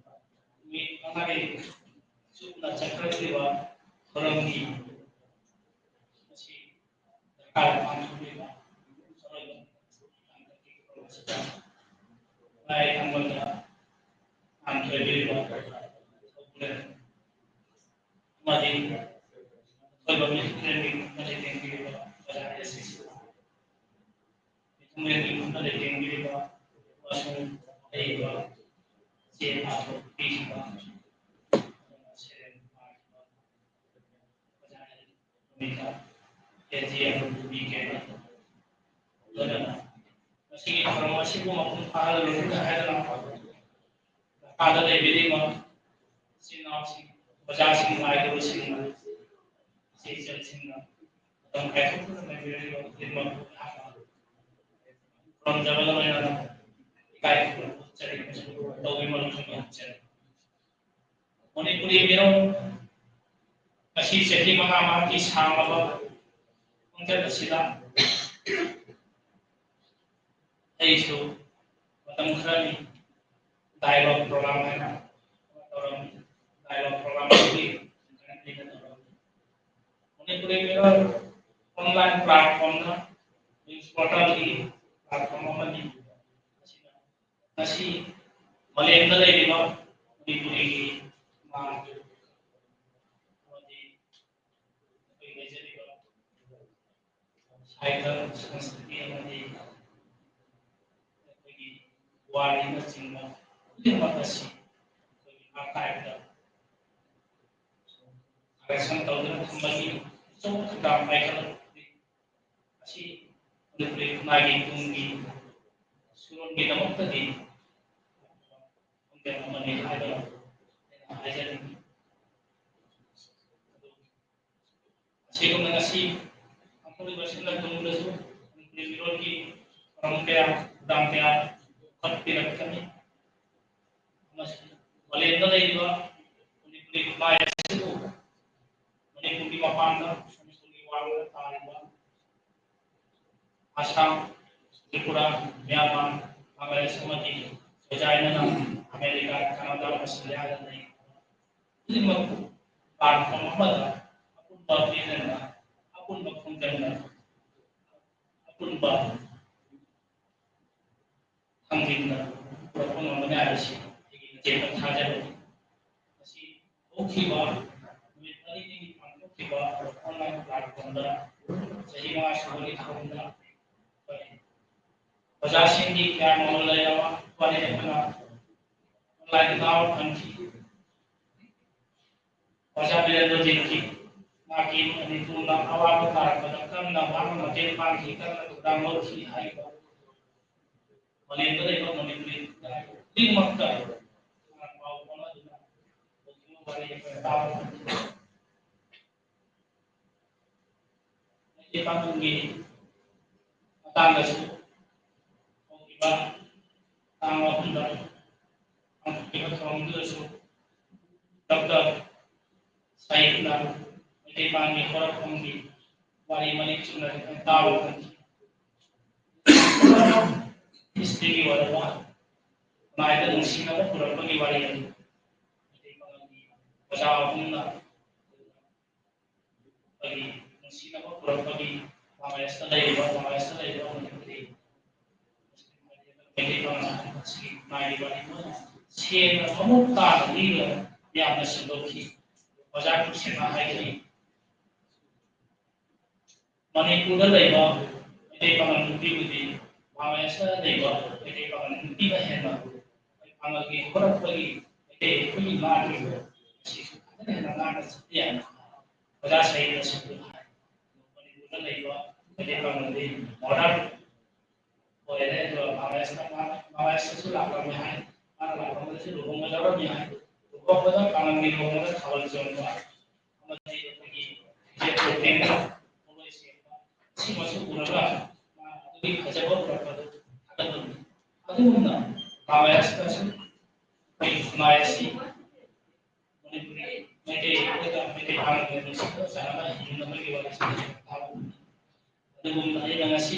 ꯅꯨꯃꯤꯠ ꯃꯉꯥꯅꯤ ꯆꯨꯞꯅ ꯆꯠꯊꯔꯛꯂꯤꯕ ꯊꯧꯔꯝꯒꯤ ꯃꯁꯤ ꯗꯔꯀꯥꯔ ꯄꯥꯡꯊꯣꯛꯂꯤꯕ ꯑꯔꯣꯏꯕ ꯇꯥꯡꯀꯛꯀꯤ ꯊꯧꯔꯝ ꯑꯁꯤꯗ ꯂꯥꯏ ꯊꯥꯡꯃꯜꯗ ꯃꯥꯟ ꯊꯣꯏꯕꯤꯔꯤꯕ ꯊꯧꯒꯜ ꯑꯃꯗꯤ ꯑꯀꯣꯏꯕ ꯃꯤꯊꯨꯡꯂꯦꯟꯒꯤ ꯃꯇꯦꯡ ꯄꯤꯔꯤꯕ ꯑꯣꯖꯥ ꯑꯦꯁ ꯁꯤ ꯃꯤꯊꯨꯡꯂꯦꯟꯒꯤ ꯃꯇꯦꯡ ꯄꯤꯔꯤꯕ ꯑꯃꯁꯨꯡ ꯑꯏꯕ ꯆꯦ ꯄꯥꯊꯣꯛ ꯄꯤꯈꯤꯕ ꯁꯦꯔꯦꯟ ꯄꯥꯈꯤꯕ ꯑꯣꯖꯥ ꯅꯨꯃꯤꯠꯇ ꯀꯦ ꯖꯤ ꯑꯃ ꯄꯤꯒꯦ꯫ ꯂꯣꯏꯅꯅ ꯃꯁꯤꯒꯤ ꯊꯧꯔꯝ ꯑꯁꯤꯕꯨ ꯃꯄꯨꯡ ꯐꯥꯍꯜꯂꯣꯏꯅ ꯍꯥꯏꯗꯨꯅ ꯃꯈꯥꯗ ꯂꯩꯕꯤꯔꯤꯕ ꯏꯆꯤꯟ ꯏꯅꯥꯎꯁꯤꯡ, ꯑꯣꯖꯥꯁꯤꯡ, ꯂꯥꯏ ꯒꯨꯔꯨꯁꯤꯡꯅ, ꯏꯆꯦ ꯏꯆꯜꯁꯤꯡꯅ ꯃꯇꯝ ꯀꯥꯏꯊꯣꯛꯇꯨꯅ ꯂꯩꯕꯤꯔꯤꯕ ꯈꯨꯗꯤꯡꯃꯛꯄꯨ ꯑꯩꯍꯥꯛꯅ ꯈꯨꯔꯨꯝꯖꯕꯒ ꯂꯣꯏꯅꯅ ꯏꯀꯥꯏ ꯈꯨꯝꯅꯕ ꯎꯠꯆꯔꯤ ꯑꯃꯁꯨꯡ ꯇꯧꯕꯤꯃꯜ ꯈꯪꯕ ꯎꯠꯆꯔꯤ꯫ ꯃꯅꯤꯄꯨꯔꯤ ꯃꯤꯔꯣꯜ ꯉꯁꯤ ꯆꯍꯤ ꯃꯉꯥ ꯃꯉꯥꯒꯤ ꯁꯥꯡꯂꯕ ꯈꯣꯡꯆꯠ ꯑꯁꯤꯗ ꯑꯩꯁꯨ ꯃꯇꯝ ꯈꯔꯅꯤ dialogue program ꯍꯥꯏꯅ ꯇꯧꯔꯝꯃꯤ꯫ Dialogue program ꯑꯁꯤꯒꯤ ꯑꯩꯅ ꯇꯧꯔꯝꯃꯤ꯫ ꯃꯅꯤꯄꯨꯔꯤ ꯃꯤꯔꯣꯜ online platform ꯅ news portal ꯒꯤ platform ꯑꯃꯅꯤ꯫ ꯃꯁꯤꯅ ꯉꯁꯤ ꯃꯥꯂꯦꯝꯗ ꯂꯩꯔꯤꯕ ꯃꯅꯤꯄꯨꯔꯤꯒꯤ ꯃꯥ ꯁꯥꯍꯤꯇ꯭ꯌ, ꯁꯪꯁꯀ꯭ꯔꯤꯇꯤ ꯑꯃꯗꯤ ꯑꯩꯈꯣꯏꯒꯤ ꯄꯨꯋꯥꯔꯤꯅꯆꯤꯡꯕ ꯈꯨꯗꯤꯡꯃꯛ ꯑꯁꯤ ꯑꯩꯈꯣꯏꯒꯤ ꯑꯥꯔꯀꯥꯏꯚꯇ ꯀꯂꯦꯛꯁꯟ ꯇꯧꯗꯨꯅ ꯊꯝꯕꯒꯤ ꯑꯆꯧꯕ ꯊꯧꯗꯥꯡ ꯄꯥꯏꯈꯠꯂꯛꯄꯅꯤ꯫ ꯑꯁꯤ ꯃꯅꯤꯄꯨꯔꯤ ꯈꯨꯟꯅꯥꯏꯒꯤ ꯇꯨꯡꯒꯤ ꯁꯨꯔꯣꯟꯒꯤꯗꯃꯛꯇꯗꯤ ꯈꯣꯡꯖꯦꯜ ꯑꯃꯅꯤ ꯍꯥꯏꯗꯅ ꯑꯩꯅ ꯍꯥꯏꯖꯅꯤꯡꯏ꯫ ꯑꯁꯤꯒꯨꯝꯅ ꯉꯁꯤ ꯄꯥꯡꯊꯣꯛꯂꯤꯕ ꯑꯁꯤꯅ ꯇꯨꯡꯗꯁꯨ ꯃꯅꯤꯄꯨꯔꯤ ꯃꯤꯔꯣꯜꯒꯤ ꯊꯧꯔꯝ ꯀꯌꯥ, ꯊꯧꯗꯥꯡ ꯀꯌꯥ ꯌꯣꯛꯈꯠꯄꯤꯔꯛꯀꯅꯤ꯫ ꯑꯃꯁꯨꯡ ꯃꯥꯂꯦꯝꯗ ꯂꯩꯔꯤꯕ ꯃꯅꯤꯄꯨꯔꯤ ꯈꯨꯟꯅꯥꯏ ꯑꯁꯤꯕꯨ ꯃꯅꯤꯄꯨꯔꯒꯤ ꯃꯄꯥꯟꯗ, ꯃꯅꯤꯄꯨꯔꯒꯤ ꯋꯥꯡꯃꯗ ꯇꯥꯔꯤꯕ ꯑꯁꯥꯝ, ꯇ꯭ꯔꯤꯄꯨꯔꯥ, ꯃ꯭ꯌꯥꯟꯃꯥꯔ, ꯕꯪꯒ꯭ꯂꯥꯗꯦꯁ ꯑꯃꯗꯤ ꯆꯩꯖꯥꯏꯅꯅ ꯑꯃꯦꯔꯤꯀꯥ, ꯀꯅꯥꯗꯥ, ꯑꯣꯁꯇ꯭ꯔꯦꯂꯤꯌꯥꯗ ꯂꯩꯔꯤꯕ ꯈꯨꯗꯤꯡꯃꯛꯄꯨ ꯄ꯭ꯂꯥꯠꯐꯣꯝ ꯑꯃꯗ ꯑꯄꯨꯟꯕ ꯄꯦꯅꯦꯜꯅ, ꯑꯄꯨꯟꯕ ꯈꯣꯡꯖꯪꯅ, ꯑꯄꯨꯟꯕ ꯊꯥꯡꯖꯤꯡꯅ ꯄꯨꯔꯛꯄ ꯉꯝꯒꯅꯤ ꯍꯥꯏꯕꯁꯤ ꯑꯩꯒꯤ ꯑꯆꯦꯠꯄ ꯊꯥꯖꯕꯅꯤ꯫ ꯃꯁꯤ ꯍꯧꯈꯤꯕ ꯅꯨꯃꯤꯠ ꯃꯔꯤꯅꯤꯒꯤ ꯄꯥꯡꯊꯣꯛꯈꯤꯕ ꯑꯣꯟꯂꯥꯏꯟ ꯄ꯭ꯂꯥꯠꯐꯣꯝꯗ ꯆꯍꯤ ꯃꯉꯥ ꯁꯨꯕꯒꯤ ꯊꯧꯔꯝꯗ ꯑꯣꯖꯥꯁꯤꯡꯒꯤ ꯀꯌꯥ ꯃꯃꯜ ꯂꯩꯔꯕ ꯋꯥꯔꯦꯞ ꯑꯃ ꯑꯣꯟꯂꯥꯏꯟꯗ ꯇꯥꯕ ꯐꯪꯈꯤ꯫ ꯑꯣꯖꯥ ꯕꯤꯔꯦꯟꯗ꯭ꯔꯖꯤꯠꯀꯤ ꯃꯍꯥꯛꯀꯤ ꯃꯅꯤꯄꯨꯔꯅ ꯑꯋꯥꯕ ꯇꯥꯔꯛꯄꯗ ꯀꯟꯅ ꯃꯍꯥꯛꯅ ꯃꯇꯦꯡ ꯄꯥꯡꯈꯤ, ꯀꯟꯅ ꯊꯧꯗꯥꯡ ꯂꯧꯈꯤ ꯍꯥꯏꯔꯤꯕ ꯃꯥꯂꯦꯝꯗ ꯂꯩꯕ ꯃꯅꯤꯄꯨꯔꯤ ꯈꯨꯗꯤꯡꯃꯛꯇ ꯄꯥꯎ ꯐꯥꯎꯅꯗꯨꯅ ꯋꯥꯔꯤ ꯇꯥꯕ ꯐꯪꯈꯤ꯫ ꯃꯩꯇꯩ ꯄꯥꯉꯜꯒꯤ ꯃꯇꯥꯡꯗꯁꯨ ꯍꯧꯈꯤꯕ ꯇꯥꯡ ꯑꯍꯨꯝꯗ ꯄꯥꯡꯊꯣꯛꯈꯤꯕ ꯊꯧꯔꯝꯗꯨꯗꯁꯨ ꯗꯣꯛꯇꯔ ꯁꯍꯤꯗꯅ ꯃꯩꯇꯩ ꯄꯥꯉꯜꯒꯤ ꯍꯧꯔꯛꯐꯝꯒꯤ ꯋꯥꯔꯤ ꯃꯔꯤꯛ ꯆꯨꯝꯅ ꯇꯥꯕ ꯐꯪꯈꯤ꯫ ꯍꯤꯁꯇ꯭ꯔꯤꯒꯤ ꯑꯣꯏꯔꯕ ꯈꯨꯟꯅꯥꯏꯗ ꯅꯨꯡꯁꯤꯅꯕ ꯄꯨꯔꯛꯄꯒꯤ ꯋꯥꯔꯤ ꯑꯗꯨ ꯃꯩꯇꯩ ꯄꯥꯉꯜꯒꯤ ꯑꯣꯖꯥ ꯑꯍꯨꯝꯅ ꯑꯩꯈꯣꯏꯒꯤ ꯅꯨꯡꯁꯤꯅꯕ ꯄꯨꯔꯛꯄꯒꯤ ꯕꯪꯒ꯭ꯂꯥꯗꯦꯁꯇ ꯂꯩꯔꯤꯕ, ꯕꯪꯒ꯭ꯂꯥꯗꯦꯁꯇ ꯂꯩꯔꯤꯕ ꯃꯅꯤꯄꯨꯔꯤ ꯃꯩꯇꯩ ꯄꯥꯉꯜ ꯑꯁꯤꯒꯤ ꯈꯨꯟꯅꯥꯏꯒꯤ ꯋꯥꯔꯤ ꯂꯣꯏꯅ ꯁꯦꯡꯅ ꯃꯃꯨꯠ ꯇꯥꯅ ꯂꯤꯕ ꯌꯥꯝꯅ ꯁꯟꯗꯣꯛꯈꯤ꯫ ꯑꯣꯖꯥ ꯈꯨꯠꯁꯦꯝꯅ ꯍꯥꯏꯈꯤ, ꯃꯅꯤꯄꯨꯔꯗ ꯂꯩꯕ ꯃꯩꯇꯩ ꯄꯥꯉꯜ ꯅꯨꯄꯤꯕꯨꯗꯤ ꯕꯪꯒ꯭ꯂꯥꯗꯦꯁꯇ ꯂꯩꯕ ꯃꯩꯇꯩ ꯄꯥꯉꯜ ꯅꯨꯄꯤꯅ ꯍꯦꯟꯅ ꯑꯩꯈꯣꯏ ꯄꯥꯉꯜꯒꯤ ꯍꯧꯔꯛꯄꯒꯤ ꯃꯩꯇꯩ ꯑꯩꯈꯣꯏꯒꯤ ꯂꯥꯟꯒꯤ ꯑꯁꯤꯁꯨ ꯐꯖꯅ ꯍꯦꯟꯅ ꯉꯥꯛꯅ ꯆꯠꯄ ꯌꯥꯏ꯫ ꯑꯣꯖꯥ ꯁꯍꯤꯗꯅꯁꯨ ꯑꯗꯨꯝ ꯍꯥꯏ꯫ ꯃꯅꯤꯄꯨꯔꯗ ꯂꯩꯕ ꯃꯩꯇꯩ ꯄꯥꯉꯜꯗꯤ ꯃꯣꯗꯔꯟ ꯑꯣꯏꯔꯦ꯫ ꯑꯗꯨꯒ ꯕꯪꯒ꯭ꯂꯥꯗꯦꯁꯇ ꯃꯥ-, ꯕꯪꯒ꯭ꯂꯥꯗꯦꯁꯇꯁꯨ ꯂꯥꯛꯂꯝꯃꯦ ꯍꯥꯏ꯫ ꯃꯥꯅ ꯂꯥꯛꯄꯗꯁꯨ ꯂꯨꯍꯣꯡꯕ ꯌꯥꯎꯔꯝꯃꯤ ꯍꯥꯏ꯫ ꯂꯨꯍꯣꯡꯕꯗ ꯄꯥꯉꯜꯒꯤ ꯂꯨꯍꯣꯡꯕꯗ ꯊꯥꯕꯜ ꯆꯣꯡꯕ ꯑꯃꯗꯤ ꯑꯩꯈꯣꯏꯒꯤ ꯏꯁꯇꯦꯠ ꯒꯣꯔꯃꯦꯟꯅ ꯄꯣꯠꯂꯣꯏ ꯁꯦꯝꯕ, ꯑꯁꯤꯃꯁꯨ ꯎꯔꯒ ꯃꯥ ꯑꯗꯨꯒꯤ ꯐꯖꯕ ꯎꯔꯛꯄꯗꯨ ꯊꯥꯒꯠꯂꯝꯃꯤ꯫ ꯑꯗꯨꯒꯨꯝꯅ ꯕꯪꯒ꯭ꯂꯥꯗꯦꯁꯇꯁꯨ ꯑꯩꯈꯣꯏꯒꯤ ꯈꯨꯟꯅꯥꯏ ꯑꯁꯤ ꯃꯅꯤꯄꯨꯔꯤ ꯃꯩꯇꯩ ꯑꯩꯈꯣꯏꯒ ꯃꯩꯇꯩ ꯄꯥꯉꯜꯒ ꯅꯨꯡꯁꯤꯅ ꯆꯥꯟꯅꯅ ꯍꯤꯡꯅꯕꯒꯤ ꯋꯥꯔꯤꯁꯤ ꯇꯥꯕ꯫ ꯑꯗꯨꯒꯨꯝꯅ ꯑꯩꯅ ꯉꯁꯤ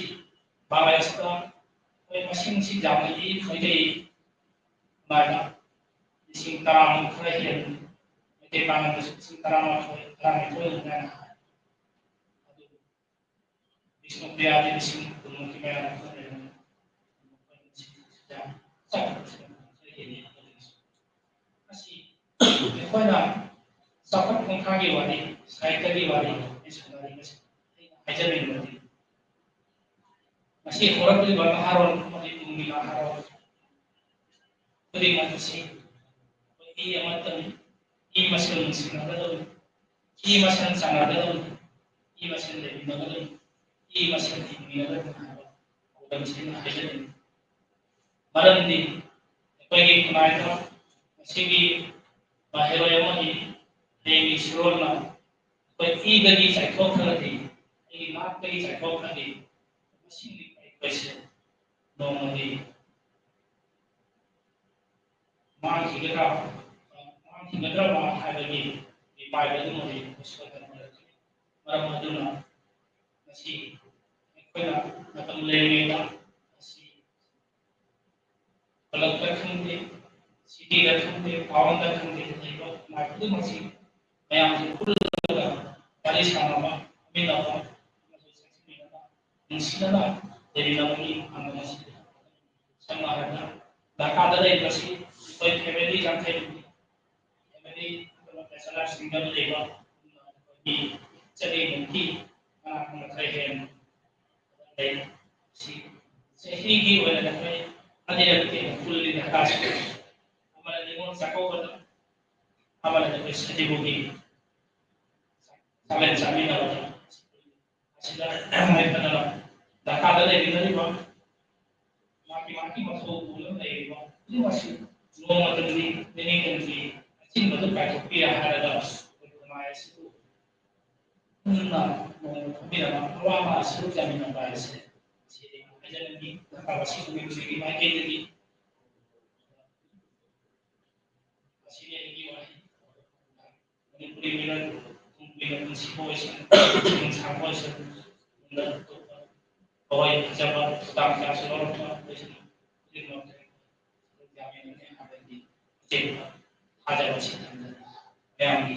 ꯕꯪꯒ꯭ꯂꯥꯗꯦꯁꯇ ꯑꯩꯈꯣꯏ ꯃꯁꯤꯡꯁꯤ ꯌꯥꯝꯅꯗꯤ ꯃꯩꯇꯩ ꯁꯨꯃꯥꯏꯅ ꯂꯤꯁꯤꯡ ꯇꯔꯥꯃꯨꯛ ꯈꯔ ꯍꯦꯟꯅ ꯃꯩꯇꯩ ꯄꯥꯉꯜꯗꯁꯨ ꯂꯤꯁꯤꯡ ꯇꯔꯥꯃꯥꯊꯣꯏ, ꯇꯔꯥꯅꯤꯊꯣꯏ ꯑꯗꯨꯃꯥꯏꯅ ꯍꯥꯏ꯫ ꯑꯗꯨ ꯕꯤꯁꯅꯨꯄ꯭ꯔꯤꯌꯥꯗꯤ ꯂꯤꯁꯤꯡ ꯀꯨꯟꯃꯨꯛꯀꯤ ꯃꯌꯥꯗ ꯈꯔ ꯂꯩꯔꯝꯃꯤ꯫ ꯃꯁꯤ ꯑꯩꯈꯣꯏꯅ ꯆꯥꯎꯈꯠ ꯈꯣꯡꯊꯥꯡꯒꯤ ꯋꯥꯔꯤ, ꯁꯥꯍꯤꯇ꯭ꯌꯒꯤ ꯋꯥꯔꯤ ꯑꯩ ꯁꯥꯟꯅꯔꯤꯕꯁꯤ ꯑꯩꯅ ꯍꯥꯏꯖꯅꯤꯡꯕꯗꯤ ꯉꯁꯤ ꯍꯧꯔꯛꯂꯤꯕ ꯅꯍꯥꯔꯣꯜ ꯑꯃꯗꯤ ꯇꯨꯡꯒꯤ ꯅꯍꯥꯔꯣꯜ ꯈꯨꯗꯤꯡꯃꯛ ꯑꯁꯤ ꯑꯩꯈꯣꯏ ꯃꯤ ꯑꯃꯠꯇꯅꯤ꯫ ꯃꯤ ꯃꯁꯦꯜ ꯅꯨꯡꯁꯤꯅꯒꯗꯕꯅꯤ꯫ ꯃꯤ ꯃꯁꯦꯜ ꯆꯥꯟꯅꯒꯗꯕꯅꯤ꯫ ꯃꯤ ꯃꯁꯦꯜ ꯂꯩꯃꯤꯟꯅꯒꯗꯕꯅꯤ꯫ ꯃꯤ ꯃꯁꯦꯜ ꯍꯤꯡꯃꯤꯟꯅꯒꯗꯕꯅꯤ ꯍꯥꯏꯕ ꯄꯥꯎꯗꯝꯁꯤ ꯑꯩꯅ ꯍꯥꯏꯖꯅꯤꯡꯏ꯫ ꯃꯔꯝꯗꯤ ꯑꯩꯈꯣꯏꯒꯤ ꯈꯨꯟꯅꯥꯏꯗ ꯉꯁꯤꯒꯤ ꯃꯍꯩꯔꯣꯏ ꯑꯃꯗꯤ ꯍꯌꯦꯡꯒꯤ ꯁꯨꯔꯣꯟꯅ ꯑꯩꯈꯣꯏ ꯏꯗꯒꯤ ꯆꯥꯏꯊꯣꯛꯈ꯭ꯔꯒꯗꯤ, ꯑꯩꯒꯤ ꯅꯥꯠꯇꯒꯤ ꯆꯥꯏꯊꯣꯛꯈ꯭ꯔꯗꯤ, ꯃꯁꯤꯡꯗꯤ ꯑꯩꯈꯣꯏꯁꯦ ꯅꯣꯡꯃꯗꯤ ꯃꯥꯡꯈꯤꯒꯗ꯭ꯔꯥ, ꯃꯥꯡꯈꯤꯒꯗ꯭ꯔꯕ ꯍꯥꯏꯕꯒꯤ ꯃꯤꯄꯥꯏꯕ ꯑꯗꯨꯃꯗꯤ ꯑꯩꯈꯣꯏ ꯁꯣꯏꯗꯅ ꯑꯣꯏꯔꯛꯀꯅꯤ꯫ ꯃꯔꯝ ꯑꯗꯨꯅ ꯉꯁꯤ ꯑꯩꯈꯣꯏꯅ ꯃꯇꯝ ꯂꯩꯔꯤꯉꯩꯗ ꯃꯁꯤ ꯀ꯭ꯂꯕꯇ ꯈꯪꯗꯦ, ꯁꯤꯇꯤꯗ ꯈꯪꯗꯦ, ꯇꯥꯎꯟꯗ ꯈꯪꯗꯦ, ꯂꯩꯕ ꯈꯨꯟꯅꯥꯏ ꯈꯨꯗꯤꯡꯃꯛꯁꯤ ꯃꯌꯥꯝꯁꯤ ꯄꯨꯜꯂꯒ ꯋꯥꯔꯤ ꯁꯥꯟꯅꯕ, ꯐꯝꯃꯤꯟꯅꯕ, ꯑꯃꯁꯨꯡ ꯆꯥꯛ ꯆꯥꯃꯤꯟꯅꯕ, ꯅꯨꯡꯁꯤꯅꯅ ꯂꯩꯃꯤꯟꯅꯕꯒꯤ ꯄꯥꯡꯒꯜ ꯑꯁꯤ ꯁꯝꯅ ꯍꯥꯏꯔꯕꯗ ꯙꯥꯀꯥꯗ ꯂꯩꯔꯤꯕꯁꯤ ꯑꯩꯈꯣꯏ ꯐꯦꯃꯤꯂꯤ ꯌꯥꯡꯈꯩ, ꯐꯦꯃꯤꯂꯤ ꯕꯦꯆꯦꯂꯔ ꯁꯤꯡꯒꯜ ꯂꯩꯕ ꯃꯤ ꯆꯅꯤꯃꯨꯛꯀꯤ ꯀꯅꯥꯒꯨꯝꯕ ꯈꯔ ꯍꯦꯟꯅ ꯂꯩ꯫ ꯁꯤ ꯆꯍꯤꯒꯤ ꯑꯣꯏꯅ ꯑꯩꯈꯣꯏ ꯑꯅꯤꯔꯛꯇꯤ ꯑꯃꯨꯛ ꯄꯨꯜꯂꯤ ꯗꯔꯀꯥꯔꯁꯤ꯫ ꯑꯃꯅ ꯅꯤꯉꯣꯜ ꯆꯥꯛꯀꯧꯕꯗ, ꯑꯃꯅ ꯑꯩꯈꯣꯏ ꯁꯖꯤꯕꯨꯒꯤ ꯆꯥꯛꯂꯦꯟ ꯆꯥꯃꯤꯟꯅꯕꯗ꯫ ꯑꯁꯤꯗ ꯂꯦꯞꯇꯅ ꯗꯔꯀꯥꯔꯗ ꯂꯩꯃꯤꯟꯅꯔꯤꯕ ꯃꯥꯒꯤ ꯃꯥꯒꯤ ꯃꯊꯧ ꯄꯨꯅ ꯂꯩꯔꯤꯕ ꯈꯨꯗꯤꯡꯃꯛꯁꯤ ꯅꯣꯡꯃꯇꯗꯤ ꯅꯤꯅꯤꯡꯗꯤ ꯑꯆꯤꯟꯕꯗꯨ ꯀꯥꯏꯊꯣꯛꯄꯤꯔꯦ ꯍꯥꯏꯔꯒ ꯑꯩꯈꯣꯏ ꯈꯨꯟꯅꯥꯏ ꯑꯁꯤꯕꯨ ꯄꯨꯟꯅ ꯅꯣꯡꯃ ꯐꯝꯃꯤꯟꯅꯕ ꯑꯋꯥꯕ ꯁꯔꯨꯛ ꯌꯥꯃꯤꯟꯅꯕ ꯍꯥꯏꯕꯁꯦ ꯁꯤꯗꯤ ꯍꯥꯏꯖꯅꯤꯡꯉꯤ꯫ ꯗꯔꯀꯥꯔ ꯑꯁꯤꯒꯤ ꯃꯤꯑꯣꯏꯕꯒꯤ ꯃꯥꯏꯀꯩꯗꯒꯤ ꯑꯁꯤꯅꯤ ꯑꯩꯒꯤ ꯋꯥꯍꯩ꯫ ꯃꯅꯤꯄꯨꯔꯤ ꯃꯤꯔꯣꯜ ꯇꯨꯡ ꯀꯣꯏꯅ ꯄꯨꯟꯁꯤꯕ ꯑꯣꯏꯁꯅꯨ, ꯄꯨꯟꯁꯤ ꯁꯥꯡꯕ ꯑꯣꯏꯁꯅꯨ꯫ ꯇꯨꯡꯗ ꯑꯇꯣꯞꯄ ꯊꯋꯥꯏ ꯐꯖꯕ ꯊꯧꯗꯥꯡ ꯀꯌꯥꯁꯨ ꯂꯧꯔꯛꯄ ꯑꯣꯏꯁꯅꯨ꯫ ꯈꯨꯗꯤꯡꯃꯛ ꯌꯥꯃꯤꯟꯅꯅꯤ ꯍꯥꯏꯕꯒꯤ ꯑꯆꯦꯠꯄ ꯊꯥꯖꯕ ꯑꯁꯤ ꯊꯝꯖꯔꯤ꯫ ꯃꯌꯥꯝꯒꯤ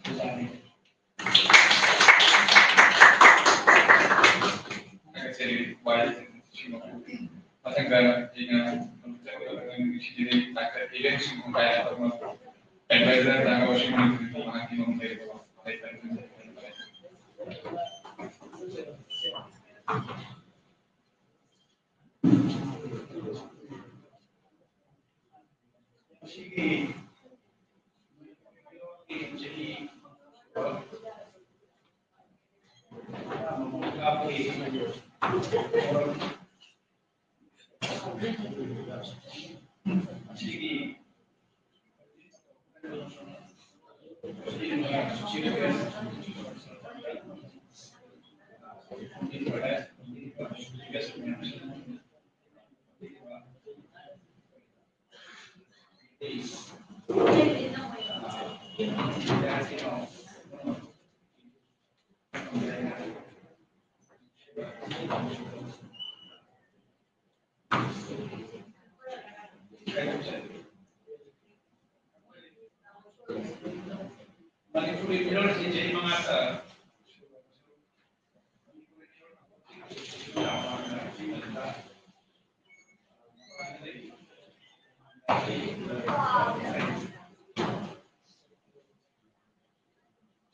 ꯊꯧꯗꯥꯡꯅꯤ꯫ ꯊꯥꯒꯠꯆꯔꯤ ꯋꯥꯔꯤꯁꯤꯡ ꯑꯁꯤꯃꯛꯄꯨ꯫ ꯃꯊꯪꯗ ꯑꯩꯅ ꯍꯧꯖꯤꯛ ꯆꯠꯀꯗꯕ ꯅꯨꯃꯤꯠꯁꯤꯗꯤ ꯗꯥꯛꯇꯔ ꯏꯔꯦꯟ ꯁꯤꯡꯍ ꯀꯥꯏꯅ ꯑꯃ ꯑꯦꯗꯚꯥꯏꯖꯔ ꯇꯥꯡꯒ ꯋꯥꯁꯤꯡ ꯃꯅꯤꯄꯨꯔꯤ ꯃꯍꯥꯛꯀꯤ ꯃꯃꯤꯡ ꯂꯩꯔꯕ ꯃꯍꯩ ꯇꯝꯐꯝ꯫ ꯃꯁꯤꯒꯤ ꯃꯅꯤꯄꯨꯔꯤ ꯃꯤꯔꯣꯜꯁꯤꯡꯁꯦ ꯃꯉꯥꯇ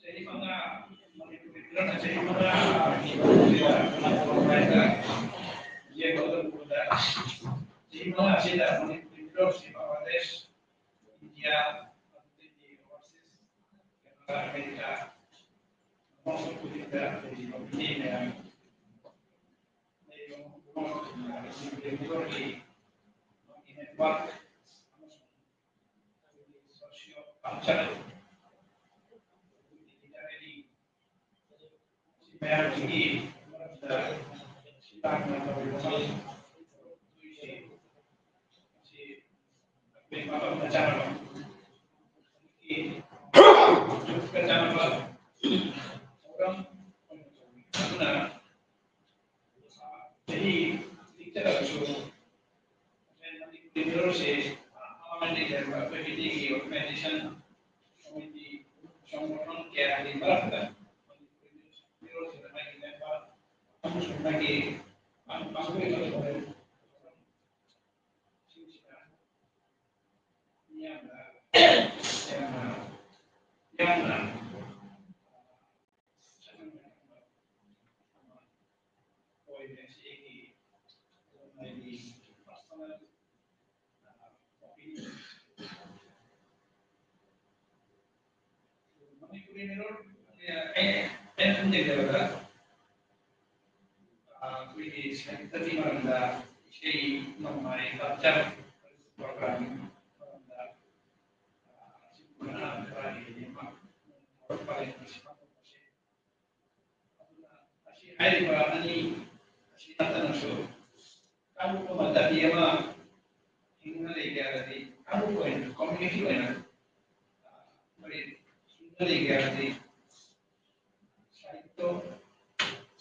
ꯆꯍꯤ ꯃꯉꯥ, ꯃꯅꯤꯄꯨꯔꯒꯤ ꯐꯤꯂꯝꯅ ꯆꯍꯤ ꯃꯉꯥ ꯆꯍꯤ ꯃꯉꯥꯁꯤꯗ ꯃꯅꯤꯄꯨꯔ ꯐꯤꯔꯣꯜꯁꯤ ꯕꯪꯒ꯭ꯂꯥꯗꯦꯁ, ꯏꯟꯗꯤꯌꯥ, ꯑꯗꯨꯗꯒꯤ ꯑꯣꯚꯔꯁꯤꯁ, ꯀꯦꯅꯥꯗꯥ, ꯑꯃꯦꯔꯤꯀꯥ, ꯃꯐꯝ ꯈꯨꯗꯤꯡꯗ ꯑꯩꯈꯣꯏꯒꯤ ꯀꯝꯄꯦꯅꯤ ꯃꯌꯥꯝ ꯂꯩꯔꯤꯕ ꯃꯐꯝ ꯈꯨꯗꯤꯡꯃꯛꯇ ꯕꯦꯡꯒ꯭ꯂꯣꯔꯒꯤ ꯅꯦꯠꯋꯥꯔꯛ ꯑꯃꯁꯨꯡ ꯑꯩꯈꯣꯏꯒꯤ ꯁꯣꯁꯤꯌꯣ ꯀꯜꯆꯔꯦꯜ ꯂꯤꯇꯔꯦꯔꯤ ꯃꯌꯥꯝꯁꯤꯒꯤ ꯃꯔꯛꯇ ꯁꯤꯜꯂꯥꯡꯅ ꯇꯧꯔꯤꯕ ꯊꯕꯛꯁꯤꯡ ꯑꯁꯤ ꯑꯩꯈꯣꯏ ꯃꯐꯝꯗ ꯆꯥꯅꯕ ꯆꯥꯅꯕ ꯊꯧꯔꯝ ꯑꯣꯏꯅ ꯇꯧꯔꯤ꯫ ꯑꯗꯨꯅ ꯆꯍꯤ ꯄꯤꯛꯆꯔꯕꯁꯨ ꯃꯅꯤꯄꯨꯔꯤ ꯃꯤꯔꯣꯜꯁꯦ ꯑꯃꯃꯝꯗꯒꯤ ꯂꯩꯔꯝꯕ ꯑꯩꯈꯣꯏ ꯃꯤꯇꯩꯒꯤ ꯑꯣꯔꯒꯅꯥꯏꯖꯦꯁꯟ, ꯀꯃꯤꯇꯤ, ꯁꯪꯒꯣꯊꯟ ꯀꯌꯥꯒꯤ ꯃꯔꯛꯇ ꯃꯅꯤꯄꯨꯔꯤ ꯃꯤꯔꯣꯜꯁꯤꯗ ꯃꯥꯒꯤ ꯂꯩꯕ ꯑꯃꯁꯨꯡ ꯃꯥꯒꯤ ꯄꯥꯡ-, ꯄꯥꯡꯊꯣꯛꯏꯕ ꯊꯧꯔꯝꯁꯤꯡꯁꯤꯗ ꯌꯥꯝꯅ, ꯌꯥꯝꯅ, ꯌꯥꯝꯅ ꯃꯅꯤꯄꯨꯔꯤ ꯃꯤꯔꯣꯜ, ꯑꯩ, ꯑꯩꯅ ꯁꯨꯝ ꯌꯦꯡꯖꯕꯗ, ꯑ, ꯑꯩꯈꯣꯏꯒꯤ ꯁꯥꯍꯤꯇ꯭ꯌꯒꯤ ꯃꯔꯝꯗ, ꯏꯁꯩ ꯅꯣꯡꯃꯥꯏ, ꯀꯜꯆꯔ ꯄ꯭ꯔꯣꯒ꯭ꯔꯥꯝ ꯃꯔꯝꯗ, ꯑ, ꯑꯁꯤꯒꯨꯝꯕ ꯈꯔ ꯌꯦꯡꯕ ꯄꯔꯦꯡ ꯑꯁꯤ ꯄꯥꯡꯊꯣꯛꯄꯁꯦ꯫ ꯑꯗꯨꯅ ꯑꯁꯤ ꯍꯥꯏꯔꯤꯕ ꯑꯅꯤ ꯑꯁꯤ ꯅꯠꯇꯅꯁꯨ ꯀꯥꯡꯂꯨꯞ ꯑꯃ, ꯖꯥꯇꯤ ꯑꯃ ꯍꯤꯡꯅ ꯂꯩꯒꯦ ꯍꯥꯏꯔꯗꯤ, ꯀꯥꯡꯂꯨꯞ ꯑꯣꯏꯅ, ꯀꯝꯃ꯭ꯌꯨꯅꯤꯇꯤ ꯑꯣꯏꯅ, ꯑ, ꯑꯩꯈꯣꯏ ꯍꯤꯡꯅ ꯂꯩꯒꯦ ꯍꯥꯏꯔꯗꯤ ꯁꯥꯍꯤꯇ꯭ꯌ,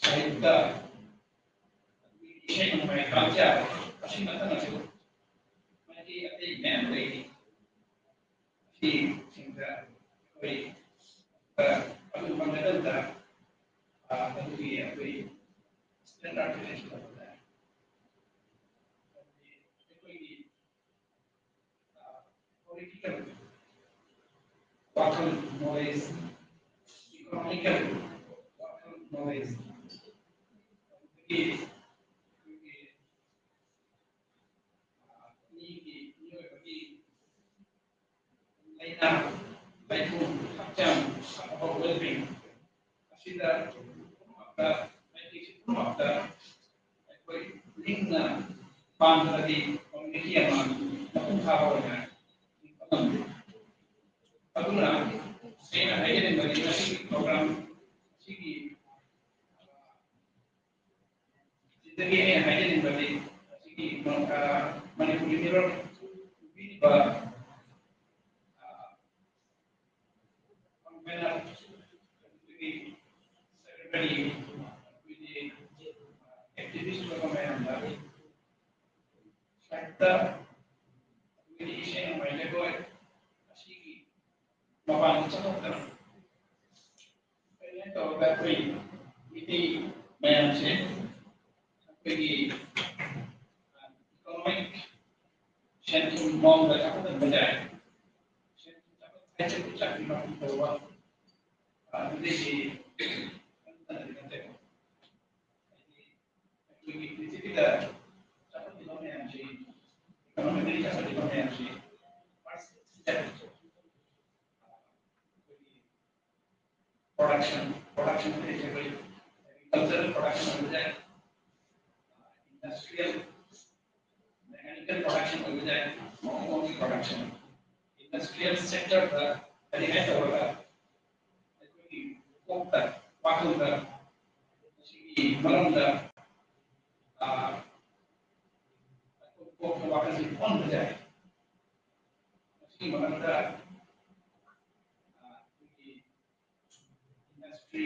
ꯁꯥꯍꯤꯇ꯭ꯌ, ꯏꯁꯩ ꯅꯣꯡꯃꯥꯏ, ꯀꯜꯆꯔ ꯑꯁꯤ ꯅꯠꯇꯅꯁꯨ ꯃꯥꯏꯀꯩ ꯑꯇꯩ ꯃꯌꯥꯝ ꯂꯩꯔꯤ꯫ ꯑꯁꯤꯁꯤꯡꯗ ꯑꯩꯈꯣꯏ, ꯑ, ꯑꯗꯨ ꯐꯪꯒꯗꯕꯗ, ꯑ, ꯑꯗꯨꯒꯤ ꯑꯩꯈꯣꯏ ꯁ꯭ꯇꯦꯟꯗꯔꯗ ꯇꯧꯕꯗ ꯑꯩꯈꯣꯏꯒꯤ ꯄꯣꯂꯤꯇꯤꯀꯦꯜ ꯋꯥꯈꯜ ꯅꯣꯂꯦꯖ, ꯏꯀꯣꯅꯣꯃꯤꯀꯦꯜ ꯋꯥꯈꯜ ꯅꯣꯂꯦꯖ, ꯑꯩꯈꯣꯏꯒꯤ, ꯑꯩꯈꯣꯏꯒꯤ, ꯑ, ꯃꯤꯒꯤ, ꯃꯤꯑꯣꯏꯕꯒꯤ ꯂꯥꯏꯅꯥ, ꯂꯥꯏꯊꯨꯡ, ꯍꯛꯆꯥꯡ, ꯑꯐꯕ well-being ꯑꯁꯤꯗ ꯄꯨꯝꯅꯃꯛꯇ, ꯃꯥꯏꯀꯩꯁꯤ ꯄꯨꯝꯅꯃꯛꯇ ꯑꯩꯈꯣꯏ ꯅꯤꯡꯅ ꯄꯥꯟꯗ꯭ꯔꯗꯤ community ꯑꯃ ꯃꯄꯨꯡ ꯐꯥꯕ ꯑꯣꯏꯅ ꯂꯤꯡꯈꯠꯂꯝꯗꯦ꯫ ꯑꯗꯨꯅ ꯑꯩꯅ ꯍꯥꯏꯖꯅꯤꯡꯕꯗꯤ ꯉꯁꯤꯒꯤ program ꯑꯁꯤꯒꯤ ꯁꯤꯗꯒꯤ ꯑꯩꯅ ꯍꯥꯏꯖꯅꯤꯡꯕꯗꯤ ꯉꯁꯤꯒꯤ ꯃ-, ꯑ, ꯃꯅꯤꯄꯨꯔꯒꯤ ꯃꯤꯔꯣꯜ ꯄꯤꯔꯤꯕ, ꯑ, convener, ꯑꯗꯨꯒꯤ secretary, ꯑꯩꯈꯣꯏꯒꯤ activist ꯑꯣꯏꯕ ꯃꯌꯥꯝꯗ ꯁꯥꯏꯠꯇ ꯑꯩꯈꯣꯏꯒꯤ ꯏꯁꯩ ꯅꯣꯡꯃꯥꯏ ꯖꯒꯣꯏ ꯑꯁꯤꯒꯤ ꯃꯄꯥꯟꯗ ꯆꯠꯊꯣꯛꯇꯅ ꯀꯩꯅꯣ ꯇꯧꯔꯒ ꯑꯩꯈꯣꯏ ꯃꯤꯇꯩ ꯃꯌꯥꯝꯁꯦ ꯑꯩꯈꯣꯏꯒꯤ economic ꯁꯦꯟ ꯊꯨꯝ ꯃꯑꯣꯡꯗ ꯆꯥꯎꯈꯠꯍꯟꯕ ꯌꯥꯏ꯫ ꯁꯦꯟ ꯊꯨꯝ ꯆꯥꯎꯈꯠꯄ ꯍꯥꯏꯁꯦ ꯄꯩꯁꯥꯒꯤ ꯃꯄꯨ ꯇꯧꯕ, ꯑꯗꯨꯗꯒꯤ ꯅꯠꯇꯦꯀꯣ꯫ ꯍꯥꯏꯗꯤ ꯑꯩꯈꯣꯏꯒꯤ ꯄ꯭ꯔꯤꯊꯤꯕꯤꯗ ꯆꯥꯎꯈꯠꯂꯤꯕ ꯃꯌꯥꯝꯁꯤ, economically ꯆꯥꯎꯈꯠꯂꯤꯕ ꯃꯌꯥꯝꯁꯤ, first step ꯑꯩꯈꯣꯏꯒꯤ production, production ꯍꯥꯏꯁꯦ ꯑꯩꯈꯣꯏ agricultural production ꯑꯣꯏꯕ ꯌꯥꯏ, industrial, mechanical production ꯑꯣꯏꯕ ꯌꯥꯏ, ꯃꯑꯣꯡ ꯃꯑꯣꯡꯒꯤ production, industrial sectorꯗ ꯀꯔꯤ ꯍꯥꯏ ꯇꯧꯔꯒ ꯑꯩꯈꯣꯏꯒꯤ ꯀꯣꯛꯇ, ꯋꯥꯈꯜꯗ ꯃꯁꯤꯒꯤ ꯃꯔꯝꯗ, ꯑ, ꯀꯣꯛꯇ ꯋꯥꯈꯜꯁꯤ ꯑꯣꯟꯕ ꯌꯥꯏ꯫ ꯃꯁꯤꯒꯤ ꯃꯔꯝꯗ, ꯑ, ꯑꯩꯈꯣꯏꯒꯤ industry,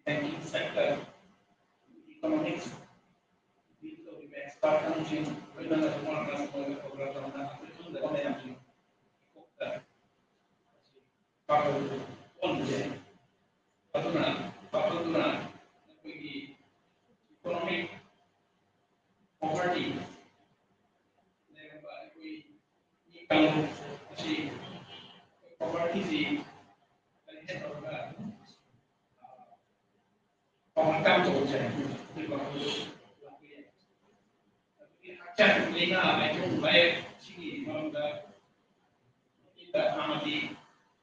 banking sector, economics, ꯇꯧꯔꯤꯕ expert ꯑꯃꯁꯤꯡ ꯂꯣꯏꯅꯅ ꯃꯣꯏꯅ ꯃꯣꯏꯅ ꯈꯪꯗꯕ ꯃꯌꯥꯝꯁꯤꯡ ꯀꯣꯛꯇ ꯋꯥꯈꯜ ꯑꯣꯟꯕ ꯌꯥꯏ꯫ ꯑꯗꯨꯅ ꯋꯥꯈꯜꯗꯨꯅ ꯑꯩꯈꯣꯏꯒꯤ economic poverty ꯂꯩꯔꯝꯕ ꯑꯩꯈꯣꯏ ꯃꯤ ꯀꯥꯡꯂꯨꯞ ꯑꯁꯤ povertyꯁꯤ eliminate ꯇꯧꯔꯒ, ꯑ, ꯍꯛꯆꯥꯡ ꯇꯧꯕꯁꯦ ꯑꯩꯈꯣꯏ ꯋꯥꯈꯜꯗ ꯂꯥꯛꯄ ꯌꯥꯏ꯫ ꯑꯗꯨꯒꯤ ꯍꯛꯆꯥꯡ ꯂꯥꯏꯅꯥ ꯃꯥꯏꯊꯣꯡ ꯃꯌꯦꯛ ꯁꯤꯒꯤ ꯃꯔꯝꯗ ꯃꯤꯠꯇ ꯍꯥꯟꯅꯗꯤ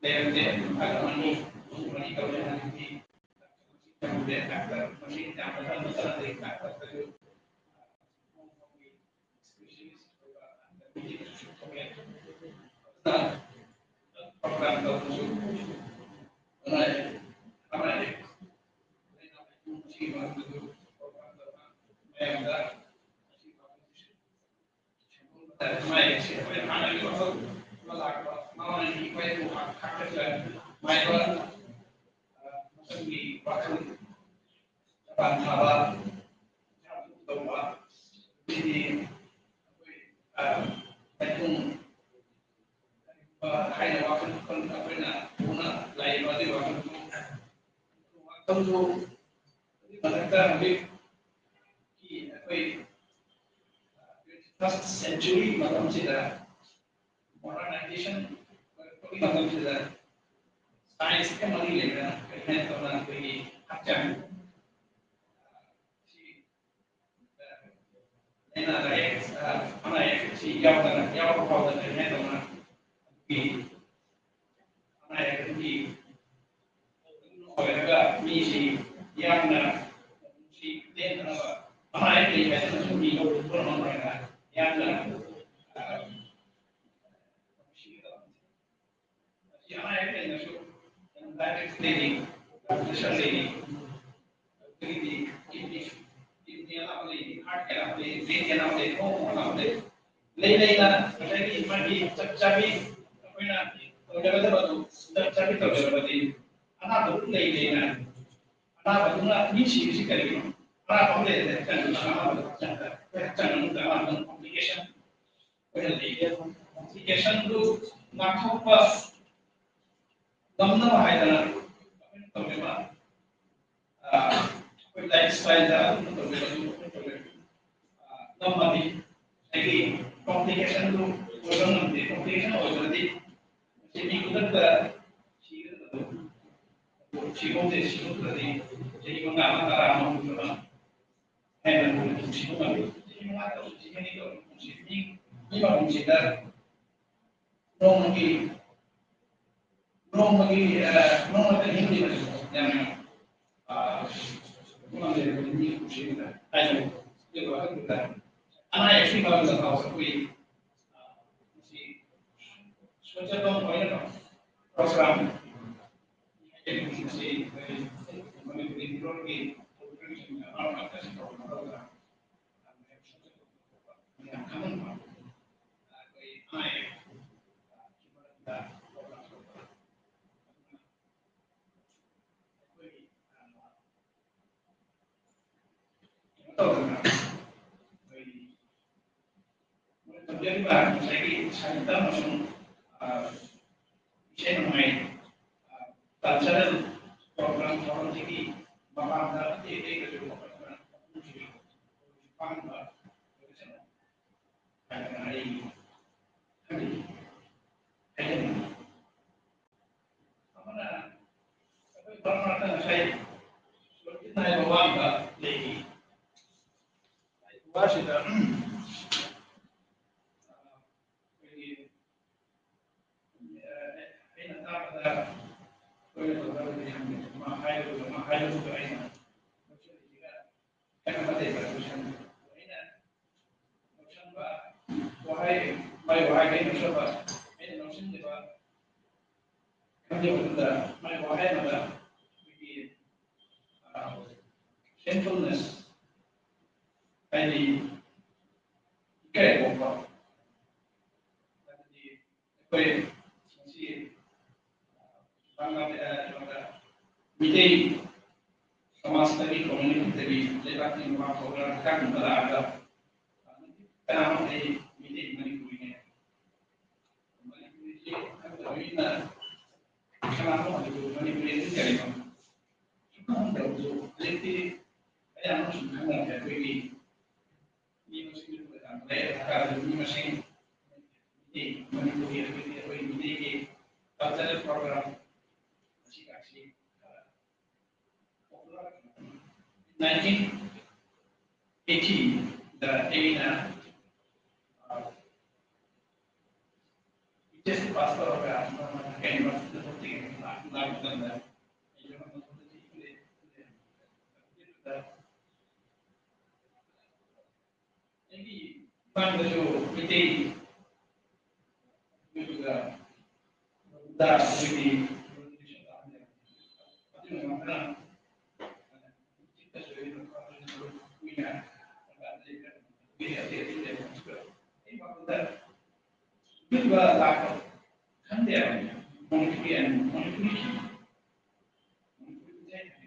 ꯂꯩꯔꯝꯗꯦ꯫ ꯑꯗꯨꯝ ꯊꯥ ꯑꯃꯅꯤ, ꯑꯍꯨꯝ ꯃꯔꯤ ꯇꯧꯔꯦ꯫ ꯍꯧꯖꯤꯛꯇꯤ ꯇꯧꯗꯦ꯫ ꯗꯥꯛꯇꯔ ꯃꯁꯤꯡ ꯌꯥꯝꯅ ꯀꯟꯅ ꯆꯠꯅꯗꯦ꯫ ꯗꯥꯛꯇꯔꯗꯁꯨ specialist ꯑꯣꯏꯕ ꯑꯗꯨꯅ program ꯇꯧꯕꯁꯨ ꯑꯅꯥ ꯑꯌꯦꯛ ꯍꯥꯏꯅ ꯋꯥꯈꯜ ꯑꯩꯈꯣꯏꯅ ꯄꯨꯅ ꯂꯥꯛꯏꯕ ꯑꯗꯨꯒꯤ ꯋꯥꯈꯜ ꯋꯥꯈꯜꯗꯨ ꯃꯊꯛꯇ ꯍꯧꯖꯤꯛꯀꯤ ꯑꯩꯈꯣꯏ first century ꯃꯇꯝꯁꯤꯗ, modernization ꯑꯣꯏꯔꯛꯄꯒꯤ ꯃꯇꯝꯁꯤꯗ, science ꯀ ꯃꯔꯤ ꯂꯩꯅꯅ ꯀꯔꯤ ꯍꯥꯏꯅ ꯇꯧꯅ ꯑꯩꯈꯣꯏꯒꯤ ꯍꯛꯆꯥꯡ ꯁꯤ ꯂꯥꯏꯅꯥ ꯂꯥꯏꯌꯦꯡ, ꯑꯅꯥ ꯑꯌꯦꯛ ꯑꯁꯤ ꯌꯥꯎꯗꯅ, ꯌꯥꯎꯕ ꯐꯥꯎꯗꯅ ꯀꯔꯤ ꯍꯥꯏꯅ ꯇꯧꯅ ꯑꯩꯈꯣꯏꯒꯤ ꯑꯅꯥ ꯑꯌꯦꯛ ꯑꯗꯨꯒꯤ ꯑꯣꯏꯔꯒ ꯃꯤꯁꯤ ꯌꯥꯝꯅ ꯁꯤ ꯂꯦꯡꯗꯅꯕ ꯑꯃ ꯍꯥꯏꯔꯒ ꯂꯩ ꯍꯥꯏꯗꯅ ꯁꯨꯝ ꯃꯤ ꯂꯧꯕ ꯄꯨꯝꯅꯃꯛ ꯑꯣꯏꯔꯒ ꯌꯥꯝꯅ, ꯑ, ꯅꯨꯡꯁꯤꯒꯗꯕ꯫ ꯃꯁꯤ ꯑꯅꯥ ꯑꯌꯦꯛ ꯂꯩꯔꯁꯨ diabetes ꯂꯩꯔꯤ, blood pressure ꯂꯩꯔꯤ, ꯑꯗꯒꯤꯗꯤ kidney, kidney ꯑꯅꯥꯕ ꯂꯩꯔꯤ, heart ꯑꯅꯥꯕ ꯂꯩꯔꯤ, brain ꯑꯅꯥꯕ ꯂꯩꯔꯤ, ꯃꯑꯣꯡ ꯃꯑꯣꯡ ꯑꯅꯥꯕ ꯂꯩꯔꯤ꯫ ꯂꯩ ꯂꯩꯅ ꯉꯁꯥꯏꯒꯤ ꯃꯥꯒꯤ ꯆꯞ ꯆꯥꯕꯤ ꯑꯩꯈꯣꯏꯅ ꯇꯧꯖꯒꯗꯕꯗꯨ ꯆꯞ ꯆꯥꯕꯤ ꯇꯧꯖꯔꯕꯗꯤ ꯑꯅꯥꯕꯗꯨ ꯂꯩ ꯂꯩꯅ ꯑꯅꯥꯕꯗꯨꯅ ꯃꯤ ꯁꯤꯔꯤꯁꯤ ꯀꯔꯤꯒꯤꯅꯣ? ꯑꯅꯥꯕ ꯑꯃ ꯂꯩꯔꯗꯤ ꯍꯛꯆꯥꯡꯗ ꯑꯅꯥꯕꯗꯣ ꯍꯛꯆꯥꯡꯗ ꯑꯩꯈꯣꯏ ꯍꯛꯆꯥꯡ ꯃꯅꯨꯡꯗ ꯑꯅꯥꯕꯗꯨꯅ complication ꯑꯣꯏꯍꯜꯂꯤ꯫ Complicationꯗꯨ ꯉꯥꯛꯊꯣꯛꯄ ꯉꯝꯅꯕ ꯍꯥꯏꯗꯅ ꯑꯩꯈꯣꯏꯅ ꯇꯧꯔꯤꯕ, ꯑ, ꯑꯩꯈꯣꯏ lifestyleꯗ ꯑꯗꯨꯝ ꯇꯧꯔꯤꯕ, ꯑꯗꯨꯝ ꯑꯩꯈꯣꯏ ꯇꯧꯔꯤꯕ, ꯑ, ꯉꯝꯃꯗꯤ ꯉꯁꯥꯏꯒꯤ complicationꯗꯨ ꯑꯣꯏꯕ ꯉꯝꯗꯦ꯫ Complication ꯑꯣꯏꯕꯗꯤ ꯃꯁꯤ ꯃꯤ ꯈꯨꯗꯛꯇ ꯁꯤꯒꯗꯕ ꯁꯤꯐꯧꯗꯤ ꯁꯤꯐꯧꯗꯗꯤ ꯆꯍꯤ ꯃꯉꯥ ꯑꯃ ꯇꯔꯥ ꯑꯃ ꯍꯨꯝꯐꯨ ꯑꯃ ꯍꯥꯏꯅ ꯁꯤꯐꯧ ꯉꯝꯃꯤ꯫ ꯆꯍꯤ ꯃꯉꯥ ꯇꯧꯁꯤ, ꯆꯍꯤ ꯑꯅꯤ ꯇꯧꯁꯤ, ꯄꯨꯟꯁꯤ ꯃꯤ ꯃꯤ ꯃꯄꯨꯟꯁꯤꯗ ꯅꯣꯡꯃꯒꯤ ꯅꯣꯡꯃꯒꯤ ꯅꯣꯡꯃꯗ ꯍꯤꯡꯂꯤꯕꯁꯤ ꯌꯥꯝꯅ ꯃꯤ ꯄꯨꯟꯁꯤꯗ ꯍꯥꯏꯖꯔꯤ꯫ ꯑꯗꯨꯒ ꯑꯗꯨꯗ ꯑꯅꯥ ꯑꯌꯦꯛꯀꯤ ꯃꯔꯝꯗ ꯐꯥꯎꯕ ꯑꯩꯈꯣꯏ ꯃꯁꯤ ꯁꯣꯏꯆꯠꯄ ꯑꯣꯏꯅ ꯄ꯭ꯔꯣꯒ꯭ꯔꯥꯝ ꯃꯅꯤꯄꯨꯔꯤ ꯐꯤꯔꯣꯜꯒꯤ ꯃꯔꯛ ꯃꯔꯛꯇꯁꯨ ꯇꯧꯕ ꯄ꯭ꯔꯣꯒ꯭ꯔꯥꯝ ꯌꯥꯝ ꯈꯪꯍꯟꯕ ꯑꯩꯈꯣꯏ ꯑꯅꯥ ꯑꯌꯦꯛ ꯃꯔꯛꯇ ꯄ꯭ꯔꯣꯒ꯭ꯔꯥꯝ ꯇꯧꯕ ꯑꯩꯈꯣꯏꯒꯤ ꯀꯩꯅꯣ ꯇꯧꯗꯅ ꯑꯩꯈꯣꯏꯒꯤ ꯃꯣꯏ ꯇꯧꯖꯔꯤꯕ ꯉꯁꯥꯏꯒꯤ ꯁꯥꯍꯤꯇ꯭ꯌ ꯑꯃꯁꯨꯡ ꯏꯁꯩ ꯅꯣꯡꯃꯥꯏ ꯀꯜꯆꯔꯦꯜ ꯄ꯭ꯔꯣꯒ꯭ꯔꯥꯝ ꯊꯧꯔꯝꯁꯤꯒꯤ ꯃꯄꯥꯟꯗ ꯑꯇꯩ ꯑꯇꯩꯗꯁꯨ ꯄꯥꯡꯕ ꯍꯥꯏꯗꯅ ꯑꯩ ꯈꯜꯂꯤ꯫ ꯍꯥꯏꯖꯅꯤꯡꯉꯤ꯫ ꯑꯃꯅ ꯑꯩꯈꯣꯏ ꯃꯔꯛ ꯃꯔꯛꯇ ꯉꯁꯥꯏ ꯁꯣꯔꯣꯛꯀꯤ ꯅꯥꯏꯕ ꯋꯥ ꯑꯃ ꯂꯩꯔꯤ꯫ ꯍꯥꯏꯔꯤꯕ ꯋꯥꯁꯤꯗ ꯑꯩꯈꯣꯏꯒꯤ ꯑꯩꯅ ꯇꯥꯕꯗ ꯑꯩꯈꯣꯏꯅ ꯇꯧꯒꯗꯕꯗꯤ ꯈꯪꯗꯦ꯫ ꯑꯃ ꯍꯥꯏꯔꯨꯕ ꯑꯃ ꯍꯥꯏꯔꯨꯕꯗ ꯑꯩꯅ ꯂꯧꯁꯤꯜꯂꯤꯁꯤꯒ ꯀꯔꯝꯕ ꯂꯩꯕ ꯂꯣꯏꯁꯟꯕ ꯑꯩꯅ ꯂꯧꯁꯟꯕ ꯋꯥꯍꯩ ꯃꯥꯏ ꯋꯥꯍꯩ ꯑꯩꯅ ꯂꯧꯁꯟꯕ ꯑꯩꯅ ꯂꯧꯁꯤꯟꯈꯤꯕ ꯈꯪꯖꯕꯗꯨꯗ ꯃꯥꯏ ꯋꯥꯍꯩ ꯑꯃꯗ ꯑꯩꯈꯣꯏꯒꯤ ꯁꯦꯟꯐꯨꯜꯅꯦꯁ ꯍꯥꯏꯗꯤ ꯏꯀꯥꯏ ꯈꯣꯝꯕ ꯑꯗꯨꯗꯤ ꯑꯩꯈꯣꯏ ꯉꯁꯤ ꯕꯪꯒ꯭ꯂꯥꯗꯦ-, ꯑ, ꯀꯩꯅꯣꯗ ꯃꯤꯇꯩ ꯁꯃꯥꯖꯇꯒꯤ ꯀꯝꯃ꯭ꯌꯨꯅꯤꯇꯤꯗꯒꯤ ꯂꯩꯕꯥꯛꯀꯤ ꯃꯄꯥꯟ ꯊꯣꯛꯂꯒ ꯍꯛꯆꯥꯡ ꯂꯥꯛꯑꯒ ꯀꯅꯥꯅꯣ ꯑꯩ ꯃꯤꯇꯩ ꯃꯅꯤꯄꯨꯔꯤꯅꯦ ꯃꯅꯤꯄꯨꯔꯤꯁꯤ ꯈꯪꯗꯕꯅꯤꯅ ꯀꯅꯥꯅꯣ ꯑꯗꯨꯕꯨ ꯃꯅꯤꯄꯨꯔꯤ ꯑꯗꯨ ꯀꯔꯤꯅꯣ ꯁꯨꯈꯪ ꯈꯪꯗꯕꯁꯨ ꯍꯧꯖꯤꯛꯇꯤ ꯑꯌꯥꯝꯕ ꯁꯨꯝ ꯈꯪꯅꯔꯦ꯫ ꯑꯩꯈꯣꯏꯒꯤ ꯃꯤ ꯃꯁꯤꯡ ꯂꯩꯔꯦ ꯍꯥꯏꯇꯥꯔꯒꯁꯨ ꯃꯤ ꯃꯁꯤꯡ ꯃꯤꯇꯩ ꯃꯅꯤꯄꯨꯔꯒꯤ ꯑꯩꯈꯣꯏꯒꯤ ꯑꯩꯈꯣꯏ ꯃꯤꯇꯩꯒꯤ ꯀꯜꯆꯔꯦꯜ ꯄ꯭ꯔꯣꯒ꯭ꯔꯥꯝ ꯑꯁꯤꯒꯁꯤ ꯈꯔ ꯅꯥꯏꯟꯇꯤꯟ ꯑꯩꯠꯇꯤꯗ ꯑꯩꯅ ꯕꯤ ꯑꯦꯁ ꯁꯤ ꯄꯥꯁ ꯇꯧꯔꯒ ꯀꯩꯅꯣ ꯂꯥꯛꯄ ꯃꯇꯝꯗ ꯑꯩꯒꯤ ꯃꯃꯥꯡꯗꯁꯨ ꯃꯩꯇꯩ ꯑꯗꯨꯒ ꯑꯗꯨꯒꯤ ꯂꯥꯛꯄ ꯈꯪꯗꯦ ꯍꯥꯏꯕꯅꯤ꯫ ꯃꯅꯤꯄꯨꯔꯤ ꯃꯅꯤꯄꯨꯔꯤ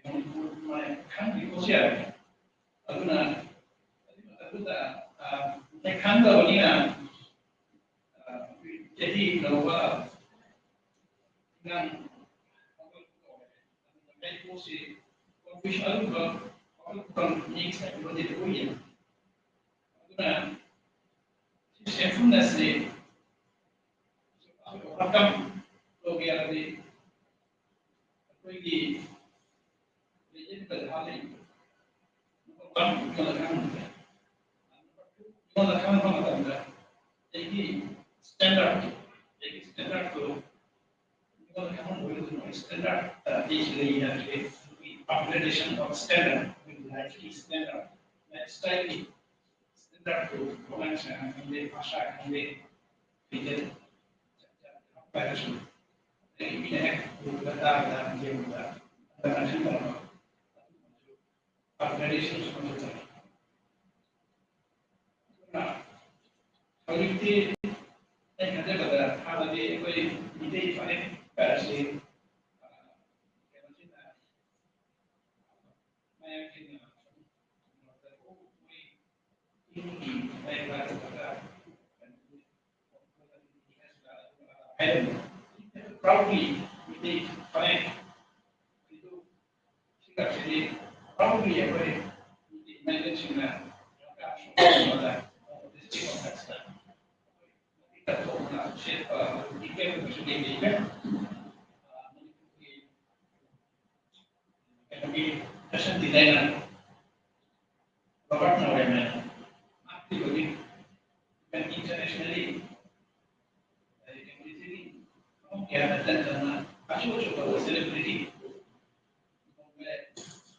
ꯃꯅꯤꯄꯨꯔꯤ ꯈꯪꯗꯦ ꯈꯣꯠꯁꯦ ꯍꯥꯏꯕꯅꯤ꯫ ꯑꯗꯨꯅ ꯑꯗꯨꯗ ꯈꯪꯗꯕꯅꯤꯅ ꯆꯍꯤ ꯂꯧꯕ ꯑꯉꯥꯡ ꯀꯩ ꯄꯣꯠꯁꯤ ꯀꯣꯟꯐ꯭ꯌꯨꯁꯟ ꯑꯗꯨꯝꯕ ꯋꯥꯈꯜ ꯃꯤꯛꯁ ꯍꯥꯏꯕꯗꯤ ꯑꯣꯏꯌꯦ꯫ ꯑꯗꯨꯅ ꯁꯤ ꯁꯦꯝꯐꯨꯜꯅꯦꯁꯁꯤ ꯑꯣꯚꯔꯀꯝ ꯇꯧꯒꯦ ꯍꯥꯏꯔꯗꯤ ꯑꯩꯈꯣꯏꯒꯤ ꯂꯩꯖꯔꯤꯕ ꯖꯒꯥ ꯂꯩꯔꯤꯕ ꯅꯝꯕꯔ ꯋꯥꯟ ꯑꯩꯉꯣꯟꯗ ꯈꯪꯍꯟꯕ ꯌꯥꯏ꯫ ꯅꯝꯕꯔ ꯇꯨ ꯑꯩꯉꯣꯟꯗ ꯈꯪꯍꯟꯕ ꯃꯇꯝꯗ ꯑꯩꯒꯤ ꯁ꯭ꯇꯦꯟꯗꯔꯠ ꯑꯩꯒꯤ ꯁ꯭ꯇꯦꯟꯗꯔꯠꯇꯨ ꯑꯩꯉꯣꯟꯗ ꯈꯪꯍꯟꯕ ꯑꯣꯏꯔꯒꯗꯤ ꯃꯣꯏ ꯁ꯭ꯇꯦꯟꯗꯔꯠ ꯑꯩꯁꯤ ꯂꯩ ꯍꯥꯏꯕꯁꯦ ꯑꯩꯈꯣꯏꯒꯤ ꯑꯞꯒ꯭ꯔꯦꯗꯦꯁꯟ ꯑꯣꯐ ꯁ꯭ꯇꯦꯟꯗꯔꯠ ꯑꯩꯈꯣꯏꯒꯤ ꯂꯥꯏꯐꯀꯤ ꯁ꯭ꯇꯦꯟꯗꯔꯠ ꯂꯥꯏꯐ ꯁ꯭ꯇꯥꯏꯜꯒꯤ ꯁ꯭ꯇꯦꯟꯗꯔꯠꯇꯨ ꯋꯥꯉꯥꯡ ꯁꯉꯥꯡ ꯈꯪꯗꯦ ꯚꯥꯁꯥ ꯈꯪꯗꯦ ꯐꯤꯖꯦꯠ ꯍꯥꯏꯔꯁꯨ ꯑꯩ ꯃꯤꯅ ꯍꯦꯛ ꯎꯕꯗ ꯇꯥꯕꯗ ꯌꯦꯡꯕꯗ ꯑꯗꯨꯃꯥꯏꯅ ꯇꯧꯔꯒ ꯑꯗꯨꯒꯨꯝꯕꯁꯨ ꯑꯞꯒ꯭ꯔꯦꯗꯦꯁꯟꯁꯨ ꯃꯊꯧ ꯇꯥꯏ꯫ ꯑꯗꯨꯅ ꯍꯧꯖꯤꯛꯇꯤ ꯑꯩ ꯈꯟꯖꯕꯗ ꯍꯥꯟꯅꯗꯤ ꯑꯩꯈꯣꯏ ꯃꯤꯇꯩ ꯐꯅꯦꯛ ꯍꯥꯏꯔꯁꯤ ꯀꯩꯅꯣꯁꯤꯅ ꯃꯌꯥꯝꯁꯤꯡꯅ ꯃꯣꯏ ꯆꯤꯡꯒꯤ ꯃꯌꯥꯝ ꯂꯥꯛꯄꯗ proudly ꯃꯤꯇꯩ ꯐꯅꯦꯛ ꯁꯤꯒꯁꯤꯗꯤ proudly ꯑꯩꯈꯣꯏ ꯃꯤꯇꯩ ꯃꯌꯦꯛꯁꯤꯡꯅ ꯁꯦꯠꯄ ꯏꯀꯠ ꯊꯣꯛꯅ ꯁꯦꯠꯄ ꯏꯀꯦꯜꯒꯁꯨ ꯂꯩꯖꯩ꯫ ꯃꯅꯤꯄꯨꯔꯒꯤ ꯀꯩꯅꯣꯒꯤ ꯐꯦꯁꯟ ꯗꯤꯖꯥꯏꯅꯔ ꯔꯣꯕꯥꯔꯠ ꯅꯣꯔꯦꯟꯅ ꯍꯥꯞꯈꯤꯕꯒꯤ ꯏꯟꯇꯔꯅꯦꯁꯅꯦꯜꯂꯤ ꯀꯌꯥꯗ ꯇꯟ ꯇꯟꯅ ꯑꯆꯧ ꯑꯆꯧꯕ ꯁꯦꯂꯦꯕ꯭ꯔꯤꯇꯤ,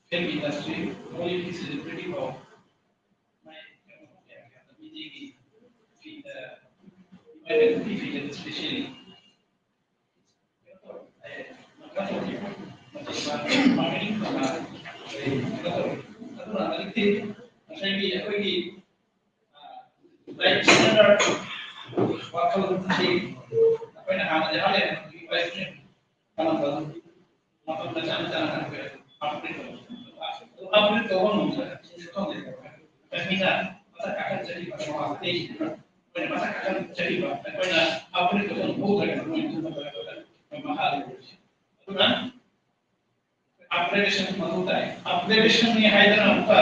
ꯐꯤꯜꯝ ꯏꯟꯗꯁꯇ꯭ꯔꯤ, ꯍꯣꯂꯤꯋꯨꯗꯀꯤ ꯁꯦꯂꯦꯕ꯭ꯔꯤꯇꯤ ꯐꯥꯎ ꯃꯥꯏ ꯀꯩꯅꯣ ꯀꯌꯥ ꯀꯌꯥꯗ ꯃꯤꯗꯤꯒꯤ ꯐꯤꯗ ꯏꯃꯥꯏꯕꯦꯝ ꯅꯨꯄꯤ ꯐꯤꯗ ꯏꯁꯄꯦꯁꯤꯌꯦꯜꯂꯤ ꯑꯗꯨꯅ ꯍꯧꯖꯤꯛꯇꯤ ꯉꯁꯥꯏꯒꯤ ꯑꯩꯈꯣꯏꯒꯤ ꯂꯥꯏꯔꯤꯛ ꯁꯤꯖꯤꯟꯅꯔ ꯋꯥꯈꯜ ꯑꯁꯤ ꯑꯩꯈꯣꯏꯅ ꯍꯥꯟꯅꯗꯤ ꯍꯥꯏꯔꯦ ꯀꯅꯥ ꯃꯇꯝ ꯃꯆꯥ ꯃꯆꯥꯅ ꯑꯩꯈꯣꯏ ꯑꯞꯒ꯭ꯔꯦꯗ ꯇꯧꯕ, ꯑꯗꯨ ꯑꯞꯒ꯭ꯔꯦꯗ ꯇꯧꯕ ꯉꯝꯗ꯭ꯔꯒ ꯁꯤꯁꯨ ꯈꯪꯗꯦ꯫ ꯃꯤꯅ ꯃꯊꯛ ꯀꯥꯈꯠꯆꯔꯤꯕ ꯃꯃꯥꯡꯗꯒꯤ ꯑꯩꯈꯣꯏꯅ ꯃꯊꯛ ꯀꯥꯈꯠꯆꯔꯤꯕ ꯑꯩꯈꯣꯏꯅ ꯑꯞꯒ꯭ꯔꯦꯗ ꯇꯧꯕ ꯉꯝꯍꯧꯗ꯭ꯔꯒ ꯃꯣꯏꯅ ꯇꯨꯝꯕ ꯃꯈꯥ ꯂꯩꯕꯁꯦ꯫ ꯑꯗꯨꯅ ꯑꯞꯒ꯭ꯔꯦꯗꯦꯁꯟ ꯃꯊꯧ ꯇꯥꯏ꯫ ꯑꯞꯒ꯭ꯔꯦꯗꯦꯁꯟꯅꯤ ꯍꯥꯏꯗꯅ ꯑꯃꯨꯛꯀ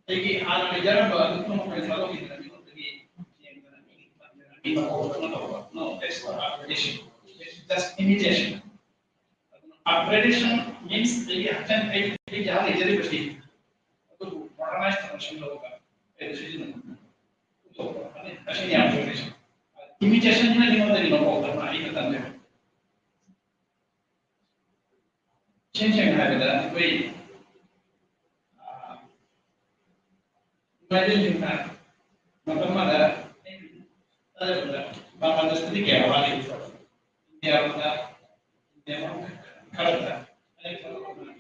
ꯑꯩꯒꯤ ꯍꯥꯟꯅ ꯂꯩꯖꯔꯝꯕ ꯑꯗꯨ ꯄꯨꯝꯅꯃꯛ ꯑꯩꯈꯣꯏꯅ ꯊꯥꯗꯣꯛꯈꯤꯗꯅ ꯃꯤꯉꯣꯟꯗꯒꯤ ꯌꯦꯡꯗꯅ ꯃꯤꯒꯤ ꯇꯝꯗꯅ ꯃꯤ ꯃꯊꯧ ꯑꯃ ꯇꯧꯕ꯫ No, that's not upgradation. It's just imitation. Upgradation means ꯑꯩꯒꯤ ꯍꯛꯆꯥꯡ, ꯑꯩ ꯑꯩꯒꯤ ꯍꯥꯟꯅ ꯂꯩꯖꯔꯤꯕꯁꯤ ꯑꯗꯨꯕꯨ ꯃꯣꯗꯔꯅꯥꯏꯁ ꯇꯧꯔ ꯁꯦꯝꯗꯣꯛꯑꯒ ꯑꯩ ꯁꯤꯖꯤꯟꯅꯕ ꯄꯨꯊꯣꯛꯄ꯫ ꯑꯗꯩ ꯑꯁꯤꯅꯤ ꯑꯞꯒ꯭ꯔꯦꯗꯦꯁꯟ꯫ ꯏꯃꯤꯇꯦꯁꯟꯁꯤꯅ ꯃꯤꯉꯣꯟꯗꯒꯤ ꯂꯧꯍꯧꯗꯕ ꯑꯩꯅ ꯇꯝꯖꯕ꯫ ꯏꯁꯦꯡ ꯁꯦꯡꯅ ꯍꯥꯏꯔꯕꯗ ꯑꯩꯈꯣꯏ, ꯑꯥ, ꯏꯃꯥ ꯏꯕꯦꯟꯁꯤꯡꯅ ꯃꯇꯝ ꯑꯃꯗ ꯑꯩꯅ ꯇꯥꯖꯕꯗ ꯕꯪꯒ꯭ꯂꯥꯗꯦꯁꯇꯗꯤ ꯀꯌꯥ ꯋꯥꯠꯂꯤ, ꯏꯟꯗꯤꯌꯥꯔꯣꯝꯗ, ꯏꯟꯗꯤꯌꯥꯔꯣꯝ ꯈꯔꯗ ꯑꯩ ꯊꯕꯛ ꯑꯃ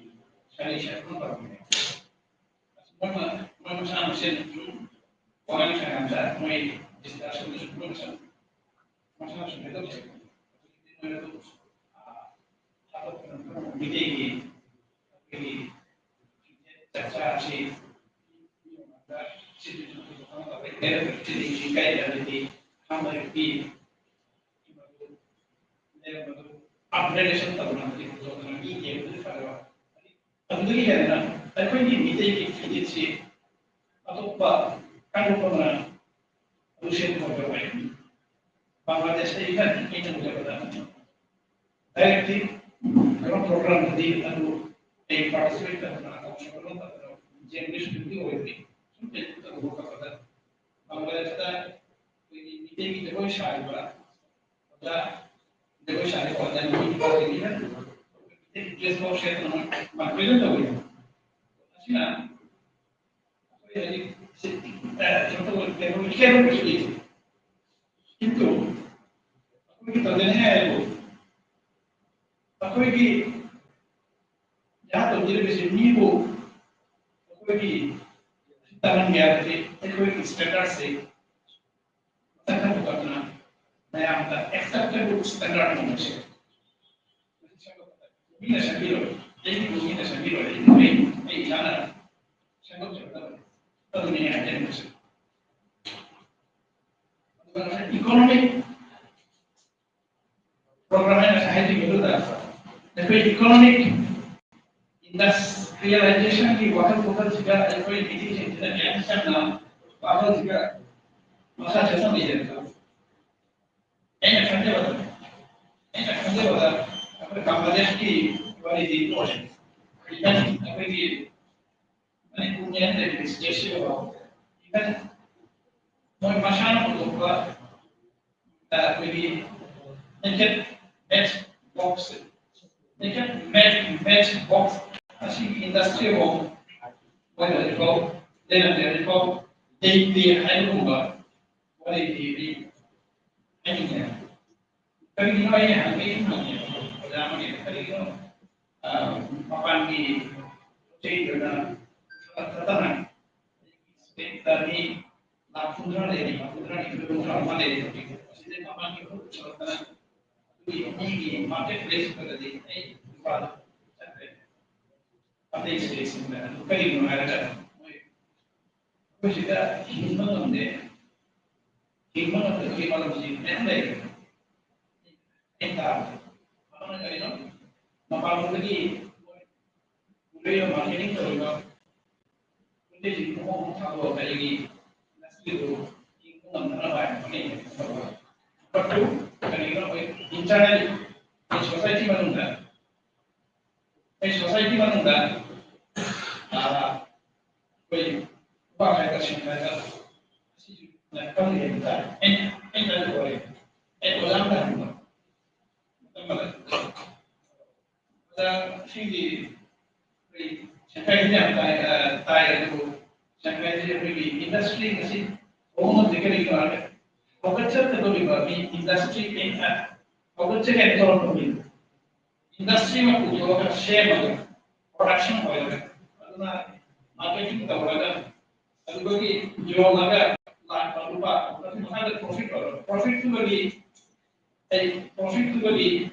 ꯁꯥꯔꯤ ꯁꯥꯔꯤ ꯑꯗꯨꯝ ꯇꯧꯔꯝꯃꯦ꯫ ꯃꯣꯏ ꯃ-, ꯃꯣꯏ ꯃꯁꯥ ꯃꯁꯦꯟ ꯁꯨꯝ ꯋꯥꯉꯥꯡ ꯁꯉꯥꯡꯗ ꯃꯣꯏ ꯗꯤꯁꯀꯁꯟꯗꯁꯨ ꯃꯣꯏ ꯃꯁꯥ ꯃꯁꯥ ꯃꯁꯦꯟ ꯀꯩꯗꯧ ꯇꯧꯋꯦ꯫ ꯍꯧꯖꯤꯛꯇꯤ ꯃꯣꯏ ꯑꯗꯨꯝ, ꯑꯥ, ꯊꯥꯗꯣꯛꯇꯅ ꯃꯤꯇꯩꯒꯤ ꯑꯩꯈꯣꯏꯒꯤ ꯆꯥꯛꯆꯥ ꯑꯁꯤ ꯁꯤꯗꯤ ꯀꯥꯏꯗ ꯂꯩꯇꯦ꯫ ꯈꯥꯡꯕ ꯍꯦꯛ ꯄꯤ꯫ ꯑꯞꯒ꯭ꯔꯦꯗꯦꯁꯟ ꯇꯧꯅꯕꯒꯤ ꯍꯧꯗꯣꯛꯅꯕ ꯃꯤ ꯌꯦꯡꯕꯗꯤ ꯐꯖꯕ꯫ ꯑꯗꯨꯗꯒꯤ ꯍꯦꯟꯅ ꯑꯩꯈꯣꯏꯒꯤ ꯃꯤꯇꯩꯒꯤ ꯐꯤꯖꯦꯠꯁꯤ ꯑꯇꯣꯞꯄ ꯀꯥꯡꯂꯨꯞ ꯑꯃꯅ ꯑꯗꯨ ꯁꯦꯝꯕ ꯉꯝꯗꯕ ꯑꯣꯏ꯫ ꯕꯪꯒ꯭ꯂꯥꯗꯦꯁꯇ ꯏꯚꯟ ꯑꯩꯅ ꯎꯖꯕꯗ ꯗꯥꯏꯔꯦꯛꯇꯤ ꯀꯩꯅꯣ ꯄ꯭ꯔꯣꯒ꯭ꯔꯥꯝꯗꯗꯤ ꯑꯗꯨ ꯑꯩ ꯄꯥꯔꯇꯤꯁꯤꯄꯦꯠ ꯇꯧꯗꯅ ꯇꯧꯅꯤꯡꯕ ꯇꯧꯗꯅ ꯖꯦꯅꯔꯦꯁꯟꯗꯨꯒꯤ ꯑꯣꯏꯕꯒꯤ ꯁꯨꯝ ꯇꯧꯕ ꯈꯣꯠꯄꯗ ꯕꯪꯒ꯭ꯂꯥꯗꯦꯁꯇ ꯑꯩꯈꯣꯏꯒꯤ ꯃꯤꯇꯩꯒꯤ ꯖꯒꯣꯏ ꯁꯥꯔꯤꯕ ꯑꯣꯖꯥ, ꯖꯒꯣꯏ ꯁꯥꯔꯤꯕ ꯑꯣꯖꯥ ꯅꯨꯄꯤ ꯅꯨꯄꯥꯁꯤꯡꯁꯤꯅ ꯃꯤꯇꯩꯒꯤ ꯗ꯭ꯔꯦꯁ ꯐꯥꯎ ꯁꯦꯠꯇꯅ ꯃꯥꯏ ꯄ꯭ꯔꯖꯦꯟ ꯇꯧꯔꯤ꯫ ꯑꯁꯤꯅ ꯑꯩꯈꯣꯏ ꯍꯧꯖꯤꯛ ꯀꯩꯅꯣ ꯇꯧꯕ ꯏꯀꯥꯏꯕ ꯀꯩꯁꯨ ꯂꯩꯇꯦ꯫ ꯀꯤꯟꯇꯨ ꯑꯩꯈꯣꯏꯒꯤ ꯇꯧꯖꯅꯤꯡꯉꯥꯏ ꯍꯥꯏꯕꯨ ꯑꯩꯈꯣꯏꯒꯤ ꯌꯥ ꯇꯧꯖꯔꯤꯕꯁꯤ ꯃꯤꯕꯨ ꯑꯩꯈꯣꯏꯒꯤ ꯇꯝꯍꯟꯒꯦ ꯍꯥꯏꯕꯁꯤ ꯑꯩꯈꯣꯏꯒꯤ ꯁ꯭ꯇꯦꯟꯗꯔꯗꯁꯤ ꯃꯊꯛ ꯄꯨꯈꯠꯇꯨꯅ ꯃꯌꯥꯝꯗ ꯑꯦꯛꯁꯦꯞꯇꯦꯕꯜ ꯁ꯭ꯇꯦꯟꯗꯔꯗ ꯑꯃ ꯑꯣꯏꯁꯦ꯫ ꯃꯤꯅ ꯁꯦꯝꯕꯤꯔꯣꯏ, ꯑꯩꯒꯤꯕꯨ ꯃꯤꯅ ꯁꯦꯝꯕꯤꯔꯣꯏ, ꯑꯩ ꯑꯩ ꯏꯁꯥꯅ ꯁꯦꯝꯗꯣꯛꯆꯒꯗꯕꯅꯤ꯫ ꯑꯗꯨꯅꯤ ꯑꯩꯅ ꯍꯥꯏꯖꯅꯤꯡꯕꯁꯦ꯫ ꯑꯗꯨꯒ ꯉꯁꯥꯏ ꯏꯀꯣꯅꯣꯃꯤꯛ ꯄ꯭ꯔꯣꯒ꯭ꯔꯥꯝ ꯑꯩꯅ ꯉꯁꯥꯏ ꯍꯥꯏꯖꯈꯤꯕꯗꯨꯗ ꯑꯩꯈꯣꯏ ꯏꯀꯣꯅꯣꯃꯤꯛ ꯏꯟꯗꯁꯇ꯭ꯔꯤꯌꯦꯂꯥꯏꯖꯦꯁꯟꯒꯤ ꯋꯥꯈꯜ ꯄꯨꯈꯜꯁꯤꯒ ꯑꯩꯈꯣꯏ ꯃꯤꯇꯤꯡꯁꯤꯡꯁꯤꯅ ꯀꯌꯥꯝ ꯆꯪꯅ ꯋꯥꯈꯜꯁꯤꯒ ꯃꯈꯥ ꯆꯠꯊꯕꯤꯔꯦ꯫ ꯑꯩꯅ ꯈꯟꯖꯕꯗ ꯑꯩꯅ ꯈꯟꯖꯕꯗ ꯑꯩꯈꯣꯏ ꯕꯪꯒ꯭ꯂꯥꯗꯦꯁꯀꯤ ꯋꯥꯔꯤꯗꯤ ꯇꯣꯛꯑꯁꯤ꯫ ꯏꯚꯟ ꯑꯩꯈꯣꯏꯒꯤ ꯃꯅꯤꯄꯨꯔꯒꯤ ꯍꯥꯏꯅ ꯂꯩꯔꯤꯕ ꯁ꯭ꯇꯦꯠꯁꯤꯗꯐꯥꯎ ꯏꯚꯟ ꯃꯣꯏ ꯃꯁꯥꯅ ꯄꯨꯊꯣꯛꯄ ꯑꯩꯈꯣꯏꯒꯤ naked match box, naked match box ꯑꯁꯤꯒꯤ ꯏꯟꯗꯁꯇ꯭ꯔꯤ ꯑꯃ ꯃꯣꯏꯅ ꯍꯧꯖꯤꯛꯐꯥꯎ ꯂꯩꯔꯝꯗꯦ, ꯍꯧꯖꯤꯛꯐꯥꯎ ꯂꯩꯇꯦ ꯍꯥꯏꯕꯒꯨꯝꯕ ꯋꯥꯔꯤꯗꯤ ꯑꯩ ꯍꯥꯏꯅꯤꯡꯉꯦ꯫ ꯀꯔꯤꯒꯤꯅꯣ ꯑꯩꯅ ꯍꯪꯒꯦ ꯍꯪꯉꯦ ꯑꯣꯖꯥ ꯑꯃꯒꯤ ꯀꯔꯤꯒꯤꯅꯣ, ꯑ, ꯃꯄꯥꯟꯒꯤ ꯄꯣꯠ ꯆꯩꯗꯨꯅ ꯊꯥꯗꯅ ꯁ꯭ꯇꯦꯠꯇ ꯃꯤ ꯂꯥꯈ ꯀꯨꯟꯊ꯭ꯔꯥ ꯂꯩꯔꯤ, ꯂꯥꯈ ꯀꯨꯟꯊ꯭ꯔꯥ ꯅꯤꯊꯣꯏ ꯀꯨꯟꯊ꯭ꯥ ꯑꯃ ꯂꯩꯔꯤ ꯍꯧꯖꯤꯛ꯫ ꯑꯁꯤꯗꯩ ꯃꯄꯥꯟꯒꯤ ꯄꯣꯠ ꯄꯨꯁꯜꯂꯛꯇꯅ ꯑꯗꯨꯒꯤ ꯃꯤꯒꯤ ꯃꯥꯔꯀꯦꯠ ꯄ꯭ꯂꯦꯁꯇꯨꯗꯗꯤ ꯑꯩ ꯂꯨꯄꯥ ꯆꯠꯈ꯭ꯔꯦ꯫ ꯑꯇꯩ ꯁ꯭ꯇꯦꯠꯁꯤꯡꯗ꯫ ꯑꯗꯨ ꯀꯔꯤꯒꯤꯅꯣ ꯍꯥꯏꯔꯒ ꯃꯣꯏ ꯑꯩꯈꯣꯏ ꯁꯤꯗ ꯍꯤꯡꯕ ꯉꯝꯗꯦ꯫ ꯍꯤꯡꯕ ꯉꯝꯗꯕꯒꯤ ꯃꯔꯝꯁꯤ ꯃꯌꯥꯝ ꯂꯩꯔꯦ꯫ ꯑꯩꯅ ꯇꯥꯕꯗ꯫ ꯃꯔꯝꯅ ꯀꯔꯤꯅꯣ? ꯃꯄꯥꯟꯂꯣꯝꯗꯒꯤ ꯃꯣꯏ ꯄꯨꯔꯛꯏꯕ ꯃꯥꯔꯀꯦꯇꯤꯡ ꯇꯧꯔꯤꯕ ꯄꯣꯠ ꯆꯩꯁꯤꯡ ꯃꯑꯣꯡ ꯑꯃ ꯊꯥꯗꯣꯛꯑꯒ ꯑꯩꯒꯤ ꯏꯟꯗꯁꯇ꯭ꯔꯤꯗꯨ ꯍꯤꯡꯕ ꯉꯝꯅꯅꯕ ꯍꯥꯏꯅ ꯍꯣꯠꯅꯩ꯫ ꯅꯝꯕꯔ ꯇꯨ, ꯀꯔꯤꯒꯤꯅꯣ ꯑꯩꯈꯣꯏ ꯏꯟꯇꯔꯅꯦꯜ ꯁꯣꯁꯥꯏꯇꯤ ꯃꯅꯨꯡꯗ ꯑꯩꯈꯣꯏ ꯁꯣꯁꯥꯏꯇꯤ ꯃꯅꯨꯡꯗ ꯑꯩꯈꯣꯏ ꯅꯨꯄꯥ ꯈꯥꯏꯗ ꯁꯤꯡ ꯈꯥꯏꯗ ꯑꯁꯤꯁꯨ ꯈꯪꯗꯦ ꯍꯥꯏꯕ ꯇꯥꯔꯦ꯫ ꯑꯩꯅ ꯑꯩꯅ ꯑꯗꯨ ꯑꯣꯏꯔꯦ꯫ ꯑꯩ ꯑꯣꯖꯥ ꯑꯃ ꯇꯥꯍꯟꯕ ꯃꯇꯝ ꯑꯃꯗ ꯑꯗ ꯁꯤꯒꯤ ꯑꯩꯈꯣꯏ ꯁꯦꯟꯇꯔꯁꯤ ꯌꯥꯝ ꯇꯥꯏ ꯇꯥꯏ ꯑꯗꯨꯕꯨ ꯁꯦꯟꯇꯔꯁꯤ ꯑꯩꯈꯣꯏꯒꯤ ꯏꯟꯗꯁꯇ꯭ꯔꯤ ꯑꯁꯤ ꯍꯧꯕ ꯉꯝꯗꯦ꯫ ꯀꯔꯤꯒꯤꯅꯣ ꯍꯥꯏꯔꯒ ꯍꯧꯒꯠꯆꯒꯗꯧꯔꯤꯕ ꯃꯤ ꯏꯟꯗꯁꯇ꯭ꯔꯤ ꯍꯧꯒꯠꯆꯒꯦ ꯇꯧꯔꯛꯄ ꯃꯤ ꯏꯟꯗꯁꯇ꯭ꯔꯤ ꯑꯃ ꯄꯨꯊꯣꯛꯑꯒ ꯁꯦꯝꯃꯒ ꯄ꯭ꯔꯣꯗꯛꯁꯟ ꯑꯣꯏꯔꯒ ꯑꯗꯨꯅ ꯃꯥꯔꯀꯦꯇꯤꯡ ꯇꯧꯔꯒ ꯑꯗꯨꯗꯒꯤ ꯌꯣꯜꯂꯒ ꯂꯥꯛꯄ ꯂꯨꯄꯥ ꯑꯗꯨ ꯃꯈꯥꯗ ꯄ꯭ꯔꯣꯐꯤꯠ ꯑꯣꯏꯔꯣ ꯄ꯭ꯔꯣꯐꯤꯠꯇꯨꯃꯗꯤ ꯑꯩ ꯄ꯭ꯔꯣꯐꯤꯠꯇꯨꯃꯗꯤ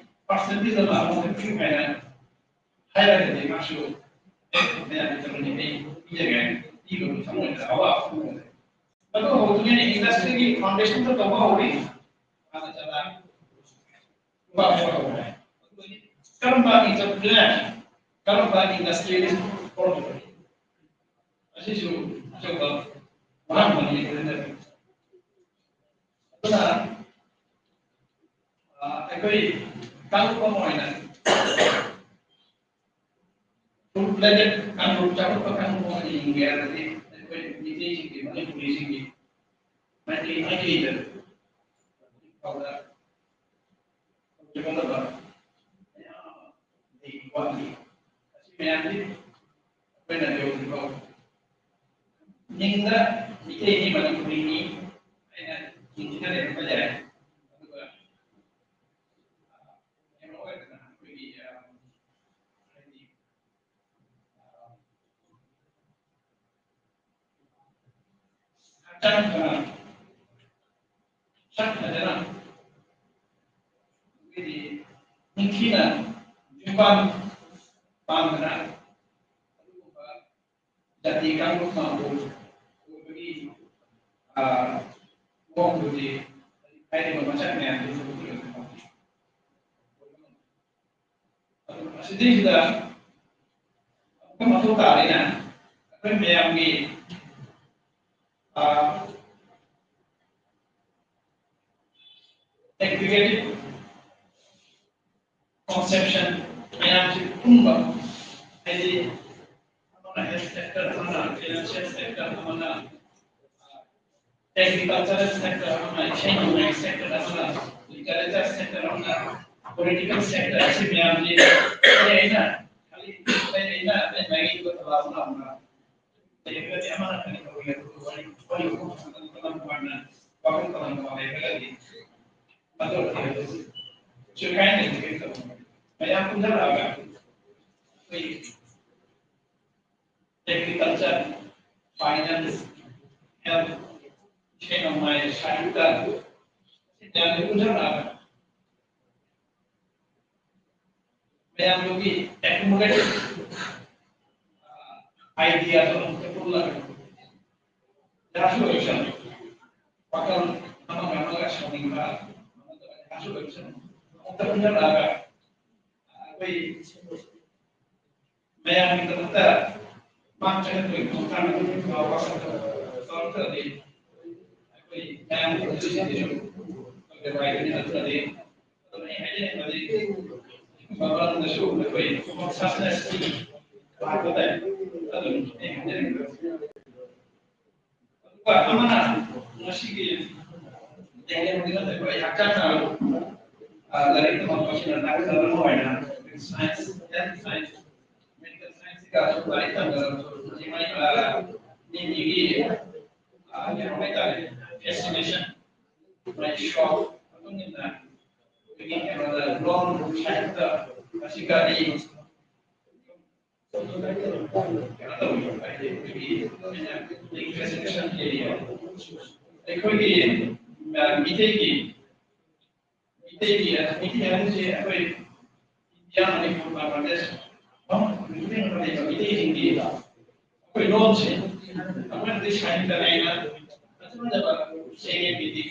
ꯄꯥꯔꯁꯦꯟꯇꯦꯖ ꯑꯃ ꯑꯃꯨꯛ ꯄꯤꯌꯨ ꯍꯥꯏꯅ ꯍꯥꯏꯔꯒꯗꯤ ꯃꯥꯁꯨ ꯃꯌꯥꯝꯒꯤ ꯊꯕꯛꯅꯤ ꯑꯩ ꯄꯤꯖꯒꯦ ꯍꯥꯏꯅ ꯄꯤꯕꯒꯤ ꯊꯃꯣꯏꯗ ꯑꯋꯥꯕ ꯑꯃ ꯑꯣꯏꯔꯦ꯫ ꯃꯗꯨ ꯍꯧꯗ꯭ꯔꯤꯉꯩꯗ ꯏꯟꯗꯁꯇ꯭ꯔꯤꯒꯤ ꯐꯥꯎꯟꯗꯦꯁꯟꯗ ꯇꯧꯕ ꯍꯧꯔꯤ꯫ ꯀꯔꯝꯕ ꯏꯟꯇꯔꯄ꯭ꯔꯤꯅꯔ ꯀꯔꯝꯕ ꯏꯟꯗꯁꯇ꯭ꯔꯤꯌꯦꯂꯤꯁ ꯑꯣꯏꯔꯛꯄꯅꯣ? ꯑꯁꯤꯁꯨ ꯑꯆꯧꯕ ꯋꯥꯍꯪ ꯑꯃꯅꯤ꯫ ꯑꯗꯨꯅ ꯑꯩꯈꯣꯏ ꯀꯥꯡꯂꯨꯞ ꯑꯃ ꯑꯣꯏꯅ ꯐꯨꯜ ꯐ꯭ꯂꯦꯖꯦꯠ ꯀꯥꯡꯂꯨꯞ ꯆꯥꯎꯈꯠꯄ ꯀꯥꯡꯂꯨꯞ ꯑꯃ ꯑꯣꯏꯅ ꯍꯤꯡꯒꯦ ꯍꯥꯏꯔꯒꯗꯤ ꯑꯩꯈꯣꯏ ꯃꯤꯇꯩꯁꯤꯡꯒꯤ ꯃꯅꯤꯄꯨꯔꯤꯁꯤꯡꯒꯤ ꯃꯩꯇꯩ ꯃꯩꯇꯩꯗ ꯐꯥꯎꯗ ꯍꯧꯖꯤꯛ ꯃꯌꯥꯝ ꯑꯃ ꯂꯩ ꯋꯥꯠꯂꯤ꯫ ꯑꯁꯤ ꯃꯌꯥꯝꯁꯤ ꯑꯩꯈꯣꯏꯅ ꯌꯧꯗ꯭ꯔꯤꯐꯥꯎ ꯅꯤꯡꯗ ꯃꯤꯇꯩꯅꯤ ꯃꯅꯤꯄꯨꯔꯤꯅꯤ ꯍꯥꯏꯅ ꯅꯤꯡꯁꯤꯡꯅ ꯂꯩꯔꯝꯕ ꯌꯥꯏ꯫ ꯑꯗꯨꯒ ꯀꯩꯅꯣ ꯑꯣꯏꯗꯅ ꯑꯩꯈꯣꯏꯒꯤ ꯍꯥꯏꯗꯤ ꯍꯛꯆꯥꯡ ꯐꯅ ꯁꯛ ꯐꯖꯅ ꯑꯩꯈꯣꯏꯒꯤ ꯅꯤꯡꯊꯤꯅ ꯌꯨꯝꯕꯥꯟ ꯄꯥꯟꯗꯅ ꯑꯗꯨꯒꯨꯝꯕ ꯖꯥꯇꯤ ꯀꯥꯡꯂꯨꯞ ꯃꯥꯡꯕ ꯑꯣꯏꯕꯒꯤ ꯃꯑꯣꯡꯗꯨꯗꯤ ꯍꯥꯏꯔꯤꯕ ꯃꯁꯛ ꯃꯌꯥꯝꯗꯨ ꯎꯠꯂꯒ ꯈꯪꯍꯟꯕ ꯉꯝꯃꯤ꯫ ꯑꯗꯨ ꯑꯁꯤꯗꯩꯁꯤꯗ ꯑꯃꯨꯛꯀ ꯃꯊꯧ ꯇꯥꯔꯦꯅ ꯑꯩꯈꯣꯏ ꯃꯌꯥꯝꯒꯤ ꯑꯦꯒ꯭ꯔꯤꯒꯦꯇꯤꯚ ꯀꯟꯁꯦꯞꯁꯟ ꯃꯌꯥꯝꯁꯤ ꯄꯨꯟꯕ ꯍꯥꯏꯗꯤ ꯑꯃꯅ health sector, ꯑꯃꯅ financial sector, ꯑꯃꯅ agricultural sector, ꯑꯃꯅ ꯏꯁꯩ ꯅꯣꯡꯃꯥꯏ sector, ꯑꯃꯅ literature sector, ꯑꯃꯅ political sector, ꯑꯁꯤ ꯃꯌꯥꯝꯁꯤ ꯑꯩ ꯑꯩꯅ ꯈꯜꯂꯤ, ꯑꯩ ꯑꯩꯅ ꯑꯩ ꯃꯥꯒꯤ ꯊꯕꯛ ꯑꯃ ꯑꯃ ꯂꯩꯔꯒꯗꯤ ꯑꯃꯅ ꯀꯔꯤ ꯇꯧꯔꯤ ꯍꯥꯏꯕꯗꯨ ꯋꯥꯔꯤ ꯋꯥꯔꯤ ꯋꯥꯈꯜ ꯇꯣꯉꯥꯟ ꯇꯣꯉꯥꯟꯅ ꯋꯥꯈꯜ ꯇꯣꯉꯥꯟ ꯇꯣꯉꯥꯟ ꯂꯩꯔꯒꯗꯤ ꯃꯗꯨ ꯁꯨ ꯀꯥꯏꯅ ꯂꯩꯔꯒꯗꯤ ꯃꯌꯥꯝ ꯄꯨꯟꯊꯔꯛꯑꯒ ꯑꯩꯈꯣꯏ agriculture, finance, health, ꯏꯁꯩ ꯅꯣꯡꯃꯥꯏ, ꯁꯥꯍꯤꯇ, ꯃꯌꯥꯝꯁꯦ ꯄꯨꯟꯁꯤꯜꯂꯛꯑꯒ ꯃꯌꯥꯝꯗꯨꯒꯤ accumulative, ꯑ, idea ꯗꯣ ꯑꯃꯨꯛꯇ ꯄꯨꯜꯂꯒ ꯌꯥꯁꯨ ꯑꯣꯏꯁꯅꯨ, ꯋꯥꯈꯜ ꯑꯃꯒ ꯑꯃꯒ ꯁꯥꯎꯅꯤꯡꯕ, ꯑꯃꯒ ꯌꯥꯁꯨ ꯑꯣꯏꯁꯅꯨ, ꯑꯃꯨꯛꯇ ꯄꯨꯟꯁꯤꯜꯂꯛꯑꯒ ꯑꯩꯈꯣꯏ ꯃꯌꯥꯝꯒꯤꯗꯃꯛꯇ ꯃꯥꯡ ꯆꯠꯍꯟꯕꯒꯤ ꯈꯣꯡꯊꯥꯡ ꯑꯗꯨꯒꯨꯝꯕ ꯋꯥꯈꯜ ꯇꯧꯔꯛꯇ꯭ꯔꯗꯤ ꯑꯩꯈꯣꯏ ꯃꯌꯥꯝꯒꯤ ꯄꯨꯟꯁꯤꯁꯤꯁꯨ ꯑꯩꯈꯣꯏ ꯅꯨꯡꯉꯥꯏꯒꯅꯤ꯫ ꯅꯠꯇ꯭ꯔꯗꯤ ꯑꯗꯨꯝ ꯑꯩ ꯍꯥꯏꯖꯅꯤꯡꯕꯗꯤ ꯃꯃꯥꯡꯗꯁꯨ ꯑꯩꯈꯣꯏ success ꯀꯤ ꯂꯥꯛꯄ ꯇꯥꯏ꯫ ꯑꯗꯨꯝ ꯑꯩ ꯍꯥꯏꯖꯅꯤꯡꯕ ꯑꯗꯨꯒ ꯑꯃꯅ ꯉꯁꯤꯒꯤ ꯇꯦꯂꯦꯟꯒꯤ ꯅꯠꯇꯕ ꯑꯩ ꯍꯛꯆꯥꯡ ꯅꯥꯕ, ꯑ, ꯂꯥꯏꯔꯤꯛ ꯇꯝꯃꯛꯄꯁꯤꯅ ꯗꯥꯛꯇꯔ ꯑꯃ ꯑꯣꯏꯅ science, health science, medical science ꯀ ꯂꯥꯏꯔꯤꯛ ꯇꯝꯕꯗ ꯃꯤ, ꯑ, ꯃꯤ, ꯃꯤꯒꯤ, ꯑ, ꯀꯩꯅꯣ ꯍꯥꯏꯇꯥꯔꯦ, fascination, ꯃꯥꯒꯤ ꯁꯣꯛ, ꯃꯇꯨꯡ ꯏꯟꯅ ꯑꯩꯈꯣꯏꯒꯤ ꯀꯩꯅꯣꯗ ꯂꯣꯟ ꯁꯥꯍꯤꯇ ꯑꯁꯤꯒ ꯑꯩ ꯑꯩꯈꯣꯏꯒꯤ, ꯑ, ꯃꯤꯇꯩꯒꯤ, ꯃꯤꯇꯩꯒꯤ, ꯃꯤꯇꯩ ꯍꯥꯏꯕꯁꯤ ꯑꯩꯈꯣꯏ ꯏꯟꯗꯤꯌꯥ, ꯃꯅꯤꯄꯨꯔ, ꯕꯪꯒ꯭ꯂꯥꯗꯦꯁ, ꯃꯤꯇꯩ ꯂꯩꯕ ꯃꯤꯇꯩꯁꯤꯡꯒꯤ ꯑꯩꯈꯣꯏ ꯂꯣꯟꯁꯦ ꯑꯩꯈꯣꯏꯅꯗꯤ ꯁꯥꯍꯤꯇ ꯍꯥꯏꯅ ꯑꯆꯨꯝꯗꯕ ꯆꯦꯡꯌꯦꯟ ꯃꯤꯗꯤ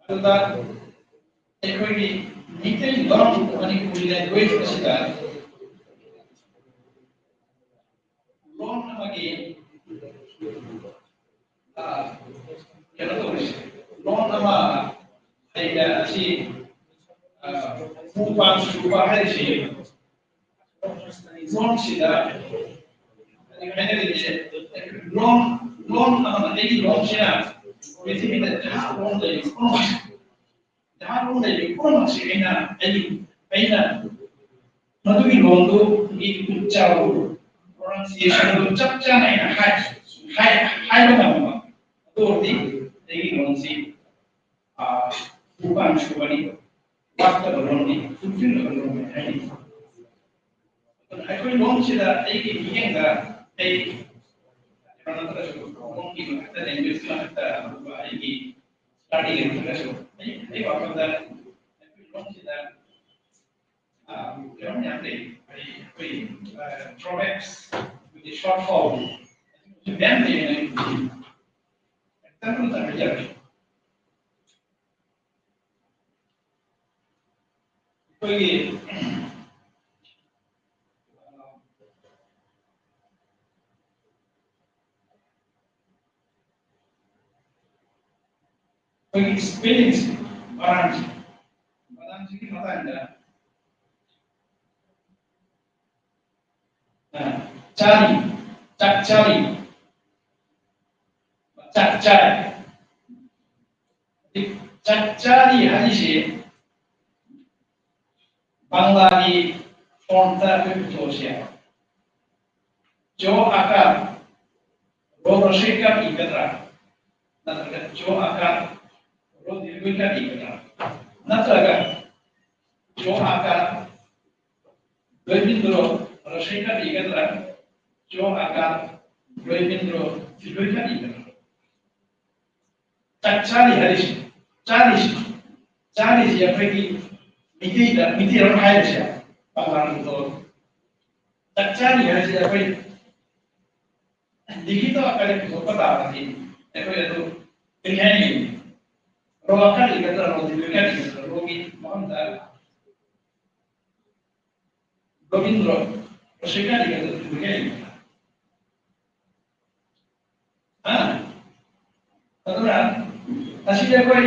ꯑꯗꯨꯗ ꯑꯩꯈꯣꯏꯒꯤ ꯃꯤꯇꯩ ꯂꯣꯟ ꯃꯅꯤꯄꯨꯔꯤ language ꯑꯁꯤꯗ ꯂꯣꯟ ꯑꯃꯒꯤ, ꯑ, ꯂꯣꯟ ꯑꯃ ꯍꯩꯕ ꯑꯁꯤ, ꯑ, ꯎ ꯄꯥꯝ ꯁꯨꯕ ꯍꯥꯏꯔꯤꯁꯤ ꯂꯣꯟꯁꯤꯗ ꯍꯥꯏꯅꯔꯤꯁꯦ, ꯂꯣꯟ, ꯂꯣꯟ ꯑꯃ, ꯑꯩꯒꯤ ꯂꯣꯟꯁꯤꯅ ꯄ꯭ꯔꯤꯊꯤꯕꯤꯗ ꯖꯍꯥꯖ ꯂꯣꯟ ꯂꯩꯔꯤꯕ ꯄꯨꯝꯅꯃꯛ, ꯖꯍꯥꯖ ꯂꯣꯟ ꯂꯩꯔꯤꯕ ꯄꯨꯝꯅꯃꯛꯁꯤ ꯑꯩꯅ, ꯑꯩ, ꯑꯩꯅ ꯃꯗꯨꯒꯤ ꯂꯣꯟꯗꯨꯒꯤ ꯎꯆꯥꯔ, pronunciation ꯗꯨ ꯆꯞ ꯆꯥꯅ ꯑꯩꯅ ꯍꯥꯏ-, ꯍꯥꯏ-, ꯍꯥꯏꯕ ꯉꯝꯕ꯫ ꯑꯗꯨ ꯑꯣꯏꯔꯗꯤ ꯑꯩꯒꯤ ꯂꯣꯟꯁꯤ, ꯑ, ꯎꯄꯥꯟ ꯁꯨꯕꯅꯤ, ꯋꯥꯠꯇꯕ ꯂꯣꯟꯅꯤ, ꯇꯨꯡꯁꯤꯜꯂꯕ ꯂꯣꯟꯅꯤ ꯍꯥꯏꯅꯤ꯫ ꯑꯩꯈꯣꯏ ꯂꯣꯟꯁꯤꯗ ꯑꯩꯒꯤ ꯃꯤꯠꯌꯦꯡꯗ ꯑꯩ ꯀꯩꯅꯣ ꯅꯠꯇ꯭ꯔꯁꯨ, ꯂꯣꯟꯒꯤ ꯃꯊꯛꯇ, language ꯀꯤ ꯃꯊꯛꯇ ꯑꯗꯨꯒ ꯑꯩꯒꯤ study ꯅꯠꯇ꯭ꯔꯒꯁꯨ ꯑꯩ, ꯑꯩ ꯋꯥꯈꯜꯗ ꯑꯩꯈꯣꯏ ꯂꯣꯟꯁꯤꯗ, ꯑ, ꯀꯩꯅꯣ ꯃꯌꯥꯝ ꯂꯩ꯫ ꯑꯩ, ꯑꯩꯈꯣꯏ, ꯑ, proverbs, ꯑꯩꯈꯣꯏꯒꯤ short form ꯃꯌꯥꯝ ꯂꯩꯌꯦꯅ ꯑꯩ ꯈꯜꯂꯤ꯫ Example ꯑꯃ ꯍꯥꯏꯖꯔꯛꯀꯦ꯫ ꯑꯩꯈꯣꯏꯒꯤ ꯑꯩꯈꯣꯏꯒꯤ spelling ꯁꯦ, ꯕꯅꯥꯟꯁꯦ, ꯕꯅꯥꯟꯁꯤꯒꯤ ꯃꯇꯥꯡꯗ, ꯑ, ꯆꯥꯔꯤ, ꯆꯥꯛ ꯆꯥꯔꯤ, ꯆꯥꯛ ꯆꯥꯔꯤ꯫ ꯆꯥꯛ ꯆꯥꯔꯤ ꯍꯥꯏꯔꯤꯁꯦ ꯕꯪꯂꯥꯒꯤ form ꯗ ꯑꯩꯈꯣꯏ ꯄꯨꯊꯣꯛꯑꯁꯦ꯫ ꯆꯣ ꯑꯀꯥꯔ ꯔꯣ ꯍ꯭ꯔꯁꯩ ꯀ ꯏꯒꯗ꯭ꯔꯥ? ꯅꯠꯇ꯭ꯔꯒ ꯆꯣ ꯑꯀꯥꯔ ꯔꯣ ꯗꯤꯔꯒ ꯏꯒꯗ꯭ꯔꯥ? ꯅꯠꯇ꯭ꯔꯒ ꯆꯣ ꯑꯀꯥꯔ ꯗ꯭ꯋꯦꯕꯤꯟꯗ꯭ꯔꯣ ꯍ꯭ꯔꯁꯩ ꯀ ꯏꯒꯗ꯭ꯔꯥ? ꯆꯣ ꯑꯀꯥꯔ ꯗ꯭ꯋꯦꯕꯤꯟꯗ꯭ꯔꯣ ꯗꯤꯔꯒ ꯏꯒꯗ꯭ꯔꯥ? ꯆꯥꯛ ꯆꯥꯔꯤ ꯍꯥꯏꯔꯤꯁꯤ, ꯆꯥꯔꯤꯁꯤ, ꯆꯥꯔꯤꯁꯤ ꯑꯩꯈꯣꯏꯒꯤ ꯃꯤꯇꯩꯗ, ꯃꯤꯇꯩꯔꯣꯟ ꯍꯥꯏꯔꯤꯁꯦ, ꯄꯥꯡꯒꯜꯗꯣ ꯆꯥꯛ ꯆꯥꯔꯤ ꯍꯥꯏꯁꯤ ꯑꯩꯈꯣꯏ ꯂꯤꯈꯤꯇ ꯑꯀꯥꯔꯗ ꯄꯨꯊꯣꯛꯄ ꯇꯥꯔꯗꯤ ꯑꯩꯈꯣꯏ ꯑꯗꯨ ꯀꯔꯤ ꯍꯥꯏꯅꯤ? ꯔꯣ ꯑꯀꯥꯔ ꯏꯒꯗ꯭ꯔꯥ, ꯔꯣ ꯗꯤꯔꯒ ꯏꯒꯗ꯭ꯔꯥ, ꯔꯣꯒꯤ ꯃꯐꯝꯗ ꯔꯣꯕꯤꯟꯗ꯭ꯔꯣ, ꯔꯣꯁꯤꯀꯥ ꯏꯒꯗ꯭ꯔꯥ, ꯗꯤꯔꯒ ꯏꯒꯗ꯭ꯔꯥ? ꯍꯥ? ꯑꯗꯨꯅ ꯃꯁꯤꯗ ꯑꯩꯈꯣꯏ,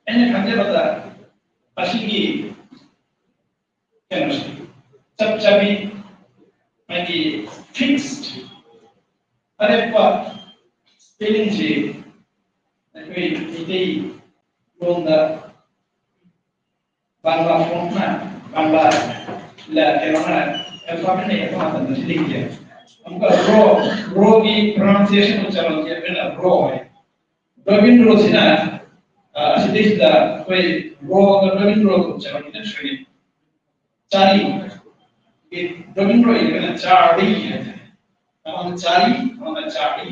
ꯑꯩꯅ ꯈꯟꯖꯕꯗ, ꯃꯁꯤꯒꯤ ꯀꯩꯅꯣꯁꯦ, ꯆꯞ ꯆꯥꯕꯤ, ꯍꯥꯏꯗꯤ ꯐꯤꯛꯁ ꯑꯔꯦꯞꯄ ꯁ꯭ꯄꯦꯂꯤꯡꯁꯤ ꯑꯩꯈꯣꯏ ꯃꯩꯇꯩ ꯂꯣꯟꯗ ꯕꯪꯒ꯭ꯂꯥ ꯐꯣꯟꯠꯅ, ꯕꯪꯒ꯭ꯂꯥ ꯂ-, ꯀꯩꯅꯣꯅ, ꯑꯦꯜꯐꯥꯕꯦꯠꯅ ꯌꯦꯛꯄ ꯃꯇꯝꯗ ꯁꯤ ꯂꯩꯇꯦ꯫ ꯑꯃꯨꯛꯀ ꯔꯣ, ꯔꯣꯒꯤ ꯄ꯭ꯔꯣꯅꯥꯎꯟꯁꯤꯌꯦꯁꯟ ꯎꯆꯥꯔꯣꯟꯁꯦ ꯑꯩꯈꯣꯏꯅ ꯔꯣ ꯍꯥꯏ꯫ ꯔꯕꯤꯟꯗ꯭ꯔꯣꯁꯤꯅ, ꯑ, ꯑꯁꯤꯗꯩꯁꯤꯗ ꯑꯩꯈꯣꯏ ꯔꯣꯒ ꯔꯕꯤꯟꯗ꯭ꯔꯣꯒ ꯎꯆꯥꯔꯣꯟ ꯈꯤꯇꯪ ꯁꯣꯏꯅꯩ꯫ ꯆꯥꯔꯤ꯫ ꯔꯕꯤꯟꯗ꯭ꯔꯣ ꯏꯔꯒꯅ ꯆꯥꯔꯤ ꯍꯥꯏꯇꯥꯔꯦ꯫ ꯑꯃꯅ ꯆꯥꯔꯤ, ꯑꯃꯅ ꯆꯥꯔꯤ꯫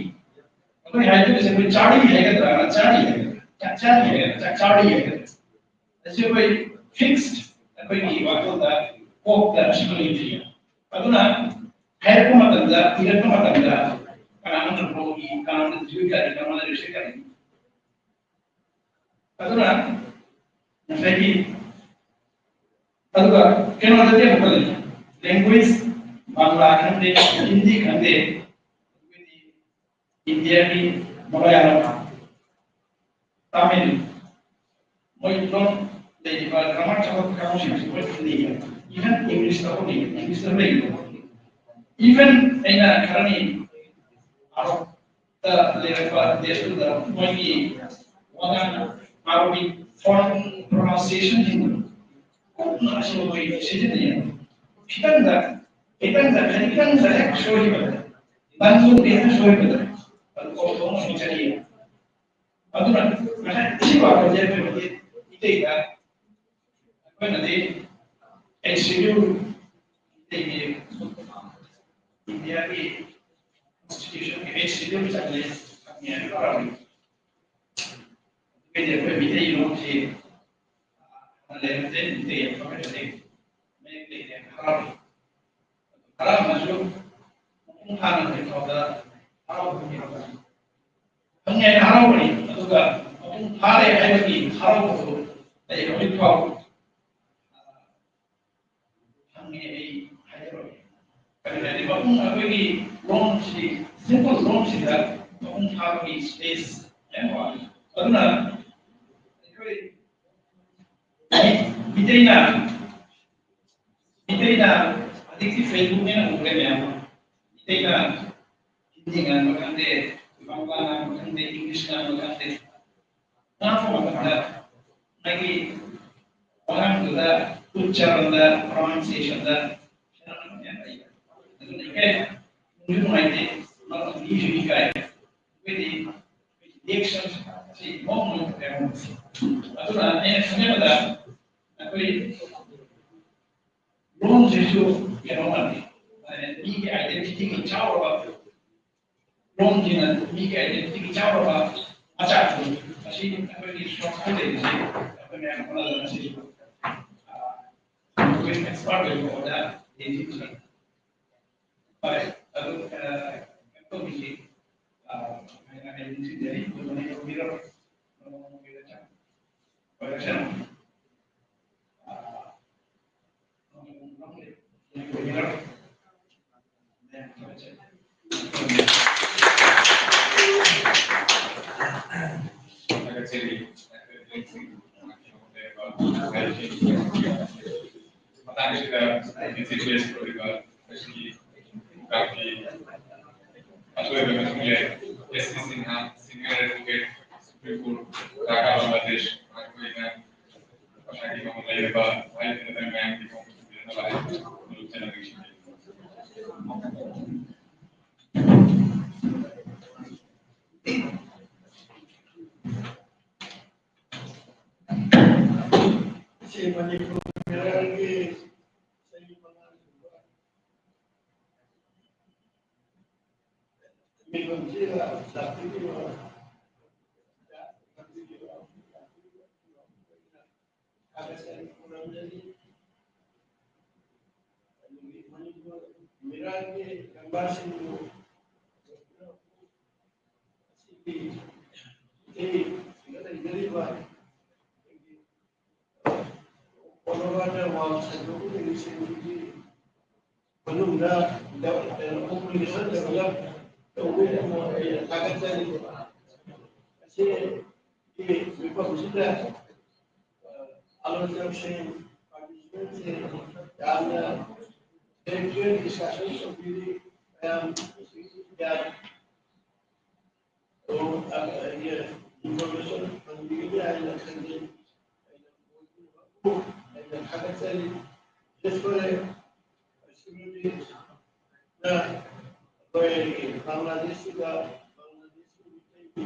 ꯑꯩꯈꯣꯏ ꯍꯥꯏꯗꯣꯏꯁꯦ ꯑꯩꯈꯣꯏ ꯆꯥꯔꯤ ꯍꯥꯏꯒꯗ꯭ꯔꯥ, ꯆꯥꯔꯤ ꯍꯥꯏꯒꯗ꯭ꯔꯥ, ꯆꯥꯛ ꯆꯥꯔꯤ ꯍꯥꯏꯒꯗ꯭ꯔꯥ, ꯆꯥꯛ ꯆꯥꯔꯤ ꯍꯥꯏꯒꯗ꯭ꯔꯥ? ꯑꯁꯤ ꯑꯩꯈꯣꯏ ꯐꯤꯛꯁ ꯑꯩꯈꯣꯏꯒꯤ ꯋꯥꯈꯜꯗ, ꯀꯣꯛꯇ ꯑꯁꯤꯃ ꯂꯩꯇ꯭ꯔꯤ꯫ ꯑꯗꯨꯅ ꯍꯥꯏꯔꯛꯄ ꯃꯇꯝꯗ, ꯏꯔꯛꯄ ꯃꯇꯝꯗ ꯀꯅꯥꯅ ꯔꯣꯒꯤ, ꯀꯅꯥꯅ ꯖꯤꯔꯣ ꯀꯥꯔꯤ, ꯀꯅꯥꯅ ꯔꯤꯁꯦ ꯀꯥꯔꯤ? ꯑꯗꯨꯅ ꯉꯁꯥꯏꯒꯤ, ꯑꯗꯨꯒ ꯀꯩꯅꯣꯗꯗꯤ ꯑꯃꯨꯛꯀ ꯂꯩ, ꯂꯦꯡꯒ꯭ꯋꯦꯖ, ꯕꯪꯂꯥ ꯈꯪꯗꯦ, ꯍꯤꯟꯗꯤ ꯈꯪꯗꯦ, ꯏꯟꯗꯤꯌꯥꯒꯤ ꯃꯂꯌꯥꯂꯝ, ꯇꯥꯃꯤꯜ, ꯃꯣꯏ ꯂꯣꯟ ꯂꯩꯔꯤꯕ ꯒ꯭ꯔꯥꯃꯔ ꯊꯕꯛ ꯀꯥꯡꯕꯨꯁꯤꯡꯁꯤ ꯃꯣꯏ ꯈꯪꯅꯩꯌꯦ꯫ ꯏꯚꯟ ꯏꯪꯂꯤꯁꯇ ꯍꯧꯅꯩ, ꯏꯪꯂꯤꯁꯇ ꯂꯩꯔꯤꯕ꯫ ꯏꯚꯟ ꯑꯩꯅ ꯈꯔꯅꯤ ꯑꯥꯎꯠꯇ ꯂꯩꯔꯛꯄ ꯗꯦꯁꯇꯨꯗ ꯃꯣꯏꯒꯤ ꯋꯥꯉꯥꯡ, ꯃꯥꯒꯤ ꯐꯣꯟ ꯄ꯭ꯔꯣꯅꯥꯎꯟꯁꯤꯌꯦꯁꯟꯁꯤꯡꯗꯣ ꯀꯨꯞꯅ ꯑꯁꯤꯕ ꯃꯣꯏ ꯁꯤꯖꯤꯟꯅꯩꯌꯦ꯫ ꯈꯤꯇꯪꯗ, ꯈꯤꯇꯪꯗ, ꯈꯤꯇꯪꯗ ꯍꯦꯛ ꯁꯣꯏꯈꯤꯕꯗ ꯅꯪꯒꯨꯝ ꯍꯦꯟꯅ ꯁꯣꯏꯕꯗ ꯑꯗꯨ ꯀꯣꯛ ꯊꯣꯡꯅ ꯁꯣꯏꯖꯔꯤ꯫ ꯑꯗꯨꯅ ꯉꯁꯥꯏ ꯁꯤ ꯋꯥꯈꯜꯁꯦ ꯑꯩꯈꯣꯏ ꯃꯩꯇꯩꯗ, ꯑꯩꯈꯣꯏꯅꯗꯤ ꯑꯩꯠ ꯁꯤꯗ꯭ꯌꯨꯜ, ꯃꯩꯇꯩꯒꯤ ꯏꯟꯗꯤꯌꯥꯒꯤ ꯀꯣꯟꯁꯇꯤꯇ꯭ꯌꯨꯁꯟꯒꯤ ꯑꯩꯠ ꯁꯤꯗ꯭ꯌꯨꯜ ꯆꯪꯉꯦ ꯍꯥꯏꯕ ꯄꯥꯔꯥꯃꯤ꯫ ꯑꯗꯨꯒꯤꯗꯤ ꯑꯩꯈꯣꯏ ꯃꯩꯇꯩ ꯂꯣꯟꯁꯤ ꯂꯩꯔꯝꯗꯦ, ꯃꯩꯇꯩ ꯑꯐꯕ ꯂꯩꯇꯦ, ꯃꯌꯦꯛ ꯂꯩꯇꯦ, ꯍꯔꯥꯎꯏ꯫ ꯍꯔꯥꯎꯕꯁꯨ ꯃꯄꯨꯡ ꯐꯥꯅ ꯍꯧꯖꯤꯛ ꯐꯥꯎꯗ ꯍꯔꯥꯎꯕ ꯐꯪꯉꯤ ꯍꯥꯏꯕ꯫ ꯐꯪꯉꯦ ꯍꯥꯏꯅ ꯍꯔꯥꯎꯕꯅꯤ, ꯑꯗꯨꯒ ꯃꯄꯨꯡ ꯐꯥꯔꯦ ꯍꯥꯏꯕꯒꯤ ꯍꯔꯥꯎꯕꯗꯨ ꯑꯩ ꯍꯧꯖꯤꯛ ꯐꯥꯎ ꯐꯪꯉꯦ ꯑꯩ ꯍꯥꯏꯖꯔꯣꯏ꯫ ꯀꯔꯤ ꯍꯥꯏꯗꯤ ꯃꯄꯨꯡ ꯑꯩꯈꯣꯏꯒꯤ ꯂꯣꯟꯁꯤ, ꯁꯤꯝꯄꯜ ꯂꯣꯟꯁꯤꯗ ꯃꯄꯨꯡ ꯐꯥꯕꯒꯤ ꯁ꯭ꯄꯦꯁ ꯌꯥꯝ ꯋꯥꯠꯂꯤ꯫ ꯑꯗꯨꯅ ꯑꯩꯈꯣꯏ ꯃꯤꯇꯩꯅ ꯃꯤꯇꯩꯅ ꯍꯧꯖꯤꯛꯇꯤ Facebook ꯅꯦꯅ ꯎꯔꯦ ꯃꯌꯥꯝ ꯑꯃ꯫ ꯃꯤꯇꯩꯅ ꯍꯤꯟꯗꯤ ꯉꯥꯡꯕ ꯈꯪꯗꯦ, ꯕꯪꯒ꯭ꯂꯥ ꯉꯥꯡꯕ ꯈꯪꯗꯦ, ꯏꯪꯂꯤꯁ ꯉꯥꯡꯕ ꯈꯪꯗꯦ꯫ ꯉꯥꯡꯕ ꯃꯇꯝꯗ ꯃꯥꯒꯤ ꯋꯥꯉꯥꯡꯗꯨꯗ ꯎꯆꯥꯔꯟꯗ, pronunciation ꯗ ꯈꯦꯠꯅꯕ ꯃꯌꯥꯝ ꯂꯩ꯫ ꯑꯗꯨꯅ ꯏꯀꯥꯏ, ꯅꯨꯡꯁꯨ ꯅꯨꯡꯉꯥꯏꯇꯦ, ꯃꯤꯁꯨ ꯏꯀꯥꯏ꯫ ꯑꯩꯈꯣꯏꯗꯤ reaction ꯁꯤ ꯃꯑꯣꯡ ꯑꯃ ꯇꯧꯋꯦ꯫ ꯑꯗꯨꯅ ꯑꯩꯅ ꯈꯟꯖꯕꯗ ꯑꯩꯈꯣꯏ ꯂꯣꯟꯁꯤꯁꯨ ꯀꯩꯅꯣ ꯃꯥꯜꯂꯤ, ꯃꯤꯒꯤ identity ꯒꯤ ꯆꯥꯎꯔꯕ, ꯂꯣꯟꯁꯤꯅ ꯃꯤꯒꯤ identity ꯒꯤ ꯆꯥꯎꯔꯕ ꯃꯆꯥꯛ ꯑꯗꯨ ꯃꯁꯤ ꯑꯩꯈꯣꯏꯒꯤ ꯁꯣꯁꯥꯏꯇꯤꯁꯤ ꯑꯩꯈꯣꯏ ꯃꯌꯥꯝ ꯍꯣꯠꯅꯗꯅ ꯁꯤ, ꯑ, ꯑꯩꯈꯣꯏ expert ꯑꯣꯏꯕ ꯑꯣꯖꯥ ꯂꯩꯁꯤꯡꯁꯤꯅ ꯍꯣꯏ, ꯑꯗꯨ, ꯑ, ꯀꯩꯅꯣ ꯇꯧꯕꯤꯁꯤ, ꯑ, ꯑꯩꯅ ꯍꯥꯏꯅꯤꯡꯁꯤꯡꯖꯔꯤ, ꯑꯗꯨ ꯃꯅꯤꯄꯨꯔ ꯃꯤꯔꯝ, ꯑ, ꯃꯅꯤꯄꯨꯔ ꯃꯤꯔꯝ, ꯑ, ꯃꯅꯤꯄꯨꯔ ꯃꯤꯔꯝ, ꯊꯥꯒꯠꯆꯔꯤ꯫ ꯃꯇꯥꯡꯁꯤꯗ ꯑꯩꯒꯤ ꯆꯤꯐ ꯒꯦꯁ ꯑꯣꯏꯔꯤꯕ ꯉꯁꯤꯒꯤ ꯄ꯭ꯔꯣꯒ꯭ꯔꯥꯝꯒꯤ ꯑꯊꯣꯏꯕ ꯃꯤꯊꯨꯡꯂꯦꯟ S C Sinha, senior advocate, Supreme Court, Dhaka, Bangladesh, ꯃꯈꯣꯏꯅ ꯉꯁꯥꯏꯒꯤ ꯃꯃꯜ ꯂꯩꯔꯕ ꯍꯥꯏꯔꯤꯕ ꯃꯌꯥꯝꯒꯤ ꯈꯣꯡ ꯊꯥꯡꯖꯤꯟꯅꯕ ꯍꯥꯏꯕꯗꯨ ꯆꯠꯅꯕꯤꯁꯤꯡ ꯁꯤ ꯃꯅꯤꯄꯨꯔ ꯐꯦꯗꯔꯦꯜꯒꯤ ꯆꯍꯤ ꯃꯉꯥ ꯁꯨꯕ ꯃꯤꯐꯝꯁꯤꯗ ꯂꯥꯛꯄꯤꯔꯤꯕ ꯊꯥꯒꯠꯆꯔꯤ ꯈꯨꯔꯨꯝꯖꯔꯤ꯫ ꯑꯗꯨꯒꯤ ꯃꯅꯤꯄꯨꯔ ꯃꯤꯔꯥꯜꯒꯤ ꯂꯝꯕꯥꯁꯤꯡꯕꯨ ꯑꯁꯤꯒꯤ ꯏꯊꯤꯜ ꯂꯩꯖꯔꯤꯕ ꯑꯩꯈꯣꯏꯒꯤ ꯄꯣꯂꯣꯕꯥꯔꯗ ꯋꯥꯜ ꯁꯟꯗꯣꯛꯂꯤꯕꯁꯤꯡꯒꯤ ꯃꯅꯨꯡꯗ ꯗꯦꯕ-, ꯀꯩꯅꯣ, population develop ꯇꯧꯕꯒꯤꯗꯃꯛ ꯑꯩꯅ ꯊꯥꯒꯠꯆꯔꯤ꯫ ꯑꯁꯤ ꯃꯤꯐꯝꯁꯤꯗ ꯑꯥꯂꯣꯆꯛꯁꯤꯡ, ꯄꯥꯔꯇꯤꯁꯤꯄꯦꯟꯁꯤꯡ ꯌꯥꯝꯅ ꯏꯟꯇꯦꯂꯦꯛꯆꯨꯋꯦꯜ ꯗꯤꯁꯀꯁꯟ ꯇꯧꯕꯤꯔꯤ꯫ ꯃꯌꯥꯝ ꯒ꯭ꯌꯥꯟ ꯏꯟꯐꯣꯔꯃꯦꯁꯟ ꯐꯪꯕꯤꯒꯅꯤ ꯍꯥꯏꯅ ꯈꯟꯖꯩ꯫ ꯑꯩꯅ ꯊꯥꯒꯠꯆꯔꯤ꯫ ꯌꯦꯁ ꯐꯔꯦ꯫ ꯑꯩꯈꯣꯏꯒꯤ ꯕꯪꯒ꯭ꯂꯥꯗꯦꯁꯁꯤꯗ ꯕꯪꯒ꯭ꯂꯥꯗꯦꯁꯀꯤ ꯃꯤꯇꯩꯒꯤ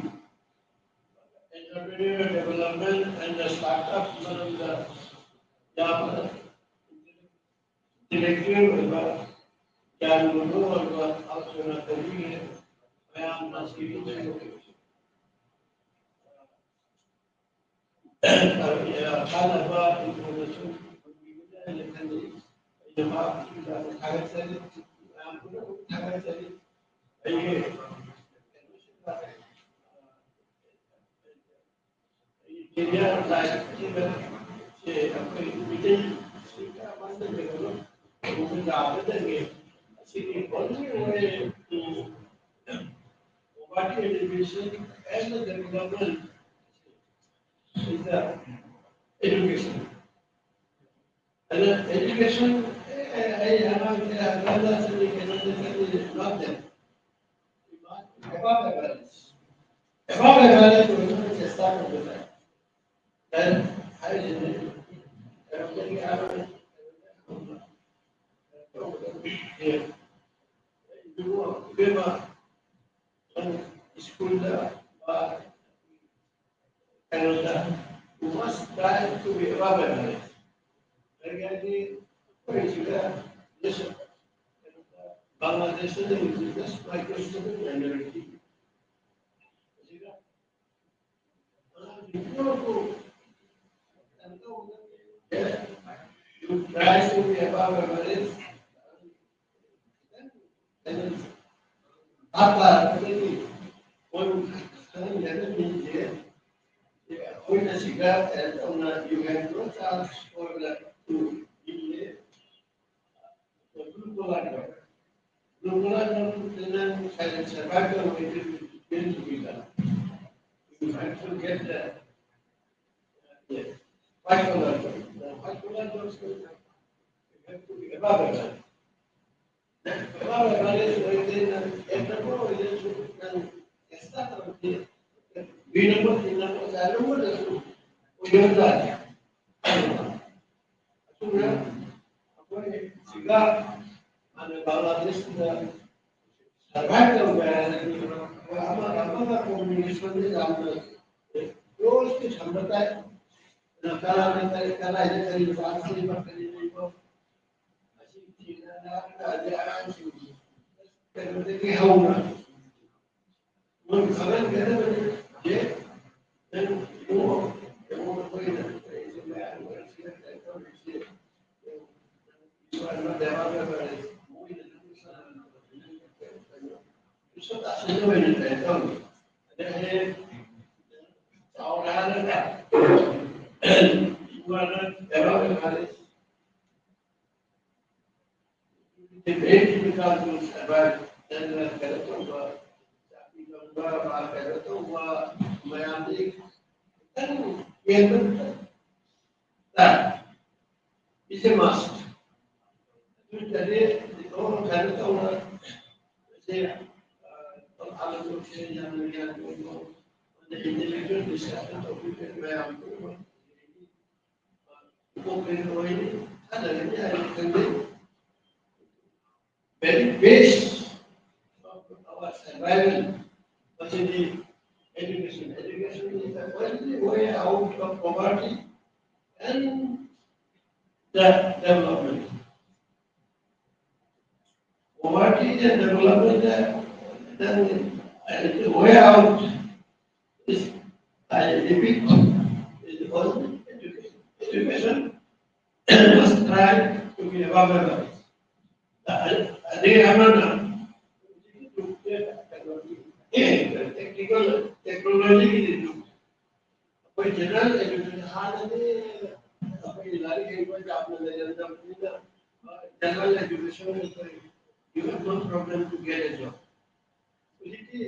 entrepreneurial development and the startup ꯃꯔꯝꯗ ꯌꯥꯝꯅ intellectual ꯑꯣꯏꯕ, ꯒ꯭ꯌꯥꯟ ꯃꯅꯨꯡ ꯑꯣꯏꯕ, ꯑꯥꯂꯣꯆꯅꯥ ꯇꯧꯕꯤꯔꯦ꯫ ꯃꯌꯥꯝꯅ ꯁꯤꯒꯤ ꯀꯥꯟꯅꯕ ꯏꯟꯐꯣꯔꯃꯦꯁꯟ ꯐꯪꯕꯤꯒꯅꯤ ꯍꯥꯏꯅ ꯈꯟꯖꯩ꯫ ꯑꯩꯅ ꯃꯍꯥꯛꯄꯨꯁꯨ ꯌꯥꯝꯅ ꯊꯥꯒꯠꯆꯔꯤ, ꯃꯌꯥꯝ ꯄꯨꯝꯅꯃꯛ ꯊꯥꯒꯠꯆꯔꯤ꯫ ꯑꯩꯒꯤ ꯀꯦꯔꯤꯌꯔ ꯂꯥꯏꯐꯁꯤꯗ ꯁꯦ ꯑꯩꯈꯣꯏ ꯃꯤꯇꯩ ꯁꯤꯡꯒ ꯃꯥꯟꯅꯗꯕ ꯌꯥꯒꯗꯒꯦ꯫ ꯑꯁꯤꯒꯤ only way to poverty alleviation and the development is the education. ꯑꯗꯨꯅ education ꯑꯩ ꯑꯉꯥꯡꯁꯦ ꯍꯪꯒꯥꯝꯗ ꯆꯠꯂꯤ, ꯀꯩꯅꯣꯗ ꯆꯠꯂꯤ ꯂꯥꯞꯇꯦ꯫ ꯑꯦꯕꯥꯞ ꯑꯦꯚꯔꯦꯖ, ꯑꯦꯕꯥꯞ ꯑꯦꯚꯔꯦꯖ ꯑꯣꯏꯅꯕ ꯆꯦꯁꯇꯥ ꯇꯧꯕ ꯇꯥꯏ꯫ ꯍꯥꯏꯔꯤꯁꯤꯅꯤ꯫ ꯀꯩꯅꯣꯗꯒꯤ ꯑꯉꯥꯡ ꯇꯧꯕꯗ ꯏꯕꯦꯝꯃ ꯁ꯭ꯀꯨꯜꯗ ꯀꯩꯅꯣꯗ, we must try to be above average. ꯀꯔꯤ ꯍꯥꯏꯗꯤ ꯑꯩꯈꯣꯏꯁꯤꯗ ꯕꯪꯒ꯭ꯂꯥꯗꯦꯁꯇ ꯂꯩꯔꯤꯁꯤ just microscopic minority꯫ ꯑꯁꯤꯗ ꯑꯉꯥꯡꯁꯤꯡ ꯄꯨꯝꯅꯃꯛꯄꯨ ꯀꯩꯅꯣ ꯇꯧꯒꯗꯕꯅꯤ꯫ You try to be above average. ꯊꯥ ꯇꯥꯔꯛꯄꯗꯒꯤ ꯃꯣꯏꯕꯨ ꯈꯪꯍꯟꯒꯗꯕꯅꯤꯁꯦ ꯑꯩꯈꯣꯏꯅ ꯁꯤꯗ ꯀꯩꯅꯣ ꯇꯧꯅ you have no chance for the to be a blue collar job. Blue collar job ꯅꯪ survive ꯇꯧꯔꯣꯏꯗꯣꯏ have to get the, yes, white collar jobs. The white collar jobs will have to be above average. Above average, then, uh, extra, then, uh, extra, uh, B number, C number, चार number, uh, ꯑꯗꯨꯅ ꯑꯩꯈꯣꯏ ꯁꯤꯒ ꯍꯥꯟꯅ ꯕꯪꯒ꯭ꯂꯥꯗꯦꯁꯇ survive ꯇꯧꯕ ꯍꯥꯏꯔꯗꯤ ꯑꯃꯒ ꯑꯃꯒ communication ꯌꯥꯝꯅ close ꯊꯝꯕ ꯇꯥꯏ꯫ ꯑꯗꯨꯅ ꯀꯅꯥꯅ ꯀꯔꯤ, ꯀꯗꯥꯏꯗ ꯀꯔꯤ translate ꯀꯔꯤ ꯂꯩꯕꯣ, ꯑꯁꯤ ꯊꯤꯅ ꯑꯉꯥꯡꯁꯤꯡꯒꯤ ꯀꯩꯅꯣꯗꯒꯤ ꯍꯧꯅ ꯃꯣꯏ ꯈꯪꯍꯟꯒꯗꯕꯅꯤ꯫ ꯌꯦ, ꯅꯪ ꯏꯕꯨꯡꯉꯣ, ꯏꯕꯨꯡꯉꯣ, ꯑꯩꯈꯣꯏꯅ ꯀꯔꯤꯁꯦ ꯃꯌꯥꯝ ꯑꯣꯏꯔꯁꯤꯅ ꯀꯩꯅꯣ ꯇꯧꯔꯤꯁꯦ, ꯏꯁꯣꯔꯅ ꯗꯌꯥ ꯇꯧꯔꯦ, ꯃꯣꯏꯅ ꯅꯪ ꯏꯁꯣꯔꯅ ꯏꯁꯣꯔ ꯇꯥꯁꯤꯟꯅ ꯑꯣꯏꯅ ꯀꯩꯅꯣ ꯇꯧꯔꯤ꯫ ꯑꯗꯩ ꯍꯌꯦꯡ ꯆꯥꯎꯔꯦ ꯍꯥꯏꯔꯒ ꯏꯁꯣꯔꯅ ꯗꯌꯥ ꯇꯧꯔꯦ꯫ Very difficult to survive. ꯅꯪꯅ ꯀꯩꯅꯣ ꯇꯧꯕ, ꯆꯥꯛꯄꯤ ꯇꯧꯕ, ꯃꯥ ꯀꯩꯅꯣ ꯇꯧꯕ, ꯃꯌꯥꯝꯗꯤ ꯈꯤꯇꯪ ꯌꯦꯡꯕ ꯈꯤꯇꯪ ꯇꯥꯏ꯫ It's a must. ꯑꯗꯨ ꯅꯠꯇ꯭ꯔꯗꯤ ꯂꯣꯏꯅ ꯀꯩꯅꯣ ꯇꯧꯅ, ꯁꯦ, ꯑ, ꯄꯪꯊꯥꯗ ꯊꯣꯛꯁꯦ, ꯌꯥꯝꯅ ꯒ꯭ꯌꯥꯟ ꯑꯣꯏꯕ, ꯑꯗ intellectual discussion ꯇꯧꯕꯤꯕ ꯃꯌꯥꯝ ꯄꯨꯝꯅꯃꯛ ꯀꯣꯄꯔꯦꯠ ꯑꯣꯏꯅꯤ, ꯊꯥꯖꯒꯅꯤ ꯍꯥꯏꯅ ꯈꯟꯖꯩ꯫ Very base of our survival ꯃꯁꯤꯗꯤ education. Education is the only way out of poverty and the development. Poverty and development, uh, then, uh, the way out is, I repeat, is only education. Education must try to be above average. ꯑꯗꯩ ꯑꯃꯅ ꯍꯧꯖꯤꯛꯀꯤ ꯖꯨꯒꯁꯦ ꯀꯩꯅꯣꯒꯤ technical, technologyꯒꯤ ꯖꯨꯒ꯫ ꯑꯩꯈꯣꯏ general education ꯍꯥꯟꯅꯗꯤ ꯑꯩꯈꯣꯏꯒꯤ ꯂꯥꯏꯔꯤꯛ ꯍꯩꯕ ꯌꯥꯝꯅ ꯂꯩꯔꯝꯗꯕꯅꯤꯅ, general education ꯑꯩꯈꯣꯏ, you have no problem to get a job. ꯍꯧꯖꯤꯛꯇꯤ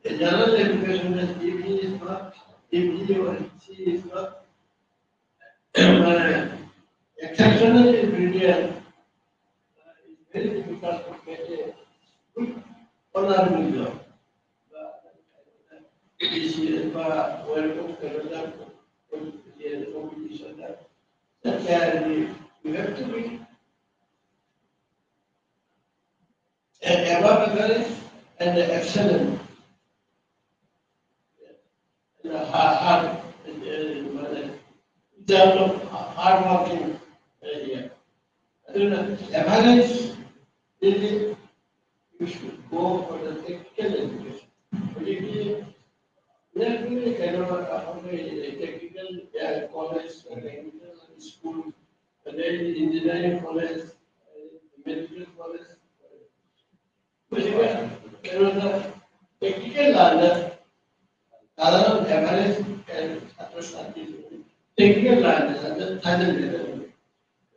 A general education, that if he is not, if he or she is not, uh, exceptionally brilliant, uh, it's very difficult to get a good honorable job. But this is, uh, welcome to another competition that, that, uh, you have to be above average and excellent. And hard, hard, uh, in terms of hard working, uh, yeah. ꯑꯗꯨꯅ average really you should go for the technical education. ꯍꯧꯖꯤꯛꯇꯤ ꯅꯪꯒꯤ ꯀꯩꯅꯣ ꯑꯩꯈꯣꯏ technical college, technical school, ꯑꯗꯩ engineering college, medical college, ꯍꯧꯖꯤꯛ ꯀꯩꯅꯣꯗ technical line ꯗ ꯁꯥꯗꯅ average ꯁꯥꯇ꯭ꯔ ꯁꯥꯇ꯭ꯔꯤ technical line ꯗ ꯊꯥꯖꯤꯟꯒꯗꯕꯅꯤ꯫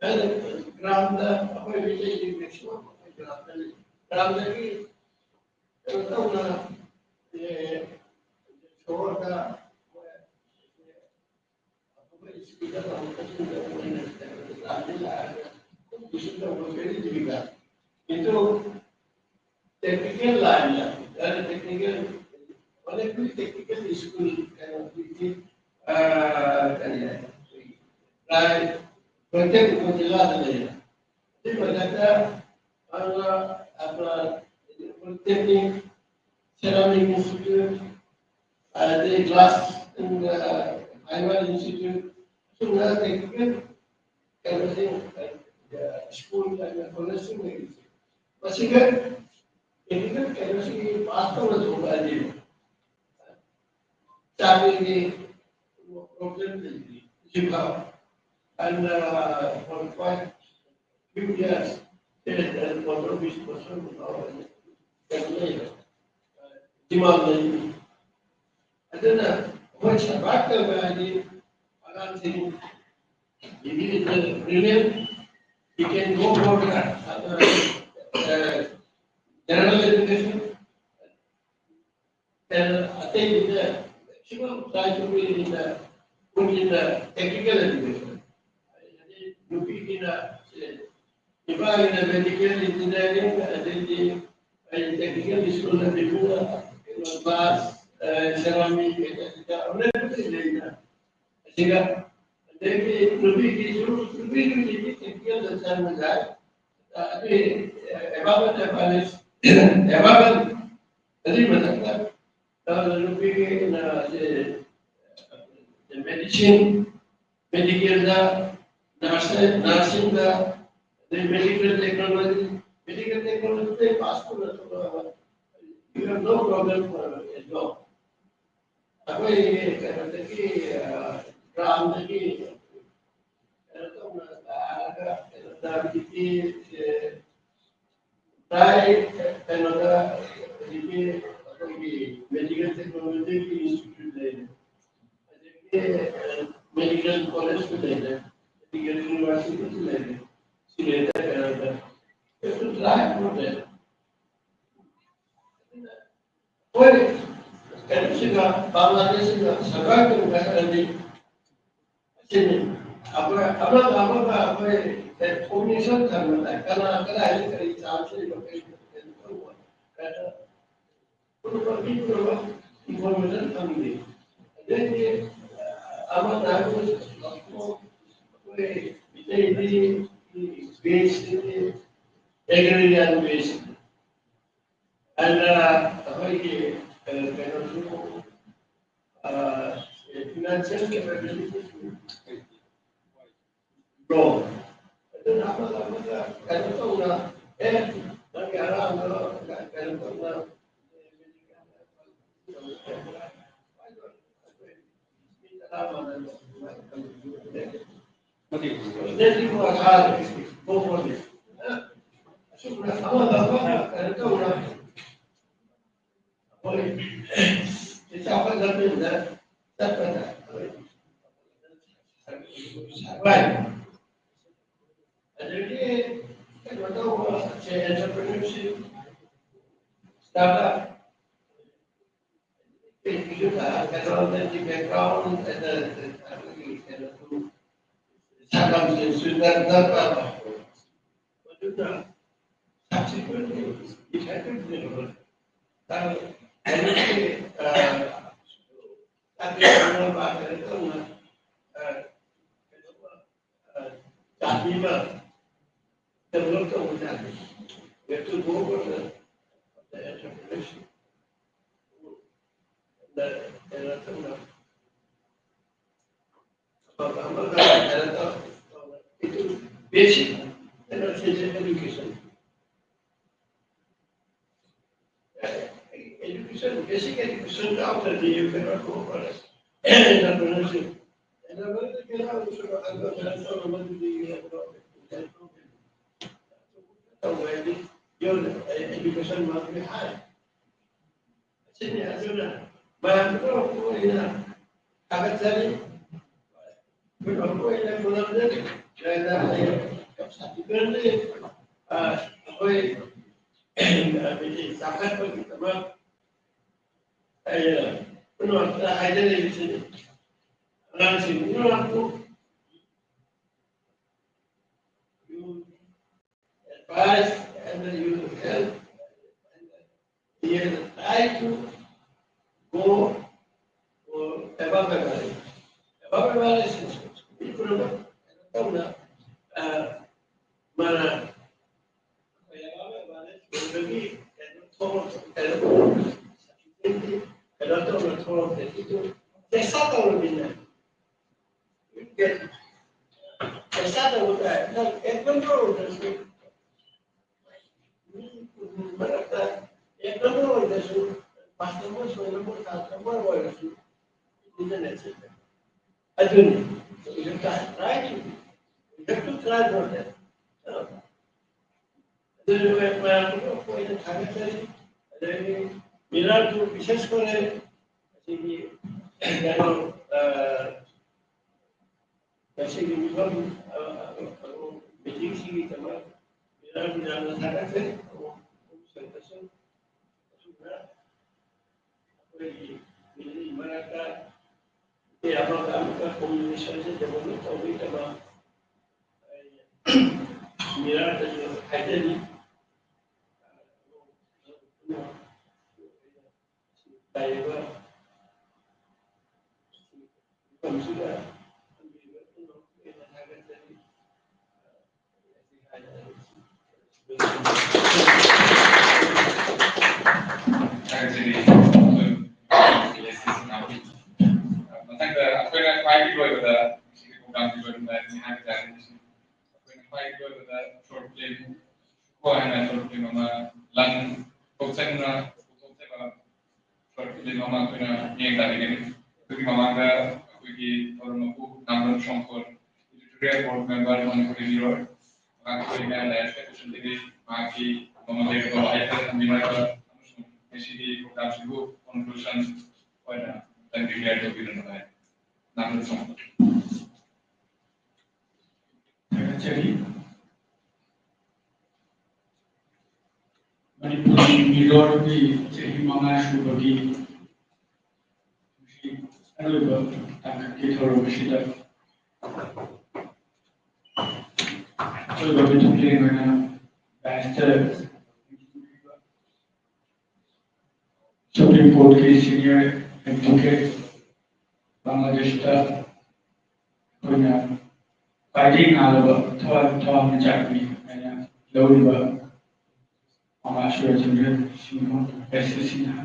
ꯑꯗꯨꯅ ꯒ꯭ꯔꯥꯝꯗ ꯑꯩꯈꯣꯏ ꯃꯤꯇꯩꯒꯤ maximum ꯑꯩꯈꯣꯏ ꯒ꯭ꯔꯥꯝꯗ ꯂꯩ꯫ ꯒ꯭ꯔꯥꯝꯗꯒꯤ ꯀꯩꯅꯣ ꯇꯧꯅ, ꯑꯦ, ꯁꯣꯍꯣꯔꯗ ꯑꯩꯈꯣꯏ ꯁ꯭ꯀꯨꯜꯗ ꯇꯝꯃꯛꯄꯁꯤꯡꯗ ꯃꯣꯏꯅ ꯂꯥꯛꯑꯗꯤ ꯂꯥꯛꯑꯒ ꯇꯨꯏꯁꯟ ꯇꯧꯕ ꯀꯔꯤ ꯀꯔꯤꯗ꯫ ꯀꯤꯟꯇꯨ technical line ꯗ, very technical, only technical school ꯀꯩꯅꯣ, ꯑ, ꯀꯔꯤ ꯍꯥꯏ, ꯄ꯭ꯔꯥꯏ ꯄ꯭ꯔꯣꯇꯦꯛ ꯎꯄꯖꯤꯂꯥꯗ ꯂꯩꯔꯦ꯫ ꯁꯤ ꯃꯊꯛꯇ ꯑꯗꯨꯒ, ꯑꯗꯨꯒ polytechnic, ceramic institute, ꯑꯗꯩ glass, ꯑ, fiber institute, ꯑꯁꯤꯒꯨꯝꯕ technical ꯀꯩꯅꯣꯁꯤꯡ, ꯑ, school ꯑꯃꯗꯤ college ꯁꯤꯡ ꯂꯩꯔꯤꯁꯦ꯫ ꯃꯁꯤꯒ technical ꯀꯩꯅꯣꯁꯤꯡꯒꯤ pass ꯇꯧꯔ ꯊꯣꯛꯂꯛꯑꯗꯤ ꯆꯥꯕꯒꯤ problem ꯂꯩꯇꯦ꯫ ꯍꯧꯖꯤꯛꯐꯥꯎ ꯑꯗꯨꯅ, uh, for quite few years, ꯀꯩꯅꯣ ꯂꯩꯔꯦ, demand ꯂꯩꯔꯦ꯫ ꯑꯗꯨꯅ ꯑꯩꯈꯣꯏ survive ꯇꯧꯕ ꯍꯥꯏꯗꯤ ꯑꯉꯥꯡꯁꯤꯡ, if he is brilliant, he can go for the, uh, general education. ꯑꯇꯩꯗꯨꯅ maximum ꯇꯔꯥꯅꯤꯊꯣꯏꯅ ꯄꯨꯟꯁꯤꯟꯅ technical education, ꯅꯨꯄꯤꯒꯤꯅ say, ꯅꯨꯄꯥꯒꯤꯅ medical engineering, ꯑꯗꯩꯗꯤ ꯑꯩ technical school ꯅ ꯀꯩꯅꯣ class, ceramic, ꯑꯗꯩꯗ ꯑꯃꯅ ꯂꯩꯅ ꯑꯁꯤꯒ ꯑꯗꯒꯤ ꯅꯨꯄꯤꯒꯤꯁꯨ ꯅꯨꯄꯤꯒꯤꯗꯤ technical ꯗ ꯆꯪꯕ ꯌꯥꯏ꯫ ꯑꯗꯨꯒꯤ environment, environment ꯑꯗꯨꯒꯤ ꯃꯊꯛꯇ ꯅꯨꯄꯤꯒꯤ ꯁꯦ medicine, medical ꯗ, nursing, nursing ꯗ, ꯑꯗꯩ medical technology, medical technology ꯗ pass ꯇꯧꯔꯒ you have no problem for a job. ꯑꯩꯈꯣꯏ ꯀꯩꯅꯣꯗꯒꯤ, ꯒ꯭ꯔꯥꯝꯗꯒꯤ ꯀꯩꯅꯣ ꯇꯧꯅ ꯂꯥꯛꯑꯒ ꯀꯩꯅꯣꯗ ꯍꯧꯖꯤꯛꯀꯤ ꯇꯥꯏ ꯀꯩꯅꯣꯗ ꯍꯧꯖꯤꯛꯀꯤ ꯑꯩꯈꯣꯏꯒꯤ medical technology ꯒꯤ institute ꯂꯩꯔꯦ, ꯑꯗꯒꯤ medical college ꯁꯨ ꯂꯩꯔꯦ, medical university ꯁꯨ ꯂꯩꯔꯦ, ꯁꯤ ꯂꯩꯔꯦ ꯀꯩꯅꯣꯗ ꯂꯥꯏ ꯄ꯭ꯔꯣꯖꯦꯛ ꯍꯣꯏ, ꯀꯩꯅꯣꯁꯤꯒ ꯕꯪꯒ꯭ꯂꯥꯗꯦꯁꯁꯤꯒ ꯁꯔꯀꯥꯔꯒꯤ ꯍꯥꯏꯔꯗꯤ ꯑꯁꯤꯅꯤ꯫ ꯑꯩꯈꯣꯏ ꯑꯃꯒ ꯑꯃꯒ ꯑꯩꯈꯣꯏ communication ꯊꯝꯕꯗ ꯀꯅꯥ ꯀꯗꯥꯏꯗ ꯀꯔꯤ chance ꯂꯩꯕ, ꯀꯔꯤ ꯀꯩꯅꯣ ꯇꯧꯕ, ꯀꯩꯅꯣ ꯄꯨꯝꯅꯃꯛ ꯃꯤ ꯄꯨꯝꯅꯃꯛ information ꯐꯪꯗꯦ꯫ ꯑꯗꯩꯗꯤ ꯑꯃꯅ ꯍꯥꯏꯕ ꯑꯩꯈꯣꯏ ꯃꯤꯇꯩꯗꯤ base ꯇꯗꯤ agrarian base ꯑꯗꯨꯅ ꯑꯩꯈꯣꯏꯒꯤ ꯀꯩꯅꯣꯁꯨ financial capability ꯂꯣ ꯑꯗꯨꯅ ꯑꯃꯒ ꯑꯃꯒ ꯀꯩꯅꯣ ꯇꯧꯅ ꯑꯦ ꯅꯪꯒꯤ ꯑꯉꯥꯡꯗꯣ ꯀꯩꯅꯣ ꯇꯧꯅ ꯑꯗꯒꯤ ꯀꯩꯅꯣ ꯇꯧꯕ entrepreneurship, startup, ꯑꯦꯟꯚꯥꯏꯔꯣꯟꯃꯦꯟꯒꯤ ꯕꯦꯛꯒ꯭ꯔꯥꯎꯟ, ꯑꯗꯒꯤ ꯀꯩꯅꯣ, ꯁꯛꯂꯝꯁꯤꯡꯁꯨ ꯗꯔꯀꯥꯔ ꯇꯥꯕ꯫ ꯃꯗꯨꯅ subsequently effective development, ꯀꯩꯅꯣꯒꯤ, ꯑ, ꯀꯩꯅꯣ ꯇꯧꯅ, ꯑ, ꯀꯩꯅꯣ, ꯑ, ꯖꯥꯇꯤ ꯑꯃ develop ꯇꯧꯕ ꯌꯥꯗꯦ꯫ We have to go for the, the entrepreneurship. The, the, the, the, ꯑꯐꯕ ꯑꯃꯒ ꯀꯩꯅꯣ ꯇꯧ-, ꯇꯧ-, basic ꯀꯩꯅꯣꯁꯤꯡꯁꯦ education. Education, basic education ꯌꯥꯎꯗ꯭ꯔꯗꯤ you cannot go for entrepreneurship. Entrepreneurship ꯌꯥꯎꯗ꯭ꯔꯁꯨ ꯑꯗꯨ ꯀꯩꯅꯣ ꯇꯧꯔꯝꯃꯗꯤ you have no, you have no ꯇꯧꯕ ꯍꯥꯏꯗꯤ education must be high. ꯑꯁꯤꯅꯤ꯫ ꯑꯗꯨꯅ ꯃꯌꯥꯝꯗ ꯃꯔꯨ ꯑꯣꯏꯅ ꯊꯥꯒꯠꯆꯔꯤ꯫ ꯃꯔꯨ ꯑꯣꯏꯅ ꯈꯨꯔꯨꯝꯖꯔꯤ꯫ ꯑꯗꯨꯅ ꯑꯩ ꯌꯥꯝ ꯁꯥꯊꯤꯅ ꯂꯩ꯫ ꯑ, ꯑꯩꯈꯣꯏ, ꯑ, ꯆꯥꯎꯈꯠꯄꯒꯤꯗꯃꯛ ꯑꯩꯅ ꯄꯨꯝꯅꯃꯛꯇ ꯍꯥꯏꯖꯔꯤꯕꯁꯤꯅꯤ꯫ ꯑꯉꯥꯡꯁꯤꯡ ꯄꯨꯝꯅꯃꯛꯄꯨ you advise and you help and you try to go for above average. Above average is equal, ꯇꯧꯅ, ꯑ, ꯃꯥꯅ ꯑꯩꯈꯣꯏ above average ꯑꯣꯏꯕꯒꯤ ꯀꯩꯅꯣ ꯊꯣꯛꯂꯛꯄ, ꯀꯩꯅꯣ ꯀꯩꯅꯣ ꯇꯧꯅ ꯊꯣꯛꯂꯛꯄ, ꯑꯗꯨ ꯄꯩꯁꯥ ꯇꯧꯔꯕꯅꯤꯅ꯫ ꯄꯩꯁꯥ ꯇꯧꯕ ꯇꯥꯏ꯫ ꯅꯪ ꯑꯦꯛꯖꯥꯝꯄꯜ ꯑꯣꯏꯔꯁꯨ, ꯃꯤ ꯃꯔꯛꯇ ꯑꯦꯛꯖꯥꯝꯄꯜ ꯑꯣꯏꯔꯁꯨ, ꯄꯥꯁ ꯅꯝꯕꯔ, ꯁꯣꯏ ꯅꯝꯕꯔ, ꯀꯥꯁ ꯅꯝꯕꯔ ꯑꯣꯏꯔꯁꯨ, ꯏꯟꯇꯔꯅꯦꯠꯁꯦ ꯑꯗꯨꯅꯤ꯫ You have to try to, you have to try for that. ꯑꯗꯨꯅ ꯃꯌꯥꯝ ꯑꯩꯈꯣꯏꯅ ꯊꯥꯒꯠꯆꯔꯤ꯫ ꯑꯗꯒꯤ ꯃꯤꯔꯥꯠꯄꯨ ꯕꯤꯁꯦꯁ ꯀꯣꯔꯦ ꯑꯁꯤꯒꯤ ꯀꯩꯅꯣ, ꯑ, ꯉꯁꯤꯒꯤ ꯃꯤꯐꯝ, ꯑ, ꯑ, ꯑ, ꯃꯤꯇꯤꯡꯁꯤꯒꯤꯗꯃꯛ ꯃꯤꯔꯥꯠꯄꯨ ꯌꯥꯝꯅ ꯊꯥꯒꯠꯆꯔꯤ꯫ ꯑꯁꯨꯝꯅ ꯑꯩꯈꯣꯏꯒꯤ ꯃꯤꯇꯤꯡ ꯃꯔꯛꯇ ꯑꯃꯒ ꯑꯃꯒ communication ꯁꯦ develop ꯇꯧꯕꯒꯤꯗꯃꯛ ꯑꯩ ꯃꯤꯔꯥꯗꯁꯨ ꯍꯥꯏꯖꯔꯤ꯫ ꯂꯩꯔꯤꯕ ꯃꯐꯝꯁꯤꯗ ꯊꯝꯕꯤꯔꯤꯕ ꯄꯨꯝꯅꯃꯛꯄꯨ ꯍꯦꯟꯅ ꯊꯥꯒꯠꯆꯔꯤ꯫ ꯊꯥꯒꯠꯆꯔꯤ꯫ ꯃꯊꯪꯗ ꯑꯩꯈꯣꯏꯅ ꯈ꯭ꯋꯥꯏꯗꯒꯤ ꯂꯣꯏꯕꯗ, ꯉꯁꯤꯒꯤ programꯒꯤ ꯂꯣꯏꯔꯝꯗꯥꯏꯗꯅꯤ ꯍꯥꯏꯕ ꯇꯥꯔꯦ, ꯑꯩꯈꯣꯏꯅ ꯈ꯭ꯋꯥꯏꯗꯒꯤ ꯂꯣꯏꯕꯗ short film ꯀꯣ ꯍꯥꯏꯅ short film ꯑꯃ ꯂꯪ ꯊꯣꯛꯆꯟꯅ ꯄꯨꯊꯣꯛꯆꯕ short film ꯑꯃ ꯑꯩꯈꯣꯏꯅ ꯃꯤꯠꯌꯦꯡ ꯇꯥꯕꯤꯒꯅꯤ꯫ ꯑꯗꯨꯒꯤ ꯃꯃꯥꯡꯗ ꯑꯩꯈꯣꯏꯒꯤ ꯊꯧꯔꯝ ꯃꯄꯨ ꯅꯥꯝꯗꯣꯟ ꯁꯣꯡꯀꯣꯟ, editorial board member, ꯃꯅꯤꯄꯨꯔꯤ ꯃꯤꯔꯣꯜ, ꯃꯍꯥꯛꯀꯤ ꯑꯣꯏꯅ ꯂꯥꯏꯔꯤꯛ ꯀꯝꯃꯤꯁꯟꯗꯒꯤ ꯃꯍꯥꯛꯀꯤ ꯃꯃꯜ ꯂꯩꯔꯕ ꯋꯥꯍꯩ ꯈꯔ ꯊꯝꯕꯤꯔꯒ ꯑꯃꯁꯨꯡ ꯉꯁꯤꯒꯤ programꯁꯤꯕꯨ conclusion ꯑꯣꯏꯅ ꯑꯝꯇꯪ declare ꯇꯧꯕꯤꯔꯝꯕ ꯍꯥꯏ꯫ ꯅꯥꯝꯗꯣꯟ ꯁꯣꯡꯀꯣꯟ꯫ ꯊꯥꯒꯠꯆꯔꯤ꯫ ꯃꯅꯤꯄꯨꯔꯒꯤ ꯃꯤꯔꯣꯜꯒꯤ ꯆꯍꯤ ꯃꯉꯥ ꯁꯨꯕꯒꯤ ꯉꯁꯤ ꯑꯔꯣꯏꯕ ꯇꯥꯡꯀꯛꯀꯤ ꯊꯧꯔꯝ ꯑꯁꯤꯗ ꯑꯔꯣꯏꯕ ꯃꯤꯊꯨꯡꯂꯦꯟ ꯑꯣꯏꯅ daisꯇ Supreme Courtꯀꯤ senior advocate, ꯕꯪꯒ꯭ꯂꯥꯗꯦꯁꯇ ꯑꯩꯈꯣꯏꯅ ꯈ꯭ꯋꯥꯏꯗꯒꯤ ꯉꯥꯜꯂꯕ ꯊꯋꯥꯏ ꯊꯋꯥꯏꯃꯤꯆꯥꯛꯅꯤ ꯍꯥꯏꯅ ꯂꯧꯔꯤꯕ ꯃꯃꯥ ꯁꯨꯔꯆꯟꯗ꯭ꯔ ꯁꯤꯡꯍ, S C ꯁꯤꯡꯍ,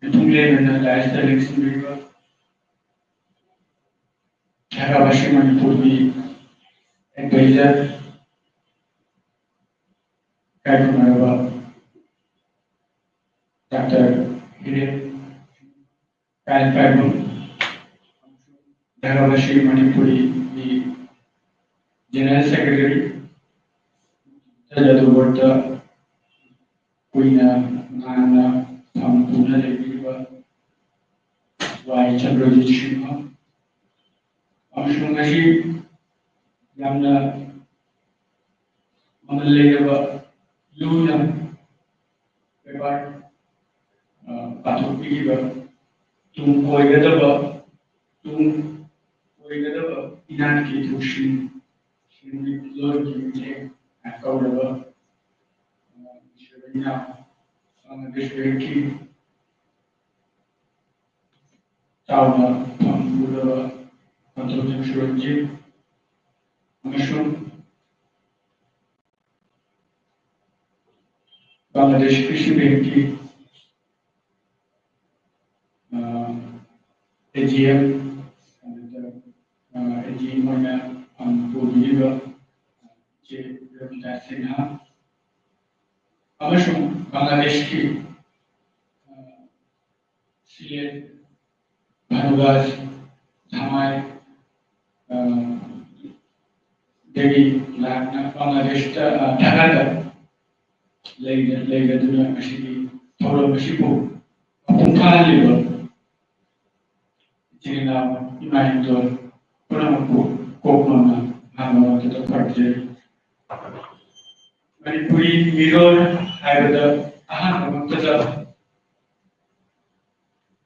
ꯃꯤꯊꯨꯡꯂꯦꯟ ꯑꯣꯏꯅ daisꯇ ꯂꯦꯡꯁꯤꯟꯕꯤꯔꯤꯕ ꯙꯥꯔꯥꯕꯥꯁꯤ ꯃꯅꯤꯄꯨꯔꯒꯤ advisor ꯏꯀꯥꯏꯈꯨꯝꯅꯔꯕ Doctor ꯍꯤꯔꯦꯟ ꯀꯥꯏꯟꯄꯥꯏꯕꯝ, ꯙꯥꯔꯥꯕꯥꯁꯤ ꯃꯅꯤꯄꯨꯔꯤꯒꯤ General Secretary, ꯊꯥꯖꯗꯕ ꯀꯨꯏꯅ ꯉꯥꯡꯅ ꯐꯝ ꯄꯨꯅ ꯂꯩꯕꯤꯔꯤꯕ ꯋꯥꯏ ꯆꯟꯗ꯭ꯔꯖꯤꯠ ꯁꯤꯡꯍ, ꯑꯃꯁꯨꯡ ꯉꯁꯤ ꯌꯥꯝꯅ ꯃꯃꯜ ꯂꯩꯔꯕ ꯂꯨꯅ ꯕꯦꯕꯥꯔ ꯄꯥꯊꯣꯛꯄꯤꯈꯤꯕ ꯇꯨꯡ ꯀꯣꯏꯒꯗꯕ ꯇꯨꯡ ꯀꯣꯏꯒꯗꯕ ꯏꯅꯥꯠꯀꯤ ꯊꯧꯁꯤꯜ ꯁꯦꯟꯃꯤꯠꯂꯣꯟꯒꯤ ꯃꯤꯠꯌꯦꯡ ꯀꯧꯔꯕ ꯏꯁꯣꯔ ꯏꯅꯥꯎ ꯕꯪꯒ꯭ꯂꯥꯗꯦꯁ ꯕꯦꯡꯛꯀꯤ ꯆꯥꯎꯅ ꯐꯪꯂꯕ ꯀꯟꯇ꯭ꯔꯣꯂꯔ ꯁꯨꯔꯟꯖꯤꯠ ꯑꯃꯁꯨꯡ ꯕꯪꯒ꯭ꯂꯥꯗꯦꯁ ꯀ꯭ꯔꯤꯁꯤ ꯕꯦꯡꯛꯀꯤ A G M A G M ꯑꯣꯏꯅ ꯐꯝ ꯄꯨꯕꯤꯔꯤꯕ ꯏꯆꯦ ꯔꯕꯤꯇꯥ ꯁꯤꯟꯍꯥ ꯑꯃꯁꯨꯡ ꯕꯪꯒ꯭ꯂꯥꯗꯦꯁꯀꯤ ꯁꯤ ꯑꯦ ꯚꯥꯅꯨꯒꯥꯖ ꯙꯃꯥꯏ ꯗꯒꯤ ꯂꯥꯛꯅ ꯕꯪꯒ꯭ꯂꯥꯗꯦꯁꯇ ꯙꯥꯀꯥꯗ ꯂꯩꯔꯗꯨꯅ ꯉꯁꯤꯒꯤ ꯊꯧꯔꯝ ꯑꯁꯤꯕꯨ ꯃꯄꯨꯡ ꯐꯥꯍꯜꯂꯤꯕ ꯏꯆꯤꯟ ꯏꯅꯥꯎ ꯏꯃꯥ ꯏꯟꯗꯣꯜ ꯄꯨꯝꯅꯃꯛꯄꯨ ꯀꯣꯛ ꯅꯣꯟꯅ ꯑꯍꯥꯟꯕ ꯃꯛꯇꯗ ꯈꯣꯏꯔꯨꯝꯖꯔꯤ꯫ ꯃꯅꯤꯄꯨꯔꯤ ꯃꯤꯔꯣꯜ ꯍꯥꯏꯕꯗ ꯑꯍꯥꯟꯕ ꯃꯛꯇꯗ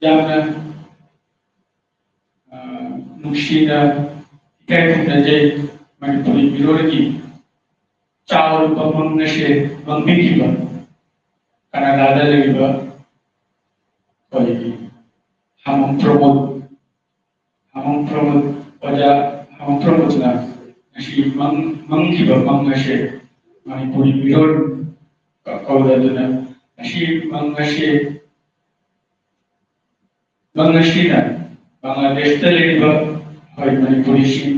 ꯌꯥꯝꯅ ꯅꯨꯡꯁꯤꯅ ꯏꯀꯥꯏ ꯈꯨꯝꯅꯖꯩ꯫ ꯃꯅꯤꯄꯨꯔꯤ ꯃꯤꯔꯣꯜꯒꯤ ꯆꯥꯎꯔꯕ ꯃꯪ ꯑꯁꯦ ꯃꯪꯕꯤꯈꯤꯕ ꯀꯅꯥꯗꯥꯗ ꯂꯩꯔꯤꯕ ꯑꯩꯈꯣꯏꯒꯤ ꯍꯥꯃꯝ ꯄ꯭ꯔꯃꯣꯗ ꯍꯥꯃꯝ ꯄ꯭ꯔꯃꯣꯗ ꯑꯣꯖꯥ ꯍꯥꯃꯝ ꯄ꯭ꯔꯃꯣꯗꯅ ꯉꯁꯤ ꯃꯪ ꯃꯪꯈꯤꯕ ꯃꯪ ꯑꯁꯦ ꯃꯅꯤꯄꯨꯔꯤ ꯃꯤꯔꯣꯜ ꯀꯧꯔꯗꯨꯅ ꯉꯁꯤ ꯃꯪ ꯑꯁꯦ ꯃꯪ ꯑꯁꯤꯅ ꯕꯪꯒ꯭ꯂꯥꯗꯦꯁꯇ ꯂꯩꯔꯤꯕ ꯑꯩꯈꯣꯏ ꯃꯅꯤꯄꯨꯔꯤꯁꯤꯡ,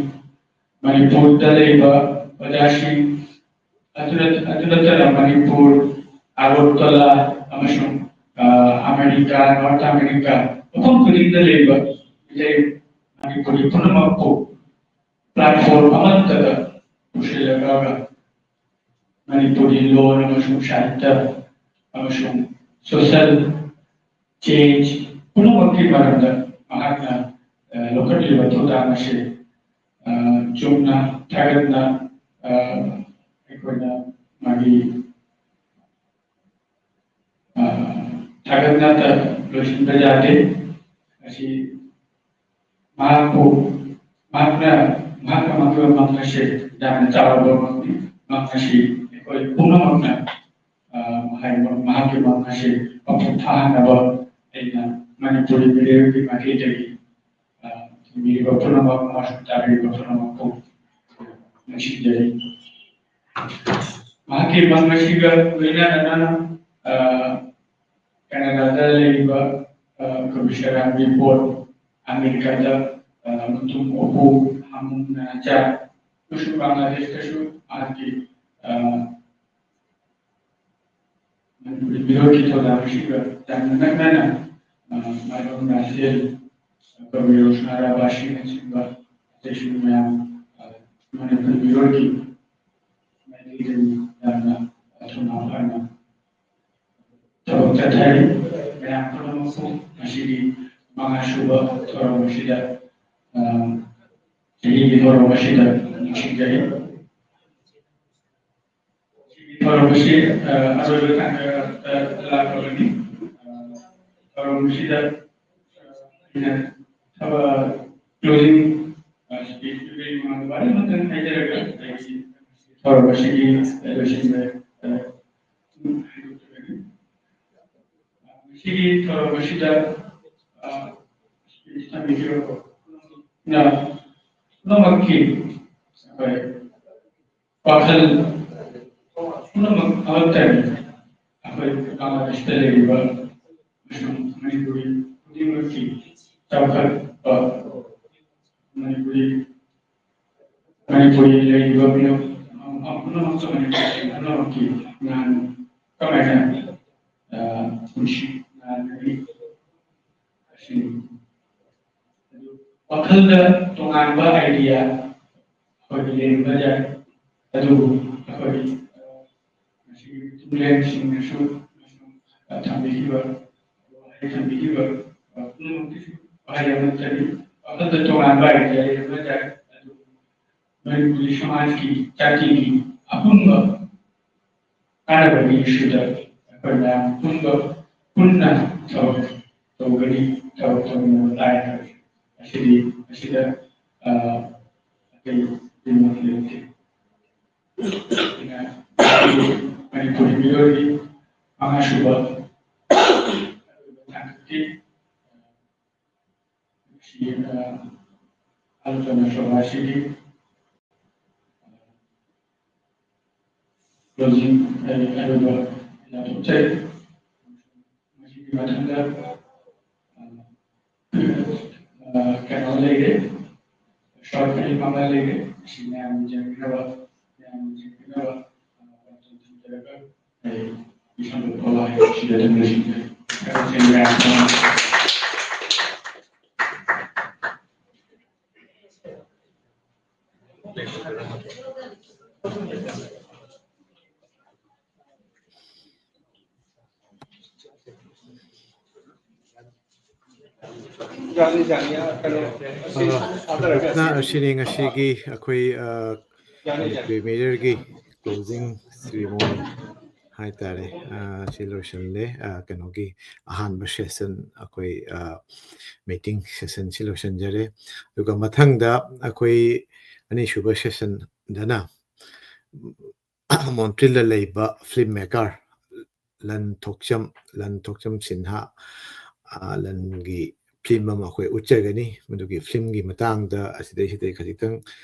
ꯃꯅꯤꯄꯨꯔꯗ ꯂꯩꯔꯤꯕ ꯑꯣꯖꯥꯁꯤꯡ, ꯑꯗꯨ ꯅꯠꯇꯅ ꯃꯅꯤꯄꯨꯔ, ꯑꯒꯔꯇꯂꯥ ꯑꯃꯁꯨꯡ ꯑꯃꯦꯔꯤꯀꯥ, ꯅꯣꯔꯠ ꯑꯃꯦꯔꯤꯀꯥ, ꯃꯐꯝ ꯈꯨꯗꯤꯡꯗ ꯂꯩꯔꯤꯕ ꯃꯤꯇꯩ ꯃꯅꯤꯄꯨꯔꯤ ꯄꯨꯝꯅꯃꯛꯄꯨ ꯄ꯭ꯂꯦꯠꯐꯣꯝ ꯑꯃꯠꯇꯗ ꯄꯨꯁꯤꯜꯂꯒ ꯃꯅꯤꯄꯨꯔꯤ ꯂꯣꯟ ꯑꯃꯁꯨꯡ ꯁꯥꯍꯤꯇ꯭ꯌ ꯑꯃꯁꯨꯡ ꯁꯣꯁꯤꯌꯦꯜ ꯆꯦꯟꯖ ꯄꯨꯝꯅꯃꯛꯀꯤ ꯃꯔꯝꯗ ꯃꯍꯥꯛꯅ ꯂꯧꯈꯠꯂꯤꯕ ꯊꯧꯗꯥꯡ ꯑꯁꯤ ꯆꯨꯝꯅ ꯊꯥꯒꯠꯅ ꯑꯩꯈꯣꯏꯅ ꯃꯥꯒꯤ ꯊꯥꯒꯠꯅꯇ ꯂꯣꯏꯁꯤꯟꯕ ꯌꯥꯗꯦ꯫ ꯑꯁꯤ ꯃꯍꯥꯛꯄꯨ, ꯃꯍꯥꯛꯅ, ꯃꯍꯥꯛꯅ ꯃꯥꯡꯖꯕ ꯃꯪ ꯑꯁꯤ ꯌꯥꯝꯅ ꯆꯥꯎꯔꯕ ꯃꯪꯅꯤ꯫ ꯃꯪ ꯑꯁꯤ ꯑꯩꯈꯣꯏ ꯄꯨꯝꯅꯃꯛꯅ, ꯑ, ꯍꯥꯏꯔꯤꯕ ꯃꯍꯥꯛꯀꯤ ꯃꯪ ꯑꯁꯤ ꯃꯄꯨꯡ ꯐꯥꯍꯟꯅꯕ ꯑꯩꯅ ꯃꯅꯤꯄꯨꯔꯤ ꯃꯤꯔꯦꯜꯒꯤ ꯃꯥꯏꯀꯩꯗꯒꯤ, ꯑ, ꯊꯤꯡꯕꯤꯔꯤꯕ ꯄꯨꯝꯅꯃꯛ ꯑꯃꯁꯨꯡ ꯇꯥꯕꯤꯔꯤꯕ ꯄꯨꯝꯅꯃꯛꯄꯨ ꯅꯤꯡꯁꯤꯡꯖꯔꯤ꯫ ꯃꯍꯥꯛꯀꯤ ꯃꯪ ꯑꯁꯤꯒ ꯂꯣꯏꯅꯅ, ꯑ, ꯀꯅꯥꯗꯥꯗ ꯂꯩꯔꯤꯕ, ꯑ, ꯀꯕꯤꯁꯔ ꯔꯥꯝꯕꯤꯔ ꯄꯣꯠ, ꯑꯃꯦꯔꯤꯀꯥꯗ, ꯑ, ꯃꯨꯇꯨꯝ ꯑꯣꯄꯨ, ꯍꯥꯃꯨꯡ ꯅꯥꯅꯥꯆꯥ, ꯑꯃꯁꯨꯡ ꯕꯪꯒ꯭ꯂꯥꯗꯦꯁꯇꯁꯨ ꯃꯍꯥꯛꯀꯤ, ꯑ, ꯃꯅꯤꯄꯨꯔꯤ ꯃꯤꯔꯣꯜꯒꯤ ꯊꯧꯗꯥꯡ ꯑꯁꯤꯒ ꯌꯥꯝꯅ ꯅꯛꯅꯅ, ꯑ, ꯃꯥꯏꯕꯝ ꯔꯥꯖꯦꯟ, ꯀꯕꯤꯔ ꯔꯣꯁꯅꯥ ꯔꯥꯕꯥꯁꯤꯅꯆꯤꯡꯕ ꯑꯇꯩꯁꯨ ꯃꯌꯥꯝ, ꯑ, ꯃꯅꯤꯄꯨꯔꯤ ꯃꯤꯔꯣꯜꯒꯤ ꯃꯥꯏꯀꯩꯗꯒꯤ ꯌꯥꯝꯅ ꯊꯧꯅꯥ ꯐꯅ ꯊꯕꯛ ꯆꯠꯊꯔꯤ꯫ ꯃꯌꯥꯝ ꯄꯨꯝꯅꯃꯛꯄꯨ ꯉꯁꯤꯒꯤ ꯃꯉꯥꯁꯨꯕ ꯊꯧꯔꯝ ꯑꯁꯤꯗ, ꯑ, ꯆꯍꯤꯒꯤ ꯊꯧꯔꯝ ꯑꯁꯤꯗ ꯅꯤꯡꯁꯤꯡꯖꯔꯤ꯫ ꯊꯧꯔꯝ ꯑꯁꯤ, ꯑ, ꯑꯔꯣꯏꯕ ꯇꯥꯟꯖꯥꯗ ꯂꯥꯛꯂꯕꯅꯤ꯫ ꯑ, ꯊꯧꯔꯝ ꯑꯁꯤꯗ, ꯑ, ꯑꯩꯅ ꯊꯕ-, closing, ꯑ, speech ꯄꯤꯕꯒꯤ ꯃꯃꯥꯡꯗ ꯋꯥꯔꯤ ꯑꯃꯇꯪ ꯍꯥꯏꯖꯔꯒ ꯑꯩꯒꯤ ꯊꯧꯔꯝ ꯑꯁꯤꯒꯤ ꯂꯣꯏꯁꯤꯟꯕ, ꯑ, ꯍꯥꯏꯗꯣꯛꯆꯒꯅꯤ꯫ ꯉꯁꯤꯒꯤ ꯊꯧꯔꯝ ꯑꯁꯤꯗ, ꯑ, speech ꯊꯝꯕꯤꯈꯤꯕ ꯄꯨꯝꯅꯃꯛꯀꯤ ꯑꯩꯈꯣꯏ ꯋꯥꯈꯜ ꯄꯨꯝꯅꯃꯛ ꯑꯃꯠꯇꯅꯤ꯫ ꯑꯩꯈꯣꯏ ꯕꯪꯒ꯭ꯂꯥꯗꯦꯁꯇ ꯂꯩꯔꯤꯕ ꯑꯃꯁꯨꯡ ꯃꯅꯤꯄꯨꯔꯤ ꯈꯨꯗꯤꯡꯃꯛꯀꯤ ꯆꯥꯎꯈꯠꯄ, ꯃꯅꯤꯄꯨꯔꯤ, ꯃꯅꯤꯄꯨꯔꯤ ꯂꯩꯔꯤꯕ ꯃꯤꯑꯣꯏ ꯄꯨꯝꯅꯃꯛꯁꯨ ꯃꯅꯤꯄꯨꯔꯤ ꯄꯨꯝꯅꯃꯛꯀꯤ ꯉꯥꯡ ꯀꯃꯥꯏꯅ, ꯑ, ꯅꯨꯡꯁꯤ ꯉꯥꯡꯒꯅꯤ ꯑꯁꯤꯅꯤ꯫ ꯋꯥꯈꯜꯗ ꯇꯣꯉꯥꯟꯕ idea ꯑꯩꯈꯣꯏꯒꯤ ꯂꯩꯔꯝꯕ ꯌꯥꯏ, ꯑꯗꯨꯕꯨ ꯑꯩꯈꯣꯏ ꯉꯁꯤꯒꯤ ꯃꯤꯇꯨꯡꯂꯦꯟꯁꯤꯡꯅꯁꯨ ꯊꯝꯕꯤꯈꯤꯕ, ꯋꯥꯍꯩ ꯊꯝꯕꯤꯈꯤꯕ ꯄꯨꯝꯅꯃꯛꯀꯤꯁꯨ ꯋꯥꯍꯩ ꯑꯃꯠꯇꯅꯤ꯫ ꯋꯥꯈꯜꯗ ꯇꯣꯉꯥꯟꯕ idea ꯂꯩꯔꯝꯕ ꯌꯥꯏ, ꯑꯗꯨꯕꯨ ꯃꯅꯤꯄꯨꯔꯤ ꯁꯃꯥꯖꯀꯤ, ꯖꯥꯇꯤꯒꯤ ꯑꯄꯨꯟꯕ ꯀꯥꯟꯅꯕꯒꯤ issue ꯗ ꯑꯩꯈꯣꯏ ꯃꯌꯥꯝ ꯄꯨꯟꯕ ꯄꯨꯟꯅ ꯊꯕꯛ ꯇꯧꯒꯅꯤ, ꯊꯕꯛ ꯇꯧꯃꯤꯟꯅꯕ ꯇꯥꯏ ꯍꯥꯏꯕꯁꯦ꯫ ꯑꯁꯤꯗꯤ, ꯑꯁꯤꯗ, ꯑ, ꯑꯇꯩ ꯄꯨꯝꯅꯃꯛ ꯂꯩꯇꯦ꯫ ꯑꯩꯅ ꯃꯅꯤꯄꯨꯔꯤ ꯃꯤꯑꯣꯏꯒꯤ ꯃꯉꯥꯁꯨꯕ ꯇꯥꯡꯀꯛꯀꯤ ꯁꯤ, ꯑ, ꯑꯥꯂꯣꯆꯅꯥ ꯁꯚꯥ ꯑꯁꯤꯒꯤ closing, ꯑ, ꯑꯔꯣꯏꯕ ꯌꯥꯊꯣꯛꯆꯔꯤ꯫ ꯃꯁꯤꯒꯤ ꯃꯊꯪꯗ, ꯑ, ꯑ, ꯀꯩꯅꯣ ꯂꯩꯔꯦ, short film ꯑꯃ ꯂꯩꯔꯦ꯫ ꯑꯁꯤ ꯃꯌꯥꯝ ꯌꯦꯡꯕꯤꯅꯕ, ꯃꯌꯥꯝ ꯌꯦꯡꯕꯤꯅꯕ, ꯑ, ꯋꯥꯐꯝ ꯊꯝꯖꯔꯒ ꯑꯩ ꯏꯁꯝꯗ ꯄꯣꯂꯥꯏ ꯁꯤꯗ ꯑꯗꯨꯝ ꯂꯣꯏꯁꯤꯟꯖꯔꯦ꯫ ꯌꯥꯝ ꯊꯤꯅ ꯅꯨꯡꯉꯥꯏ꯫ ꯌꯥꯅꯤ, ꯌꯥꯅꯤ, ꯑ, ꯀꯩꯅꯣ, ꯑꯁꯤ ꯑ, ꯊꯥꯗꯔꯒ ꯁꯝꯂꯞꯅ ꯑꯁꯤ ꯑꯁꯤꯅꯤ ꯉꯁꯤꯒꯤ ꯑꯩꯈꯣꯏ, ꯑ, ꯌꯥꯅꯤ, ꯌꯥꯅꯤ꯫ ꯃꯅꯤꯄꯨꯔꯤ ꯃꯦꯌꯔꯒꯤ closing ceremony ꯍꯥꯏꯇꯥꯔꯦ꯫ ꯑ, ꯁꯤ ꯂꯣꯏꯁꯤꯜꯂꯦ꯫ ꯑ, ꯀꯩꯅꯣꯒꯤ ꯑꯍꯥꯟꯕ session, ꯑꯩꯈꯣꯏ, ꯑ, meeting session ꯁꯤ ꯂꯣꯏꯁꯤꯟꯖꯔꯦ꯫ ꯑꯗꯨꯒ ꯃꯊꯪꯗ ꯑꯩꯈꯣꯏ ꯑꯅꯤꯁꯨꯕ session ꯗꯅ ꯃꯣꯟꯇ꯭ꯔꯤꯜꯗ ꯂꯩꯕ film maker ꯂꯟ ꯊꯣꯛꯆꯝ, ꯂꯟ ꯊꯣꯛꯆꯝ ꯁꯤꯟꯍꯥ, ꯑ, ꯂꯟꯒꯤ film ꯑꯃ ꯑꯩꯈꯣꯏ ꯎꯠꯆꯒꯅꯤ꯫ ꯃꯗꯨꯒꯤ film ꯒꯤ ꯃꯇꯥꯡꯗ ꯑꯁꯤꯗꯩꯁꯤꯗ ꯈꯖꯤꯛꯇꯪ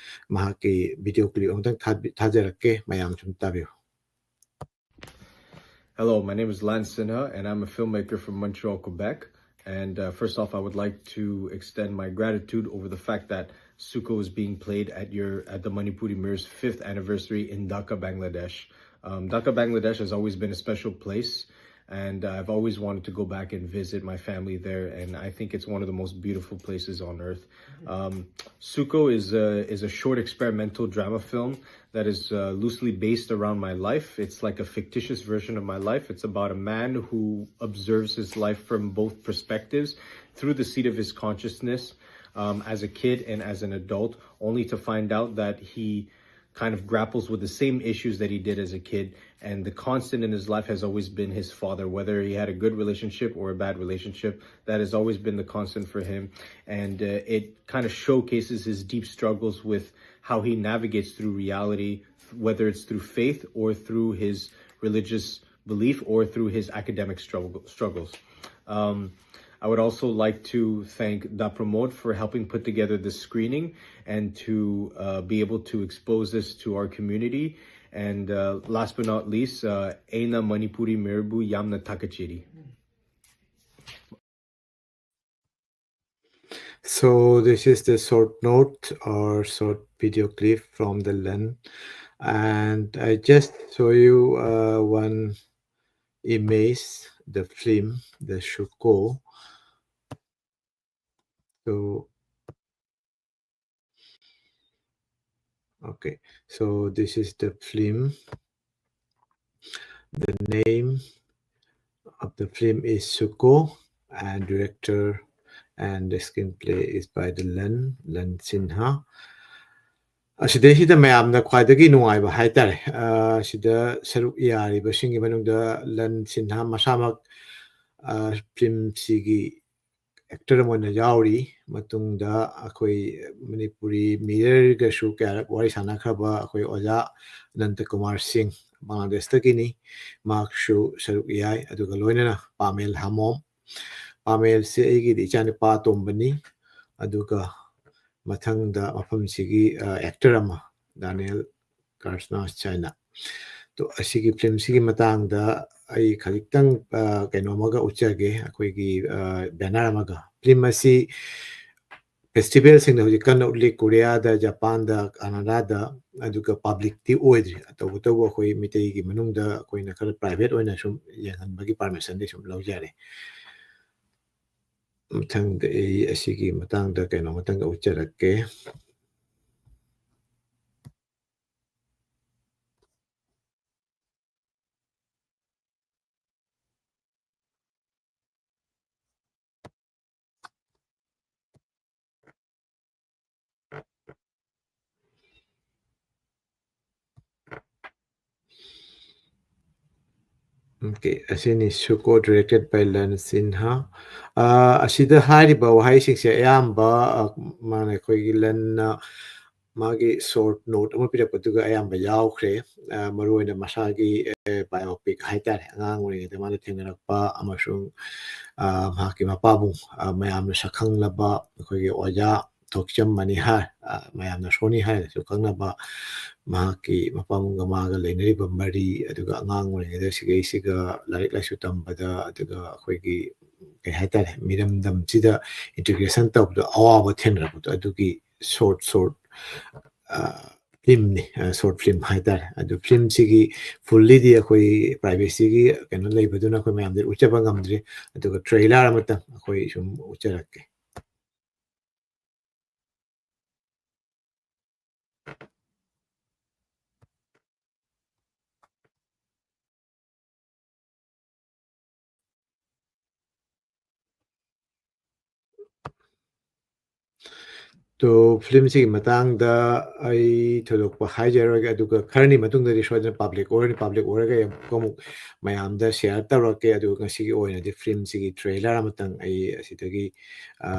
ꯃꯍꯥꯛꯀꯤ video clip ꯑꯃꯇꯪ ꯊꯥꯕꯤ-, ꯊꯥꯖꯔꯛꯀꯦ, ꯃꯌꯥꯝ ꯁꯨꯝ ꯇꯥꯕꯤꯌꯨ꯫ Hello, my name is Lan Sinha, and I'm a filmmaker from Montreal, Quebec. And uh, first off, I would like to extend my gratitude over the fact that Suko is being played at your at the Manipuri Mirror's fifth anniversary in Dhaka, Bangladesh. Um, Dhaka, Bangladesh has always been a special place, and uh, I've always wanted to go back and visit my family there. And I think it's one of the most beautiful places on earth. Um, Suko is a is a short experimental drama film that is uh, loosely based around my life. It's like a fictitious version of my life. It's about a man who observes his life from both perspectives through the seat of his consciousness, um, as a kid and as an adult, only to find out that he kind of grapples with the same issues that he did as a kid. And the constant in his life has always been his father, whether he had a good relationship or a bad relationship. That has always been the constant for him. And uh, it kind of showcases his deep struggles with how he navigates through reality, whether it's through faith or through his religious belief or through his academic struggle, struggles. Um, I would also like to thank Da Pramod for helping put together this screening and to uh, be able to expose this to our community. And uh, last but not least, uh, ꯑꯩꯅ ꯃꯅꯤꯄꯨꯔꯤ ꯃꯤꯑꯣꯏꯕꯨ ꯌꯥꯝꯅ ꯊꯥꯒꯠꯆꯔꯤ꯫ So this is the short note or short video clip from the Len. And I just show you uh, one image, the film, the Shuko. So, okay, so this is the film. The name of the film is Suko, and director and the screenplay is by the Len, Len Sinha. ꯑꯁꯤꯗꯩꯁꯤꯗ ꯃꯌꯥꯝꯅ ꯈ꯭ꯋꯥꯏꯗꯒꯤ ꯅꯨꯡꯉꯥꯏꯕ ꯍꯥꯏꯇꯥꯔꯦ, ꯑ, ꯁꯤꯗ ꯁꯔꯨꯛ ꯌꯥꯔꯤꯕꯁꯤꯡꯒꯤ ꯃꯅꯨꯡꯗ ꯂꯟ ꯁꯤꯟꯍꯥ ꯃꯁꯥꯃꯛ, ꯑ, ꯐꯤꯂꯝꯁꯤꯒꯤ ꯑꯦꯛꯇꯔ ꯑꯃ ꯑꯣꯏꯅ ꯌꯥꯎꯔꯤ꯫ ꯃꯇꯨꯡꯗ ꯑꯩꯈꯣꯏ ꯃꯅꯤꯄꯨꯔꯤ ꯃꯤꯔꯔꯒꯁꯨ ꯀꯌꯥꯔꯛ ꯋꯥꯔꯤ ꯁꯥꯟꯅꯈ꯭ꯔꯕ ꯑꯩꯈꯣꯏ ꯑꯣꯖꯥ ꯑꯅꯟꯇ ꯀꯨꯃꯥꯔ ꯁꯤꯡ, ꯕꯪꯒ꯭ꯂꯥꯗꯦꯁꯇꯒꯤꯅꯤ, ꯃꯍꯥꯛꯁꯨ ꯁꯔꯨꯛ ꯌꯥꯏ꯫ ꯑꯗꯨꯒ ꯂꯣꯏꯅꯅ ꯄꯥꯃꯦꯜ ꯍꯥꯃꯣꯝ, ꯄꯥꯃꯦꯜꯁꯦ ꯑꯩꯒꯤꯗꯤ ꯏꯆꯥꯅꯨꯄꯥ ꯑꯇꯣꯝꯕꯅꯤ꯫ ꯑꯗꯨꯒ ꯃꯊꯪꯗ ꯃꯐꯝꯁꯤꯒꯤ, ꯑ, ꯑꯦꯛꯇꯔ ꯑꯃ, ꯗꯥꯅꯤꯌꯦꯜ ꯀꯥꯔꯁꯅꯥꯁ ꯍꯥꯏꯅ꯫ ꯑꯗꯣ ꯑꯁꯤꯒꯤ ꯐꯤꯂꯝꯁꯤꯒꯤ ꯃꯇꯥꯡꯗ ꯑꯩ ꯈꯖꯤꯛꯇꯪ, ꯑ, ꯀꯩꯅꯣ ꯑꯃꯒ ꯎꯠꯆꯒꯦ, ꯑꯩꯈꯣꯏꯒꯤ, ꯑ, ꯕꯦꯅꯔ ꯑꯃꯒ꯫ ꯐꯤꯂꯝ ꯑꯁꯤ ꯐꯦꯁꯇꯤꯚꯦꯜꯁꯤꯡꯗ ꯍꯧꯖꯤꯛ ꯀꯟꯅ ꯎꯠꯂꯤ, ꯀꯣꯔꯤꯌꯥꯗ, ꯖꯄꯥꯟꯗ, ꯀꯅꯥꯗꯥꯗ, ꯑꯗꯨꯒ ꯄꯥꯕ꯭ꯂꯤꯛꯇꯤ ꯑꯣꯏꯗ꯭ꯔꯤ꯫ ꯇꯧꯕꯇꯕꯨ ꯑꯩꯈꯣꯏ ꯃꯤꯇꯩꯒꯤ ꯃꯅꯨꯡꯗ ꯑꯩꯈꯣꯏꯅ ꯈꯔ ꯄ꯭ꯔꯥꯏꯚꯦꯠ ꯑꯣꯏꯅ ꯁꯨꯝ ꯌꯦꯡꯍꯟꯕꯒꯤ ꯄꯥꯔꯃꯤꯁꯟꯗꯤ ꯁꯨꯝ ꯂꯧꯖꯔꯦ꯫ ꯃꯊꯪꯗ ꯑꯩ ꯑꯁꯤꯒꯤ ꯃꯇꯥꯡꯗ ꯀꯩꯅꯣ ꯃꯇꯪꯒ ꯎꯠꯆꯔꯛꯀꯦ꯫ Okay, ꯑꯁꯤꯅꯤ Suko, directed by Lan Sinha. ꯑ, ꯑꯁꯤꯗ ꯍꯥꯏꯔꯤꯕ ꯋꯥꯍꯩꯁꯤꯡꯁꯦ ꯑꯌꯥꯝꯕ, ꯑ, ꯃꯥꯅ ꯑꯩꯈꯣꯏꯒꯤ ꯂꯟꯅ ꯃꯥꯒꯤ short note ꯑꯃ ꯄꯤꯔꯛꯄꯗꯨꯒ ꯑꯌꯥꯝꯕ ꯌꯥꯎꯈ꯭ꯔꯦ꯫ ꯑ, ꯃꯔꯨꯑꯣꯏꯅ ꯃꯁꯥꯒꯤ, ꯑ, biopic ꯍꯥꯏꯇꯥꯔꯦ, ꯑꯉꯥꯡ ꯑꯣꯏꯔꯤꯉꯩꯗ ꯃꯥꯅ ꯊꯦꯡꯅꯔꯛꯄ ꯑꯃꯁꯨꯡ, ꯑ, ꯃꯍꯥꯛꯀꯤ ꯃꯄꯥꯕꯨꯡ, ꯑ, ꯃꯌꯥꯝꯅ ꯁꯛꯈꯪꯂꯕ ꯑꯩꯈꯣꯏꯒꯤ ꯑꯣꯖꯥ ꯊꯣꯛꯆꯝ ꯃꯅꯤꯍꯥꯔ, ꯑ, ꯃꯌꯥꯝꯅ ꯁꯣꯅꯤ ꯍꯥꯏꯔꯒꯁꯨ ꯈꯪꯅꯕ, ꯃꯍꯥꯛꯀꯤ ꯃꯄꯥꯕꯨꯡꯒ ꯃꯥꯒ ꯂꯩꯅꯔꯤꯕ ꯃꯔꯤ, ꯑꯗꯨꯒ ꯑꯉꯥꯡ ꯑꯣꯏꯔꯤꯉꯩꯗ ꯁꯤꯒꯩꯁꯤꯒ ꯂꯥꯏꯔꯤꯛ ꯂꯥꯏꯁꯨ ꯇꯝꯕꯗ, ꯑꯗꯨꯒ ꯑꯩꯈꯣꯏꯒꯤ, ꯀꯩ ꯍꯥꯏꯇꯥꯔꯦ, ꯃꯤꯔꯝꯗꯝꯁꯤꯗ integration ꯇꯧꯕꯗ ꯑꯋꯥꯕ ꯊꯦꯡꯅꯔꯛꯄꯗꯣ, ꯑꯗꯨꯒꯤ short short, ꯑ, filmꯅꯤ, ꯑ, short film ꯍꯥꯏꯇꯥꯔꯦ꯫ ꯑꯗꯨ filmꯁꯤꯒꯤ fullyꯗꯤ ꯑꯩꯈꯣꯏ privacyꯒꯤ ꯀꯩꯅꯣ ꯂꯩꯕꯗꯨꯅ ꯑꯩꯈꯣꯏ ꯃꯌꯥꯝꯗ ꯎꯠꯆꯕ ꯉꯝꯗ꯭ꯔꯤ, ꯑꯗꯨꯒ trailer ꯑꯃꯇꯪ ꯑꯩꯈꯣꯏ ꯁꯨꯝ ꯎꯠꯆꯔꯛꯀꯦ꯫ ꯑꯗꯣ filmꯁꯤꯒꯤ ꯃꯇꯥꯡꯗ ꯑꯩ ꯊꯣꯏꯗꯣꯛꯄ ꯍꯥꯏꯖꯔꯣꯏꯒꯦ, ꯑꯗꯨꯒ ꯈꯔꯅꯤ ꯃꯇꯨꯡꯗꯗꯤ ꯁꯣꯏꯗꯅ public ꯑꯣꯏꯔꯅꯤ, public ꯑꯣꯏꯔꯒ ꯑꯃꯨꯛ, ꯑꯃꯨꯛ ꯃꯌꯥꯝꯗ share ꯇꯧꯔꯛꯀꯦ꯫ ꯑꯗꯨꯒ ꯉꯁꯤꯒꯤ ꯑꯣꯏꯅꯗꯤ filmꯁꯤꯒꯤ trailer ꯑꯃꯇꯪ ꯑꯩ ꯑꯁꯤꯗꯒꯤ, ꯑ,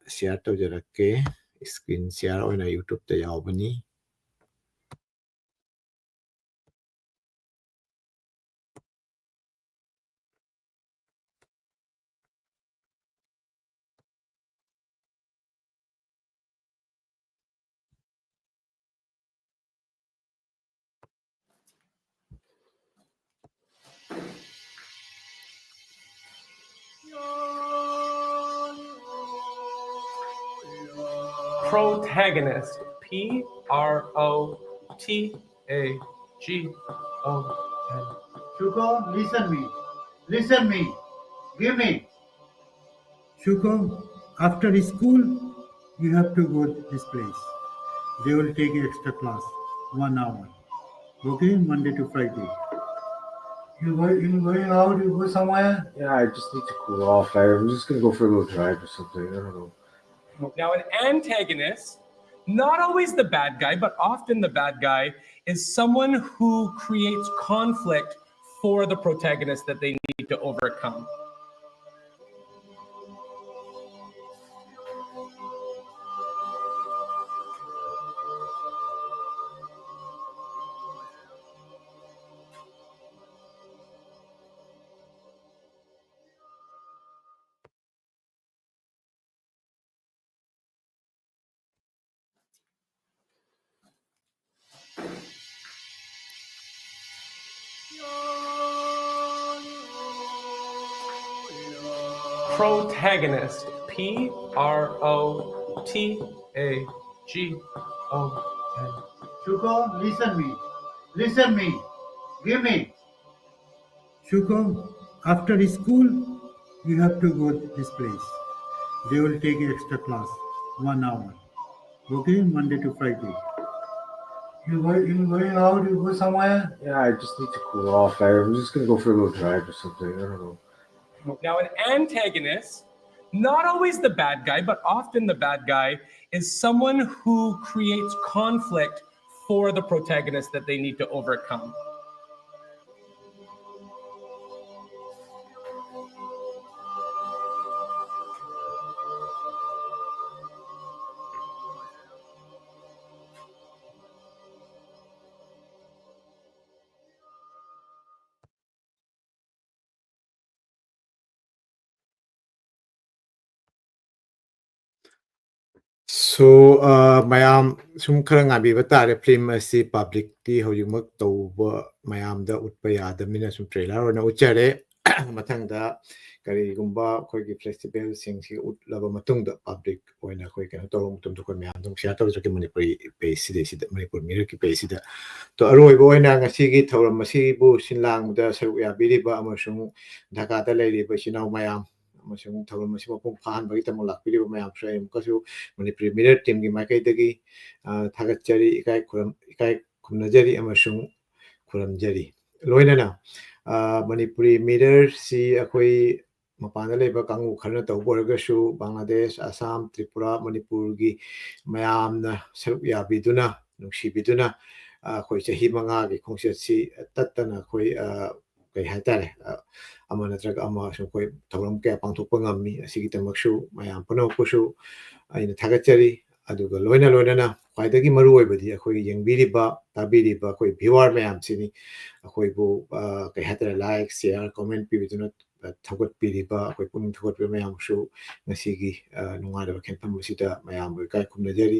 share ꯇꯧꯖꯔꯛꯀꯦ꯫ Screen share ꯑꯣꯏꯅ YouTubeꯇ ꯌꯥꯎꯕꯅꯤ꯫ Protagonist. P R O T A G O N. Shuko, listen me. Listen me. Give me. Shuko, after school, you have to go this place. They will take extra class, one hour. Okay, Monday to Friday. You going, you going out, you go somewhere? Yeah, I just need to cool off. I, I'm just gonna go for a little drive or something. I don't know. Now, an antagonist, not always the bad guy, but often the bad guy, is someone who creates conflict for the protagonist that they need to overcome. Protagonist. P R O T A G O N. Shuko, listen me. Listen me. Give me. Shuko, after school, you have to go this place. They will take extra class, one hour. Okay, Monday to Friday. You going, you going out, you go somewhere? Yeah, I just need to cool off. I, I'm just gonna go for a little drive or something. I don't know. Now, an antagonist, not always the bad guy, but often the bad guy, is someone who creates conflict for the protagonist that they need to overcome. So, uh, ꯃꯌꯥꯝ ꯁꯨꯝ ꯈꯔ ꯉꯥꯏꯕꯤꯕ ꯇꯥꯔꯦ꯫ Film ꯑꯁꯤ ꯄꯕ꯭ꯂꯤꯛꯇꯤ ꯍꯧꯖꯤꯛꯃꯛ ꯇꯧꯕ ꯃꯌꯥꯝꯗ ꯎꯠꯄ ꯌꯥꯗꯕꯅꯤꯅ ꯁꯨꯝ ꯇ꯭ꯔꯦꯂꯔ ꯑꯣꯏꯅ ꯎꯠꯆꯔꯦ꯫ ꯃꯊꯪꯗ ꯀꯔꯤꯒꯨꯝꯕ ꯑꯩꯈꯣꯏꯒꯤ ꯐꯦꯁꯇꯤꯚꯦꯜꯁꯤꯡꯁꯤ ꯎꯠꯂꯕ ꯃꯇꯨꯡꯗ ꯄꯕ꯭ꯂꯤꯛ ꯑꯣꯏꯅ ꯑꯩꯈꯣꯏ ꯀꯩꯅꯣ ꯇꯧꯕ ꯃꯇꯝꯗ ꯑꯩꯈꯣꯏ ꯃꯌꯥꯝ ꯑꯗꯨꯝ ꯁꯤꯌꯥꯔ ꯇꯧꯖꯔꯛꯀꯦ ꯃꯅꯤꯄꯨꯔꯤ ꯄꯦꯖꯁꯤꯗ, ꯁꯤꯗ, ꯃꯅꯤꯄꯨꯔ ꯃꯤꯔꯛꯀꯤ ꯄꯦꯖꯁꯤꯗ꯫ ꯇꯣ, ꯑꯔꯣꯏꯕ ꯑꯣꯏꯅ ꯉꯁꯤꯒꯤ ꯊꯧꯔꯝ ꯑꯁꯤꯕꯨ ꯁꯤꯟ ꯂꯥꯡꯕꯗ ꯁꯔꯨꯛ ꯌꯥꯕꯤꯔꯤꯕ ꯑꯃꯁꯨꯡ ꯙꯥꯀꯥꯗ ꯂꯩꯔꯤꯕ ꯏꯆꯤꯟ ꯏꯅꯥꯎ ꯃꯌꯥꯝ ꯑꯃꯁꯨꯡ ꯊꯧꯔꯝ ꯑꯁꯤ ꯃꯄꯨꯡ ꯐꯥꯍꯟꯕꯒꯤꯗꯃꯛ ꯂꯥꯛꯄꯤꯔꯤꯕ ꯃꯌꯥꯝꯁꯨ ꯑꯩ ꯑꯃꯨꯛꯀꯁꯨ ꯃꯅꯤꯄꯨꯔꯤ ꯃꯤꯔꯔ ꯇꯤꯝꯒꯤ ꯃꯥꯏꯀꯩꯗꯒꯤ, ꯑ, ꯊꯥꯒꯠꯆꯔꯤ, ꯏꯀꯥꯏ ꯈꯨꯔꯝ-, ꯏꯀꯥꯏ ꯈꯨꯝꯅꯖꯔꯤ ꯑꯃꯁꯨꯡ ꯈꯨꯔꯨꯝꯖꯔꯤ꯫ ꯂꯣꯏꯅꯅ, ꯑ, ꯃꯅꯤꯄꯨꯔꯤ ꯃꯤꯔꯔꯁꯤ ꯑꯩꯈꯣꯏ ꯃꯄꯥꯟꯗ ꯂꯩꯕ ꯀꯥꯡꯕꯨ ꯈꯔꯅ ꯇꯧꯕ ꯑꯣꯏꯔꯒꯁꯨ, ꯕꯪꯒ꯭ꯂꯥꯗꯦꯁ, ꯑꯁꯥꯝ, ꯇ꯭ꯔꯤꯄꯨꯔꯥ, ꯃꯅꯤꯄꯨꯔꯒꯤ ꯃꯌꯥꯝꯅ ꯁꯔꯨꯛ ꯌꯥꯕꯤꯗꯨꯅ, ꯅꯨꯡꯁꯤꯕꯤꯗꯨꯅ, ꯑ, ꯑꯩꯈꯣꯏ ꯆꯍꯤ ꯃꯉꯥꯒꯤ ꯈꯣꯡꯆꯠꯁꯤ ꯇꯠꯇꯅ ꯑꯩꯈꯣꯏ, ꯑ, ꯀꯩ ꯍꯥꯏꯇꯥꯔꯦ, ꯑ, ꯑꯃ ꯅꯠꯇ꯭ꯔꯒ ꯑꯃ ꯁꯨꯝ ꯑꯩꯈꯣꯏ ꯊꯧꯔꯝ ꯀꯌꯥ ꯄꯥꯡꯊꯣꯛꯄ ꯉꯝꯃꯤ꯫ ꯑꯁꯤꯒꯤꯗꯃꯛꯁꯨ ꯃꯌꯥꯝ ꯄꯨꯝꯅꯃꯛꯄꯨꯁꯨ ꯑꯩꯅ ꯊꯥꯒꯠꯆꯔꯤ꯫ ꯑꯗꯨꯒ ꯂꯣꯏꯅ ꯂꯣꯏꯅꯅ ꯈ꯭ꯋꯥꯏꯗꯒꯤ ꯃꯔꯨ ꯑꯣꯏꯕꯗꯤ ꯑꯩꯈꯣꯏꯒꯤ ꯌꯦꯡꯕꯤꯔꯤꯕ, ꯇꯥꯕꯤꯔꯤꯕ ꯑꯩꯈꯣꯏ viewer ꯃꯌꯥꯝꯁꯤꯅꯤ꯫ ꯑꯩꯈꯣꯏꯕꯨ, ꯑ, ꯀꯩ ꯍꯥꯏꯇꯥꯔꯦ, like, share, comment ꯄꯤꯕꯤꯗꯨꯅ, ꯑ, ꯊꯧꯒꯠꯄꯤꯔꯤꯕ, ꯑꯩꯈꯣꯏ ꯄꯨꯛꯅꯤꯡ ꯊꯧꯒꯠꯄꯤꯕ ꯃꯌꯥꯝꯁꯨ ꯉꯁꯤꯒꯤ, ꯑ, ꯅꯨꯡꯉꯥꯏꯔꯕ ꯈꯦꯟꯐꯝ ꯑꯁꯤꯗ ꯃꯌꯥꯝꯕꯨ ꯏꯀꯥꯏ ꯈꯨꯝꯅꯖꯔꯤ꯫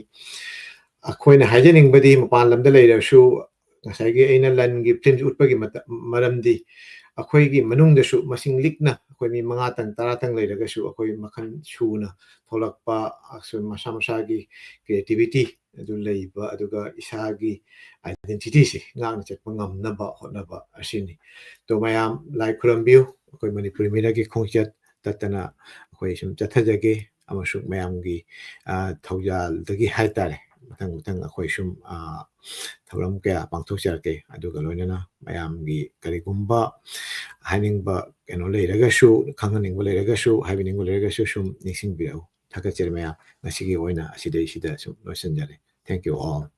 ꯑꯩꯈꯣꯏꯅ ꯍꯥꯏꯖꯅꯤꯡꯕꯗꯤ ꯃꯄꯥꯟ ꯂꯝꯗ ꯂꯩꯔꯁꯨ ꯉꯁꯥꯏꯒꯤ ꯑꯩꯅ ꯂꯟꯒꯤ ꯐꯤꯂꯝꯁꯤ ꯎꯠꯄꯒꯤ ꯃꯇ-, ꯃꯔꯝꯗꯤ ꯑꯩꯈꯣꯏꯒꯤ ꯃꯅꯨꯡꯗꯁꯨ ꯃꯁꯤꯡ ꯂꯤꯛꯅ ꯑꯩꯈꯣꯏ ꯃꯤ ꯃꯉꯥꯇꯪ ꯇꯔꯥꯇꯪ ꯂꯩꯔꯒꯁꯨ ꯑꯩꯈꯣꯏ ꯃꯈꯜ ꯁꯨꯅ ꯊꯣꯛꯂꯛꯄ, ꯑꯁꯨꯝ ꯃꯁꯥ ꯃꯁꯥꯒꯤ creativity ꯑꯗꯨ ꯂꯩꯕ, ꯑꯗꯨꯒ ꯏꯁꯥꯒꯤ identityꯁꯤ ꯉꯥꯛꯅ ꯆꯠꯄ ꯉꯝꯅꯕ ꯍꯣꯠꯅꯕ ꯑꯁꯤꯅꯤ꯫ ꯑꯗꯣ ꯃꯌꯥꯝ ꯂꯥꯏ ꯈꯨꯔꯝꯕꯤꯌꯨ꯫ ꯑꯩꯈꯣꯏ ꯃꯅꯤꯄꯨꯔꯤ ꯃꯤꯔꯛꯀꯤ ꯈꯣꯡꯆꯠ ꯇꯠꯇꯅ ꯑꯩꯈꯣꯏ ꯁꯨꯝ ꯆꯠꯊꯖꯒꯦ, ꯑꯃꯁꯨꯡ ꯃꯌꯥꯝꯒꯤ, ꯑ, ꯊꯧꯖꯥꯜꯗꯒꯤ ꯍꯥꯏꯇꯥꯔꯦ, ꯃꯊꯪ ꯃꯊꯪ ꯑꯩꯈꯣꯏ ꯁꯨꯝ, ꯑ, ꯊꯧꯔꯝ ꯀꯌꯥ ꯄꯥꯡꯊꯣꯛꯆꯔꯛꯀꯦ꯫ ꯑꯗꯨꯒ ꯂꯣꯏꯅꯅ ꯃꯌꯥꯝꯒꯤ ꯀꯔꯤꯒꯨꯝꯕ ꯍꯥꯏꯅꯤꯡꯕ ꯀꯩꯅꯣ ꯂꯩꯔꯒꯁꯨ, ꯈꯪꯍꯟꯅꯤꯡꯕ ꯂꯩꯔꯒꯁꯨ, ꯍꯥꯏꯕꯤꯅꯤꯡꯕ ꯂꯩꯔꯒꯁꯨ ꯁꯨꯝ ꯅꯤꯡꯁꯤꯡꯕꯤꯔꯛꯎ꯫ ꯊꯥꯒꯠꯆꯔꯤ ꯃꯌꯥꯝ꯫ ꯉꯁꯤꯒꯤ ꯑꯣꯏꯅ ꯑꯁꯤꯗꯩꯁꯤꯗ ꯁꯨꯝ ꯂꯣꯏꯁꯤꯟꯖꯔꯦ꯫ Thank you all.